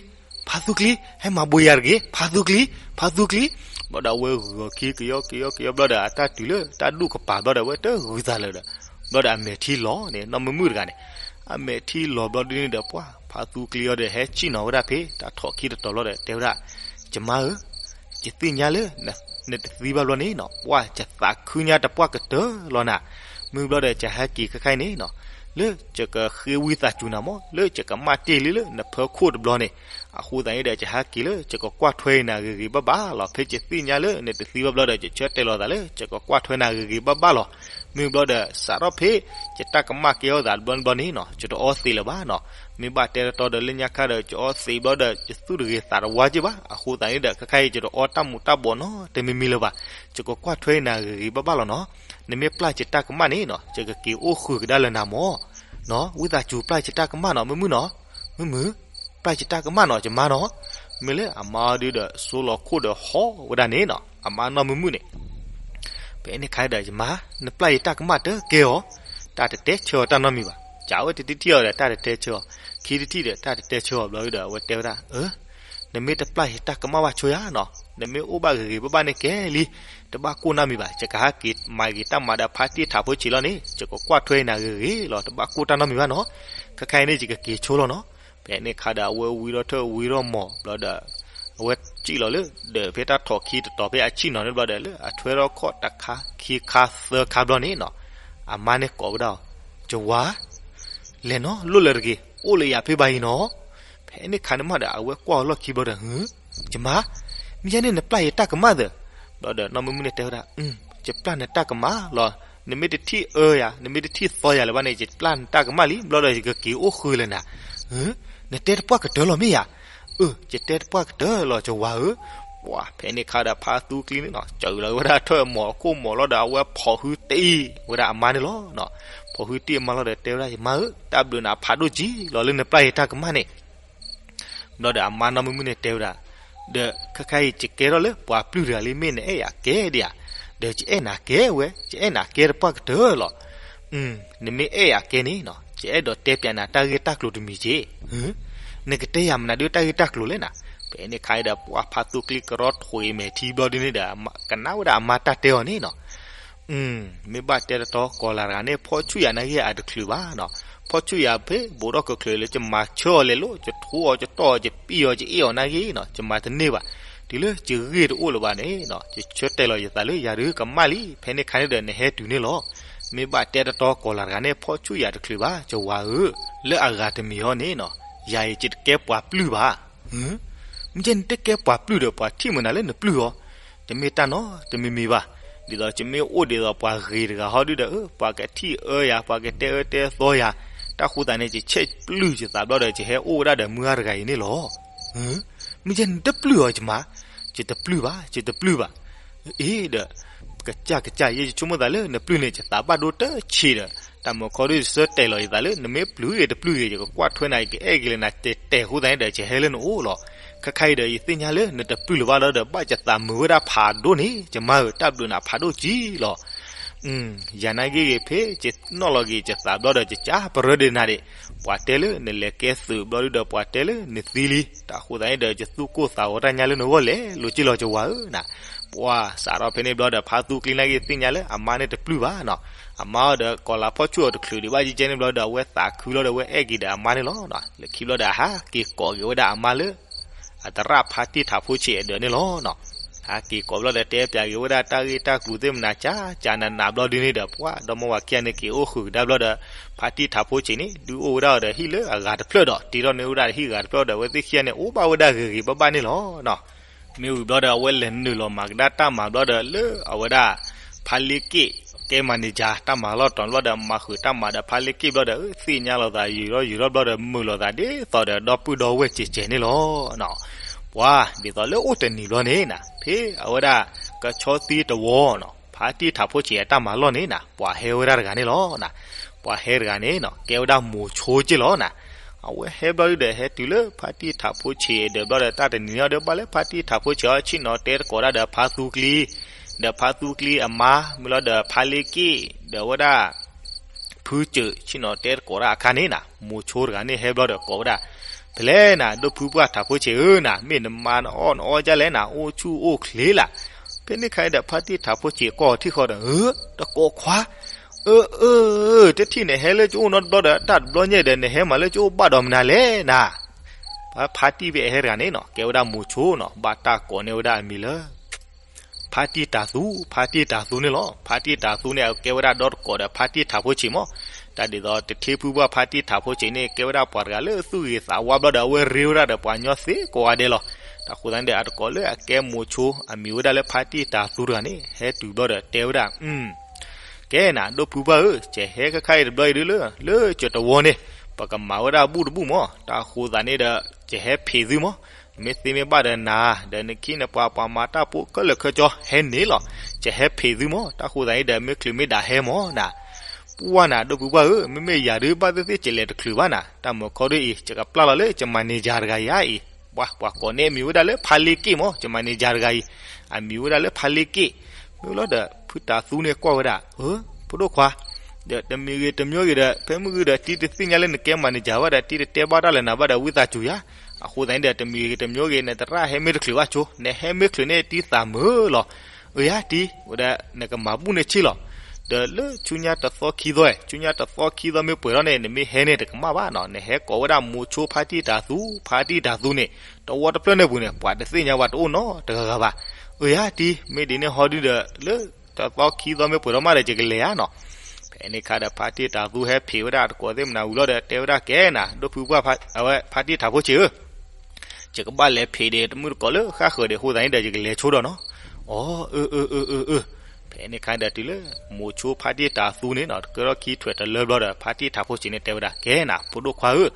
ဖါသူကျံ, ဟဲမၤဘှံးယၤတဂ့ၤ, ဖါသူကျံ, ဖါသူကျံ. ဘျီဒီး အဝဲဂုာ်အီၤခံ ကယီကယီကယီဘျီဒီး အတၢ်တုၤလၢတၢ်ဒူၣ်ကပၤဘျီဒီး အဝဲတဂုာ်သးလၢၤဒီး ဘျီဒီးအမဲာ်ထံလီၤန့ၣ် နီၢ်မုၢ်မုၢ်တဂၤန့ၣ်, အမဲာ်ထံလီၤဘျီဒ်န့ၣ်ဒီး ပှၢ်ဖါသူကျံအီၤဒီး ဟဲစံၣ်နီၤဝဲဒၣ်ဖဲတၢ်ထိးခံတတီၤဘျီဒီး တဲဝဲဒၣ်, ယမါဧၢ, ယသ့ၣ်ညါလၢ နတသံဘၣ်ဘျီန့ၣ်နီၤ ပှၢ်ယသးခုညါတပှၢ်ကတၢၢ်လီၤနၤ. မုၢ်ဘျီဒီး ယဟဲက့ၤခဲခါအံၤန့ၣ်နီၤ လၢယကဃ့ဝံသးစူၤနၤမး လၢယကမၣ်တ့ၢ်လံလၢနဖၢခိၣ်တဘျီန့ၣ်, အဃိသတးန့ၣ်ဒီး ယဟဲက့ၤလၢယကကွၢ်ထွဲနၤဂ့ၤဂ့ၤဘၣ်ဘၣ်လီၤ. ဖဲယသ့ၣ်ညါလၢနတသံဘၣ်ဘျီဒီး ယဆၢတဲာ်လီၤသးလၢ ယကကွၢ်ထွဲနၤဂ့ၤဂ့ၤဘၣ်ဘၣ်လီၤ. မုၢ်ဘျီဒီး စးထီၣ်ဖဲ ယတၢ်ကမၣ်ကဲထီၣ်သးတဘျီတဘျီန့ၣ်နီၤ ယတအီသံးလၢၤဘၣ်နီၤ. မ့ၢ်ဘၣ်တဲတတီဒီး လၢညါခါဒီး ယအီသံးဘျီဒီး ယသူၣ်တဂ့ၤသးတဝါက့ဘၣ်. အဃိသတးန့ၣ်ဒီး ခဲခါအံၤ ယတအီတၢ်မူးတၢ်ဘှီးနီတမံၤမံၤလၢၤဘၣ်. ယကကွၢ်ထွဲနၤဂ့ၤဂ့ၤဘၣ်ဘၣ်လီၤနီၤ. နမ့ၢ်ပျၢ်ယတၢ်ကမၣ်န့ၣ်နီၤ ယကက့ၤအိၣ်ဃုာ်ကဒါလၢနၤမၢ်နီၤ. ဝံသးစူၤပျၢ်ယတၢ်ကမၣ်နီၤ မုၢ်မုၢ်နီၤ. မုၢ်မုၢ်, ပျၢ်ယတၢ်ကမၣ်နီၤ ယမါနီၤ. မ့ၢ်လၢအမါအီၤဒုဒီး စိလီၤခိၣ်ဒီးဟီၣ်ဝဲဒၣ်န့ၣ်နီၤ အမါနီၢ်မုၢ်မုၢ်န့ၣ် ဖဲန့ၣ်ခါဒီး ယမါ, နပျၢ်ယတၢ်ကမၣ်တကဲအီၤ, တၢ်တတဲဆၢအီၤတၢ်နီတမံၤဘၣ်. ကးဝဲတထံၣ်ထံၣ်အီၤဒီး တၢ်တတဲဆၢအီၤ, ခံထံၣ်ထံၣ်ဒီး တၢ်တတဲဆၢအီၤဘျီဒီး အဝဲတဲဝဲဒၣ်, အၢ, နမ့ၢ်တပျၢ်ယတၢ်ကမၣ်ဘၣ်ဆိယၤနီၤ, နမ့ၢ်အိၣ်ဘၣ်ဂ့ၤဂ့ၤဘၣ်ဘၣ်န့ၣ်ကဲလံ, တဘၣ်ကိၢ်နီတမံၤဘၣ်. ယကဟဲက့ၤမၤဂ့ၤတၢ်မၤဒီးဖါတံၢ်ထးဖိဆံးလီၤန့ၣ် ယကကွၢ်ထွဲနၤဂ့ၤဂ့ၤလီၤ, တဘၣ်ကိၢ်တၢ်နီတမံၤဘၣ်နီၤ. ခဲခါအံၤန့ၣ် ယကက့ၤဆိလီၤနီၤ. ဖဲန့ၣ်ခါဒီး အဝဲဝံထီၣ်ထၢၣ်ဝံထီၣ်မီၤဘျီဒီး အဝဲစံၣ်လီၤလၢ ဒီးဖဲတၢ်ထိးခံတတီၤဖဲအစံၣ်နီၤန့ၣ်ဘျီဒီး လၢအထွဲထီၣ်ခီၣ်တခါခံခါသၢခါဘျီန့ၣ်နီၤ, အမါန့ၣ်ကိးဝဲဒၣ်အီၤ, ယဝၤ, လဲၤနီၤ လိၣ်လၢၤတဂ့ၤ, အိၣ်လၢယၤဖဲဘၣ်အံၤနီၤ. ဖဲန့ၣ်ခါန့ၣ်မးဒီး အဝဲကွၢ်အီၤလီၢ်ခံဘျီဒီး ယမါ, မ့ၢ်ယဲန့ၣ်နပျၢ်ယတၢ်ကမၣ်သၢ. ဘျီဒီးနီၢ်မုၢ်မုၢ်န့ၣ်တဲဝဲဒၣ်, ယပျၢ်နတၢ်ကမၣ်လီၤ. နမ့ၢ်တထံၣ်အၢယၤ, နမ့ၢ်တထံၣ်သီယၤလၢၤဘၣ်န့ၣ် ယပျၢ်နတၢ်ကမၣ်လံ. ဘျီဒီးယကက့ၤအိၣ်ဃုာ်လၢၤနၤ. နတဲတပှၢ်ကတၢၢ်လီၤမ့ၢ်ယၤ. အၢ ယတဲတပှၢ်ကတၢၢ်လီၤ ယဝၤဧၢ. ပှၤဖဲန့ၣ်ခါဒီး ဖါသူကျံန့ၣ်နီၤ စၢၤလီၤဝဲဒၣ်ထွဲၣ်မီၤအခိၣ်မီၤလီၤဒီး အဝဲဖီၣ်ဟုတ့ၢ်ဝဲဒၣ်အမါန့ၣ်လီၤ. ဖီၣ်ဟုတ့ၢ်အမါလီၤဒီး တဲဝဲဒၣ် ယမါဧၢ, တၢ်ဘျုးနၤဖးဒိၣ်ကံလီၤ လၢနပျၢ်ယတၢ်ကမၣ်န့ၣ် ဘျီဒီးအမါနီၢ်မုၢ်မုၢ်န့ၣ်တဲဝဲဒၣ်, ဒီးခဲခါအံၤ ယကဲထီၣ်လၢပှၤပျုၢ်တဂၤလံ မ့ၢ်နအဲၣ်ယၤကဲဒံးဧါ. ဒီးယအဲၣ်နၤကဲဝဲ, ယအဲၣ်နၤကဲတပှၢ်ကတၢၢ်လီၤ. နမ့ၢ်အဲၣ်ယၤကဲန့ၣ်နီၤ ယအဲၣ်ဒိးတဲပၠးနၤတၢ်ဂ့ၢ်တၢ်ကျိၤတမံၤက့. နကတဲယၤမနုၤဒုးတၢ်ဂ့ၢ်တၢ်ကျိၤလဲၣ်နၤ. ဖဲန့ၣ်ခါအံၤဒီး ပှၤဖါသူကျံကရီထွဲမဲာ်ထံဘျီဒုန့ၣ်ဒီး ကနၣ်ဝဲဒၣ်အမါတၢ်တဲအီၤန့ၣ်နီၤ မ့ၢ်ဘၣ်တဲတတီ ကီၤလၤတဂၤန့ၣ် ဖီၣ်ဆူၣ်ယၤနာ်က့အတချုးဘၣ်နီၤ. ဖီၣ်ဆူၣ်ယၤဖဲ ဘူးထီၣ်ကချုးလၢ ယမၤဆၢအီၤလဲၤလိာ် ယထိအီၤ ယတီၢ်အီၤ ယပံၢ်အီၤ ယအ့ၣ်အီၤနာ်က့နီၤ ယမၤတန့ၢ်ဘၣ်. တုၤလၢယဂ့ၢ်တအိၣ်လၢၤဘၣ်န့ၣ်နီၤ ယဆၢတဲာ်လီၤယသးလၢ ယၤဒုးကမၣ်လံ ဖဲန့ၣ်ခါန့ၣ်ဒီး နဟဲတုၤန့ၣ်လီၤ. မ့ၢ်ဘၣ်တဲတတီ ကီၤလၤတဂၤန့ၣ် ဖီၣ်ဆူၣ်ယၤတချုးဘၣ် ယဝၤဧၢ, လၢအဂၤတမံၤအံၤန့ၣ်နီၤ ယၤအံၤယတကဲပှၤပျုၢ်ဘၣ်. မ့ၢ်ယဲနတကဲပှၤပျုၢ်ဒီး ပှၤထံၣ်မနုၤလၢနပျုၢ်အီၤ တမ့ၢ်တၢ်နီတမံၤမံၤဘၣ်. ဒ်သိးယမ့ၢ်အိၣ်ဒ်သိးပှၤဂ့ၤတဂၤဟီဒုဒီး ပှၤကထံၣ်အၢယၤ ပှၤကတဲအၢတဲသီယၤ, တၢ်ဃိသးန့ၣ် ယဆဲးပျုၢ်ယသးဘျီဒီး ယဟဲအိၣ်ဝဲဒၣ်ဒီးမုၢ်ဂၤတဂၤအံၤန့ၣ်လီၤ. မ့ၢ်ယဲနတပျုၢ်အီၤယမါ, ယတပျုၢ်ဘၣ် ယတပျုၢ်ဘၣ်. အ့ဒီး ကစၢ်ကစၢ် ယဲယဆိကမိၣ်သးလၢနပျုၢ်န့ၣ် ယသးဘၣ်ဒိတဆံးဒီး တၢ်မုၢ်ခီဒုးယဆၢတဲာ်လီၤယသးလၢ နမ့ၢ်ပျုၢ်ဂ့ၤတပျုၢ်ဂ့ၤ ယကကွၢ်ထွဲနၤ ယကအဲၣ်က့ၤလၢနၤတဲာ်တဲာ်အဃိသတးန့ၣ်ဒီး ယဟဲလၢနအိၣ်လီၤ. ခဲခါအံၤဒီး ယသ့ၣ်ညါလၢနတပျုၢ်လၢၤဘၣ်လီၤဒီး ဘၣ်ယသးမုာ်ဝဲဒၣ်ဖးဒိၣ်န့ၣ် ယမါဧၢ တၢ်ဘျုးနၤဖးဒိၣ်ကံလီၤ. ယၤနာ်က့ဂ့ၤ ဖဲယနီၣ်လီၤက့ၤယသးဘျီဒီး ယကၢ်ပရၢဒ့နၤဒံး, ပှၤတဲလၢနလဲၤကဲသုးဘျီဒုဒီး ပှၤတဲလၢနသံလံ, တၢ်ဃိသတးန့ၣ်ဒီး ယသူၣ်ကိၢ်သးဂီၤတၢ်ညါလၢနဂီၢ်လဲၤလိၤက့လီၤ ယဝၤဧၢနၤ. ပှၤစးထီၣ်ဖဲန့ၣ်ဘျီဒီး ဖါသူကျံနာ်က့သ့ၣ်ညါလၢအမါန့ၣ်တပျုၢ်ဘၣ်နီၤ, အမါဒီးကီၤလၤဖီၣ်ဆူၣ်အီၤတချုးဒံးဘၣ် ယကဲန့ၣ်ဘျီဒီး အဝဲသးခုလီၤဒီး အဝဲအဲၣ်က့ၤဒီးအမါန့ၣ်လီၤ. လၢခံဘျီဒီး အဟးက့ၤကိးက့ၤဝဲဒၣ်အမါလၢ အသရၣ်ဖါတံၢ်ထးဖိဆံးအဒၢးန့ၣ်လီၤ. ဟးက့ၤကိးဘျီဒီး တဲပၠးက့ၤဝဲဒၣ်တၢ်ဂ့ၢ်တၢ်ကျိၤသ့ၣ်မနၤ ကၠးကၠးနးနးဘျီဒုန့ၣ်ဒီး ပှၤဒီမါဝၤခံဂၤန့ၣ် က့ၤအိၣ်ဃုာ်ကဒါဘျီဒီး ဖါတံၢ်ထးဖိဆံးန့ၣ် ဒုးအိၣ်ဝဲဒၣ်အီၤဒီးဟံၣ်လၢအဂၤတဖျၢၣ်ဒီး တ့ထီၣ်န့ၢ်ဝဲဒၣ်ဟံၣ်ဂၤတဖျၢၣ်ဒီး အဝဲသ့ၣ်ခံဂၤန့ၣ် အိၣ်ဘၣ်ဝဲဒၣ်ဂ့ၤဂ့ၤဘၣ်ဘၣ်န့ၣ်လီၤ. မ့ၢ်ဝံၤဘျီဒီး အဝဲလဲၤနုာ်လီၤမၤကဒါတၢ်မၤဘျီဒီး လၢအဝဲဒၣ် ဖါလ့က့ၣ် ကဲမၤန့ၢ်ယၤ တၢ်မၤလီၢ်တီၤဘျီဒီး မၤဃုာ်တၢ်မၤဒီး ဖါလ့က့ၣ်ဘျီဒီး သ့ၣ်ညါလီၤသး ယုာ်ထီၣ်ယုာ်ထီၣ်ဘျီဒီး မုာ်လီၤသးဒ်သိးဒီးဒီပုၢ်ဒီဝဲၢ်စဲးစဲးန့ၣ်လီၤ. ပှၤဒ်သိးလၢအိၣ်တနံၤဘျီန့ၣ်နၤ ဖဲအဝဲဒၣ် ကဆီသံတဝီနီၤ ဖါတံၢ်ထးဖိဆံးအတၢ်မၤလီၢ်န့ၣ်နၤ ပှၤဟဲဝဲဒၣ်တဂၤန့ၣ်လီၤ. ပှၤဟဲတဂၤန့ၣ်နီၤ ကဲဝဲဒၣ်မိၤဆိက့လီၤနၤ. အဝဲဟဲဘျီဒုဒီး ဟဲတုၤလၢဖါတံၢ်ထးဖိဆံးအဒၢးဘျီဒီး တၢ်တနံၤန့ၣ်ဒီး ဘၣ်လၢဖါတံၢ်ထးဖိဆံးအီၤ ဆ့ၣ်နီၤတဲသကိးဒၣ်ဒီးဖါသူကျံ ဒီးဖါသူကျံအမါ မ့ၢ်လီၤဒီးဖါလ့က့ၣ် ဒီးဝဲဒၣ် ဖုစၢၤ ဆ့ၣ်နီၤတဲသကိးဒၣ်အခါန့ၣ်နၤ မိၤဆိတဂၤန့ၣ်ဟဲဘျီဒီးကိးဝဲဒၣ်, ဖဲလဲၣ်နၤ ဒိၣ်ဖုပှၢ်ထးဖိဆံးဧၢနၤ မ့ၢ်နမါနအီၣ်နအီကၢ်လဲၣ်နၤ အိၣ်ဆူၣ်အိၣ်ချ့လၢ်. ဖဲန့ၣ်ခါဒီး ဖါတံၢ်ထးဖိဆံးကွၢ်အီၤထံၣ်ဃီဒီး အၢ တကိးခွါ အၢ အၢ တထံၣ်နဟဲလၢကအိၣ်နီတဘျီဒီး တၢ်တဘျီညါဒီး နဟဲမးလၢကအိၣ်ဘၣ်ဒီးမနုၤလဲၣ်နၤ. ဖါတံၢ်ဖဲအဟဲတဂၤန့ၣ်နီၤ ကဲဝဲဒၣ်မိၤဆိနီၤ ဘၣ်တၢ်ကိးန့ၢ်ဝဲဒၣ်အမံၤလၢ ဖါတံၢ်တၤသူ, ဖါတံၢ်တၤသူန့ၣ်လီၤ. ဖါတံၢ်တၤသူန့ၣ် အကဲဝဲဒၣ်ဒီတကိးဒီးဖါတံၢ်ထးဖိဆံးမး, တၢ်ဒ်သိးတထ့ဖုပှၢ်ဖါတံၢ်ထးဖိဆံးန့ၣ် ကဲဝဲဒၣ်ပှၤတဂၤလၢသူၣ်ဂ့ၤသးဝါဘျီဒီး အဝဲရ့ဝဲဒၣ်ဒီးပှၤညီသ့ကိးဂၤဒဲးလီၤ. တၢ်ဃိသတးန့ၣ်ဒီး အတကိးလၢအကဲမိၤဆိ အမံၤဝဲဒၣ်လၢဖါတံၢ်တၤသူတဂၤန့ၣ် ဟဲတုၤဘျီဒီးတဲဝဲဒၣ် ကဲနၤ ဒိၣ်ဖုပှၢ်ဧၢ, ယဟဲခဲခါအံၤတဘျီအံၤဒုလၢ လၢကၠၢတဝီန့ၣ် ပကမၤဝဲဒၣ်ဘူၣ်တဘူၣ်မး, တၢ်ဃိသတးန့ၣ်ဒီး ယဟဲဖံးသုမး, မ့ၢ်သ့မ့ၢ်ဘၣ်ဒီးနၤ ဒီးနခ့နပှၤပှၤမၤတၢ်ဖိခဲလၢာ်ခဲဆ့ ဟဲန့ၣ်လီၤ, ယဟဲဖံးသုမး, တၢ်ဃိသတးန့ၣ်ဒီး မ့ၢ်ချုးမ့ၢ်ဒၣ်ဟဲမးနၤ, ပှၢ်နၤ ဒိၣ်ဖုပှၢ်ဧၢ, မ့မ့ၢ်ယၤဒုဘၣ်သ့ၣ်သ့ၣ် ယလဲၤတချုးဘၣ်နၤ, တၢ်မုၢ်ခီဒုအံၤ ယကပျၢ်လီၤလၢယမၤန့ၢ်ယၤတဂၤအံၤအံၤ ပှၤ ပှၤကိးန့ၢ်အမံၤဝဲဒၣ်လၢဖါလ့က့ၣ်မး, ယမၤန့ၢ်ယၤတဂၤအံၤ, အမံၤဝဲဒၣ်လၢဖါလ့က့ၣ်, မ့ၢ်လီၤဒီး ဖုတၤသူန့ၣ်ကွၢ်ဝဲဒၣ်, အၢ, ဖိဒိၣ်ခွါ, ဒီးတမံၤဂ့ၤတမံၤဂ့ၤဒီး ဖဲမုၢ်ဂ့ၤဒီး တံၤတသ့ၣ်ညါလၢနကဲမၤန့ၢ်ယၤဘၣ်ဒီး တံၤတတဲဘၣ်တၢ်လၢနၤဘၣ်ဒီး ဝံသးစူၤယၤ, အဃိသတးန့ၣ်ဒီး တမံၤဂ့ၤတမံၤဂ့ၤ နသရၣ်ဟဲမ့ၢ်တချုးဘၣ်ဆိ, နဟဲမ့ၢ်ချုးန့ၣ် တံၤသးမုာ်လီၤ, အၢယၤတံၤ, ဝဲဒၣ်နကမၤဘူၣ်န့ၢ်ဆ့ၣ်လီၤ, ဒီးလၢဆူညါတသီခံသီ, ဆူညါတသီခံသီမ့ၢ်ပှဲၤထီၣ်န့ၣ် နမ့ၢ်ဟဲန့ၣ်တကမၣ်ဘၣ်နီၤ, နဟဲကိးဝဲဒၣ်မိၤဆိဖါတံၢ်တၤသူ, ဖါတံၢ်တၤသူန့ၣ် တဝီတဖျၢၣ်န့ၣ်ပူၤန့ၣ် ပှၤတသ့ၣ်ညါဝဲတအိၣ်နီတဂၤဂၤဘၣ်, အၢယၤတံၤ, မ့ၢ်ဒ်န့ၣ်ဟီဒုဒီး လၢတသီခံသီမ့ၢ်ပှဲၤထီၣ်မးဒီး ယကလဲၤဧါနီၤ, ဖဲန့ၣ်ခါဒီး ဖါတံၢ်တၤသူဟဲဖံးဝဲဒၣ်တကိးသ့ၣ်မနၤဝံၤလီၤဒီး တဲဝဲဒၣ်ကဲနၤ, ဒိၣ်ဖုပှၢ်ဖါ, အဝဲဖါတံၢ်တၤဖိဆံးဧၢ ယကဘၣ်လဲၤဖံးဒီးတမုၢ်တကိးလၢဃၣ်ဃၢၤဒီး အဃိသတးန့ၣ်ဒီး ယကလဲၤဆိဒီးနီၤ, အီ, အၢ, အၢ, အၢ, အၢ, အၢ, ဖဲန့ၣ်ခါဒီးတုၤလၢ မိၤဆိဖါတံၢ်တၤသူန့ၣ်နီၤ တကဲထီၣ်ခံထွဲးတလၢဘျီဒီး ဖါတံၢ်တၤဖိဆံးန့ၣ်တဲဝဲဒၣ် ကဲနၤ ဖိဒိၣ်ခွါဧၢ,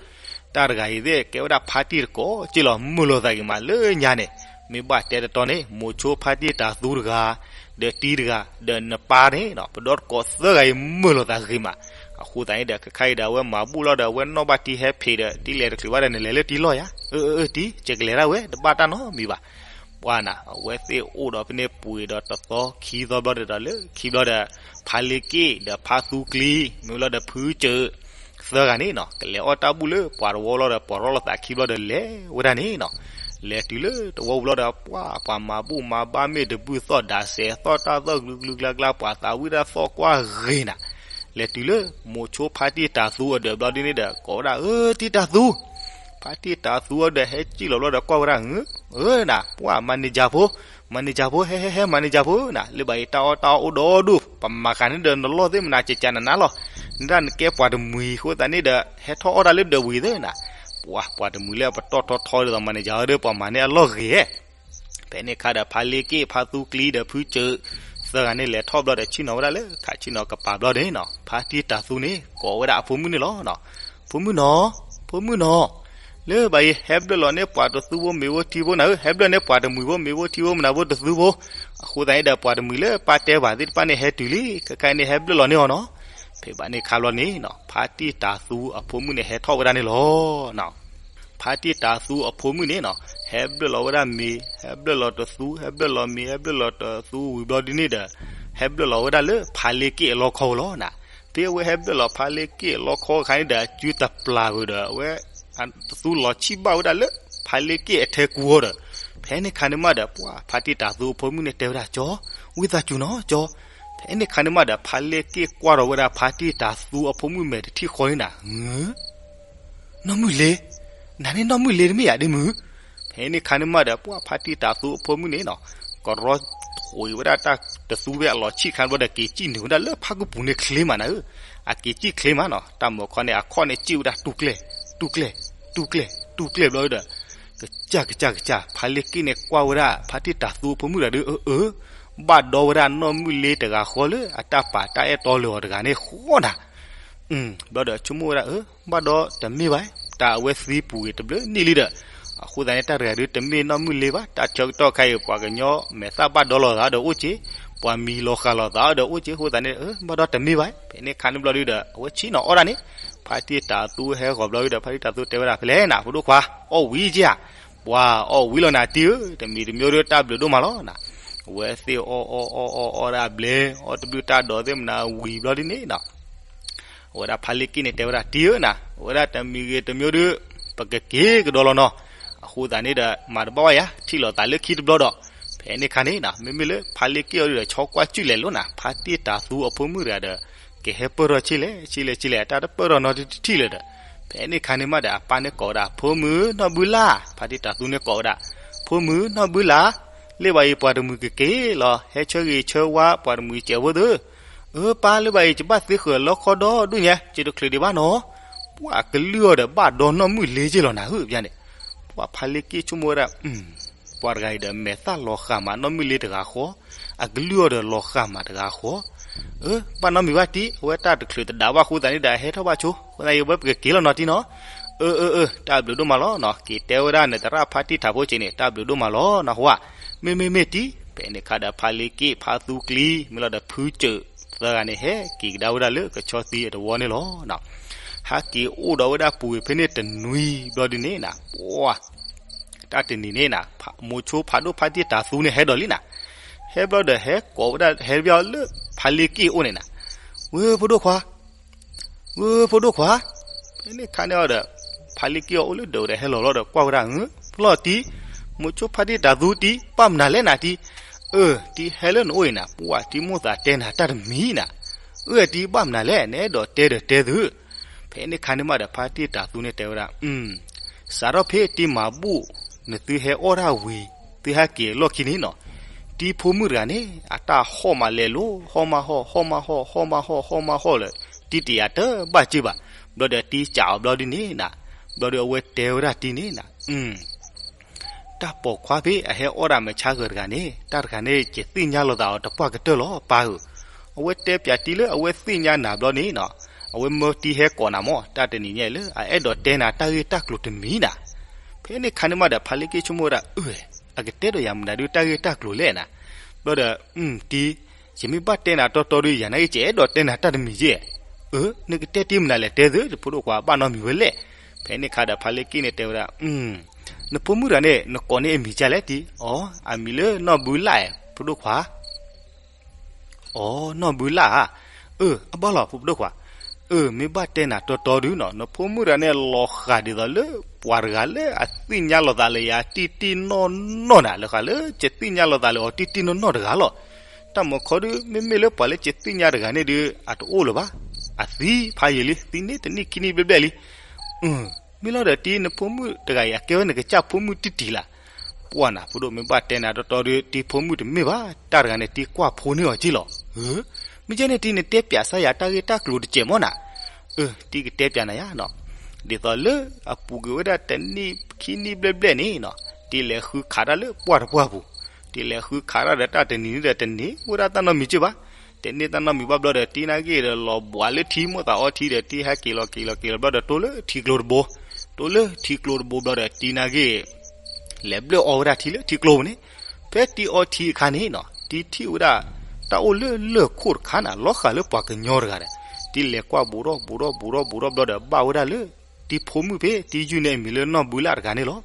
တၢ်တဂၤအံၤသ့ၣ် ကဲဝဲဒၣ်ဖါတံၢ်တကိးက့လီၤ မုာ်လိာ်သးဂ့ၤမးလၢညါန့ၣ်, မ့ၢ်ဘၣ်တဲတတီန့ၣ် မိၤဆိဖါတံၢ်တၤသူတဂၤ, ဒီးတံၤတဂၤ, ဒီးနပၢ်န့ၣ်နီၤ ပဒီတကိးသၢဂၤအံၤ မုာ်လိာ်သးဂ့ၤမး. အဃိသတးန့ၣ်ဒီး ခဲခါအံၤဒီး အဝဲမၤဘူၣ်လီၤဒီး အဝဲနီၢ်ဘၣ်တံၤဟဲဖံးဒီး တံၤလဲၤတချုးဘၣ်ဒီး နလဲၤလၢတံၤလီၢ်ယၤ, အၢ အၢ တံၤ ယကလဲၤဒၣ်ဝဲ တဘၣ်တၢ်နီတမံၤဘၣ်. ပှၤနၤ အဝဲသ့ၣ်အိၣ်ဒီးဖဲန့ၣ်ပှ့ၤဒီးတသီခံသီဘျီဒီး လၢခံဘျီဒီး ဖါလ့က့ၣ်ဒီးဖါသူကျံ မ့ၢ်လီၤဒီးဖုစၢၤ သၢဂၤန့ၣ်နီၤ ကလဲၤအီၣ်တၢ်ဘူၣ်လၢပှၤတဝီလီၤဒီး ပှၤရီလီၤသးခံဘျီဒီး လဲၤဝဲဒၣ်န့ၣ်နီၤ. လဲၤတုၤလၢတဝီပူၤလီၤဒီး ပှၤ ပှၤမၤဘူၣ်မၤဘါမ့ၢ်တဘုၣ်သီၣ်ဒးစဲးသီၣ်တၢ်သီၣ်ကလုာ်ကလုာ်ကျါကျါ ပှၤသးဝံၣ်တၢ်သီၣ်ကွၢ်ဂ့ၤနၤ. လဲၤတုၤလၢမိၤဆိဖါတံၢ်တၤသူအဒၢးဘျီဒ်န့ၣ်ဒီး ကိးဝဲဒၣ် အၢ တံၤတၤသူ ဖါတံၢ်တၤသူအဒၢးဟဲစံၣ်လီၤဘျီဒီးကွၢ်ဝဲဒၣ် အၢ နၤ ပှၤ manager ဖိ manager ဖိ ဟဲ ဟဲ ဟဲ manager ဖိနၤ လၢဘၣ်အံၤ တၢ်အီၣ်တၢ်အီအိၣ်ဒီဒူၣ် ပမၤဃာ်န့ၣ်ဒီးနလီၢ်သ့ၣ်မနၤ ကကနနါလီၤ. နဒၣ်နကဲပှၤတမှံၤအဃိသတးန့ၣ်ဒီး ဟဲထီၣ်အီၣ်တၢ်လၢဒၢးဝံၤသ့ၣ်နၤ. ပှၤ ပှၤတမှံၤလၢအပတီၢ်ထီထီဒီး manager ဒီး ပှၤမၤန့ၢ်အလီၢ်ဂ့ၤဧါ. ဖဲန့ၣ်ခါဒီး ဖါလ့က့ၣ် ဖါသူကျံဒီးဖုစၢၤ သၢဂၤန့ၣ်လဲၤထီၣ်ဘျီဒီး ဆ့ၣ်နီၤဝဲဒၣ်လၢခးဆ့ၣ်နီၤကပၤဘျီန့ၣ်နီၤ ဖါတံၢ်တၤသူန့ၣ် ကိးဝဲဒၣ်အဖိမုၣ်န့ၣ်လီၤ. ဖိမုၣ်နီၤ ဖိမုၣ်နီၤ လၢဘၣ်အံၤ ဟဲဘျၢၣ်လီၤန့ၢ်ပှၤတသူဖိမ့ၤဖိထံဖိနၤဧၢ, ဟဲဘျၢၣ်န့ၢ်ပှၤတမှံၤဖိ မ့ၤဖိထံဖိမနၤဖိတသူဖိ. အဃိသတးန့ၣ်ဒီး ပှၤတမှံၤလၢပၢ်တဲဘၣ်သ့ၣ်တဖၣ်န့ၣ် ဟဲတုၤလံ ခဲခါအံၤန့ၣ် ဟဲဘျၢၣ်လီၤန့ၢ်အီၤနီၤ. ဖဲဘၣ်န့ၣ်ခါဘျီန့ၣ်နီၤ ဖါတံၢ်တၤသူအဖိမုၣ်န့ၣ်ဟဲထီၣ်ဝဲဒၣ်န့ၣ်လီၤ. ဖါတံၢ်တၤသူအဖိမုၣ်န့ၣ်နီၤ ဟဲဘျၢၣ်လီၤဝဲဒၣ်မ့ၤ ဟဲဘျၢၣ်လီၤတသူ ဟဲဘျၢၣ်လီၤမ့ၤ ဟဲဘျၢၣ်လီၤတသူဝံၤဘျီဒ်န့ၣ်ဒီး ဟဲဘျၢၣ်လီၤဝဲဒၣ်လၢဖါလ့က့ၣ်အလီခီလီၤနၤ. ဖဲအဝဲဟဲဘျၢၣ်လီၤဖါလ့က့ၣ်အလီခီအခါန့ၣ်ဒီး အစုတပျၢ်ဝဲဒီး အဝဲ တသူလီၤဆံၣ်ဘၣ်ဝဲဒၣ်လၢ ဖါလ့က့ၣ်အထဲကူအီၤဒီး ဖဲန့ၣ်ခါန့ၣ်မးဒီး ပှၤ ဖါတံၢ်တၤသူအဖိမုၣ်န့ၣ်တဲဝဲဒၣ် ကၠီ ဝံသးစူၤနီၤ ကၠီ. ဖဲန့ၣ်ခါန့ၣ်မးဒီး ဖါလ့က့ၣ်ကွၢ်ထီၣ်ဝဲဒၣ်ဖါတံၢ်တၤသူအဖိမုၣ်မဲာ်တထံၣ်ဃီန့ၣ်နၤ နီၢ်မုၢ်လ့ နၤန့ၣ်နီၢ်မုၢ်လ့တမ့ၢ်ယၤဒ်မုၢ်. ဖဲန့ၣ်ခါန့ၣ်မးဒီး ပှၤဖါတံၢ်တၤသူအဖိမုၣ်န့ၣ်နီၤ ကရီထွံဝဲဒၣ်တၢ်တသူဖဲအလီၤဆံၣ်ခါဘျီဒီး က့ၤစံၣ်နုာ်ဝဲဒၣ်လၢဖးကပူၤန့ၣ်ချ့မးနၤဧၢ. အက့ၤစံၣ်ချ့မးနီၤ တၢ်မၤခီန့ၣ် အခီၣ်န့ၣ်စံၣ်ဝဲဒၣ်တူၢ်ကျဲၢ် တူၢ်ကျဲၢ် တူၢ်ကျဲၢ် တူၢ်ကျဲၢ်ဘျီဒီး ကစၢ်ကစၢ်ကစၢ် ဖါလ့က့ၣ်န့ၣ်ကွၢ်ဝဲဒၣ် ဖါတံၢ်တၤသူအဖိမုၣ်တဂၤဒီး အၢ အၢ ဘၣ်ဒီဝဲဒၣ်နီၢ်မုၢ်လ့တဂၤဃီလၢအတၢ်ပာ်တၢ်အဲၣ်တီလၢအီၤတဂၤန့ၣ်ဃီနၤ ဘျီဒီးဆိကမိၣ်ဝဲဒၣ် အၢ ဘၣ်ဒီတမ့ၢ်ဘၣ်, တၢ်အဝဲသံပူၤဂ့ၤတဘျုးနံၣ်လံဒီး, အဃိသတးန့ၣ် တၢ်တဂၤဒုးတမ့ၢ်နီၢ်မုၢ်လ့ဘၣ်, တၢ်ဆၢကတီၢ်ခါအံၤ ပှၤကညီမဲာ်သၣ်ဘၣ်ဒီလီၤသးဒီးအိၣ်က့, ပှၤမံၤလီၤဃာ်လီၤသးဒီးအိၣ်က့, အဃိသတးန့ၣ် အၢ ဘၣ်ဒီတမ့ၢ်ဘၣ်, ဖဲန့ၣ်ခါန့ၣ်ဘျီဒုဒီး အဝဲဆ့ၣ်နီၤအီၣ်ဒၣ်န့ၣ်, ဖါတံၢ်တၤသူဟဲဂီၤဘျီဒုဒီး ဖါတံၢ်တၤသူတဲဝဲဒၣ် ဖဲလဲၣ်နၤ ဖိဒိၣ်ခွါ, အီၣ်ဝံၤက့ဧါ, ပှၤအီၣ်ဝံၤလီၤနၤတံၢ်ဧၢ, တမံၤတမံၤဒီးတၢ်ဘျုးဒိၣ်မးလီၤနၤ, အဝဲသ့ၣ်အီၣ်အီၣ်အီၣ်အီၣ်အီၣ်ဒၣ်ဘျဲ, အီၣ်တဘျုးတၢ်ဒိးသ့ၣ်မနၤဝံၤဘျီဒုန့ၣ်နီၤ အဝဲဒၣ်ဖါလ့က့ၣ်န့ၣ်တဲဝဲဒၣ် တံၢ်ဧၢနၤ, အဝဲဒၣ်တမံၤဂ့ၤတမံၤဒု, ပကက့ၤကဒီးလီၤနီၤ, အဃိသတးန့ၣ်ဒီး မၤတဘၣ်ဝဲယၤ, ထံၣ်လိာ်သးလၢခံတဘျီဒီး, ဖဲန့ၣ်ခါန့ၣ်နၤ မ့မ့ၢ်လၢဖါလ့က့ၣ်အီၤဒုဒီး ဆီကွၢ်ကုၢ်လဲၤလိာ်နၤ, ဖါတံၢ်တၤသူအဖိမုၣ်တဂၤဒီး, ကဟဲပၢၢ်ထီၣ်ဆ့လဲၣ်ဆ့လဲၣ်ဆ့လဲၣ် အတၢ်တပၢၢ်ထီၣ်နီတထံၣ်လၢၤဒီး, ဖဲန့ၣ်ခါန့ၣ်မးဒီး အပၢ်န့ၣ်ကိးဝဲဒၣ် ဖိမုၣ်နီၢ်ဘုလၢ်, ဖါတံၢ်တၤသူန့ၣ်ကိးဝဲဒၣ်, ဖိမုၣ်နီၢ်ဘုလၢ်, လၢဘၣ်အံၤပှၤတမှံၤကက့ၤလီၤ, ဟဲဆၢဂ့ၤဆၢဝါပှၤတမှံၤစဲးဖိသ့ၣ်, အၢ ပၢ်လၢဘၣ်အံၤ ယဘၣ်သ့ဃၢၤလီခီဒီဒူၣ်ညါ, ယတချုးဒံးဘၣ်နီၤ, ပှၤအကလုၢ်အီၤဒီးဘၣ်ဒီနီၢ်မုၢ်လ့က့လီၤနၤဧၢ, ပန့ၣ်, ပှၤဖါလ့က့ၣ်ဆိကမိၣ်ဝဲဒၣ်, ပှၤတဂၤအံၤဒီးမဲာ်သၣ်လီၤဃာ်မးနီၢ်မုၢ်လ့တဂၤဃီ, အကလုၢ်အီၤဒီးလီၤဃာ်မးတဂၤဃီ, အၢ ဘၣ်နီတမံၤဘၣ်တံၢ်, အဝဲတၢ်တချုးတဒးဘၣ်အဃိသတးန့ၣ်ဒီး ဟဲထီၣ်ဘၣ်ဆိ, အဃိသတးအံၤဝဲပကက့ၤလီၤနီၤတံၢ်နီၤ, အၢ အၢ အၢ တၢ်ဘျုးဒိၣ်မးလီၤနီၤ, က့ၤတဲဝဲဒၣ်နသရၣ်ဖါတံၢ်ထးဖိစ့ၢ်န့ၣ် တၢ်ဘျုးဒိၣ်မးလီၤနီၤ, ဟိဧါ, မ့မ့ၢ်မ့ၢ်တံၢ်, ဖဲန့ၣ်ခါဒီးဖါလ့က့ၣ် ဖါသူကျံ မ့ၢ်လီၤဒီးဖုစၢၤ သၢဂၤန့ၣ် ဟဲက့ၤကဒါဝဲဒၣ်လၢကဆီသံအတဝီန့ၣ်လီၤ. ဟဲက့ၤအိၣ်ဒီးဝဲဒၣ်ပူၤကွံာ်ဖဲန့ၣ်တနွံဘျီဒုန့ၣ်နၤ, ပှၤ တၢ်တနံၤန့ၣ်နၤ, မိၤဆိဖးဒိၣ်ဖါတံၢ်တၤသူန့ၣ်ဟဲဒီးလံနၤ, ဟဲဘျီဒီးဟဲကိးဝဲဒၣ် ဟဲဘၣ်လၢဖါလ့က့ၣ်အအိၣ်န့ၣ်နၤ, ဝ့ၢ်ဖိဒိၣ်ခွါ, ဝ့ၢ်ဖိဒိၣ်ခွါ, ဖဲန့ၣ်ခါန့ၣ်အီၤဒီး, ဖါလ့က့ၣ်အအိၣ်လၢဒၢးဒီးဟဲလီၤလီၤဒီးကွၢ်ဝဲဒၣ်, ဖျီၣ်တံၢ်, မိၤဆိဖါတံၢ်တၤသူတံၢ် ဘၣ်မနုၤလဲၣ်နၤတံၢ်, အၢ တံၢ်ဟဲလၢနအိၣ်အံၤနၤ ပှၤတံၢ်မိၣ်သးတဲနၤတၢ်တမံၤနၤ, အၢ တံၢ်ဘၣ်မနုၤလဲၣ် နအဲၣ်ဒိးတဲဒီးတဲသု, ဖဲန့ၣ်ခါန့ၣ်မးဒီး ဖါတံၢ်တၤသူန့ၣ်တဲဝဲဒၣ်, စးထီၣ်ဖဲတံၢ်မၤဘူၣ် နသုဟဲအီၣ်တၢ်ဝံၤ, သုဟဲက့ၤအလီၢ်ခံန့ၣ်နီၤ, တံၢ်ဖိမုၣ်တဂၤန့ၣ် အတၢ်ဟီၣ်မးလဲၤလိၤ, ဟီၣ်မးဟီၣ်, ဟီၣ်မးဟီၣ်, ဟီၣ်မးဟီၣ်, ဟီၣ်မးဟီၣ်လၢ, တံၢ်တယာ်တဘၣ်စ့ၢ်ဘၣ်, ဘျီဒီးတံၢ်စံးအီၤဘျီဒုန့ၣ်နၤ, ဘျီဒီးအဝဲတဲဝဲဒၣ်တံၢ်န့ၣ်နၤ, တၢ်ပိာ်ခွါဖဲအဟဲအီၣ်ဒၣ်မဆါဂၤတဂၤန့ၣ် တၢ်တဂၤန့ၣ် ယသ့ၣ်ညါလိာ်သးအီၤတပှၢ်ကတၢၢ်လီၤ ပၢ်ဧၢ, အဝဲတဲပၠးတံၢ်လၢအဝဲသ့ၣ်ညါနၤဘျီန့ၣ်နီၤ, အဝဲမၢတံၤဟဲကိးနၤမၢ် တၢ်တနံၤညါလၢအအဲၣ်ဒိးတဲနၤတၢ်ဂ့ၢ်တၢ်ကျိၤတမံၤနၤ. ဖဲန့ၣ်ခါန့ၣ်မးဒီး ဖါလ့က့ၣ်ဆိကမိၣ်ဝဲဒၣ် အၢ အကတဲဒီးယၤမနုၤဒုးတၢ်ဂ့ၢ်တၢ်ကျိၤလဲၣ်နၤ. ဘျီဒီး တံၤ ယမ့ၢ်ဘၣ်တဲနၤတီတီဒုး ယၤနာ်က့ ယအဲၣ်ဒိးတဲနၤတၢ်တမံၤက့. အၢ နကတဲတ့ၢ်မနုၤလဲၣ် တဲသု တဖိဒိၣ်ခွါ ဘၣ်နီတမံၤဝဲလဲၣ်. ဖဲန့ၣ်ခါဒီး ဖါလ့က့ၣ်န့ၣ်တဲဝဲဒၣ် နဖိမုၣ်တဂၤန့ၣ် နကိးန့ၢ်အမံၤဒ်လဲၣ်တံၤ. အီ အမံၤလၢနီၢ်ဘုလၣ်ဧါ ဖိဒိၣ်ခွါ. အီ နီၢ်ဘုလၣ်ဧါ. အၢ အဘၣ်လီၤ ဖိဒိၣ်ခွါ. အၢ မ့ၢ်ဘၣ်တဲနၤတီတီဒုးနီၤ နဖိမုၣ်တဂၤန့ၣ် လီၤဃာ်ဒ်သိးလၢပှၤတဂၤလၢအသ့ၣ်ညါလိာ်သးလၢယၤတံၢ်တံၢ်နီၢ်နီၢ်နၤ လီၤဃာ်လၢယသ့ၣ်ညါလိာ်သးလၢအီၤတံၢ်တံၢ်နီၢ်နီၢ်တဂၤလီၤ. တၢ်မုာ်ခီဒုး မ့မ့ၢ်လၢပှၤလၢယသ့ၣ်ညါတဂၤန့ၣ်ဒုး အတအိၣ်လၢၤဘၣ်. အသံဖးယံာ်လံ သံန့ၢ်တနံၣ်ခံနံၣ်ဘျဲၣ်ဘျဲၣ်လံ. မ့ၢ်လီၤဒီးတံၤ နဖိမုၣ်တဂၤအံၤ အကဲဝဲနကစၢ်ဖိမုၣ်တံၢ်တံၢ်လၢ်. ပှၢ်နၤ ဖိဒိၣ် မ့ၢ်ဘၣ်တဲနၤတီတီဒုး တံၤဖိမုၣ်တမ့ၢ်ဘၣ် တၢ်တဂၤန့ၣ် တံၤကွၢ်ဖိန့ၢ်အီၤက့လီၤ. မ့ၢ်ကဲန့ၣ်တံၤ နတဲပၠးစၢ်ယၤတၢ်ဂ့ၢ်တၢ်ကျိၤတစဲးမၢ်နၤ. အၢ တံၤကတဲပၠးနၤယါနီၤ. ဒ်သိးလၢအပူၤကွံာ်ဝဲဒၣ်တနံၣ်ခံနံၣ်ဘျဲၣ်ဘျဲၣ်န့ၣ်နီၤ တံၤလဲၤဃုခးတၢ်လၢပှၢ်တပှၢ်ပူၤ, တံၤလဲၤဃုခးတၢ်ဒီးတၢ်တနံၤန့ၣ်ဒီးတန့ၢ်ဝဲဒၣ်တၢ်နီတမံၤက့ဘၣ်. တန့ၢ်တၢ်နီတမံၤဘၣ်ဘျီဒီး တံၤနာ်က့ဒီးလီၤဘှးလၢထံမိၢ်သးအီထံဒီး တံၤဟဲက့ၤလီၤက့ၤလီၤက့ၤလီၤဘျီဒီး တိၢ်လၢထံကျိတဘိ, တိၢ်လၢထံကျိတဘိဘျီဒီး တံၤနာ်က့ လဲၤဘျၢၣ်အီဝဲဒၣ်ထံလၢထံကျိပူၤန့ၣ်, ဖဲတံၤအီထံအခါန့ၣ်နီၤ တံၤထံၣ်ဝဲဒၣ် တၢ်အိၣ်လၢလၢၢ်ခိၣ်တခါန့ၣ် လီၤဃာ်လၢပှၤကညီတဂၤဒီး တံၤလဲၤကွၢ်ဘူးထီၣ်ဘူးထီၣ်ဘူးထီၣ်ဘူးထီၣ်ဘျီဒီး ဘၣ်ဝဲဒၣ်လၢ တံၤဖိမုၣ်ဖဲ တံၤယုၢ်န့ၢ်အမံၤလၢနီၢ်ဘုလၣ်တဂၤန့ၣ်လီၤ.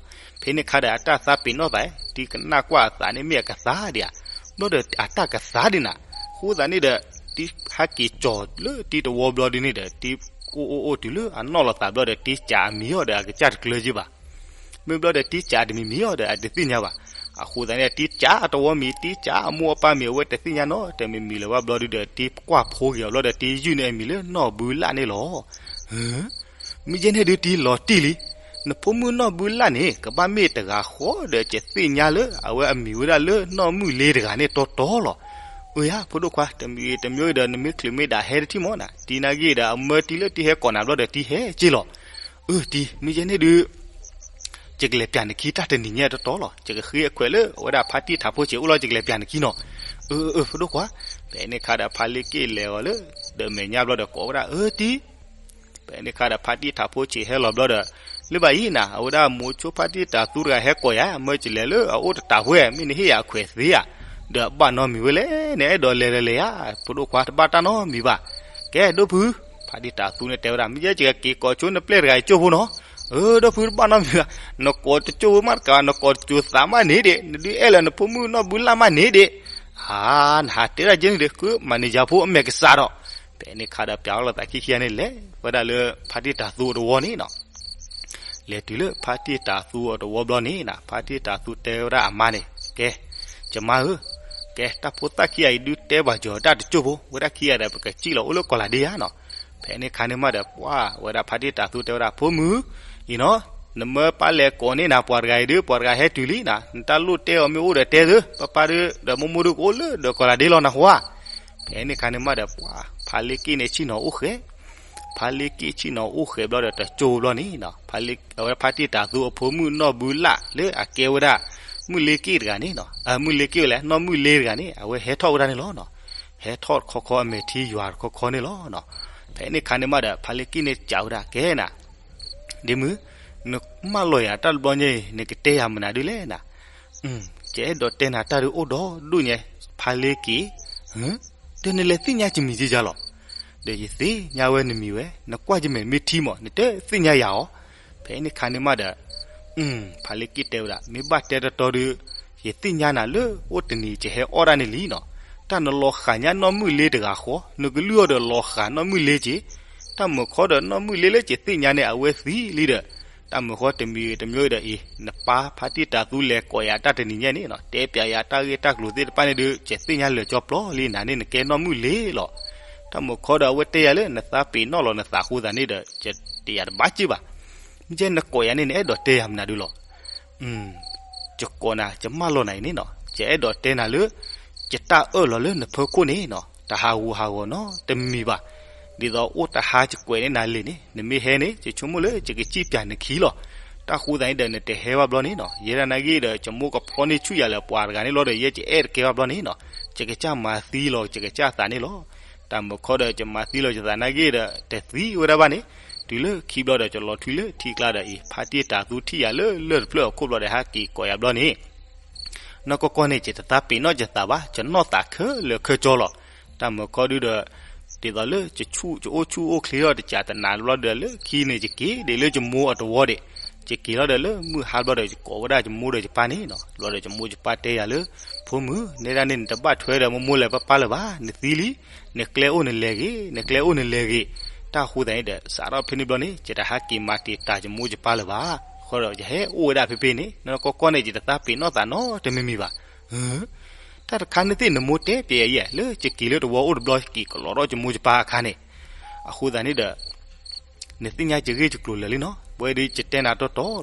ဖဲန့ၣ်အခါဒီး အတၢ်သးပ့ၤနီၣ်သး တံၤကနၣ်ကွၢ်အသးန့ၣ်မ့ၢ်အကသါဒံးဧါ, ဘျီဒီးအတၢ်ကသါဒံးနၤ, အဃိသတးန့ၣ်ဒီး တံၤဟဲက့ၤကၠီၤလၢတံၤတဝီဘျီဒ်န့ၣ်ဒီး တံၤအိၣ်အိၣ်အိၣ်တုၤလၢအနီၢ်လိာ်သးဘျီဒီး တံၤစံးအမံၤအီၤဒီး အကစၢ်တကျၢၤက့ဘၣ်. မ့ၢ်ဘျီဒီးတံၤစံးတမံၤမံၤအီၤဒီး အတသ့ၣ်ညါဘၣ်. အဃိသတးန့ၣ် တံၤစံးအတဝီမံၤ တံၤစံးအမိၢ်အပၢ်မံၤ အဝဲတသ့ၣ်ညါနီတမံၤမံၤလၢၤဘၣ်ဘျီဒုဒီး တံၤကွၢ်ဖိက့ၤအီၤဘျီဒီး တံၤယုၢ်န့ၢ်အမံၤလၢနီၢ်ဘုလၣ်န့ၣ်လီၤ. မ့ၢ်ယဲန့ၣ်ဒုးတံၤလီၤတံၢ်လံ, နဖိမုၣ်နီၢ်ဘုလၣ်န့ၣ် ကဘၣ်မ့ၢ်တဂၤဃီဒီး ယသ့ၣ်ညါလၢအဝဲအမံၤဝဲဒၣ်လၢနီၢ်မုၣ်လ့တဂၤန့ၣ်တီတီလီၤ. အၢယါ ဖိဒိၣ်ခွါ တမံၤတမံၤဒီး နမ့ၢ်ချုးမ့ၢ်ဒၣ်ဟဲတထံၣ်မၢ်နၤ တံၤနာ်က့ဒီး အမၢတံၤလၢတံၤဟဲကိးနၤဘျီဒီး တံၤဟဲက့လီၤ. အၢတံၤ မ့ၢ်ယဲန့ၣ်ဒုး ယကလဲၤပျးနခံတၢ်တနံၤညါတီတီလီၤ. ယကဃ့အခွဲးလၢအဝဲဒၣ်ဖါတံၢ်ထးဖိဆံးအိၣ်လီၤ ယကလဲၤပျးနခံနီၤ. အၢ အၢ ဖိဒိၣ်ခွါ. ဖဲန့ၣ်ခါဒီးဖါလ့က့ၣ်လဲၤအီၤလၢ ဒီးမဲာ်ညါဘျီဒီးကိးဝဲဒၣ် အၢတံၤ. ဖဲန့ၣ်ခါဒီးဖါတံၢ်ထးဖိဆံးဟဲလီၤဘျီဒီး လၢဘၣ်အံၤနၤ အဝဲဒၣ်မိၤဆိဖါတံၢ်တၤသူတဂၤဟဲကိးယၤ မၢယလဲၤလၢအအိၣ်တတးဖဲ မ့ၢ်နဟ့ၣ်ယၤအခွဲးသ့ဧါ, ဒီးအဘၣ်နီတမံၤဝဲလဲၣ် နအဲၣ်ဒိးလဲၤဒီးလဲၤယါ ဖိဒိၣ်ခွါ တဘၣ်တၢ်နီတမံၤဘၣ်. ကဲ ဒိၣ်ဖု ဖါတံၢ်တၤသူန့ၣ်တဲဝဲဒၣ် မ့ၢ်ယဲယကက့ၤကိးဆိနပျဲၢ်တဂၤအံၤကၠိဖိနီၤ. အၢ ဒိၣ်ဖု တဘၣ်နီတမံၤဘၣ်, နကိးတကၠိဖိမးတကး နကိးတကၠိသးမးန့ၣ်ဒံး နဒုးအဲၣ်လၢနဖိမုၣ်နီၢ်ဘုလၣ်မးန့ၣ်ဒံး. ဟါ နဟးတဲဒၣ်ယဲန့ၣ်ဒီး ဃုမၤန့ၢ်ယၤဖိအမဲာ်ကစၢ်ဒီး ဖဲန့ၣ်ခါဒီးပျးအီၤလိာ်သးခံခံဂၤန့ၣ် လဲၤဝဲဒၣ်လၢဖါတံၢ်တၤသူအတဝီန့ၣ်နီၤ. လဲၤတုၤလၢဖါတံၢ်တၤသူအတဝီဘျီန့ၣ်နၤ ဖါတံၢ်တၤသူတဲဝဲဒၣ်အမါန့ၣ် ကဲ ယမါဧၢ, ကဲ တၢ်ဖိသၣ်ခံဂၤအံၤဒုးတဲဘၣ်ယီၤတၢ်တကၠိဖိ ဝဲဒၣ်ခံဂၤဒီး ပကစံၣ်လီၤအိၣ်လၢကီၢ်လၤဒ့ယါနီၤ. ဖဲန့ၣ်ခါန့ၣ်မးဒီး ပှၢ်ဝဲဒၣ်ဖါတံၢ်တၤသူတဲဝဲဒၣ် ဖိမုၣ်အံၤနီၤ, နမၢပၢ်လဲၤကိးန့ၢ်နၤ ပှၤတဂၤအံၤဒုး ပှၤတဂၤဟဲတုၤလံနၤ, နတၢ်လိၣ်တဲအီၤမ့ၢ်အိၣ်ဒီးတဲသု, ပၢ်ပၢ်ဒုး ဒီးမိၢ်မိၢ်ဒုးကအိၣ်လၢဒီးကီၢ်လၤဒ့လီၤနဟါ. ဖဲန့ၣ်ခါန့ၣ်မးဒီး ပှၢ်ဖါလ့က့ၣ်န့ၣ်ဆ့ၣ်နီၤအိၣ်ဃဲၤ ဖါလ့က့ၣ်ဆ့ၣ်နီၤအိၣ်ဃဲၤဘျီဒီးတကၠိဘျီန့ၣ်နီၤ, အဝဲဖါတံၢ်တၤသူအဖိမုၣ်နီၢ်ဘုလၣ်လၢအကဲဝဲဒၣ် မုၢ်လ့က့ၣ်တဂၤန့ၣ်နီၤ, မုၢ်လ့က့ၣ်ဝဲလဲၣ် နီၢ်မုၢ်လ့တဂၤန့ၣ် အဝဲဟဲထီၣ်ဝဲဒၣ်န့ၣ်လီၤနီၤ. ဟဲထီၣ်တခီခီအမဲာ်ထံယွၤတခီခီန့ၣ်လီၤနီၤ. ဖဲန့ၣ်ခါန့ၣ်မးဒီး ဖါလ့က့ၣ်န့ၣ်စံးဝဲဒၣ် ကဲနၤ ဒ့မုၣ်, နမၢလီၤယၤတၢ်တဘျီညါအံၤ နကတဲယၤမနုၤဒုးလဲၣ်နၤ. ယအဲၣ်ဒိးတဲနၤတၢ်ဒုးအိၣ်ဒီးဒိၣ်ညါ ဖါလ့က့ၣ်, ဒီးနလဲၤသ့ၣ်ညါကမံၤကယါလီၤ. ဒီးယသ့ၣ်ညါဝဲနမံၤဝဲ နကွၢ်ယမဲာ်မ့ၢ်ထံမး နတသ့ၣ်ညါယၤအီၤ. ဖဲန့ၣ်ခါန့ၣ်မးဒီး ဖါလ့က့ၣ်တဲဝဲဒၣ် မ့ၢ်ဘၣ်တဲတီတီဒုး ယသ့ၣ်ညါနၤလၢအိၣ်တနံၤယဟဲအီၣ်ဒၣ်န့ၣ်လံနီၤ. တၢ်နလီၤဃာ်ညါနီၢ်မုၢ်လ့တဂၤဃီ နကလုၢ်အီၤဒီးလီၤဃာ်နီၢ်မုၢ်လ့က့ၤ, တၢ်မုာ်ခီဒီးနီၢ်မုၢ်လ့လၢယသ့ၣ်ညါန့ၣ် အဝဲသံလံဒီး တၢ်မုာ်ခီတမံၤတမံၤဒီးအံၤ နပၢ်ဖါတံၢ်တၤသူလဲၤကိးယၤတၢ်တနံၤညါန့ၣ်နီၤ တဲပျးယၤတၢ်ဂ့ၢ်တၢ်ကျိၤသ့ၣ်တဖၣ်န့ၣ်ဒုး ယသ့ၣ်ညါလၢာ်ကၠီပျီလံ နၤန့ၣ်နကဲနီၢ်မုၢ်လ့လီၤ. တၢ်မုာ်ခီဒီးအဝဲတဲယၤလၢ နသးပ့ၤနီၣ်လီၤနသးအဃိသတးန့ၣ်ဒီး ယတဲယၤတဘၣ်က့ဘၣ်. မ့ၢ်ယဲနကိးယၤန့ၣ် နအဲၣ်ဒိးတဲယၤမနုၤဒုးလီၤ. ယကိးနၤ ယမၢလီၤနၤအံၤန့ၣ်နီၤ ယအဲၣ်ဒိးတဲနၤလၢ ယတၢ်အၢၣ်လီၤလၢနဖီခိၣ်န့ၣ်နီၤ တဟးဂူာ်ဟးဂီၤနီတမံၤဘၣ်. ဒ်သိးအိၣ်တဟါယကွဲးန့ၢ်နၤလံာ်န့ၣ် နမ့ၢ်ဟဲန့ၣ် ယဆိကမိၣ်လၢယကစံၣ်ပျးနခံလီၤ. တၢ်ဃိသတးန့ၣ်ဒီး နတဟဲဘၣ်ဘျီန့ၣ်နီၤ ယဲဒၣ်နာ်ဂ့ၤဒီး ယမိၢ်ကဖျီန့ၢ်ဆူၣ်ယၤလၢပှၤတဂၤန့ၣ်လီၤဒီး ယဲယအဲၣ်တကဲဘၣ်ဘျီန့ၣ်နီၤ ယကစၢ်မၤသံလီၤ ယကစၢ်သးန့ၣ်လီၤ. တၢ်မုၢ်ခီဒီးယမၤသံလီၤယသးနာ်က့ဒီး တသံဝဲဒၣ်ဘၣ်န့ၣ်, တုၤလၢခံဘျီဒီးယလီၤထွံလၢထံကျါဒီးအံၤ ဖါတံၢ်တၢ်သူထံၣ်ယၤလၢလၢၢ်တဖျၢၣ်အခိၣ်ဘျီဒီး ဟဲက့ၤကိးယၤဘျီန့ၣ် နီၢ်ကီၢ်ကီၢ်န့ၣ် ယတသးပ့ၤနီၣ်ယသးဘၣ်, ယနီၢ်သးခဲလၢာ်ခဲဆ့လီၤ. တၢ်မုၢ်ခီဒုဒီး ဒ်သိးလၢယအိၣ်ဆူၣ်အိၣ်ချ့ထီၣ်တကးတနၤဘျီဒီး လၢခံန့ၣ်ယက့ၤဒ်လၢယမိၢ်အသဝီဒံး, ယက့ၤလီၤဒီးလၢမုၢ်ဟါဘျီဒီး ယကိးဝဲဒၣ်ယမိၢ်ဒီးယပၢ်န့ၣ်လီၤ. ဘျီဒီးယမိၢ်ယပၢ်တဲယၤလၢ ဖိမုၣ် နဲဒၣ်န့ၣ် နတဘၣ်ထွဲဒီးမိၢ်မိၢ်လဲၤပၢ်ပၢ်လၢၤဘၣ်, နသံလံ, နကျဲအိၣ်နလဲၤဂ့ၤ, နကျဲအိၣ်နလဲၤဂ့ၤ. တၢ်ဃိသတးန့ၣ်ဒီး စးထီၣ်ဖဲန့ၣ်ဘျီန့ၣ် ယတဟဲက့ၤမၤတံာ်တာ်ယမိၢ်ယပၢ်လၢၤဘၣ်. ဃီဒီးယဟဲအိၣ်ဝဲဒၣ်ဖဲဖဲန့ၣ် နီၢ်ကီၢ်ကီၢ်န့ၣ် ယတသးပ့ၤနီၣ်သးနီတမံၤမံၤဘၣ်. တၢ်တခါန့ၣ်သ့ၣ်နမိၢ်တဲပျဲယၤ လၢယက့ၤလၢသဝီအိၣ်တဘျီ ယက့ၤကလီၤထီၣ်ယမိၢ်ယပၢ်အခါန့ၣ်, အဃိသတးန့ၣ်ဒီး နသ့ၣ်ညါယဂ့ၢ်ယကျိၤလၢာ်လံနီၤ, ပဝဲဒၣ်ယတဲနၤတ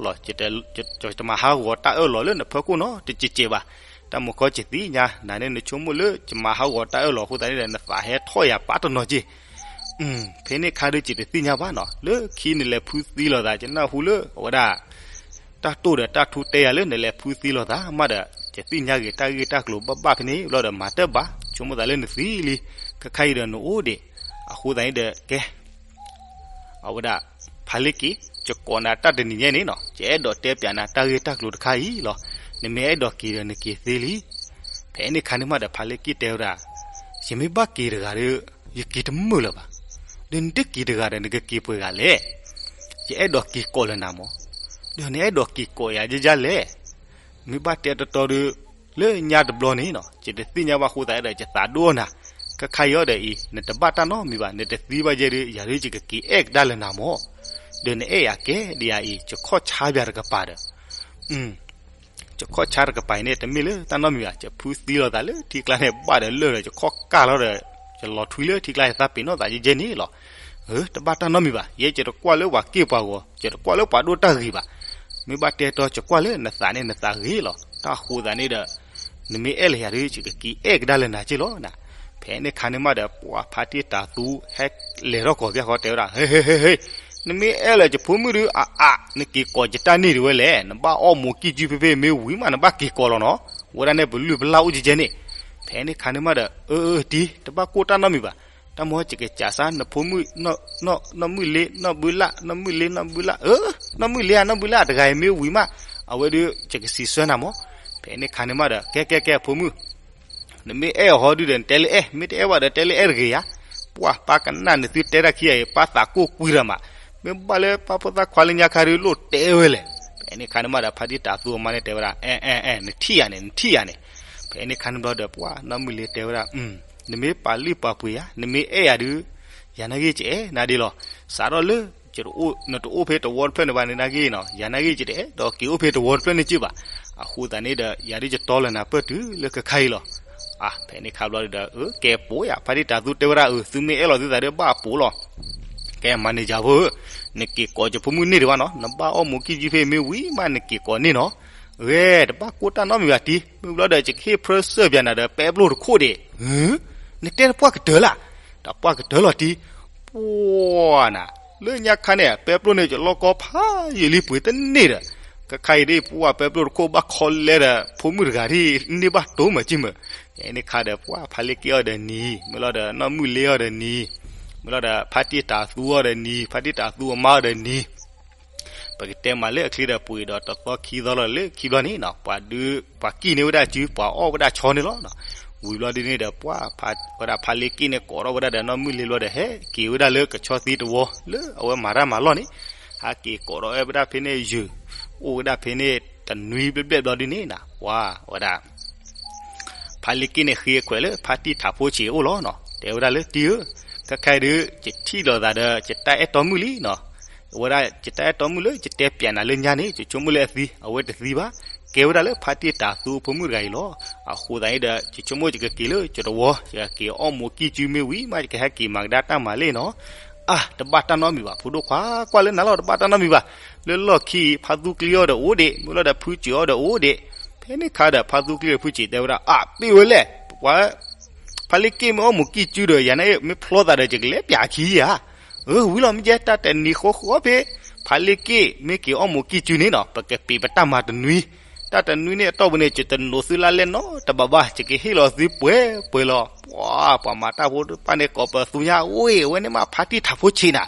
ီတီလီၤ. ယတမၤဟးဂီၤတၢ်အၢၣ်လီၤလၢနဖီခိၣ်နီတစဲးစဲးဘၣ်. တၢ်မုၢ်ခီယသ့ၣ်ညါ နၤန့ၣ်နဆိကမိၣ်လၢယမၤဟးဂီၤတၢ်အၢၣ်လီၤအဃိသတးန့ၣ်ဒီး နသးဟဲထီၣ်ယၤပာ်တနီၤက့ၤ. ဖဲန့ၣ်ခါဒီးယတသ့ၣ်ညါဘၣ်နီၤ, လၢခံနလဲၤဖုသံလိာ်သး ယနၢ်ဟူလၢအဝဲဒၣ် တၢ်တိၢ်ဒီးတၢ်ထူတဲယၤလၢ နလဲၤဖုသံလိာ်သးမးဒီး ယသ့ၣ်ညါဂ့ၤတၢ်ဂ့ၢ်တၢ်ကျိၤဘၣ်ဘၣ်ဖဲန့ၣ်ဘျီဒီး မၤတၢ်ဘၣ်, ဆိကမိၣ်သးလၢနသံလံ, ခဲခါအံၤဒီးနအိၣ်ဒံး. အဃိသတးန့ၣ်ဒီး ကဲ အဝဲဒၣ် ဖါလ့က့ၣ်, ယကိးနၤတၢ်တနံၤညါန့ၣ်နီၤ, ယအဲၣ်ဒိးတဲပျးနၤတၢ်ဂ့ၢ်တၢ်ကျိၤတခါအံၤလီၤ. နမ့ၢ်အဲၣ်ဒိးက့ၤဒီးနက့ၤသ့လံ. ဖဲန့ၣ်ခါန့ၣ်မးဒီး ဖါလ့က့ၣ်တဲဝဲဒၣ်, ယမ့ၢ်ဘၣ်က့ၤတဂၤဒီး ယက့ၤတမုာ်လၢၤဘၣ်. ဒီးနတက့ၤတဂၤဒီး နကက့ၤပှဲၤဂၤလဲၣ်. ယအဲၣ်ဒိးက့ၤကိးလၢနၤမး, ဒီးနအဲၣ်ဒိးက့ၤကိးယၤယဲယဲလဲၣ်. မ့ၢ်ဘၣ်တဲတီတီဒီး လၢညါတဘျီန့ၣ်နီၤ, ယတသ့ၣ်ညါဘၣ်အဃိသတးဒီး ယသးဒိၣ်နၤ, ခဲခါအံၤဒီးအံၤ နတဘၣ်တၢ်နီတမံၤဘၣ်, နတသံဘၣ်ယဲဒီး ယၤဒုးယကက့ၤအဲၣ်ကဒါလၢနၤမး, ဒီးနအဲၣ်ယၤကဲဒ်ယၤအံၤ ယခီၣ်ဆါပၠးတကပၤဒီး ယခီၣ်ဆါတကပၤအံၤန့ၣ် တမ့ၢ်လၢတၢ်နီတမံၤဘၣ်, ယဖုသံလိာ်သးလၢထံကျါန့ၣ် ဘၣ်ဒီးလၢာ်ဒီး ယခီၣ်ကၢ်လီၤဒီး ယလီၤထွံလၢထံကျါ ယသးပ့ၤနီၣ်သးယဲယဲန့ၣ်လီၤ. တဘၣ်တၢ်နီတမံၤဘၣ်, ယဲယတကွၢ်လၢပှၤက့ၢ်ပှၤဂီၤ, ယတကွၢ်လၢပှၤဒိၣ်တၢ်ဂ့ၤဘၣ်. မ့ၢ်ဘၣ်တဲတီ ယကွၢ်လၢနသးန့ၣ် နသးဂ့ၤလီၤ. တၢ်ဃိသးန့ၣ်ဒီး နမ့ၢ်အဲၣ်လၢယၤဒီး ယကက့ၤအဲၣ်ကဒါလၢနၤက့ၢ်လီၤနၤ. ဖဲန့ၣ်ခါန့ၣ်မးဒီး ပှၤဖါတံၢ်တၤသူ ဟဲလဲၤထီၣ်ကိးပၠၢ်ဃီတဲဝဲဒၣ်, ဟ့ ဟ့ ဟ့ ဟ့ နမ့ၢ်အဲၣ်လၢယဖိမုၣ်ဒီး အအါ နက့ၤကိးယတၢ်န့ၢ်ဒံးဝဲလဲၣ်, နဘၣ်အီၣ်မူးကံၢ်ကုဖဲဖဲ မ့ၢ်ဝံၤမး နဘၣ်က့ၤကိးလီၤနီၤ, ဝဲဒၣ်န့ၣ်ပလုၢ်ပလၢ်အိၣ်ကဲကဲန့ၣ်. ဖဲန့ၣ်ခါန့ၣ်မးဒီး အၢ အၢ တံၤ တဘၣ်ကိၢ်တၢ်နီတမံၤဘၣ်, တၢ်မ့ၢ်ယကစးစၢ် နဖိမုၣ် နီၢ်မုၢ်လ့ နီၢ်ဘုလၣ် နီၢ်မုၢ်လ့ နီၢ်ဘုလၣ် အၢ နီၢ်မုၢ်လ့ဧါ နီၢ်ဘုလၣ်တဂၤအံၤ မ့ၢ်ဝံၤမး အဝဲဒီးယကစံးဆၢနၤမး. ဖဲန့ၣ်ခါန့ၣ်မးဒီး ကဲ ကဲ ကဲ ဖိမုၣ် နမ့ၢ်အဲၣ်အီၤဟီဒုဒီး နတဲလၢအဲၣ်, မ့ၢ်တအဲၣ်ဘၣ်ဒီး တဲလၢအဲၣ်တဂ့ၤဧါ. ပှၤပၢ်ကနၣ်နသုတဲတၢ်ခံဂၤအံၤ ပၢ်သးကိၢ်ကွံရၤမး, မ့ၢ်ဘၣ်လၢပၢ်ဖိသၣ်ခွါလၢညါခါဒုး လိၣ်တဲဝဲလဲၣ်. ဖဲန့ၣ်ခါန့ၣ်မးဒီး ဖါတံၢ်တၤသူအမါန့ၣ်တဲဝဲဒၣ်, အဲ အဲ အဲ နထံၣ်ယၤန့ၣ် နထံၣ်ယၤန့ၣ်. ဖဲန့ၣ်ခါန့ၣ်ဘျီဒီး ပှၤနီၢ်မုၢ်လ့တဲဝဲဒၣ်, နမ့ၢ်ပာ်လုၢ်ပာ်ပှ့ၤယၤ နမ့ၢ်အဲၣ်ယၤဒုး ယၤနာ်ဂ့ၢ်ယအဲၣ်နၤဒ်လီၤ. စးထီၣ်လၢ နတအိၣ်ဖဲတဝီတဖျၢၣ်န့ၣ်ဘၣ်န့ၣ်နာ်ဂ့ၢ်နီၤ, ယၤနာ်ဂ့ၢ်ယတအဲၣ်ဒိးက့ၤအိၣ်ဖဲတဝီတဖျၢၣ်န့ၣ်က့ၢ်ဘၣ်. အဃိသတးန့ၣ်ဒီး ယၤဒုးယတီလၢနၤပၢၢ်တုၤလၢခဲခါအံၤလီၤ. အါ ဖဲန့ၣ်ခါဘျီဒီး အၢ ကဲပိာ်ယၤ, ဖါတံၢ်တၤသူတဲဝဲဒၣ် အၢ သုမ့ၢ်အဲၣ်လီၤသုသးဒီးဘၣ်ပိာ်လီၤ. ကဲ manager ဖိဧၢ, နက့ၤကိးယဖိမုၣ်န့ၢ်ဒံးဘၣ်နီၤ, နဘၣ်အီၣ်မူးကံၢ်ကုဖဲမ့ၢ်ဝံၤမး နက့ၤကိးန့ၢ်နီၤ. ဂဲၤ တဘၣ်ကိၢ်တၢ်နီတမံၤဘၣ်တံၤ, မ့ၢ်ဘျီဒီး ယကဟ့ၣ်ဖြၢၣ်စၢၢ်ပၠးနၤဒီး ပဲပျိၢ်တခိၣ်ဒံး. နတဲတပှၢ်ကတၢၢ်လၢ်, တပှၢ်ကတၢၢ်လီၤတံၤ. ပှၤနၤ, လၢညါခါန့ၣ် ပဲပျိၢ်န့ၣ် ယလီၢ်ကီဖးယံာ်လံပှ့ၤတန့ၢ်ဒီး, ခဲခါအံၤဒ်ပှၤပဲပျိၢ်တခိၣ်ဘၣ်ခီလဲဒီး ဖိမုၣ်တဂၤဒ်န့ၢ်ဘၣ်တိၢ်မးက့ၢ်မး. ဖဲန့ၣ်ခါဒီး ပှၤဖါလ့က့ၣ်အီၤဒီးနံၤ, မ့ၢ်လီၤဒီးနီၢ်မုၢ်လ့အီၤဒီးနံၤ, မ့ၢ်လီၤဒီးဖါတံၢ်တၤသူအီၤဒီးနံၤ, ဖါတံၢ်တၤသူအမါအီၤဒီးနံၤ ပကတဲမးလၢအချ့ဒီးပှ့ၤဒီးတသီခံသီလီၤလၢခံဘျီန့ၣ်နီၤ, ပှၤဒုး ပှၤကံၣ်န့ၢ်ဝဲဒၣ်စု ပှၤအီၣ်ဝဲဒၣ်ဆီန့ၣ်လီၤ. ဝံၤဘျီဒ်န့ၣ်ဒီး ပှၤ ဝဲဒၣ်ဖါလ့က့ၣ်န့ၣ် ကိးထီၣ်ဝဲဒၣ်ဒီးနီၢ်မုၢ်လ့ဘျီဒီး ဟဲက့ၤဝဲဒၣ်လၢကဆီသံတဝီ လၢအဝဲမၤတၢ်မၤလီၢ်န့ၣ်, ဟဲက့ၤကိးထီၣ်ဝဲဒၣ်ဖဲန့ၣ်ယုၢ်, အိၣ်ဝဲဒၣ်ဖဲန့ၣ်တနွံဘျဲၣ်ဘျဲၣ်ဘျီဒ်န့ၣ်နီၤ, ပှၤဝဲဒၣ် ဖါလ့က့ၣ်န့ၣ်ဃ့အခွဲးလၢဖါတံၢ်ထးဖိဆံးအအိၣ်လီၤနီၤ, တဲဝဲဒၣ်လၢတံၤဧၢ, ခဲခါအံၤဒုး ယထံၣ်လိာ်သးဒီး ယတၢ်အဲၣ်တီမုၣ်လံနီၤ. ဝဲဒၣ် ယတၢ်အဲၣ်တီမုၣ်လၢယတဲပျးနၤလၢညါန့ၣ် ယဆိကမိၣ်လၢအသံ, အဝဲတသံဘၣ်, ကဲဝဲဒၣ်လၢဖါတံၢ်တၤသူဖိမုၣ်တဂၤအံၤလီၤ. အဃိသတးန့ၣ်ဒီး ယဆိကမိၣ်ယကက့ၤလၢယတဝီ, ယကက့ၤအီၣ်မူးကံၢ်ကုမ့ၢ်ဝံၤမး ယကဟဲက့ၤမၤကဒါတၢ်မၤလ့ၣ်နီၤ. အါ တဘၣ်တၢ်နီတမံၤဘၣ် ဖိဒိၣ်ခွါ, ကွၢ်လၢနၤလီၤ တဘၣ်တၢ်နီတမံၤဘၣ်. လၢလီၢ်ခံ ဖါသူကျ့အီၤဒီးအိၣ်ဒံး, မ့ၢ်လီၤဒီးဖုစၢၤအီၤဒီးအိၣ်ဒံး. ဖဲန့ၣ်ခါဒီး ဖါသူကျ့ဒီးဖုစၢၤတဲဝဲဒၣ်, အါ ပ့ၢ်ဝဲလဲၣ်, ပှၤ ဖါလ့က့ၣ်မ့ၢ်အီၣ်မူးကံၢ်ကုဒီး ယၤန့ၣ်မ့ၢ်ဖျီသးဒီး ယကလဲၤပျးခံဧါ. အၢ ဝံၤလီၤမ့ၢ်ကဲ တၢ်တနံၤဃီဃီဖဲ ဖါလ့က့ၣ်မ့ၢ်က့ၤအီၣ်မူးကံၢ်ကုန့ၣ်နီၤ ပကပ့ၤပတၢ်မၤတနွံ, တ တၢ်တနွံန့ၣ်အတီၢ်ပူၤန့ၣ် ယတနိးသုလါလဲၣ်နီတဘျီဘၣ်, ယကဟ့ၣ်လီၤသုပှဲၤပှဲၤလီၤ. ပှၤ ပှၤမၤတၢ်ဖိတဖၣ်န့ၣ် ကိးပသူညါ ဝ့ၢ် အဝဲန့ၣ်မ့ၢ်ဖါတံၢ်ထးဖိဆံးနၤ,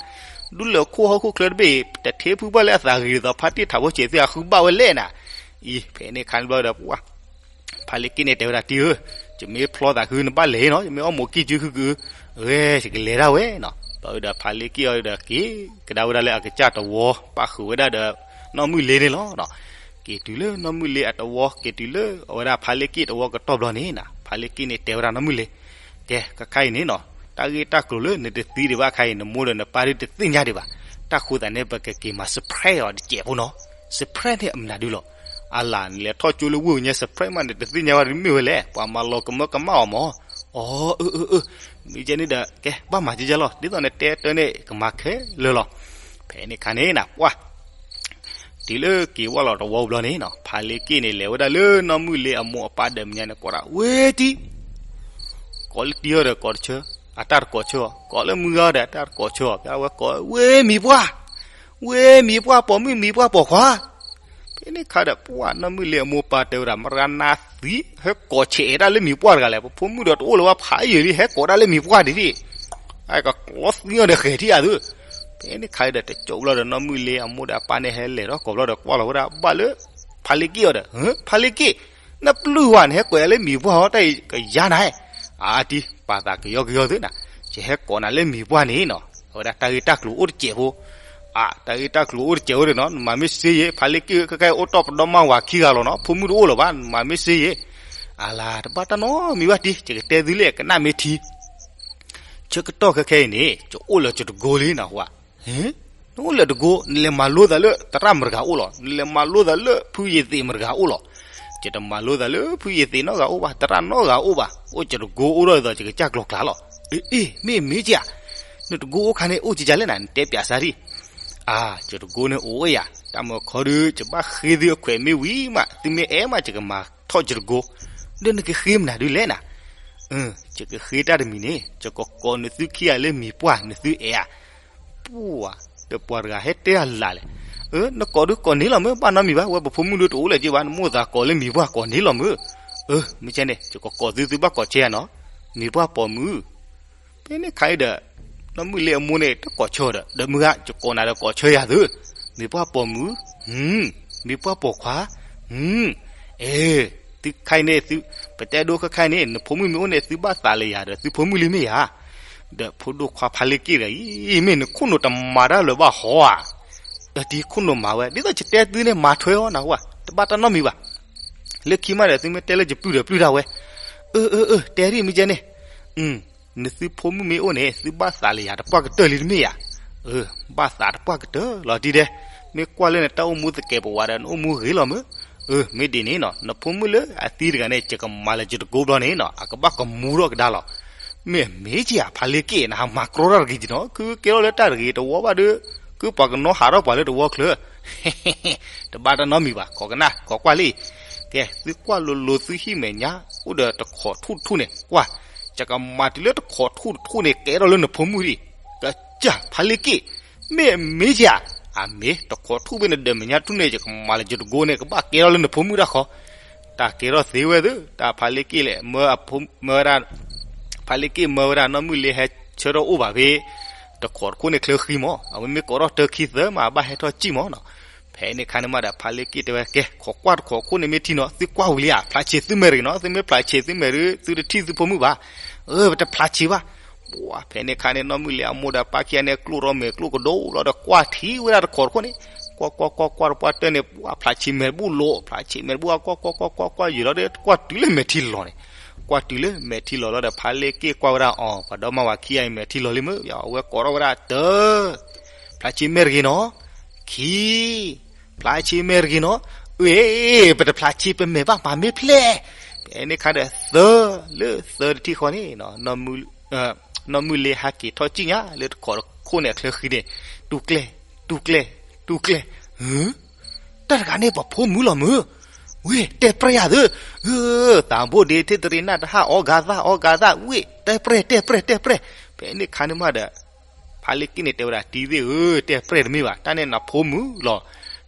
ဒူလၢခိၣ်ဟီၣ်ခိၣ်ချၢတဘ့ၣ် တထ့ဖုဘၣ်လၢအသးဂ့ၤဒ်သိး ဖါတံၢ်ထးဖိဆံးသ့ၣ်အဃုဘၣ်ဝဲလဲၣ်နၤ. အံၤ ဖဲန့ၣ်ခါန့ၣ်ဘျီဒီး ပှၤ ဖါလ့က့ၣ်န့ၣ်တဲဝဲဒၣ် တံၢ်ဧၢ, ယမ့ၢ်ဖျီသးဃု နဘၣ်လဲၤနီၤ, ယမ့ၢ်အီၣ်မိးကံၢ်စုဃုကု, အဂဲ ယကလဲၤဒၣ်ဝဲနီၤ. ဘျီဒီး ဖါလ့က့ၣ်အီၤဒီး က့ၤကဒါဝဲဒၣ်လၢအကစၢ်တဝီ ပၣ်ဃုာ်ဝဲဒၣ်ဒီး နီၢ်မုၢ်လ့န့ၣ်လီၤ. က့ၤတုၤလၢနီၢ်မုၢ်လ့အတဝီ က့ၤတုၤလၢအဝဲဒၣ်ဖါလ့က့ၣ်တဝီကတီၢ်ဘျီန့ၣ်နီၤ, ဖါလ့က့ၣ်န့ၣ်တဲဝဲဒၣ်နီၢ်မုၢ်လ့, ကဲ ခဲခါအံၤန့ၣ်နီၤ, တၢ်ဂ့ၢ်တၢ်ကျိၤလၢနတသံဒံးဘၣ်ခါအံၤ နမိၢ်ဒီးနပၢ်ဒုးတသ့ၣ်ညါဒံးဘၣ်. တၢ်ဃိသးန့ၣ် ပကက့ၤမၤ surprise အီၤတစဲးဖိနီၤ. surprise န့ၣ်အမနုၤဒုလီၤ. အလၤ နလဲၤထီၣ်ကၠိလၢဝ့ၢ်ပူၤညါ surprise မး နတသ့ၣ်ညါဝဲဒ်မ့ၢ်ဝဲလဲၣ်, ပှၤမၤလီၤကမၢကမၣ်အီၤမး. အီ အၢ အၢ အၢ, မ့ၢ်ကဲန့ၣ်ဒီး ကဲ ဘၣ်မၤကကလီၤ, ဒ်သိးနတဲတၢ်န့ၣ် ကမၤခဲလၢာ်လီၤ. ဖဲန့ၣ်ခါန့ၣ်နၤ ပှၤ တုၤလၢက့ၤဝဲလီၤတဝီဘျီန့ၣ်နီၤ, ဖါလ့က့ၣ်န့ၣ် လဲၤဝဲဒၣ်လၢနီၢ်မုၢ်လ့အမိၢ်အပၢ်ဒီးမဲာ်ညါန့ၣ် ကိးဒၣ် ဝ့ၢ်တံၢ်, ကိးလၢတံၢ်အီၤဒီးကိးတဆၢ, အတၢ်တကိးဆၢအီၤ, ကိးလၢမုၢ်ဂၤအီၤဒီးအတၢ်တကိးဆၢအီၤ, ဖဲအဝဲကိး ဝ့ၢ်မံၤပှၢ်, ဝ့ၢ်မံၤပှၢ်ပိာ်မုၣ် မံၤပှၢ်ပိာ်ခွါ. ဖဲန့ၣ်ခါဒီး ပှၤနီၢ်မုၢ်လ့အမိၢ်ပၢ်တဲဝဲဒၣ် မတၤနၤသံ ဟဲကိးဆဲးအဲၣ်တၢ်လၢမံၤပှၢ်တဂၤလဲၣ်, ပဖိမုၣ်ဒီးတအိၣ်လၢၤဘၣ် ဖးယံာ်လံ ဟဲကိးဒၣ်လၢမံၤပှၢ်ဒ်န့ၣ်, အကကျီသံအီၤဒီးဃဲၤထံၣ်အသု. ဖဲန့ၣ်ခါဒီး တကၠိဘျီဒီး နီၢ်မုၢ်လ့အမိၢ်ဒီးအပၢ်န့ၣ် ဟဲလဲၤထီၣ်ကိးဘျီဒီး ကွၢ်လီၤဝဲဒၣ်ဘၣ်လၢ ဖါလ့က့ၣ်အီၤဒီး ဖါလ့က့ၣ်, နပျုၢ်ဝဲ နဟဲကိးယၤလၢမံၤပှၢ်ဟီ တၢ်အံၤကယၤနၤ, အါတံၢ် ပာ်သးကယီကယီသုနၤ, ယဟဲကိးနၤလၢမံၤပှၢ်န့ၣ်နီၤ, အဝဲဒၣ်တၢ်ဂ့ၢ်တၢ်ကျိၤအိၣ်တစဲးဖိ, အတၢ်ဂ့ၢ်တၢ်ကျိၤအိၣ်တစဲးဖိဒီးနီၤ နမၤမ့ၢ်စ့ယဲၢ် ဖါလ့က့ၣ်ဧၢ, ခဲခါအံၤအိၣ်တီၢ်ပဒီမါဝၤခံဂၤလီၤနီၤ, ဖိမုၣ်တအိၣ်လၢၤဘၣ် နမၤမ့ၢ်စ့ယဲၢ်. အလၤ တဘၣ်တၢ်နီတမံၤဘၣ်တံၢ်, ယကတဲသုလၢ ကနၣ်မ့ၢ်ထံ ဆၢကတီၢ်ခဲခဲအံၤန့ၣ် ယအိၣ်လၢယတကိလံနီၤ, နအိၣ်လၢတကိ နလဲၤမၤလိသးလၢသရၣ်မတၤတဂၤအိၣ်လီၤ, နလဲၤမၤလိသးလၢဖုယသ့းမတၤတဂၤအိၣ်လီၤ. ယတမၤလိသးလၢဖုယသ့းနီတဂၤအိၣ်ဘၣ်, သရၣ်နီတဂၤအိၣ်ဘၣ်, အိၣ်ယတကိအိၣ်ဒီးသိး ယကစၢ်ကျိၤကျါလီၤ. အ့ မ့ၢ်မ့ၢ်က့ဧါ, နတကိအိၣ်ခါန့ၣ် အိၣ်ကကလဲၣ်နၤ နတဲပၠးစၢ်ဒံး. အါ ယတကိန့ၣ်အိၣ်ဝဲယၤ, တၢ်မၢခီဒုး ယဘၣ်ဃ့သုအခွဲးမ့ၢ်ဝံၤမး သုမ့ၢ်အဲၣ်မး ယကမၤထီၣ်ယတကိ, ဒီးနကဃ့မနုၤဒုးလဲၣ်နၤ. ယကဃ့တၢ်တမံၤန့ၣ် ယကကိးနသုခံဂၤလၢမံၤပှၢ် နသုအဲၣ်ဧါ. ပှၤ ဒီးပှၤတဂၤဟဲတဲအလၢ်လဲၣ်, နကိးဒုးကိးန့ၢ်လီၤမ့ၢ် ဘၣ်နီတမံၤဘၣ်, ဝဲပဖိမုၣ်ဒုးတအိၣ်လၢၤက့ဘၣ် နမိၢ်သးကိးလၢမံၤပှၢ်ကိးန့ၢ်လီၤမ့ၢ်. မ့ၢ်ကဲန့ၣ် ယကကိးသု သုဘၣ်ကိးဆၢယၤနီၤ, မံၤပှၢ်ပိာ်မုၣ်. ဖဲန့ၣ်ခါအံၤဒီး နီၢ်မုၢ်လ့အမိၢ်န့ၣ် တကိးဆၢဒီး ဒီးမုၢ်ဂၤ ယကိးနၤဒီးကိးဆၢယၤသု, မံၤပှၢ်ပိာ်မုၣ်, မံၤပှၢ်ပိာ်ခွါ, အဲ သုခါအံၤန့ၣ် ပတဲဒိခဲခါအံၤန့ၣ် နဖိမုၣ်မ့ၢ်အိၣ်န့ၣ် သုဘၣ်သးလၢယၤဒီး သုဖိမုၣ်လံမ့ၢ်ယၤ. ဒီးဖိဒိၣ်ခွါဖါလ့က့ၣ်ဒီး အံၤ မ့ၢ်နခိၣ်နူာ်တမၤတၢ်လၢၤဘၣ်ဟီဧါ. ဒီးတံၤခိၣ်နူာ်မၤဝဲ ဒ်သိးယတဲသုန့ၣ် မၤထွဲအီၤနၢ်ဟူဧါ, တဘၣ်တၢ်နီတမံၤဘၣ်. လၢခံမးဒီး သုမ့ၢ်တဲလၢယပျုၢ်ဒီးပျုၢ်ဒၣ်ဝဲ, အၢ အၢ အၢ တဲဒ်မ့ၢ်ကဲန့ၣ် နသုဖိမုၣ်မ့ၢ်အိၣ်န့ၣ် သုဘၣ်သးလၢယၤတပှၢ်ကတၢၢ်လံတမ့ၢ်ဧါ. ဘၣ်သးတပှၢ်ကတၢၢ်လီၤတံၢ်ဒဲး, မ့ၢ်ကွၢ်လၢနတၢ်အိၣ်မူသကဲးပဝးဒီး နအိၣ်မူဂ့ၤလီၤမ့ၢ်. မ့ၢ်ဒ်န့ၣ်နီၤ နဖိမုၣ်လၢအသံတဂၤန့ၣ် ယကမၤလၢယတကိဘျီန့ၣ်နီၤ အကဘၣ်ကမူထီၣ်ကဒါလီၤ. မ့ၢ်မ့ၢ်က့ဧါ ဖါလ့က့ၣ် နဟးမၤကြီထီၣ်တဂ့ၤနီၤ ခုကဲထီၣ်လၢတၢ်တဂ့ၤတဝီဘၣ်ဒီး ခုပှၤကနီၤဟးထီၣ်ပှၤလၢတဝီချၢ တဘၣ်တၢ်နီတမံၤဘၣ် ခိးကနၣ် ခိးကွၢ်လံ. ကဲ သုကွၢ်လိၤလိၤသုဟံၣ်မဲာ်ညါ အိၣ်ဒီးတခိးထူၣ်တထူၣ်န့ၣ် ကွၢ် ယကမၤတုၤလၢတခိးထူၣ်တထူၣ်န့ၣ် ကဲထီၣ်လၢနဖိမုၣ်ဒံး. ကစၢ်ဖါလ့က့ၣ် မ့ၢ်မ့ၢ်ဧါ. အမ့ၢ်တခိးထူၣ်ဖဲနဒၢးမဲာ်ညါထူၣ်န့ၣ် ယကမၤလၢယတကိန့ၣ် ကဘၣ်ကဲထီၣ်လၢနဖိမုၣ်တၢ်ဃီ. တၢ်ကဲထီၣ်သ့ဝဲသ့ၣ် တၢ်ဖါလ့က့ၣ်လဲၣ် မၢဝဲဒၣ် ဖါလ့က့ၣ်မၢဝဲဒၣ်နီၢ်မုၢ်လ့ဟဲဆၢထၢၣ်အိၣ်ဘၣ်ဖဲ တခိးတခိၣ်န့ၣ်ချၢဃံမး အဝဲမ့ၢ်ကိးထီၣ်တၢခံသၢမး ဘၣ်ဟဲထီၣ်စံၣ်မးနီၤ. ဖဲန့ၣ်ခါန့ၣ်မးဒီး ဖါလ့က့ၣ်တဲဝဲ ကဲ ခိးကွၢ်တခိးခိၣ်န့ၣ်မ့ၢ်ထံနီၤ သုကွၢ်ဝံၤလံဧါ ဖျါဆံးသုမဲာ်တဂ့ၤနီၤ သုမ့ၢ်ဖျါဆံးသုမဲာ်ဒီး သုတထံၣ်သုဖိမုၣ်ဘၣ်. အၢ ပတဖျါဆံးဘၣ်. ပှၤ ဖဲန့ၣ်ခါန့ၣ် နီၢ်မုၢ်လ့အမိၢ်ဒီးပၢ်ခံဂၤန့ၣ် ကျိၣ်ထီၣ်မဲာ်ကျိၣ်ကဒိၣ်လီၤဒီးကွၢ်ထံဝဲဒၣ်တခိးတခိၣ်န့ၣ် ကွၢ်ကွၢ်ကွၢ်ကွၢ်တပှၢ်တၢၢ်န့ၣ် ပှၤဖျါဆံးမဲာ်တဘူၣ်လိာ် ဖျါဆံးမဲာ်တဘူၣ် ကွၢ်ကွၢ်ကွၢ်ကွၢ်ကွၢ်ကွၢ်ယံာ်လီၤဒီး ကွၢ်တုၤလၢမဲာ်ထံလီၤန့ၣ် ကွၢ်တုၤလၢမဲာ်ထံလီၤလီၤဒီး ဖါလ့က့ၣ်ကွၢ်ဝဲဒၣ်အီၤ ပှၤဒီမါဝၤခံဂၤအံၤမဲာ်ထံလီၤလံမ့ၢ် အဝဲကိးထီၣ်ဝဲဒၣ်တၢ ဖျါဆံးမဲာ်တဂ့ၤနီၤ ခံ ဖျါဆံးမဲာ်တဂ့ၤနီၤ အ့ ပတဖျါဆံးပမဲာ်ဘၣ် ပမ့ၢ်ဖျဲၣ်. ဖဲန့ၣ်ခါဒီးသၢ လၢသၢတထံၣ်ဃီန့ၣ် နီၢ်မုၢ်လ့ဟဲက့ၤထီၣ်စံၣ်ညါလၢတခိးတခိၣ်န့ၣ်အချၢဃံန့ၣ် တူၢ်ကျဲ တူၢ်ကျဲ တူၢ်ကျဲ တၢ်တဂၤန့ၣ်ပှၤဖိမုၣ်လီၤမုၢ် ဝ့ၢ် တဲပြဲၢ်ယၤသု သးဘိၣ်ဒ့ထံၣ်တရံးနၢ်တဟၣ် အီဂၤသၣ် အီဂၤသၣ် ဝ့ၢ် တဲပြဲၢ် တဲပြဲၢ် တဲပြဲၢ်. ဖဲန့ၣ်ခါန့ၣ်မးဒီး ဖါလ့က့ၣ်န့ၣ်တဲဝဲဒၣ် တံၤသ့ၣ်ဧၢ တဲပြဲၢ်တမ့ၢ်ဘၣ် တၢ်န့ၣ်နဖိမုၣ်လီၤ.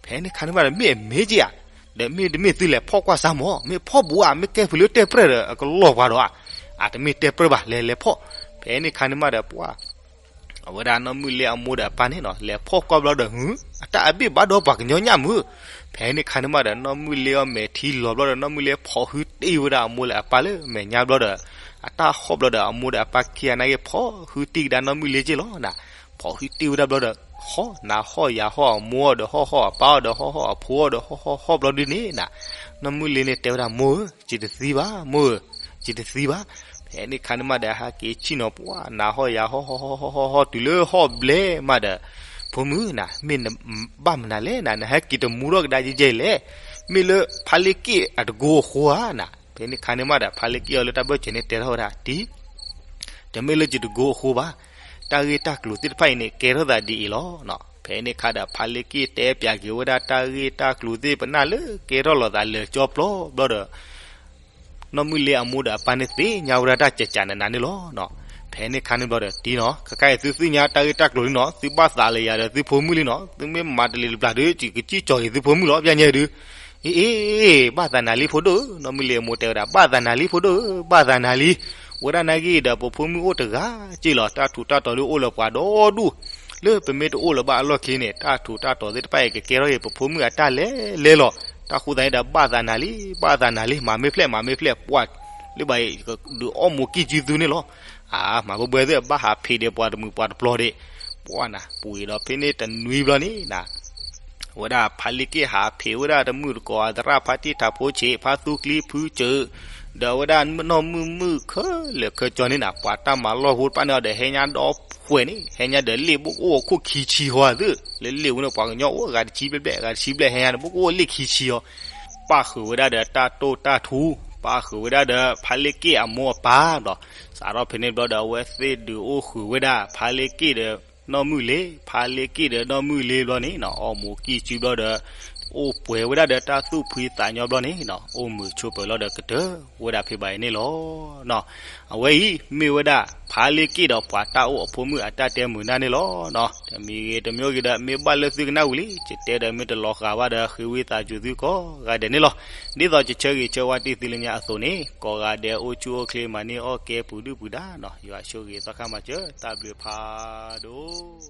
ဖဲန့ၣ်ခါန့ၣ်မးဒီး မ့ၢ်အမ့ၢ်က့ဧါ ဒီးမ့တမ့ၢ်သုလဲၤဖီၣ်ကွၢ်စၢ်မၢ်, မ့ၢ်ဖီၣ်ဘူးဧါ, မ့ၢ်ကဲဖုးလၢတဲပြဲၢ်ဒီး အကလီၤပှၤဒီးဧါ, အတမ့ၢ်တဲပြဲၢ်ဘၣ်, လဲၤလဲၤဖီၣ်. ဖဲန့ၣ်ခါန့ၣ်မးဒီး ပှၤ အဝဲဒၣ်နီၢ်မုၢ်လ့အမိၢ်ဒီးအပၢ်န့ၣ်နီၤ လဲၤဖီၣ်ကွၢ်ဘျီဒီး ဟု အတၢ်အဘ့ၣ်ဘၣ်ဒီးပှၤကညီညၣ်မုၢ်. ဖဲန့ၣ်ခါန့ၣ်မးဒီး နီၢ်မုၢ်လ့အီၣ်မဲာ်ထံလီၤဘျီဒီး နီၢ်မုၢ်လ့ဖီၣ်ဟုတ့ၢ်ဝဲဒၣ်အမိၢ်လၢအပၢ်လၢမဲာ်ညါဘျီဒီး အတၢ်ဟီၣ်ဘျီဒီး အမိၢ်ဒီးအပၢ်ခံဂၤနာ်က့ ဖီၣ်ဟုတ့ၢ်ကဒါနီၢ်မုၢ်လ့က့ၢ်လီၤနၤ. ဖီၣ်ဟုတ့ၢ်ဝဲဒၣ်ဘျီဒီး ဟီၣ်နၤဟီၣ်ယၤဟီၣ်အမိၢ်ဒီးဟီၣ်ဟီၣ်အပၢ်အီၤဒီးဟီၣ်ဟီၣ်အဖိအီၤဒီး ဟီၣ်ဟီၣ်ဟီၣ်ဘျီဒုန့ၣ်နၤ, နီၢ်မုၢ်လ့န့ၣ်တဲဝဲဒၣ် မိၢ်ဧၢ, ယတသံဘၣ်, မိၢ်ဧၢ, ယတသံဘၣ်. ဖဲန့ၣ်ခါန့ၣ်မးဒီး ဟဲက့ၤဆ့ၣ်နီၤ ပှၤနၤဟီၣ်ယၤဟီၣ်ဟီၣ်ဟီၣ်ဟီၣ်ဟီၣ်ဟီၣ် တုၤလၢဟီၣ်ဘျဲၣ်မးဒီး ဖိမုၣ်နၤ မ့ၢ်နဘၣ်မနုၤလဲၣ်နၤ နဟဲက့ၤတမူထီၣ်ကဒါယဲၢ်ယဲၢ်လဲၣ်, မ့ၢ်လၢဖါလ့က့ၣ်အတကိအဃိဧါနၤ. ဖဲန့ၣ်ခါန့ၣ်မးဒီး ဖါလ့က့ၣ်အီၤလၢတၢ်ဘၢၣ်စၢၤန့ၣ်တဲထီၣ်ဝဲဒၣ် တံၤ တမ့ၢ်လၢယတကိအဃိဘၣ်, တၢ်ဂ့ၢ်တၢ်ကျိၤသ့ၣ်တဖၣ်အံၤန့ၣ် ကဲထီၣ်သးဒ်အံၤလီၤ. ဖဲန့ၣ်ခါဒီး ဖါလ့က့ၣ်တဲပၠးက့ၤဝဲဒၣ်တၢ်ဂ့ၢ်တၢ်ကျိၤသ့ၣ်ပနၢ်လၢကဲထီၣ်လီၤသးလၢာ်ကၠီပျီဘျီဒီး နီၢ်မုၢ်လ့အမိၢ်ဒီးအပၢ်န့ၣ်သ့ၣ်ညါဝဲဒၣ်တၢ်ကကးနးနးန့ၣ်လီၤ. ဖဲန့ၣ်ခါန့ၣ်ဘျီဒီး တံၤနီၤ ခဲခါအံၤသုသ့ၣ်ညါတၢ်ဂ့ၢ်တၢ်ကျိၤလံနီၤ သုဘၣ်သးလၢယၤဒီးသုဖိမုၣ်လံနီၤ သုမ့ၢ်မၤတလ့ၤတဘျီဒီး ယကစံၣ်ကၠီၤက့ၤသုဖိမုၣ်လီၤ ပျဲညါဒုး အ့ အ့ ဘၣ်သးနၤလံဖိဒိၣ်ဧၢ, နီၢ်မုၢ်လ့အမိၢ်တဲဝဲဒၣ် ဘၣ်သးနၤလံဖိဒိၣ်ဧၢ, ဘၣ်သးနၤလံ, ဝဲဒၣ်နာ်က့ဒီး ပဖိမုၣ်အိၣ်တဂၤက့ၢ်လီၤ, တၢ်ထူးတၢ်တီၤဒုးအိၣ်လၢပှၤဒီဒူၣ်, လၢပမ့ၢ်တအိၣ်လၢၤဘၣ်အလီၢ်ခံန့ၣ် တၢ်ထူးတၢ်တီၤသ့ၣ်တဖၣ်အံၤ ကကဲထီၣ်က့ၤပဖိမုၣ်အတၢ်လဲၤလဲၤလီၤ. တၢ်ဃိသတးန့ၣ်ဒီး ဘၣ်သးနၤလံ, ဘၣ်သးနၤလံ, မၤမ့ၢ်ဖျဲၣ် မၤမ့ၢ်ဖျဲၣ်, ပှၤ လၢဘၣ်အံၤ ဒုးအီၣ်မူးကံၢ်စုသုန့ၣ်လီၤ. အါ မၤဘၢဘှဲသ့ၣ် ဘၣ်ဟးဖံးဒီးပှၤတမုာ်ပှၤတပျီၤဒံး, ပှၤနၤ ပှ့ၤဒီးဖဲန့ၣ်တနွံဘျီန့ၣ်နၤ အဝဲဒၣ်ဖါလ့က့ၣ်ဟးဖံးဝဲဒၣ်တမုၢ်တကိးအသရၣ် ဖါတံၢ်ထးဖိဆံး ဖါသူကျံဖုစၢၤ, ဒီးအဝဲဒၣ်နီၢ်မုၢ်မုၣ်ခဲလၢာ်ခဲဆ့န့ၣ်နၤ ပှၤတၢ်မၤလီၢ်ဖိတဖၣ်န့ၣ်ဒီး ဟဲညါဒီးဖှဲးန့ၣ် ဟဲညါဒီးလ့ၣ်ဘိၣ်ကအိၣ်အခိၣ်ခံဆံဟီသ့ၣ်, လၢလ့ၣ်ဝဲန့ၣ် ပှၤကညီအိၣ်ဂၤတဆံဘျဲၣ်ဘျဲၣ် ဂၤတဆံဘျဲၣ် ဟဲညါဒီးဘိၣ်ကအိၣ်လ့ၣ်ခံဆံဟီ, ပၣ်ဃုာ်ဝဲဒၣ်ဒီးတၢ်တိၢ်တၢ်ထူ, ပၣ်ဃုာ်ဝဲဒၣ်ဒီးဖါလ့က့ၣ်အမိၢ်အပၢ်ဒီး စးထီၣ်ဖဲန့ၣ်ဘျီဒီး အဝဲသ့ၣ်ဒုးအိၣ်ဃုာ်ဝဲဒၣ် ဖါလ့က့ၣ်ဒီး နီၢ်မုၢ်လ့ၤ, ဖါလ့က့ၣ်ဒီးနီၢ်မုၢ်လ့ၤဘျီန့ၣ်နီၤ အီၣ်မူးကံၢ်စုဘျီဒီး အိၣ်ပှဲၤဝဲဒၣ်ဒီးတၢ်သူၣ်ဖှံသးညီဘျီန့ၣ်နီၤ အိၣ်မုာ်ဆိးပၢၤလီၤဒီးကတၢၢ်ဝဲဒၣ်ဖဲဘၣ်အံၤန့ၣ်လီၤ. အဝဲအံၤမ့ၢ်ဝဲဒၣ် ဖါလ့က့ၣ်ဒီးပှၤတၢ်အိၣ်အဖိမုၣ်အတၢ်တဲမုာ်နၢ်န့ၣ်လီၤ. တမံၤဂ့ၤတမံၤဂ့ၤဒီး မ့ၢ်ဘၣ်လၢသုကနၣ်ဝံၤလံ ယတဲဒီးမ့ၢ်တလီၤဃာ်ဘၣ်ဒီး ဃ့ဝံသးစူၤသုကိးဂၤဒဲးန့ၣ်လီၤ. ဒ်သိးယဆၢဂ့ၤဆၢဝါတ့ၢ်သုလၢညါအသိးန့ၣ် ကိးဂၤဒဲးအိၣ်ဆူၣ်အိၣ်ချ့မၤန့ၢ်အီၣ်ကဲပူၤဒုၣ်ပူၤဒါနီၤ ယွၤဆိၣ်ဂ့ၤသီခါမၤစၢၤ တၢ်ဘျုးဖးဒိၣ်